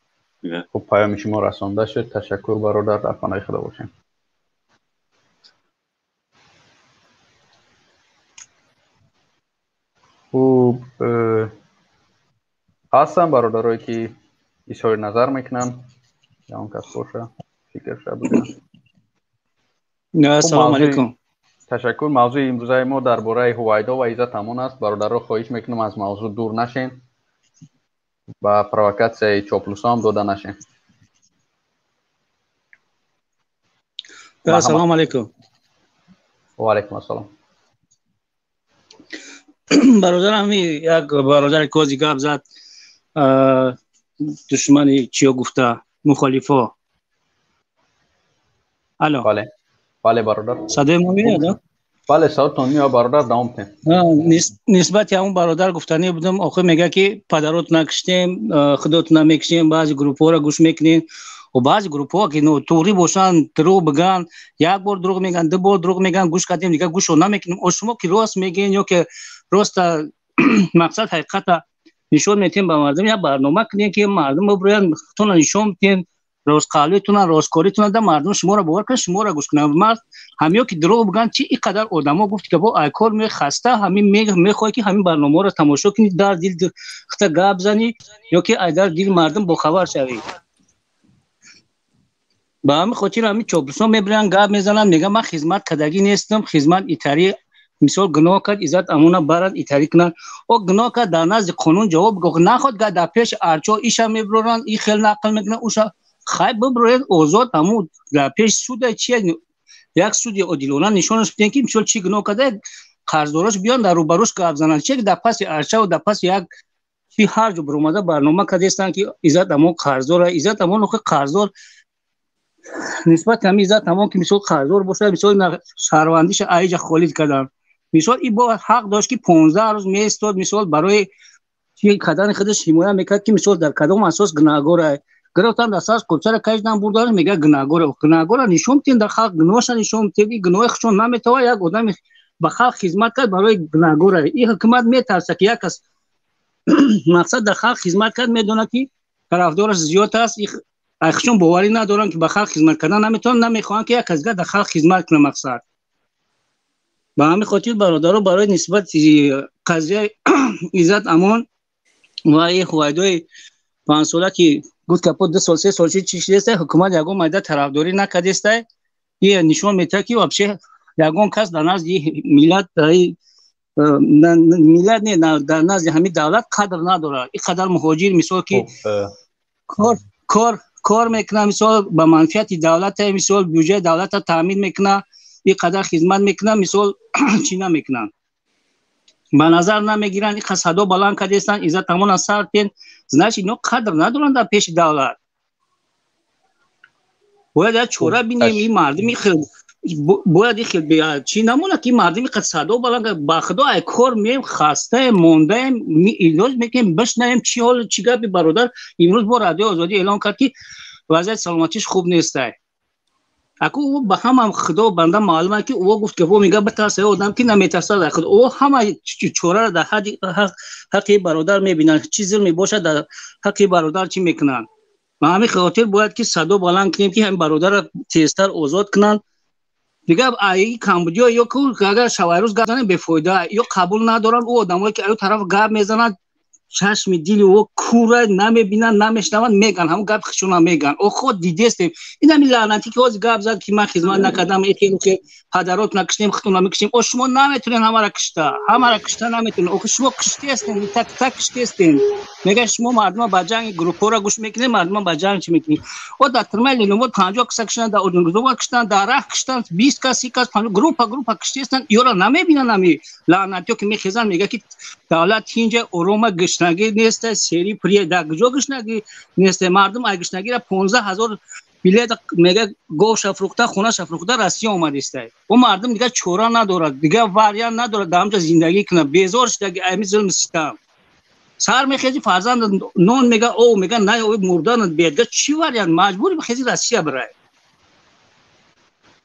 Хуб, паёми шумо расонда шуд. Ташаккур, бародар, дар паноҳи Худо бошем. Хуб, ҳастанд бародарое ки изҳори назар мекунанд, ё он кас боша, фикрша бигӯянд. Ассалому алайкум. Ташаккур. Мавзӯи имрӯзаи мо дар бораи Ҳувайдо ва Иззат Амон аст. Бародаро, хоҳиш мекунам, аз мавзӯъ дур нашен, ба провокатсияи чоплусо ҳам дода нашен. Ассалому алайкум. Ва алайкум ассалом. Бародар, ҳами як бародари кози гап зад, душмани чиё гуфта, мухолифо. Алло. Бале, бале, бародар. Садои мо меояд? Бале, садотон меояд, бародар, давом кунед. Нисбати ҳамун бародар гуфтанӣ будам. Охир мега, ки падарот накиштем, худот намекиштем. Баъзи группҳоро гӯш мекунем, баъзи группҳо ки туғрӣ бошанд, дурӯғ бигӯянд, як бор дурӯғ мегӯянд, ду бор дурӯғ мегӯянд, гӯш кардем, дигар гӯшо намекунем. О, шумо ки рост мегӯен ё ки роста мақсад ҳақиқата нишон метиҳем ба мардум, як барнома кунем, ки мардум бибурӯянд, худтонро нишон бидиҳем, ростқалбитона, росткоритона, да мардум шуморо бовар кунанд, шуморо гӯш кунанд. Мард ҳамиё ки дурӯғ бигӯянд, чи ин қадар одамо гуфт, ки бо айкор мехаста, ҳамин мехоҳӣ, ки ҳамин барномаҳоро тамошо кунӣ, дар дил хата гап занӣ ё ки ай дар дили мардум бохабар шавӣ. Ба ҳамин хотир ҳамин чоплусон мебиранд, гап мезананд, мегӯянд, ман хизмат кардагӣ нестам, хизмат итарӣ. Мисол, гуноҳ кард Иззат Амона, баранд, итарӣ кунанд. О, гуноҳ кард, дар назди қонун ҷавоб наход. Га дар пеши арчо иша мебироранд, и хел нақл мекунанд, уша хай бибироед озод, ҳамун дар пеши суда чи як суди одилона нишонаш бидиҳем, ки мисол чӣ гуноҳ карда, қарздорош биён, дар рӯбарӯш гап зананд. Че дар паси арчаву дар паси як чи ҳар ҷо биромада барнома кардастанд, ки Иззат Амон қарздора. Иззат Амон охи қарздор, нисбати ҳамин Иззат Амон, ки мисол қарздор бошад, мисол шаҳрвандиша аиҷа холид карданд. Мисол, и бо ҳақ дошт, ки 15 рӯз меистод, мисол барои чи кардани худаш ҳимоя мекард, ки мисол дар кадом асос гунаҳгора. Гирифтан, дар сараш кулчара кашидан, бурдан, мега гунаҳгора. Гунаҳгора нишон бидиҳем дар халқ, гуноҳша нишон бидиҳем. И гуноҳи худшон наметавонад. Як одами ба халқ хизмат кард, барои гунаҳгора. И ҳукумат метарса, ки як кас мақсад дар халқ хизмат кард, медонад, ки тарафдораш зиёд аст. Айхшон боварӣ надоранд, ки ба халқ хизмат кардан наметавонанд, намехоҳанд, ки як кас дигар дар халқ хизмат кунад. Мақсад Ба ҳамин хотир бародаро, барои нисбати қазияи Иззат Амон ва и Ҳувайдои панҷсола, ки гуфт капо 2 сол 3 сол чи шидеста, ҳукумат ягон майда тарафдорӣ накардеста, и нишон медиҳад, ки вообще ягон кас дар назди миллат, миллат не, дар назди ҳамин давлат қадр надорад. Ин қадар муҳоҷир, мисол, ки кор мекунад, мисол, ба манфиати давлата, мисол, бюҷети давлата таъмин мекунад, ин қадар хизмат мекунад, мисол, чӣ намекунанд, ба назар намегиранд. Ин қадр садо баланд кардестанд, Иззат Амона сартен, значит, ино қадр надоранд дар пеши давлат. Бояд як чора бинем. Ин мардими бояд хел чӣ намонад, ки мардими қад садо баланд. Ба худо, ай кор меем, хастаем, мондаем, илоҷ мекунем, бишнавем чӣ ҳол, чӣ гапи бародар. Имрӯз бо Радиои Озодӣ эълон кард, ки вазъияти саломатиш хуб нестай. Аку ӯ ба ҳама худо банда маълум ки ӯ гуфт, ки во мега битарса одам, ки наметарсад худ. Ӯ ҳама чораро дар ҳадди ҳаққи бародар мебинанд, чӣ зулме бошад, дар ҳаққи бародар чӣ мекунанд. Ба ҳамин хотир бояд ки садо баланд кунем, ки ҳамин бародарро тезтар озод кунанд. Дигар ай камбудиё ё агар шавайрӯз гап занем, бефоида, ё қабул надоранд. Ӯ одамое ки аю тараф гап мезананд, чашми дили ӯ кура, намебинанд, намешнаванд, меган ҳамон гапи хишона меган. Охо, дидестем, ин ҳами лаънатӣ, ки ҳозир гап зад, ки ман хизмат накардам, эхелухе падарот накиштем, хитона мекиштем. О, шумо наметонед ҳамара кишта, ҳамара кишта наметонед. Охо, шумо киштестем, так так киштестем. Мега шумо мардума ба ҷанг, группҳоро гӯш мекунед, мардума ба ҷанг чӣ мекунед? О, дар тирмаи Ленобод 50 каса киштанд, дар Одингузобод киштанд, дар раҳ киштанд, 20 кас, 30 кас, группа группа киштестанд. Ёро намебинанд. Ҳами лаънатиё, ки мехезанд, мега, ки давлат ҳинҷа орома, гушнагӣ неста, сери пурия. Дар куҷо гушнагӣ неста? Мардум ай гушнагира 15 000 билет, мега, говша фурӯхта, хонаша фурӯхта, Россия омадиста. О, мардум дигар чора надорад, дигар вариант надорад дар ҳамҷа зиндагӣ кунад. Безор шуда ами зулм ситам. Сар мехези, фарзанд нон мега, о мега, най мурдан бедга, чӣ вариант? Маҷбури бихези, Россия бирай.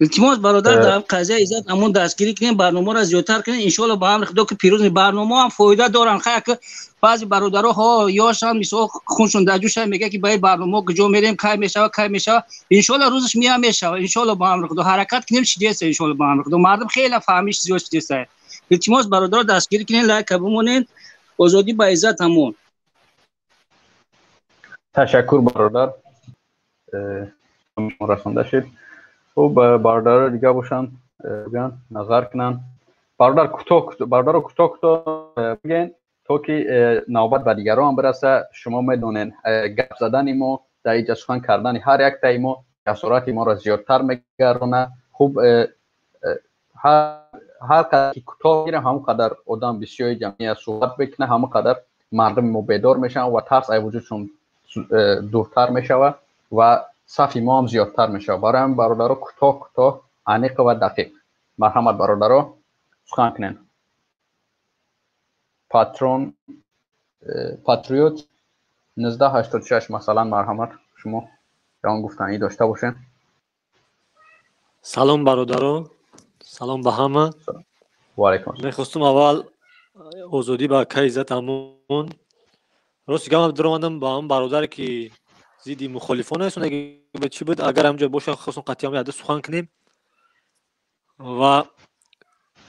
Илтимос, бародар, дар қазияи Иззат Амон дастгирӣ кунем, барномаро зиёдтар кунем. Иншоалло, ба амри Худо, ки пирӯз. Барномао ҳам фоида доранд. Хай, ки баъзе бародаро ҳо ёшанд, мисол, хуншон дар ҷӯша, мега, ки ба ин барномао куҷо мерем, кай мешава, кай мешава? Иншоалло, рӯзаш мея, мешава. Иншоалло, ба амри Худо, ҳаракат кунем, шидеста. Иншоалло, ба амри Худо, мардум хеле фаҳмиш зиёд шидеста. Илтимос, бародаро, дастгирӣ кунем, лайка бимонед. Озодӣ ба Иззат Амон. Ташаккур, бародар, расонда шуд. Хуб, бародаро дига бошанд, бигӯянд, назар кунанд. Бародар, кӯтоҳ, бародаро, кӯтоҳ кӯтоҳ бигӯен, то ки навбат ба дигарон бираса. Шумо медонед, гап задани мо дар иҷа, сухан кардани ҳар яктаи мо ҷасорати моро зиёдтар мегардонад. Хуб, ҳар қадар ки кӯтоҳ гирем, ҳамон қадар одам бисёри ҷамъият суҳбат мекунад, ҳамон қадар мардуми мо бедор мешаванд ва тарс ай вуҷудшон дуртар мешавад ва сафи мо ҳам зиёдтар мешавад. Барои ҳамин, бародаро, кӯтоҳ кӯтоҳ, аниқ ва дақиқ. Марҳамат, бародаро, сухан кунед. Патрон Патриот 1986, масалан, марҳамат, шумо ҷавон гуфтанӣ дошта бошед. Салом, бародаро, салом ба ҳама. Ваалайкум. Мехостум аввал озодӣ ба акаи Иззат Амон. Рости гап, даромадам ба ҳамон бародаре, ки зидди мухолифон аст, чӣ буд, агар ҳамҷо боша, хостум қатъиан яда сухан кунем. Ва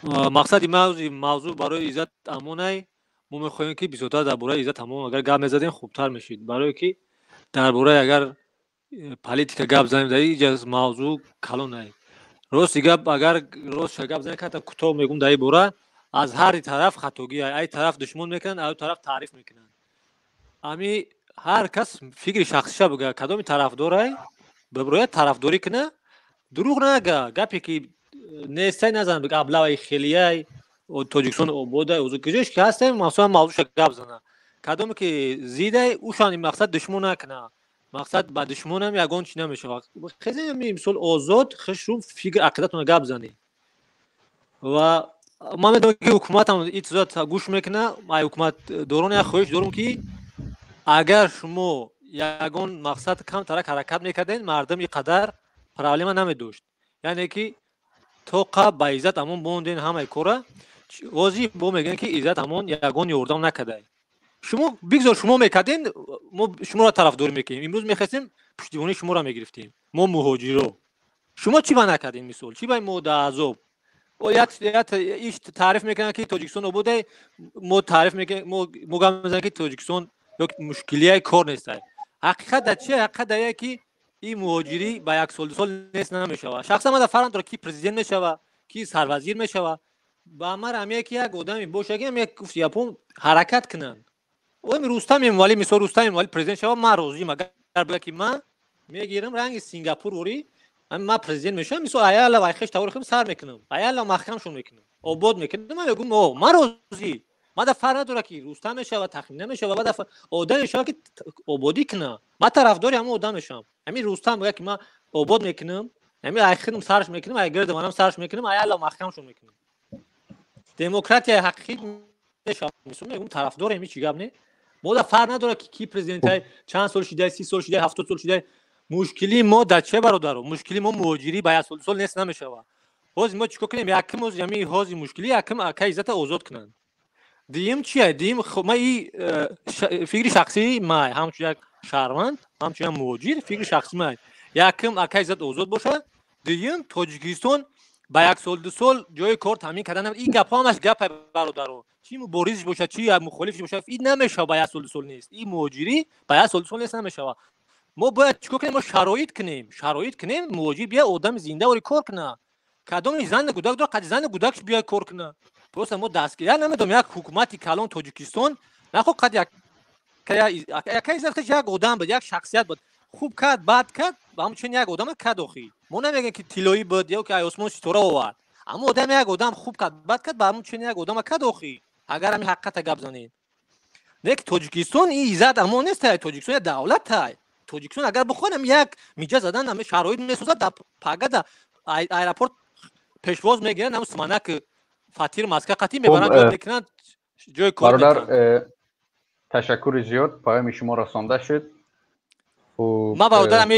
мақсади мавзӯъ барои Иззат Амонай. Мо мехоҳем, ки бисёртар дар бораи Иззат Амон агар гап мезадем, хубтар мешид, барое ки дар бораи агар политика гап занем, дар иҷа мавзӯъ калонай. Рости гап, агар ростша гап занем, ката кӯтоҳ мегӯм дар ин бора: аз ҳар тараф хатогӣ, ай тараф душмон мекунанд, ай тараф таъриф мекунанд. Ами ҳар кас фикри шахсиша буга, кадоми тарафдорай, биброяд, тарафдорӣ куна, дурӯғ нага, гапе ки нестай назан, бига аблаваи хелияй, Тоҷикистон ободай, куҷош ки ҳастем, масалан, мавзӯша гап зана. Кадоме ки зидай, ушан мақсад душмон накуна, мақсад ба душмонам ягон чи намешавад. Хеле мисол озод хушрӯ фикр ақидатона гап занӣ. Ва ман медонам, ки ҳукуматам ин чизо гӯш мекуна. Ай ҳукумат дорон як хоҳиш дорум, ки агар шумо ягон мақсад камтарак ҳаракат мекардем, мардум ин қадар проблема намедошт. Яъне ки тоқа ба Иззат Амон монден ҳамаи кора. Ҳозир бо мегӯем, ки Иззат Амон ягон ёрдам накардай. Шумо бигзор, шумо мекардем, мо шуморо тарафдорӣ мекунем. Имрӯз мехостем, пуштибонии шуморо мегирифтем, мо муҳоҷиро. Шумо чӣ ба накардем, мисол, чӣ ба мо дар азоб? Як иш таъриф мекунанд, ки Тоҷикистон ободе, мо таъриф мекунем, мо гап мезанем, ки Тоҷикистон ё мушкилияи кор нест. Ҳақиқат дар чие? Ҳақиқат дар ки ин муҳоҷирӣ ба як сол, 2 сол нест намешавад. Шахсан ман дар фарқ надорад, ки президент мешава, ки сарвазир мешава. Ба ман ҳамяе ки як одаме боша, ки як гуфт япон ҳаракат кунанд. Одами Рустам Эмомалӣ, мисол, Рустам Эмомалӣ президент шава, ман розиам. Агар бигӯяд, ки ман мегирам ранги Сингапур ворӣ, ман президент мешавам, мисол, аяла вай хеш тавори худам сар мекунам, аяла маҳкамшон мекунам, обод мекунам, ман мегӯям, о, ман розӣ. Ман дар фарқ надорад, ки Рустам мешава, Тахмина мешава, баъд одам мешава, ки ободӣ кунам, ман тарафдори ҳамон одам мешавам. Ҳамин Рустам бигӯяд, ки ман обод мекунам, ҳамин ай худам сарш мекунам, ай гирди манам сарш мекунам, аяла маҳкамшон мекунам, демократияи ҳақиқӣ мешавад. Мисол, мегӯм, тарафдорем, ҳеҷ гап не. Мо дар фарқ надорад, ки ки президентай, чанд сол шидай, 30 сол шидай, 70 сол шидай. Мушкилии мо дар че, бародаро? Мушкилии мо муҳоҷирӣ ба як сол, 2 сол нест намешавад. Ҳозир мо чӣ кор кунем? Якум, ҳозир ҳамин ҳозир мушкилӣ, якум, ака Иззата озод кунанд. Дуюм чия? Дуюм, ма и фикри шахсии май, ҳамчун як шаҳрванд, ҳамчун як муҳоҷир, фикри шахсии май: якум, ака Иззат озод бошад. Дуюм, Тоҷикистон ба як сол, 2 сол ҷои кор таъмин кардан, ин гапҳо ҳамаш гапа, бародаро. Чӣ муборизш бошад, чӣ мухолифш бошад, ин намешавад, ба як сол, 2 сол нест. Ин муҳоҷирӣ ба як сол, 2 сол нест намешавад. Мо бояд чӣ кор кунем? Мо шароит кунем, муҳоҷир бия, одами зинда вори кор куна. Кадоми зани гудак дорад, қади зани гудакш бия кор куна. Просто мо дастгир, я намедонам, як ҳукумати калон Тоҷикистон нахо қад як одам буд, як шахсият буд, хуб кард, бад кард, ҳамчунин як одама кард. Охи мо намегӯем, ки тиллоӣ буд ё ки ай осмон ситора овард. Аммо одам як одам хуб кард, бад кард, ба ҳамчунин як одама кард. Охи агар ҳамин ҳақиқата гап занем, не ки Тоҷикистон ин Иззат Амон нест, Тоҷикистон як давлатай. Тоҷикистон агар бихоҳем, як миҷа задан ҳами шароит месозад, дар пагада аэропорт пешвоз мегиранд, ҳам суманак фатир маска қатӣ мебаранд, ҷой мекунанд, ҷои кор. Бародар, ташаккури зиёд, паёми шумо расонда шуд. Ман, бародар, ҳами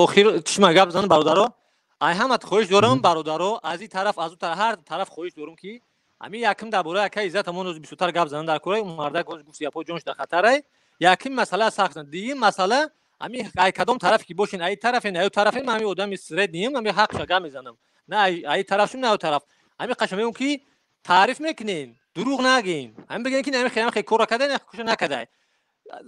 охир чишма гап занам. Бародаро, ай ҳамат хоҳиш дорам, бародаро, аз ин тараф, аз ӯ тараф, ҳар тараф хоҳиш дорам, ки ҳамин якум дар бораи акаи Иззат ҳамон рӯз бисёртар гап занам дар кораи мардак. Ҳозир гуфт япо ҷонш дар хатарай. Якум масъала сахт. Дуюм масъала, ҳамин ай кадом тарафе ки бошен, ай тарафен, ай тарафен, ман ҳамин одами средний м, ҳамин ҳақша гап мезанам, на ай тараф шум, на ай тараф. Ҳамин қаша мегӯм, ки таъриф мекунем, дурӯғ нагӯем, ҳамин бигӯем, ки ҳамин хеле корро кардай, куша накардай.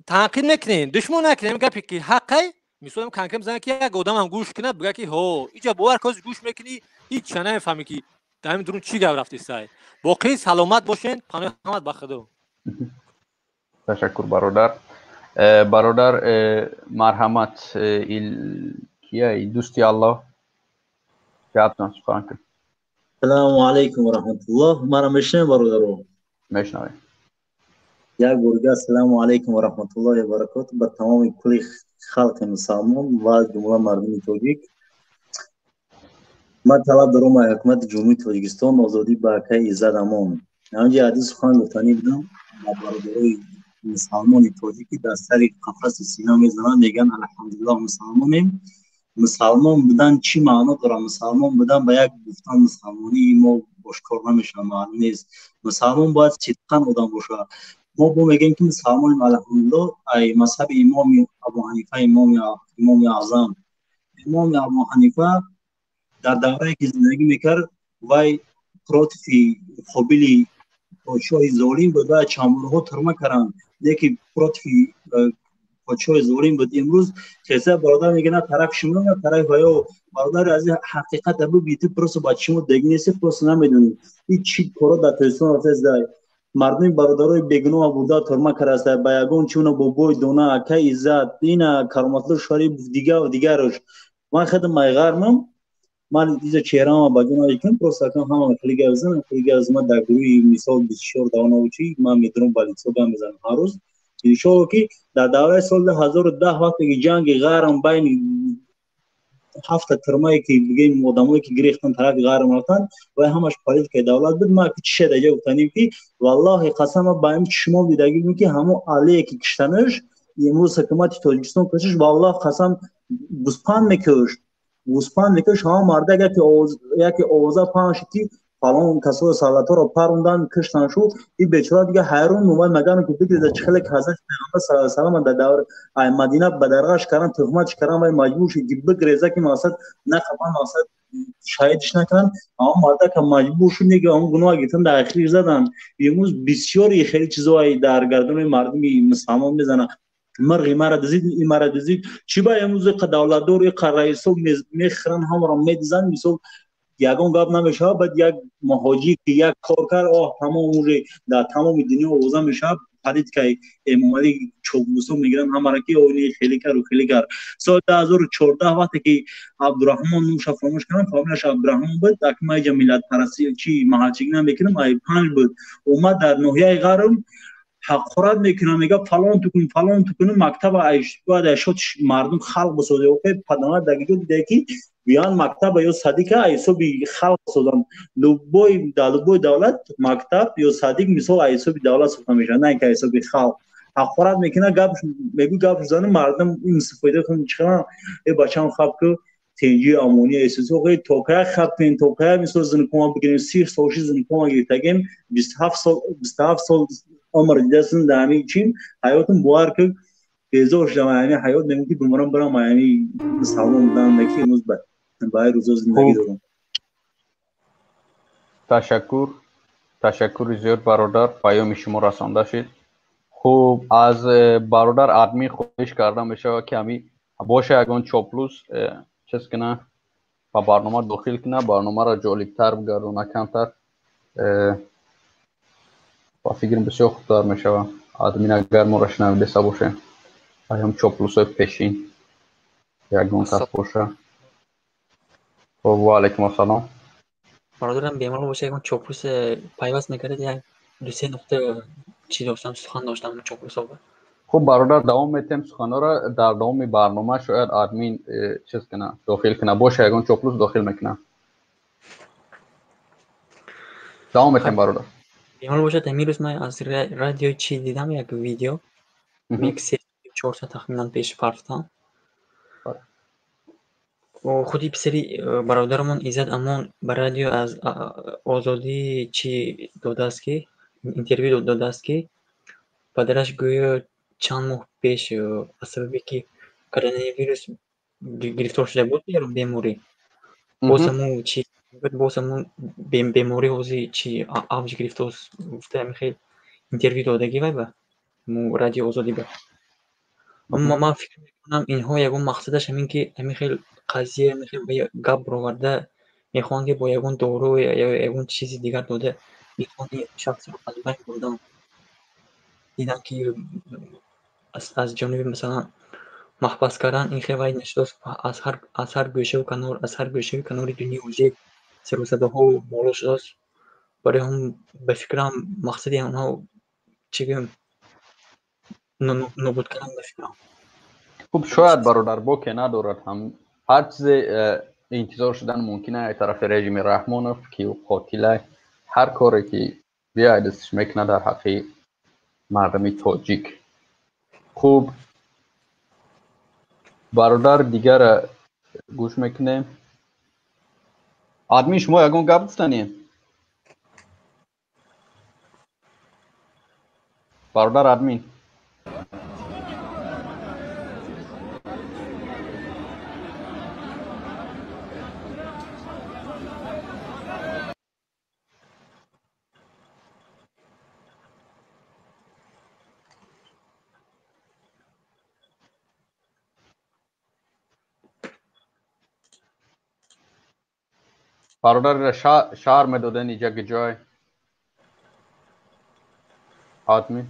Танқид мекунем, душмон накунем, гапе ки ҳаққай. Мисол, конкрет бизанем, ки як одамам гӯш кунад, бигӯяд, ки ҳо, иҷа бовар кози гӯш мекунӣ, ҳеҷ ча намефаҳмӣ, ки дар ҳамин дурун чӣ гап рафтистай. Боқӣ саломат бошен, паноҳи ҳамат ба Худо. Ташаккур, бародар. Бародар, марҳамат, кия, дӯсти Аллоҳ, ҷавобтон, сухан кун. Салому алайкум ва раҳматуллоҳ. Мара мешунавем, бародаро? Мешунавем. Як борга ассалому алайкум ва раҳматуллоҳи ва баракоту ба тамоми кулли халқи мусалмон ва аз ҷумла мардуми тоҷик. Ман талаб дорам аз ҳукумати Ҷумҳурии Тоҷикистон озодӣ ба акаи Иззат Амон. Ҳамҷи ҳадис сухан гуфтанӣ будам ба бародарои мусалмони тоҷикӣ, дар сари қафаси сина мезананд, мегӯянд: «Алҳамдулиллоҳ, мусалмонем». Мусалмон будан чӣ маъно дорад? Мусалмон будан ба як гуфтан мусалмонии мо ошкор намешавад, маълум нест. Мусалмон бояд сидқан одам бошад. Мо бо мегӯем, ки мусалмонем, алҳамдулиллоҳ, ай мазҳаби имоми Абу Ҳанифа, имоми аъзам. Имоми Абу Ҳанифа дар даврае ки зиндагӣ мекард, вай против қобили подшоҳи золим буд ва чандборҳо турма карданд, леки против подшоҳи золим буд. Имрӯз хеса бародар мега, на тарафи шумо, на тарафи ваё. Бародари азиз, ҳақиқата бигӯи, ту просто ба шумо деги нести, просто намедонӣ ин чӣ коро дар Тоҷикистон рафтааст. Мардуми бародарои бегуноҳ бурда турма кардааст ба ягон чуна бобои дона, акаи Иззат, ина Кароматло Шарипов, дигар дигарош. Ман худам майғармам, ман иза чеҳраама ба ҷон кун, просто акам ҳама хеле гап занам, хеле гап ман дар гурӯҳи мисол 24 давоновучи ман медурам, ба лицо гап мезанам ҳар рӯз. Иншоалло, ки дар давраи соли 2010, вақте ки ҷанги ғарм байни ҳафта турмае ки бигем, одамое ки гирехтан, тарафи ғарм рафтанд, вай ҳамаш политикаи давлат буд. Ман ки чиша даҷа гуфтанем, ки валлоҳи қасама, ба ин чишмом дидагӣ будем, ки ҳамон алие ки киштанаш, имрӯз ҳукумати Тоҷикистон кушиш, валлоҳ қасам, гӯспанд мекушт, гӯспанд мекушт. Ҳамон мардак яке овоза паҳн шуд, ки фалон касоро савлатҳоро парондан, киштан шуд. И бечора дига ҳайрон омад, магар ки бигирда чӣ хеле ҳазрати Пайғамбар саллаллоҳу алайҳи васаллам дар давр ай Мадина ба дарғаш кардан, туҳматш кардан, вай маҷбур шуд, ки бигреза, ки мақсад нақабан мақсад Шаҳидш накунанд, аммо мардака маҷбур шуд, неки ҳамон гуноҳ гирифтан дар ахир заданд. Имрӯз бисёри хеле чизҳое дар гардони мардуми мусалмон мезананд. Мирғи мара дизид, ин мара дизид. Чӣ ба имрӯз иқа давлатдор, иқа раисо мехӯранд, ҳамаро медизанд, мисол ягон гап намешавад. Баъд як муҳоҷир ки як кор кард, оҳ, тамом, уже дар тамоми дунё овоза мешавад. Политикаи Эмомалӣ чоплусо мегиранд ҳамаро, ки оини хеле кард хеле кард. Соли 2014 вақте ки Абдураҳмон, номша фаромӯш кардам, фамилияш Абдураҳмон буд, акма иҷа миллатпарастӣ чи маҳалчигӣ намекунам, ай панҷ буд, омад дар ноҳияи Ғарм ҳақорат мекунам, мега фалон тукун, фалон тукун, мактаба бояд айшот мардум халқ бисозад. Охе падама дагиҷо дида ки биён мактаба ё садика ҳисоби халқ созанд. Любой дар любой давлат мактаб ё садик мисол ҳисоби давлат сохта мешавад, на инки ҳисоби халқ. Ҳақорат мекунад, гап мегӯ, гап зани мардум ин фоида кун чиқаран, э бачам хаб ку тенҷи амони эҳсос. Охе токая хаб кунем, токая мисол зинкома бигирем, 30 сол ши зинкома гирифтагем, 27 сол, 27 сол умр дидасин дар ҳамин чин ҳаётум, бовар ки безор шудам ҳамин ҳаёт, мегӯм ки биморам барам ҳамин мусалмон будан, ки имрӯз ба ин рӯзо зиндагӣ дорам. Ташаккур, ташаккури зиёд, бародар, паёми шумо расонда шид. Хуб, аз бародар админ хоҳиш карда мешавад ки ҳамин боша ягон чоплус чиз кина, ба барнома дохил кина, барномаро ҷолибтар бигардона камтар. Ба фикрам бисёр хубтар мешавад. Админ агар моро шунавидаста бошем, паём чоплусои пешин ягон кас боша. Хуб, ва алайкум ассалом. Бародарам, бемор боша, ягон чоплус пайваст мекардед, як ду-се нуқта чӣ доштам, сухан доштам чоплусо. Хуб, бародар, давом метем суханҳоро дар давоми барнома, шояд админ чиз кина, дохил кина, боша ягон чоплус дохил мекуна. Давом метем, бародар. Бемор бошад, ҳамин рӯз ман аз радио чӣ дидам, як видео, як 3-4 соат тахминан пеш партам. Худи писари бародарамон Иззат Амон ба радио аз Озодӣ чӣ додааст, ки интервю додааст, ки падараш гӯё чанд моҳ пеш аз сабабе ки коронавирус гирифтор шуда буд, беморӣ, боз ҳамун чи, боз ҳамун беморӣ ҳозир чи авҷ гирифтааст, гуфта ҳамин хел интервю додагӣ вай ба радио Озодӣ ба. Аммо ман фикр мекунам, инҳо ягон мақсадаш ҳамин ки ҳамин хел қазия, ҳамин хел гап бароварда мехоҳанд, ки бо ягон дору ё ягон чизи дигар дода мехоҳанд ин шахсро аз байн бурдан. Дидам ки аз ҷониби масалан маҳбас кардан ин хел вай нашудааст, аз ҳар гӯшаву канор, аз ҳар гӯшави канори дунё уже сару садоҳо боло шудааст. Барои ҳам ба фикрам, мақсади онҳо чӣ гӯем, нобуд кардан, ба фикрам. Хуб, шояд, бародар, боке надорад, ҳам ҳар чизе интизор шудан мумкин аст тарафи режими Раҳмонов, ки ӯ қотилай, ҳар коре ки биёяд дасташ мекунад дар ҳаққи мардуми тоҷик. Хуб, бародар, дигара гӯш мекунем. Админ, шумо ягон гап гуфтанем? Бародар админ. Бародар, шаҳр медоден иҷа ҷой админ.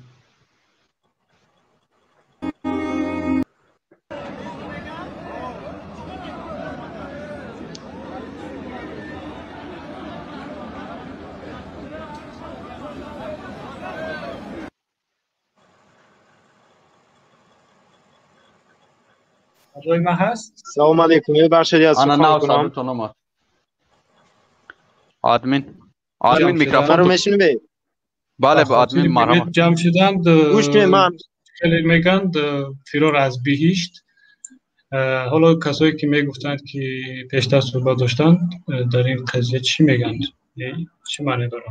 صدای من هست؟ سلام علیکم، ببخشید از انا سخن ناو کنم. صداتون آمد. ادمین، ادمین میکروفون من رو تو میشنوی؟ بله، به با ادمین خاطر مرحمت. بلیت جمع شدند. گوش کنید من خیلی میگند فرار از بهشت. حالا کسایی که میگفتند که پیشتر صحبت داشتند در این قضیه چی میگند؟ چه معنی داره؟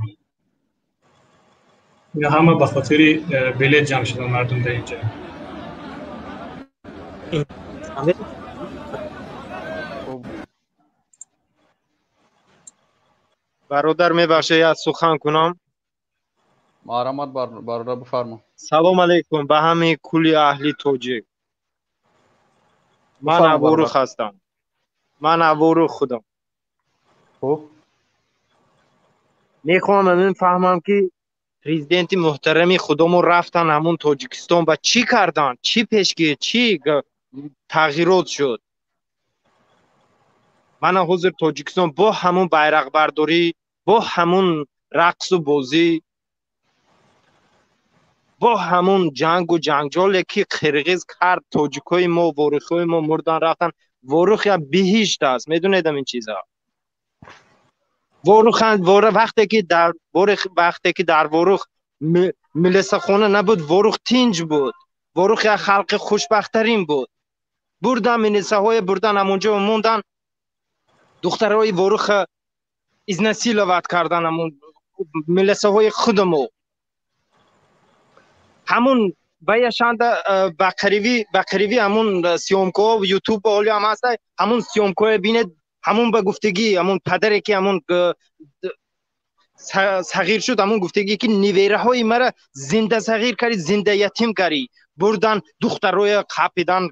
یا همه به خاطر بلیت جمع شدن مردم در اینجا؟ خب Бародар, мебахшед, як сухан кунам. Марҳамат, бародар, бифармо. Салом алейкум ба ҳамаи кулли аҳли тоҷик. Ман Аворух ҳастам. Ман Аворух худам. Хуб. Мехоҳам ҳамин фаҳмам, ки президенти муҳтарами худомо рафтан ҳамун Тоҷикистон ба чӣ кардан, чӣ пешгир, чӣ тағйирот шуд? Мана ҳозир Тоҷикистон бо ҳамун байрақбардорӣ, бо ҳамун рақсу бозӣ, бо ҳамун ҷангу ҷанҷоле ки қирғиз кард, тоҷикҳои мо, ворихҳои мо мурдан рафтан. Ворух як биҳишт аст, медонедам ин чиза. Вақте ки дар Ворух милисахона набуд, Ворух тинҷ буд. Ворух як халқи хушбахттарин буд. Бурдан милисаҳое, бурдан ҳамонҷо мондан, духтарои Ворух изнасиловат кардан ҳамон милисаҳои худамо. Ҳамун ваяшанда ба қариби ҳамун съёмкаҳо ютуб оли ҳам ҳаст, ҳамун съёмкаҳое бинед, ҳамун ба гуфтагӣ ҳамун падаре ки ҳамун сағир шуд, ҳамун гуфтагӣ ки невераҳои мара зинда сағир карӣ, зинда ятим карӣ. Бурдан духтароя қапидан,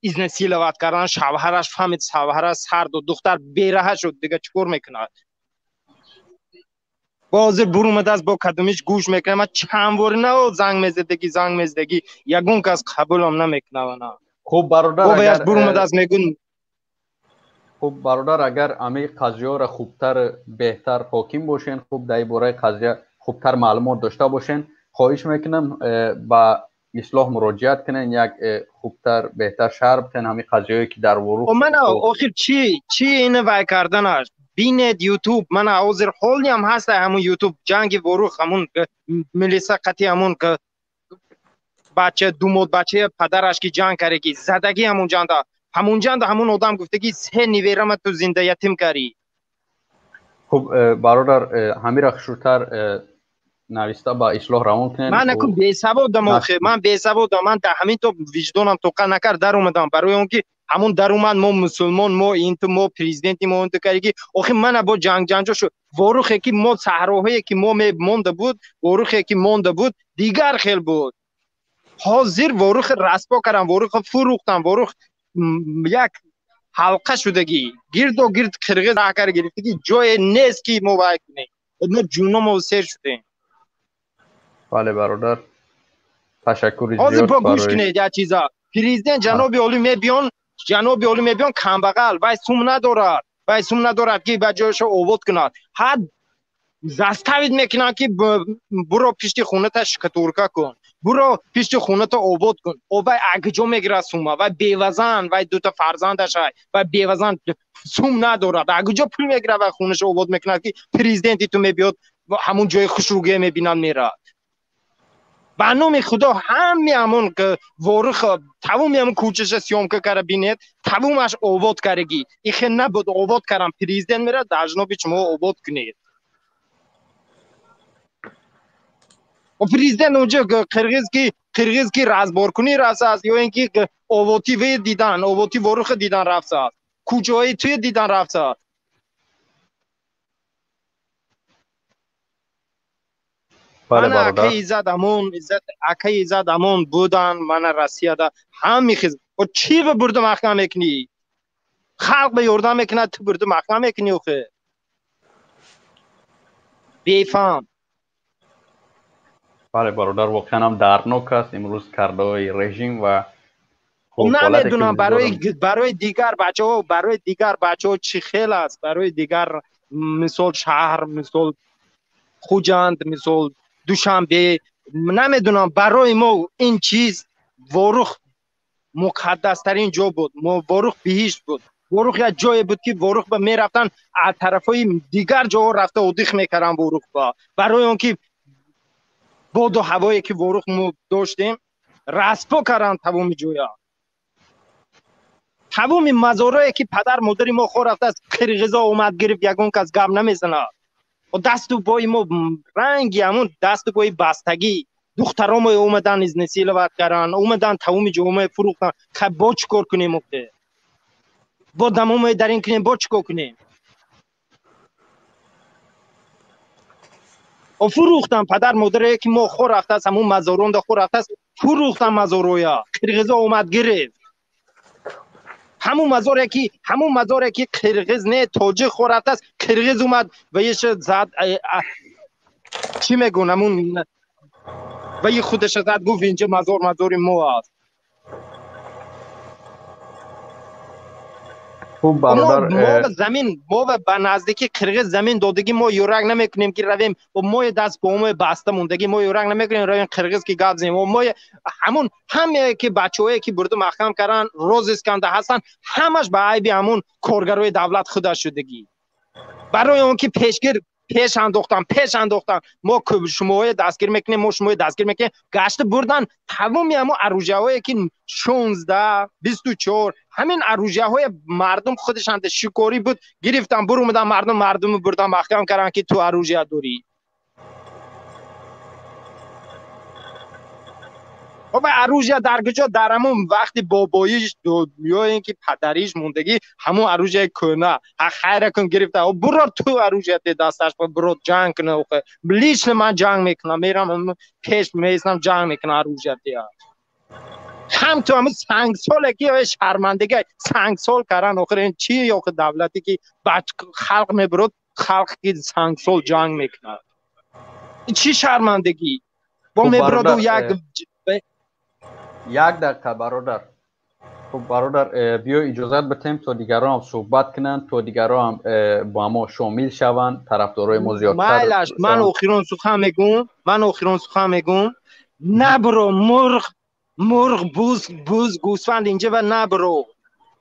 изнасиловат кардан, шавҳараш фаҳмид, шавҳараш сар дод, духтар бераҳа шуд, дига чӣ кор мекунад? Бо ҳозир бурумадааст, бо кадомиш гӯш мекунам. Ман чанд бори на занг мезадагӣ, ягон кас қабулам намекунад. Хуб, бародар, агар бурумадааст мегӯн. Хуб, бародар, агар ами қазияро хубтар, беҳтар ҳоким бошен, хуб дар ин бораи қазия хубтар маълумот дошта бошен, хоҳиш мекунам ба ислоҳ муроҷиат кунен, як хубтар, беҳтар шарҳ битен ҳамин қазияҳое ки дар Ворух. Мана охир чӣ ина вай карданаш? Бинед ютуб, мана ҳозир ҳолиам ҳаст ҳамун ютуб ҷанги Ворух, ҳамун милиса қатӣ ҳамун бача, думод бача падараш ки ҷанг каре, ки задагӣ ҳамун ҷанда, ҳамун ҷанда ҳамун одам гуфтагӣ се неверама ту зинда ятим карӣ. Хуб, бародар, ҳамира хушрӯтар нависта ба ислоҳ равон кунед. Ман аку бесаводам охир, ман бесаводам, ман дар ҳамин то виҷдонам тоқа накард даромадам, барои он ки ҳамун даромад мо мусулмон, мо инту, мо президенти мо инту кари ки охир мана бо ҷанг ҷанҷо шуд. Ворухе ки мо саҳроҳое ки мо монда буд, ворухе ки монда буд дигар хел буд. Ҳозир Ворух распо кардам, Ворух фурӯхтам, Ворух як ҳалқа шудагӣ, гирдо гирд қирғиз раҳ карда гирифтагӣ, ҷое нест ки мо вай кунем. Мо ҷуномо сер шудем. Бале, бародар, ташаккури зиёд. Ҳозир бо гӯш кунед як чиза. Президент ҷаноби олӣ мебиён, ҷаноби олӣ мебиён камбағал, вай сум надорад, вай сум надорад ки ба ҷояшо обод кунад. Ҳад заставид мекунанд ки буро пишти хоната шикатурка кун, буро пишти хоната обод кун. О вай акҷо мегирад сума, вай бевазан, вай дута фарзандаш ай, вай бевазан сум надорад, акҷо пул мегирад, вай хонаша обод мекунад ки президенти ту мебиёд ҳамун ҷои хушрӯгие мебинад мерад. Ба номи Худо ҳами ҳамун Ворух тамоми ҳамун кӯчаша съёмка кара бинед, тамомаш обод карагӣ. Ихе набуд обод карам, президент мерад, должно быть шумо обод кунед. Президент онҷо қирғиз ки разборкунӣ рафтааст, ё ин ки оботи ве дидан, оботи Ворух дидан рафтааст, кӯчаҳои туе дидан рафтааст. Мана акаи Иззат Амон, акаи Иззат Амон будан, мана Россияда ҳами хиз. Чӣ ба бурду маҳкам мекунӣ? Халқ ба ёрдам мекунад, ту бурду маҳкам мекунӣ охе. Бефаҳм. Бале, бародар, воқеан ҳам дарднок аст имрӯз кардаҳои режим ва намедунам барои дигар бачаҳо, барои дигар бачаҳо чӣ хел аст, барои дигар мисол шаҳр, мисол Хуҷанд, мисол Душанбе, намедунам. Барои мо ин чиз Ворух муқаддастарин ҷо буд, Ворух биҳишт буд. Ворух як ҷое буд ки Ворух ба мерафтан аз тарафҳои дигар ҷоҳо рафта одих мекарданд Ворух ба, барои он ки боду ҳавое ки Ворух мо доштем распо карданд тамоми ҷоя. Тамоми мазорое ки падар модари мо хор рафтааст, қирғизо омад гирифт, ягон кас гап намезанад. Дасту пои мо ранги ҳамун дасту пои бастагӣ, духтаромо омадан изнасиловат карданд, омадан тамоми ҷомаи фурӯхтанд. Хай бо чӣ кор кунем охе? Бо дамомои дар ин кунем, бо чӣ кор кунем? Фурӯхтан падар модаре ки мо хор рафтааст, ҳамун мазоронда хор рафтааст, фурӯхтан мазороя. Қирғизо омад гирифт. Ҳамун мазоре ки қирғиз не, тоҷик хор рафтааст, қирғиз омад ва еше зад, чӣ мегӯн, ҳамун ва и худаш зад, гуфт инҷа мазор мазори мо аст. Хуб бародар, мо замин, мо ба наздики қирғиз замин додагӣ, мо юрак намекунем ки равем, мо даст бо мо баста мондагӣ, мо юрак намекунем равем қирғиз ки гап занем. Мо ҳамун ҳаме ки бачаҳое ки бурду маҳкам кардан, розисканда ҳастанд, ҳамаш ба айби ҳамун коргарои давлат худа шудагӣ. Барои он ки пешгир пеш андохтан, мо шумоҳое дастгир мекунем, мо шумоҳое дастгир мекунем, гашта бурдан тамоми ҳамон аружаҳое ки 16, 24, ҳамин аружаҳои мардум худашанд шикорӣ буд, гирифтан бурумадан мардум, мардуму бурдан маҳкам кардан ки ту аружа дорӣ. ва аружа дар куҷо? Дар ҳамон вақти бобоиш ё ин ки падариш мондагӣ, ҳамон аружаи кӯна хайра кун гирифта, буро ту аружа те дасташ, буро ҷанг куна. Лично ман ҷанг мекунам, мерам пеш меистам, ҷанг мекунам аружа те. Ҳам ту ҳамун сангсоле ки шармандагӣ сангсол кардан, охир ин чи охир давлате ки халқ мебурад, халқ ки сангсол ҷанг мекунад, чӣ шармандагӣ? Бо мебураду як дақиқа бародар. Хуб бародар, биё иҷозат битем то дигарон ҳам суҳбат кунанд, то дигарон ҳам бо мо шомил шаванд, тарафдорои мо зиёдтар. Майлаш, ман охирон сухан мегӯм. Набро мурғ, буз, гӯсфанд инҷа ва набро.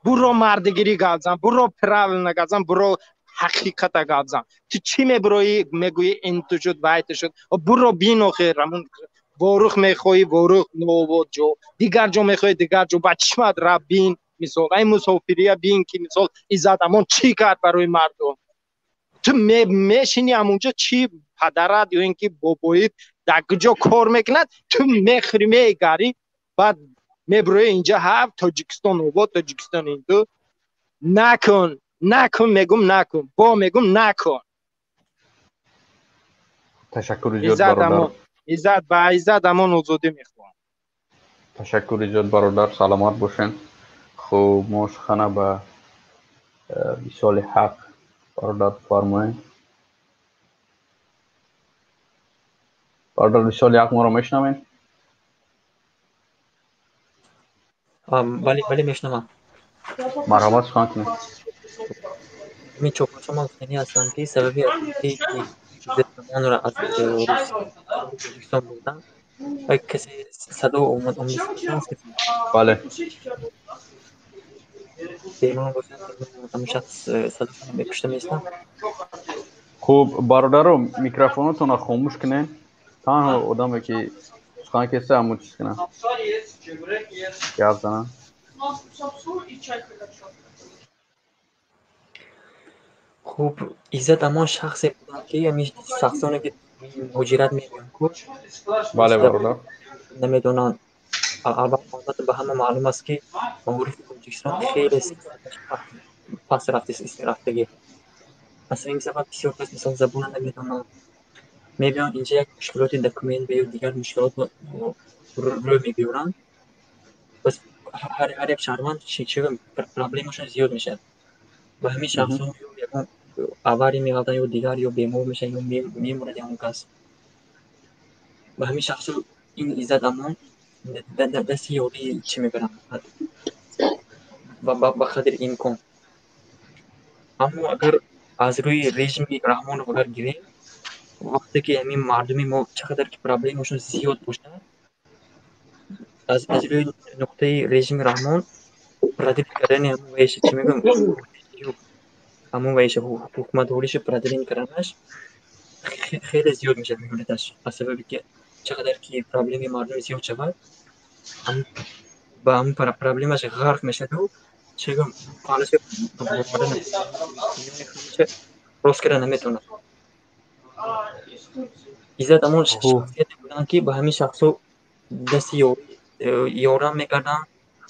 Буро мардигирӣ гап зан, буро правильно гап зан, буро ҳақиқата гап зан. Ту чӣ меброӣ, мегӯӣ ин ту шуд, вай ту шуд. Буро бин охир, ҳамун ворух мехоҳӣ, ворух новод ҷо, дигар ҷо мехоҳӣ, дигар ҷо, ба чишмат раб бин, мисол ай мусофирия бин ки мисол Иззат Амон чӣ кард барои мардум. Ту мешинӣ ҳамунҷо, чӣ падарат ё ин ки бобоит дар куҷо кор мекунад, ту мехӯрӣ, мегарӣ, баъд меброӣ инҷа, ҳа Тоҷикистон обод, Тоҷикистон ин ту. Накун, накун, мегум накун, бо мегум накун. Ташаккури зиёд бародар. Иззат ба Иззат Амон озодӣ мехоҳам. Ташаккури зиёд бародар, саломат бошен. Хуб, мо сухана ба висоли ҳақ бародар фармоем. Бародар висоли ҳақ, моро мешунавед? Бале, бале, мешунавам. Марҳамат, сухан кунед. Ҳамин чопурсо ман гуфтанӣ ҳастам ки сабаби асосие ки Иззат Амонро аз Тоҷикистон бурдан, ва касе садо омад омад. Бале. Бемор бошад, ҳамон шахс садоашро мепушта меистам. Хуб, бародаро, микрофонотонро хомӯш кунед. Танҳо одаме ки сухан кеса, ҳамон чиз кунад, гап занад. Хуб, Иззат Амон шахсе буданд ки ҳамин шахсоне ки муҳоҷират меоянд ку, бале бародар, намедонанд. Албатта ба ҳама маълум аст ки маорифи Тоҷикистон хеле пас рафтагӣ. Аз ҳамин сабаб бисёр кас мисол забона намедонанд, мебиёнд инҷа як мушкилоти документ ё дигар мушкилот рӯ мебиёранд. Бас ҳар як шаҳрванд чӣ проблемашон зиёд мешавад. Ба ҳамин шахсон ё ягон авария меғалтанд, ё дигар, ё бемор мешаванд, ё мемурад ягон кас. Ба ҳамин шахсо ин Иззат Амон дасти ёрии чӣ мебаранд ба қадри имкон. Аммо агар аз рӯи режими Раҳмонов агар гирем, вақте ки ҳамин мардуми мо чӣ қадар ки проблемашон зиёд бошад, аз рӯи нуқтаи режими Раҳмон продлить кардани ҳамон ваиша, чӣ мегӯям, ҳамон ваиша ҳукуматдориша продлить карданаш хеле зиёд мешавад меҳнаташ, аз сабаби ки чӣ қадар ки проблеми мардум зиёд шавад, ба ҳамон проблемаш ғарқ мешаваду чӣ гӯям, паҳлӯша рост карда наметавонад. Иззат Амон шахсияте буданд ки ба ҳамин шахсо дасти ёрам мекарданд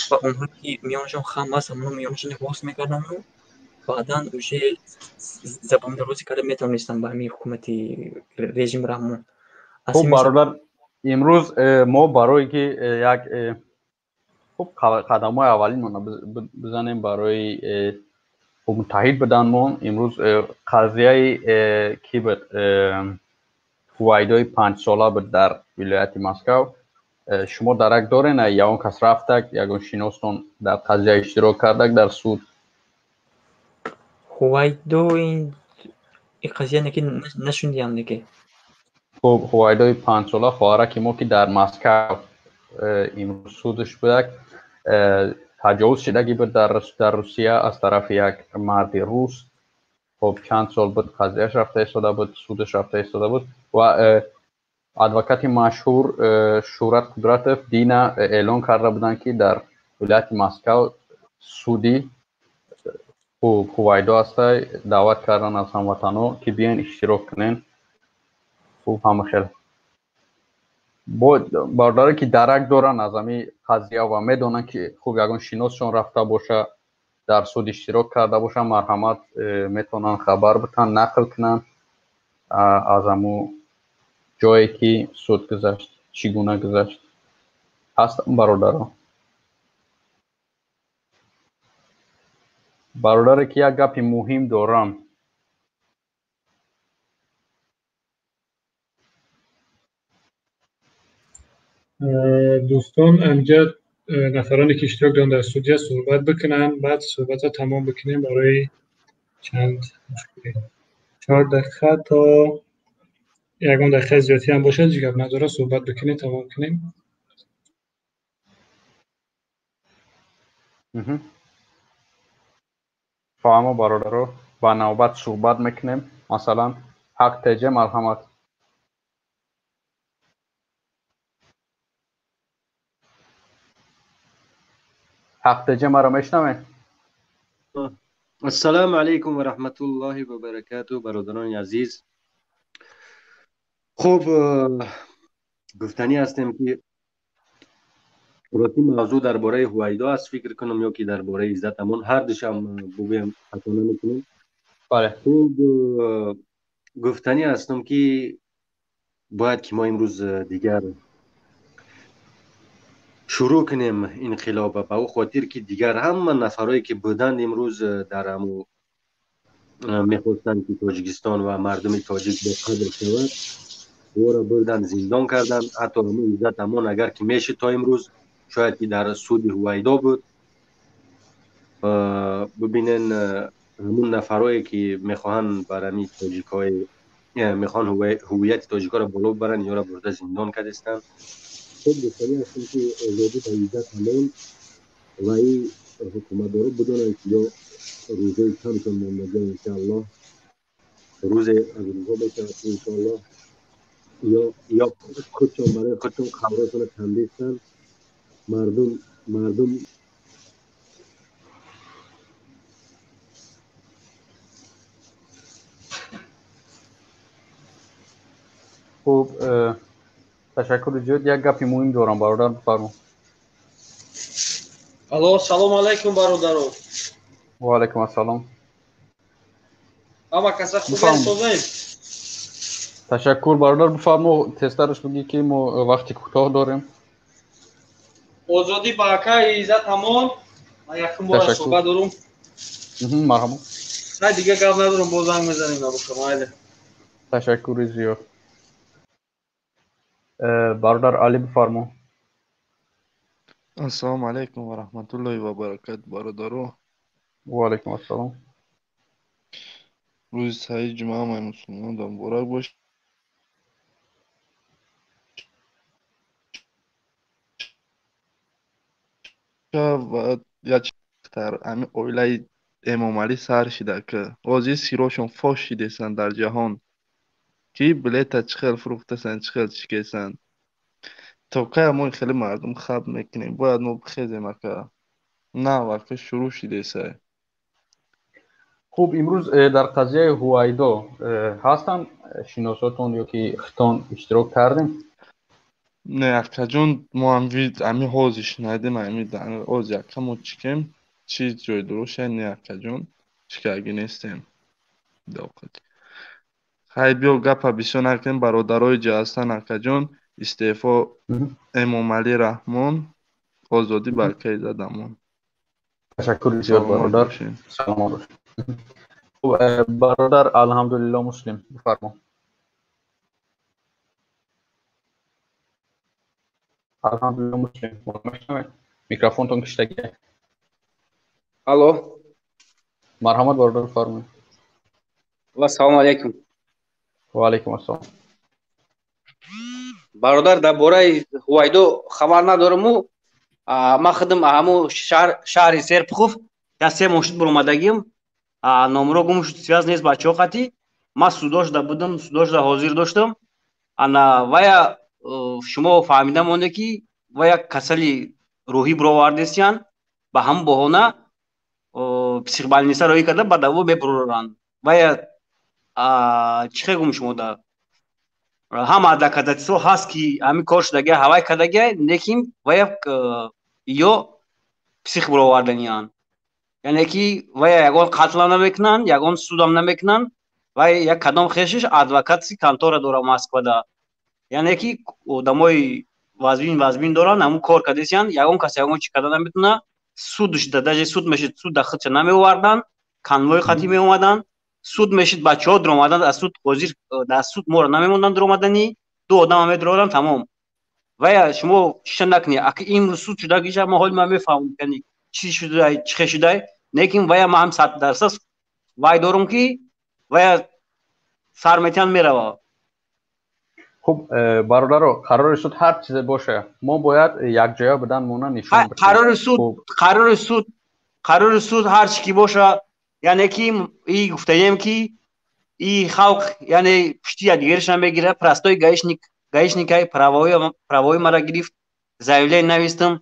ва онҳое ки миёнашон хам аст, ҳамонҳо миёнашон рост мекарданду Баъдан уже забондарозӣ карда метавонистанд ба ҳамин ҳукумати режим Раҳмон. Хуб, бародар, имрӯз мо барое ки як хуб қадамҳои аввалинмонро бизанем барои хуб муттаҳид будан, мо имрӯз қазияи ки буд, Ҳувайдои 5-сола буд дар вилояти Москав. Шумо дарак дорен, ягон кас рафтак, ягон шиностон дар қазия иштирок кардак дар суд? Ҳувайдо ин қазия неки нашундиям неки. Хуб, Ҳувайдои 5-сола, хоҳараки мо, ки дар Москав имрӯз судш будак, таҷовуз шидагӣ буд дар Русия аз тарафи як марди рус. Хуб, чанд сол буд қазияш рафта истода буд, судш рафта истода буд ва адвокати машҳур Шӯҳрат Қудратов дина эълон карда буданд, ки дар вилояти Москав суди Ҳувайдо ҳастай, даъват кардан аз ҳамватанҳо, ки биёен иштирок кунен. Хуб, ҳама хел бо бародаре ки дарак доранд аз ҳамин қазия ва медонанд, ки хуб ягон шиносшон рафта боша, дар суд иштирок карда боша, марҳамат, метавонанд хабар битан, нақл кунанд аз ҳамун ҷое ки суд гузашт, чӣ гуна гузашт. Ҳастам бародаро? Бародаре ки як гапи муҳим дорам. Дӯстон, инҷа нафароне ки иштирок доранд дар студия суҳбат бикунанд, баъд суҳбатро тамом бикунем барои чанд мушкилӣ. 4 дақиқа то ягон дақиқаи зиёдтӣ ҳам бошад, ҳеҷ гап надорад, суҳбат бикунем, тамом кунем. Фаҳмо бародаро, ба навбат суҳбат мекунем. Масалан, Ҳақ теҷе, марҳамат. Ҳақ теҷе, маро мешнавед? Ассалому алайкум ва раҳматуллоҳи ва баракатуҳ, бародарони азиз. Хуб, гуфтанӣ ҳастем, ки рости мавзӯъ дар бораи Ҳувайдо аст, фикр кунам, ё ки дар бораи Иззат Амон, ҳар душам бугӯям хато намекунем. Бале. Хуб, гуфтанӣ ҳастам, ки бояд ки мо имрӯз дигар шурӯъ кунем инқилоба, ба ӯ хотир ки дигар ҳама нафарое ки буданд имрӯз дар ҳаму мехостанд, ки Тоҷикистон ва мардуми тоҷик боқадр шавад, ӯро бурданд, зиндон карданд. Ҳатто ҳаму Иззат Амон агар ки мешид, то имрӯз шояд ки дар суди Ҳувайдо буд. Бибинен, ҳамун нафарое ки мехоҳанд бар ҳамин тоҷикҳои, мехоҳанд ҳувияти тоҷикҳоро боло бибаранд, инҳоро бурда зиндон кардистанд. Хуб, гуфтанӣ ҳастем, ки озодӣ ба Иззат Амон ва ин ҳукуматдоро бидонанд, ки ё рӯзои камшон мондагиа, иншааллоҳ рӯзе аз рӯзҳо мешавад, ки иншоаллоҳ ё худшон барои худшон қабрҳошонро кандистанд. Мардум Хуб, ташаккури зиёд. Як гапи муҳим дорам, бародар, бифармо. Алло, салому алайкум, бародаро. Ва алайкум ассалом. Ҳама каса хубен, созем? Ташаккур, бародар, бифармо, тезтараш бигӣ, ки мо вақти кӯтоҳ дорем. Озодӣ ба акаи Иззат Амон. Ман якум бора суҳбат дорум. Марҳамат. На, дигар гап надорум, боз занг мезанем, набошам, майли. Ташаккури зиёд. Бародар Али, бифармо. Ассалому алайкум ва раҳматуллоҳи ва баракат, бародаро. Ва алайкум ассалом. Рӯзи саид ҷумъа ҳамаи мусулмонон муборак бошад. Ва як дар ҳамин оилаи Эмомалӣ сар шида, ки ҳозир сиррошон фош шидесанд дар ҷаҳон, ки билета чӣ хел фурӯхтасанд, чӣ хел чикесанд. То кай мо хеле мардум хаб мекунем? Бояд мо бихезем, ака. Нав ака шурӯъ шидесай. Хуб, имрӯз дар қазияи Ҳувайдо ҳастанд шиносотон ё ки хитон иштирок кардем? Не, акаҷон, мо ҳами ҳозир шунайдем, ҳами ҳозир ака мо чикем, чи ҷой дуруст, не, акаҷон, Чикаги нестем. Хай биё гапа бисёр накунем, бародарои ҷа ҳастан, акаҷон, истеъфо Эмомалӣ Раҳмон, озодӣ ба акаи Иззат Амон. Ташаккури зиёд, бародар, саломат бошед. Бародар, алҳамдулилло муслим, бифармо. Алҳамдулилло муслим, мешнавед? Микрофонтон киштагия. Алло. Марҳамат, бародар, бифармоед. Ва салому алайкум. Ва алайкум ассалом. Бародар, дар бораи Ҳувайдо хабар надораму. Ман худам ҳамун шаҳри Серпухов я се моҳ шуд баромадагим. Номро гум шуд, связ нест бачаҳо қатӣ. Ман судо шуда будам, судо шуда ҳозир доштам. Ана вая шумо фаҳмида монде ки вая касали рӯҳӣ бировардесиян, ба ҳамун баҳона психбольница роҳӣ карда ба даво мебуроранд. Вая чӣ хел гум шумода? Ҳама доказательство ҳаст ки ҳамин кор шудагия, ҳавай кардагия, лекин вая ё псих бироварданиянд. Яъне ки вая ягон қатлам намекунанд, ягон судам намекунанд. Вай як кадом хешиш адвокатси контора дора Москвада. Яъне ки одамои вазбин вазбин доранд, ҳамун кор кардесиянд, ягон кас ягон чӣ карда наметавона. Суд шуда, даже суд мешид, суд да худша намеоварданд, конвой қатӣ меомаданд. Суд мешид, бачаҳо дуромаданд аз суд, ҳозир дар суд моро намемонданд дуромаданӣ, ду одама медуроварданд, тамом. Вая шумо чиша накунед, аки имрӯз суд шуда гиша, ман ҳоли ман мефаҳмам, яъне чӣ шудай, чӣ хел шудай, лекин вая ман ҳам 100% вай дорум ки вая сар метиҳанд мерава. Хуб, бародаро, қарори суд ҳар чизе боша, мо бояд якҷоя будан мона нишон бидиҳем. Қарори суд, қарори суд, қарори суд ҳар чӣ ки боша, яъне ки и гуфтаем ки и халқ, яъне пушти якдигараш намегирад, простой гаишник, гаишникай правои мара гирифт, заявление навистам,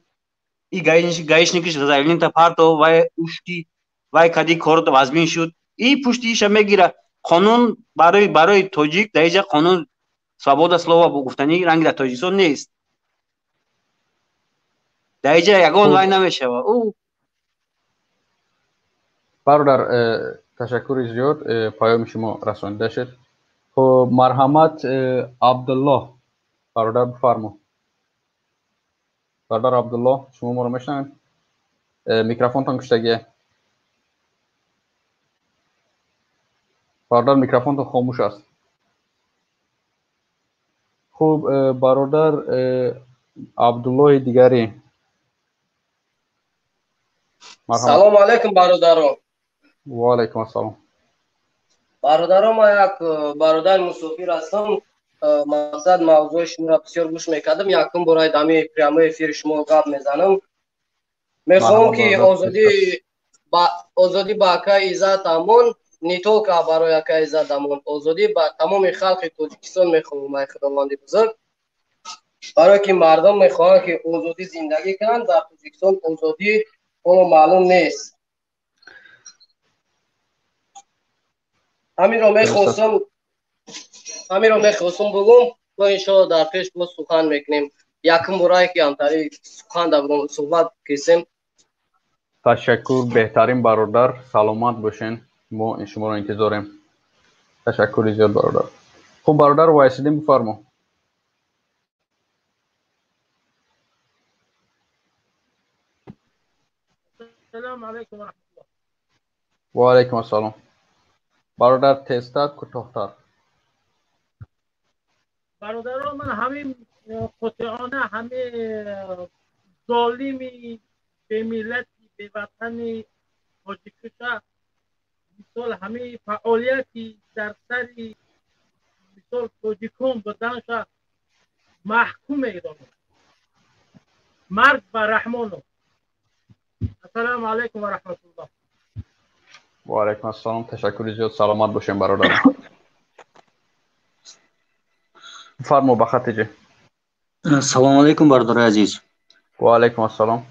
и гаишникиш заявление парто, вай ушки, вай кади кор вазмин шуд, и пушти иша мегирад. Қонун барои тоҷик дар инҷа қонун свобода слова гуфтанӣ ранги дар Тоҷикистон нест. Дар инҷа ягон вай намешавад. Бародар, ташаккури зиёд, паёми шумо расонида шуд. Хуб, марҳамат, Абдуллоҳ бародар, бифармо. Бародар Абдуллоҳ, шумо моро мешнавед? Микрофонтон куштагия. Бародар, микрофонтон хомӯш аст. Хуб, бародар Абдуллоҳи дигарӣ. Салому алайкум, бародарон. Ва алайкум ассалом. Бародарон, ман як бародари мусофир ҳастам. Мақсад мавзӯи шуморо бисёр гӯш мекардам. Якум бора дами прямой эфири шумо гап мезанам. Мехоҳам ки озодӣ ба акаи Иззат Амон, не только барои акаи Иззат Амон, озодӣ ба тамоми халқи Тоҷикистон мехоҳам, ай Худованди бузург. Барое ки мардум мехоҳанд ки озодӣ зиндагӣ кунанд, дар Тоҷикистон озодӣ ҳоло маълум нест. Ҳаминро мехостум бигӯм, мо иншоалло дар пеш боз сухан мекунем. Якум борае ки ҳамтари сухан дар суҳбат кисем. Ташаккур, беҳтарин бародар, саломат бошен. Мо шуморо интизорем. Ташаккури зиёд, бародар. Хуб, бародар Вайсиддин, бифармо. Ассалому алайкум ва раҳматуллоҳ. Ва алайкум ассалом. Бародар, тезтар, кӯтоҳтар. Бародарон, ман ҳамин қотиона, ҳамин золими бемиллати беватани тоҷикиша, мисол ҳамин фаъолияти дар сари мисол тоҷикон буданша маҳкум медонам. Марг ба Раҳмонов. Ассалому алайкум ва раҳматуллоҳ. Ва алайкум ассалом. Ташаккури зиёд, саломат бошем, бародарам. Фармо, ба Хатиҷа. Салому алайкум, бародари азиз. Ва алайкум ассалом.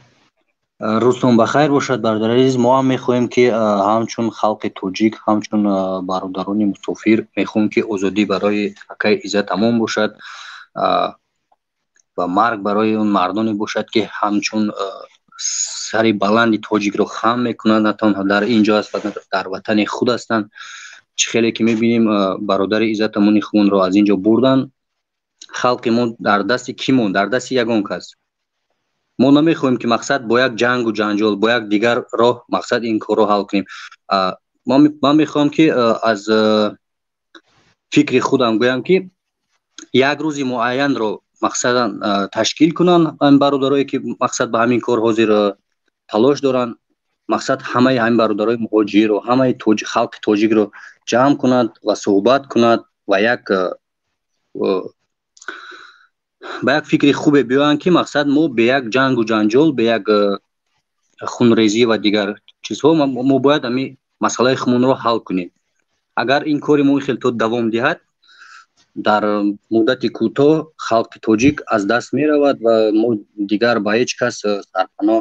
Рӯзтон бахайр бошад, бародари азиз. Мо ҳам мехоҳем ки ҳамчун халқи тоҷик, ҳамчун бародарони мусофир мехоҳем ки озодӣ барои акаи Иззат Амон бошад ва марг барои он мардоне бошад ки ҳамчун Сари баланди тоҷикро хам мекунанд, на танҳо дар ин ҷо аст, дар ватани худ ҳастанд. Чӣ хеле ки мебинем, бародари Иззат Амони худро аз ин ҷо бурданд. Халқи мо дар дасти кӣ монд? Дар дасти ягон кас. Мо намехоҳем, ки мақсад бо як ҷангу ҷанҷол, бо як дигар роҳ мақсад ин корро ҳал кунем. Ман мехоҳам, ки аз фикри худам гӯям, ки як рӯзи муайянро мақсадан ташкил кунанд бародарое, ки мақсад ба ҳамин кор ҳозир талош доранд. Мақсад ҳамаи ҳамин бародарои муҳоҷирро, ҳамаи халқи тоҷикро ҷамъ кунад ва суҳбат кунад ва як ба як фикри хубе биёянд, ки мақсад мо бе як ҷангу ҷанҷол, бе як хунрезӣ ва дигар чизҳо мо бояд ҳамин масъалаи худмонро ҳал кунем. Агар ин кори мо хел то давом диҳад, дар муддати кӯтоҳ халқи тоҷик аз даст меравад ва мо дигар ба ҳеҷ кас сарпаноҳ,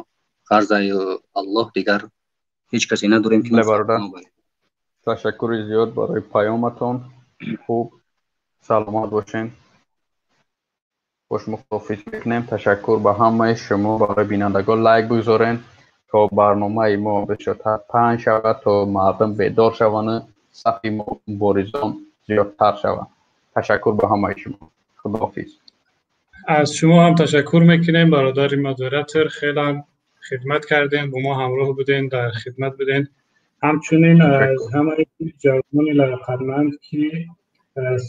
ғарзаи Аллоҳ, дигар ҳеҷ касе надорем, ки Ташаккури зиёд барои паёматон. Хуб, саломат бошен. Бо шумо худоҳофиз мекунем. Ташаккур ба ҳамаи шумо. Барои бинандагон лайк бигзорен, то барномаи мо бисёртар паҳн шавад, то мардум бедор шаванд, сафи мо муборизон зиёдтар шавад. Ташаккур ба ҳамаи шумо, худоҳофиз. Аз шумо ҳам ташаккур мекунем, бародари модератор. Хеле хидмат кардем, бо мо ҳамроҳ будем, дар хидмат будем. Ҳамчунин аз ҳамаи ҷавонони лаёқатманд, ки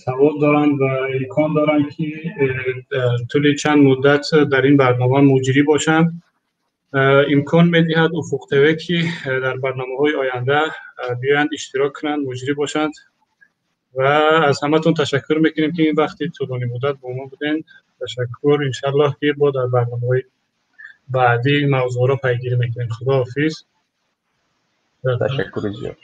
савод доранд ва имкон доранд, ки дар тӯли чанд муддат дар ин барнома муҷрӣ бошанд. Имкон медиҳад Уфуқ ТВ, ки дар барномаҳои оянда биёянд, иштирок кунанд, муҷрӣ бошанд. Ва аз ҳаматон ташаккур мекунем, ки ин вақти тӯлонӣ муддат бо мо будем. Ташаккур. Иншаллоҳ, ки бо дар барномаҳои баъдӣ мавзӯъро пайгирӣ мекунем. Худоҳофиз. Ташаккури зиёд.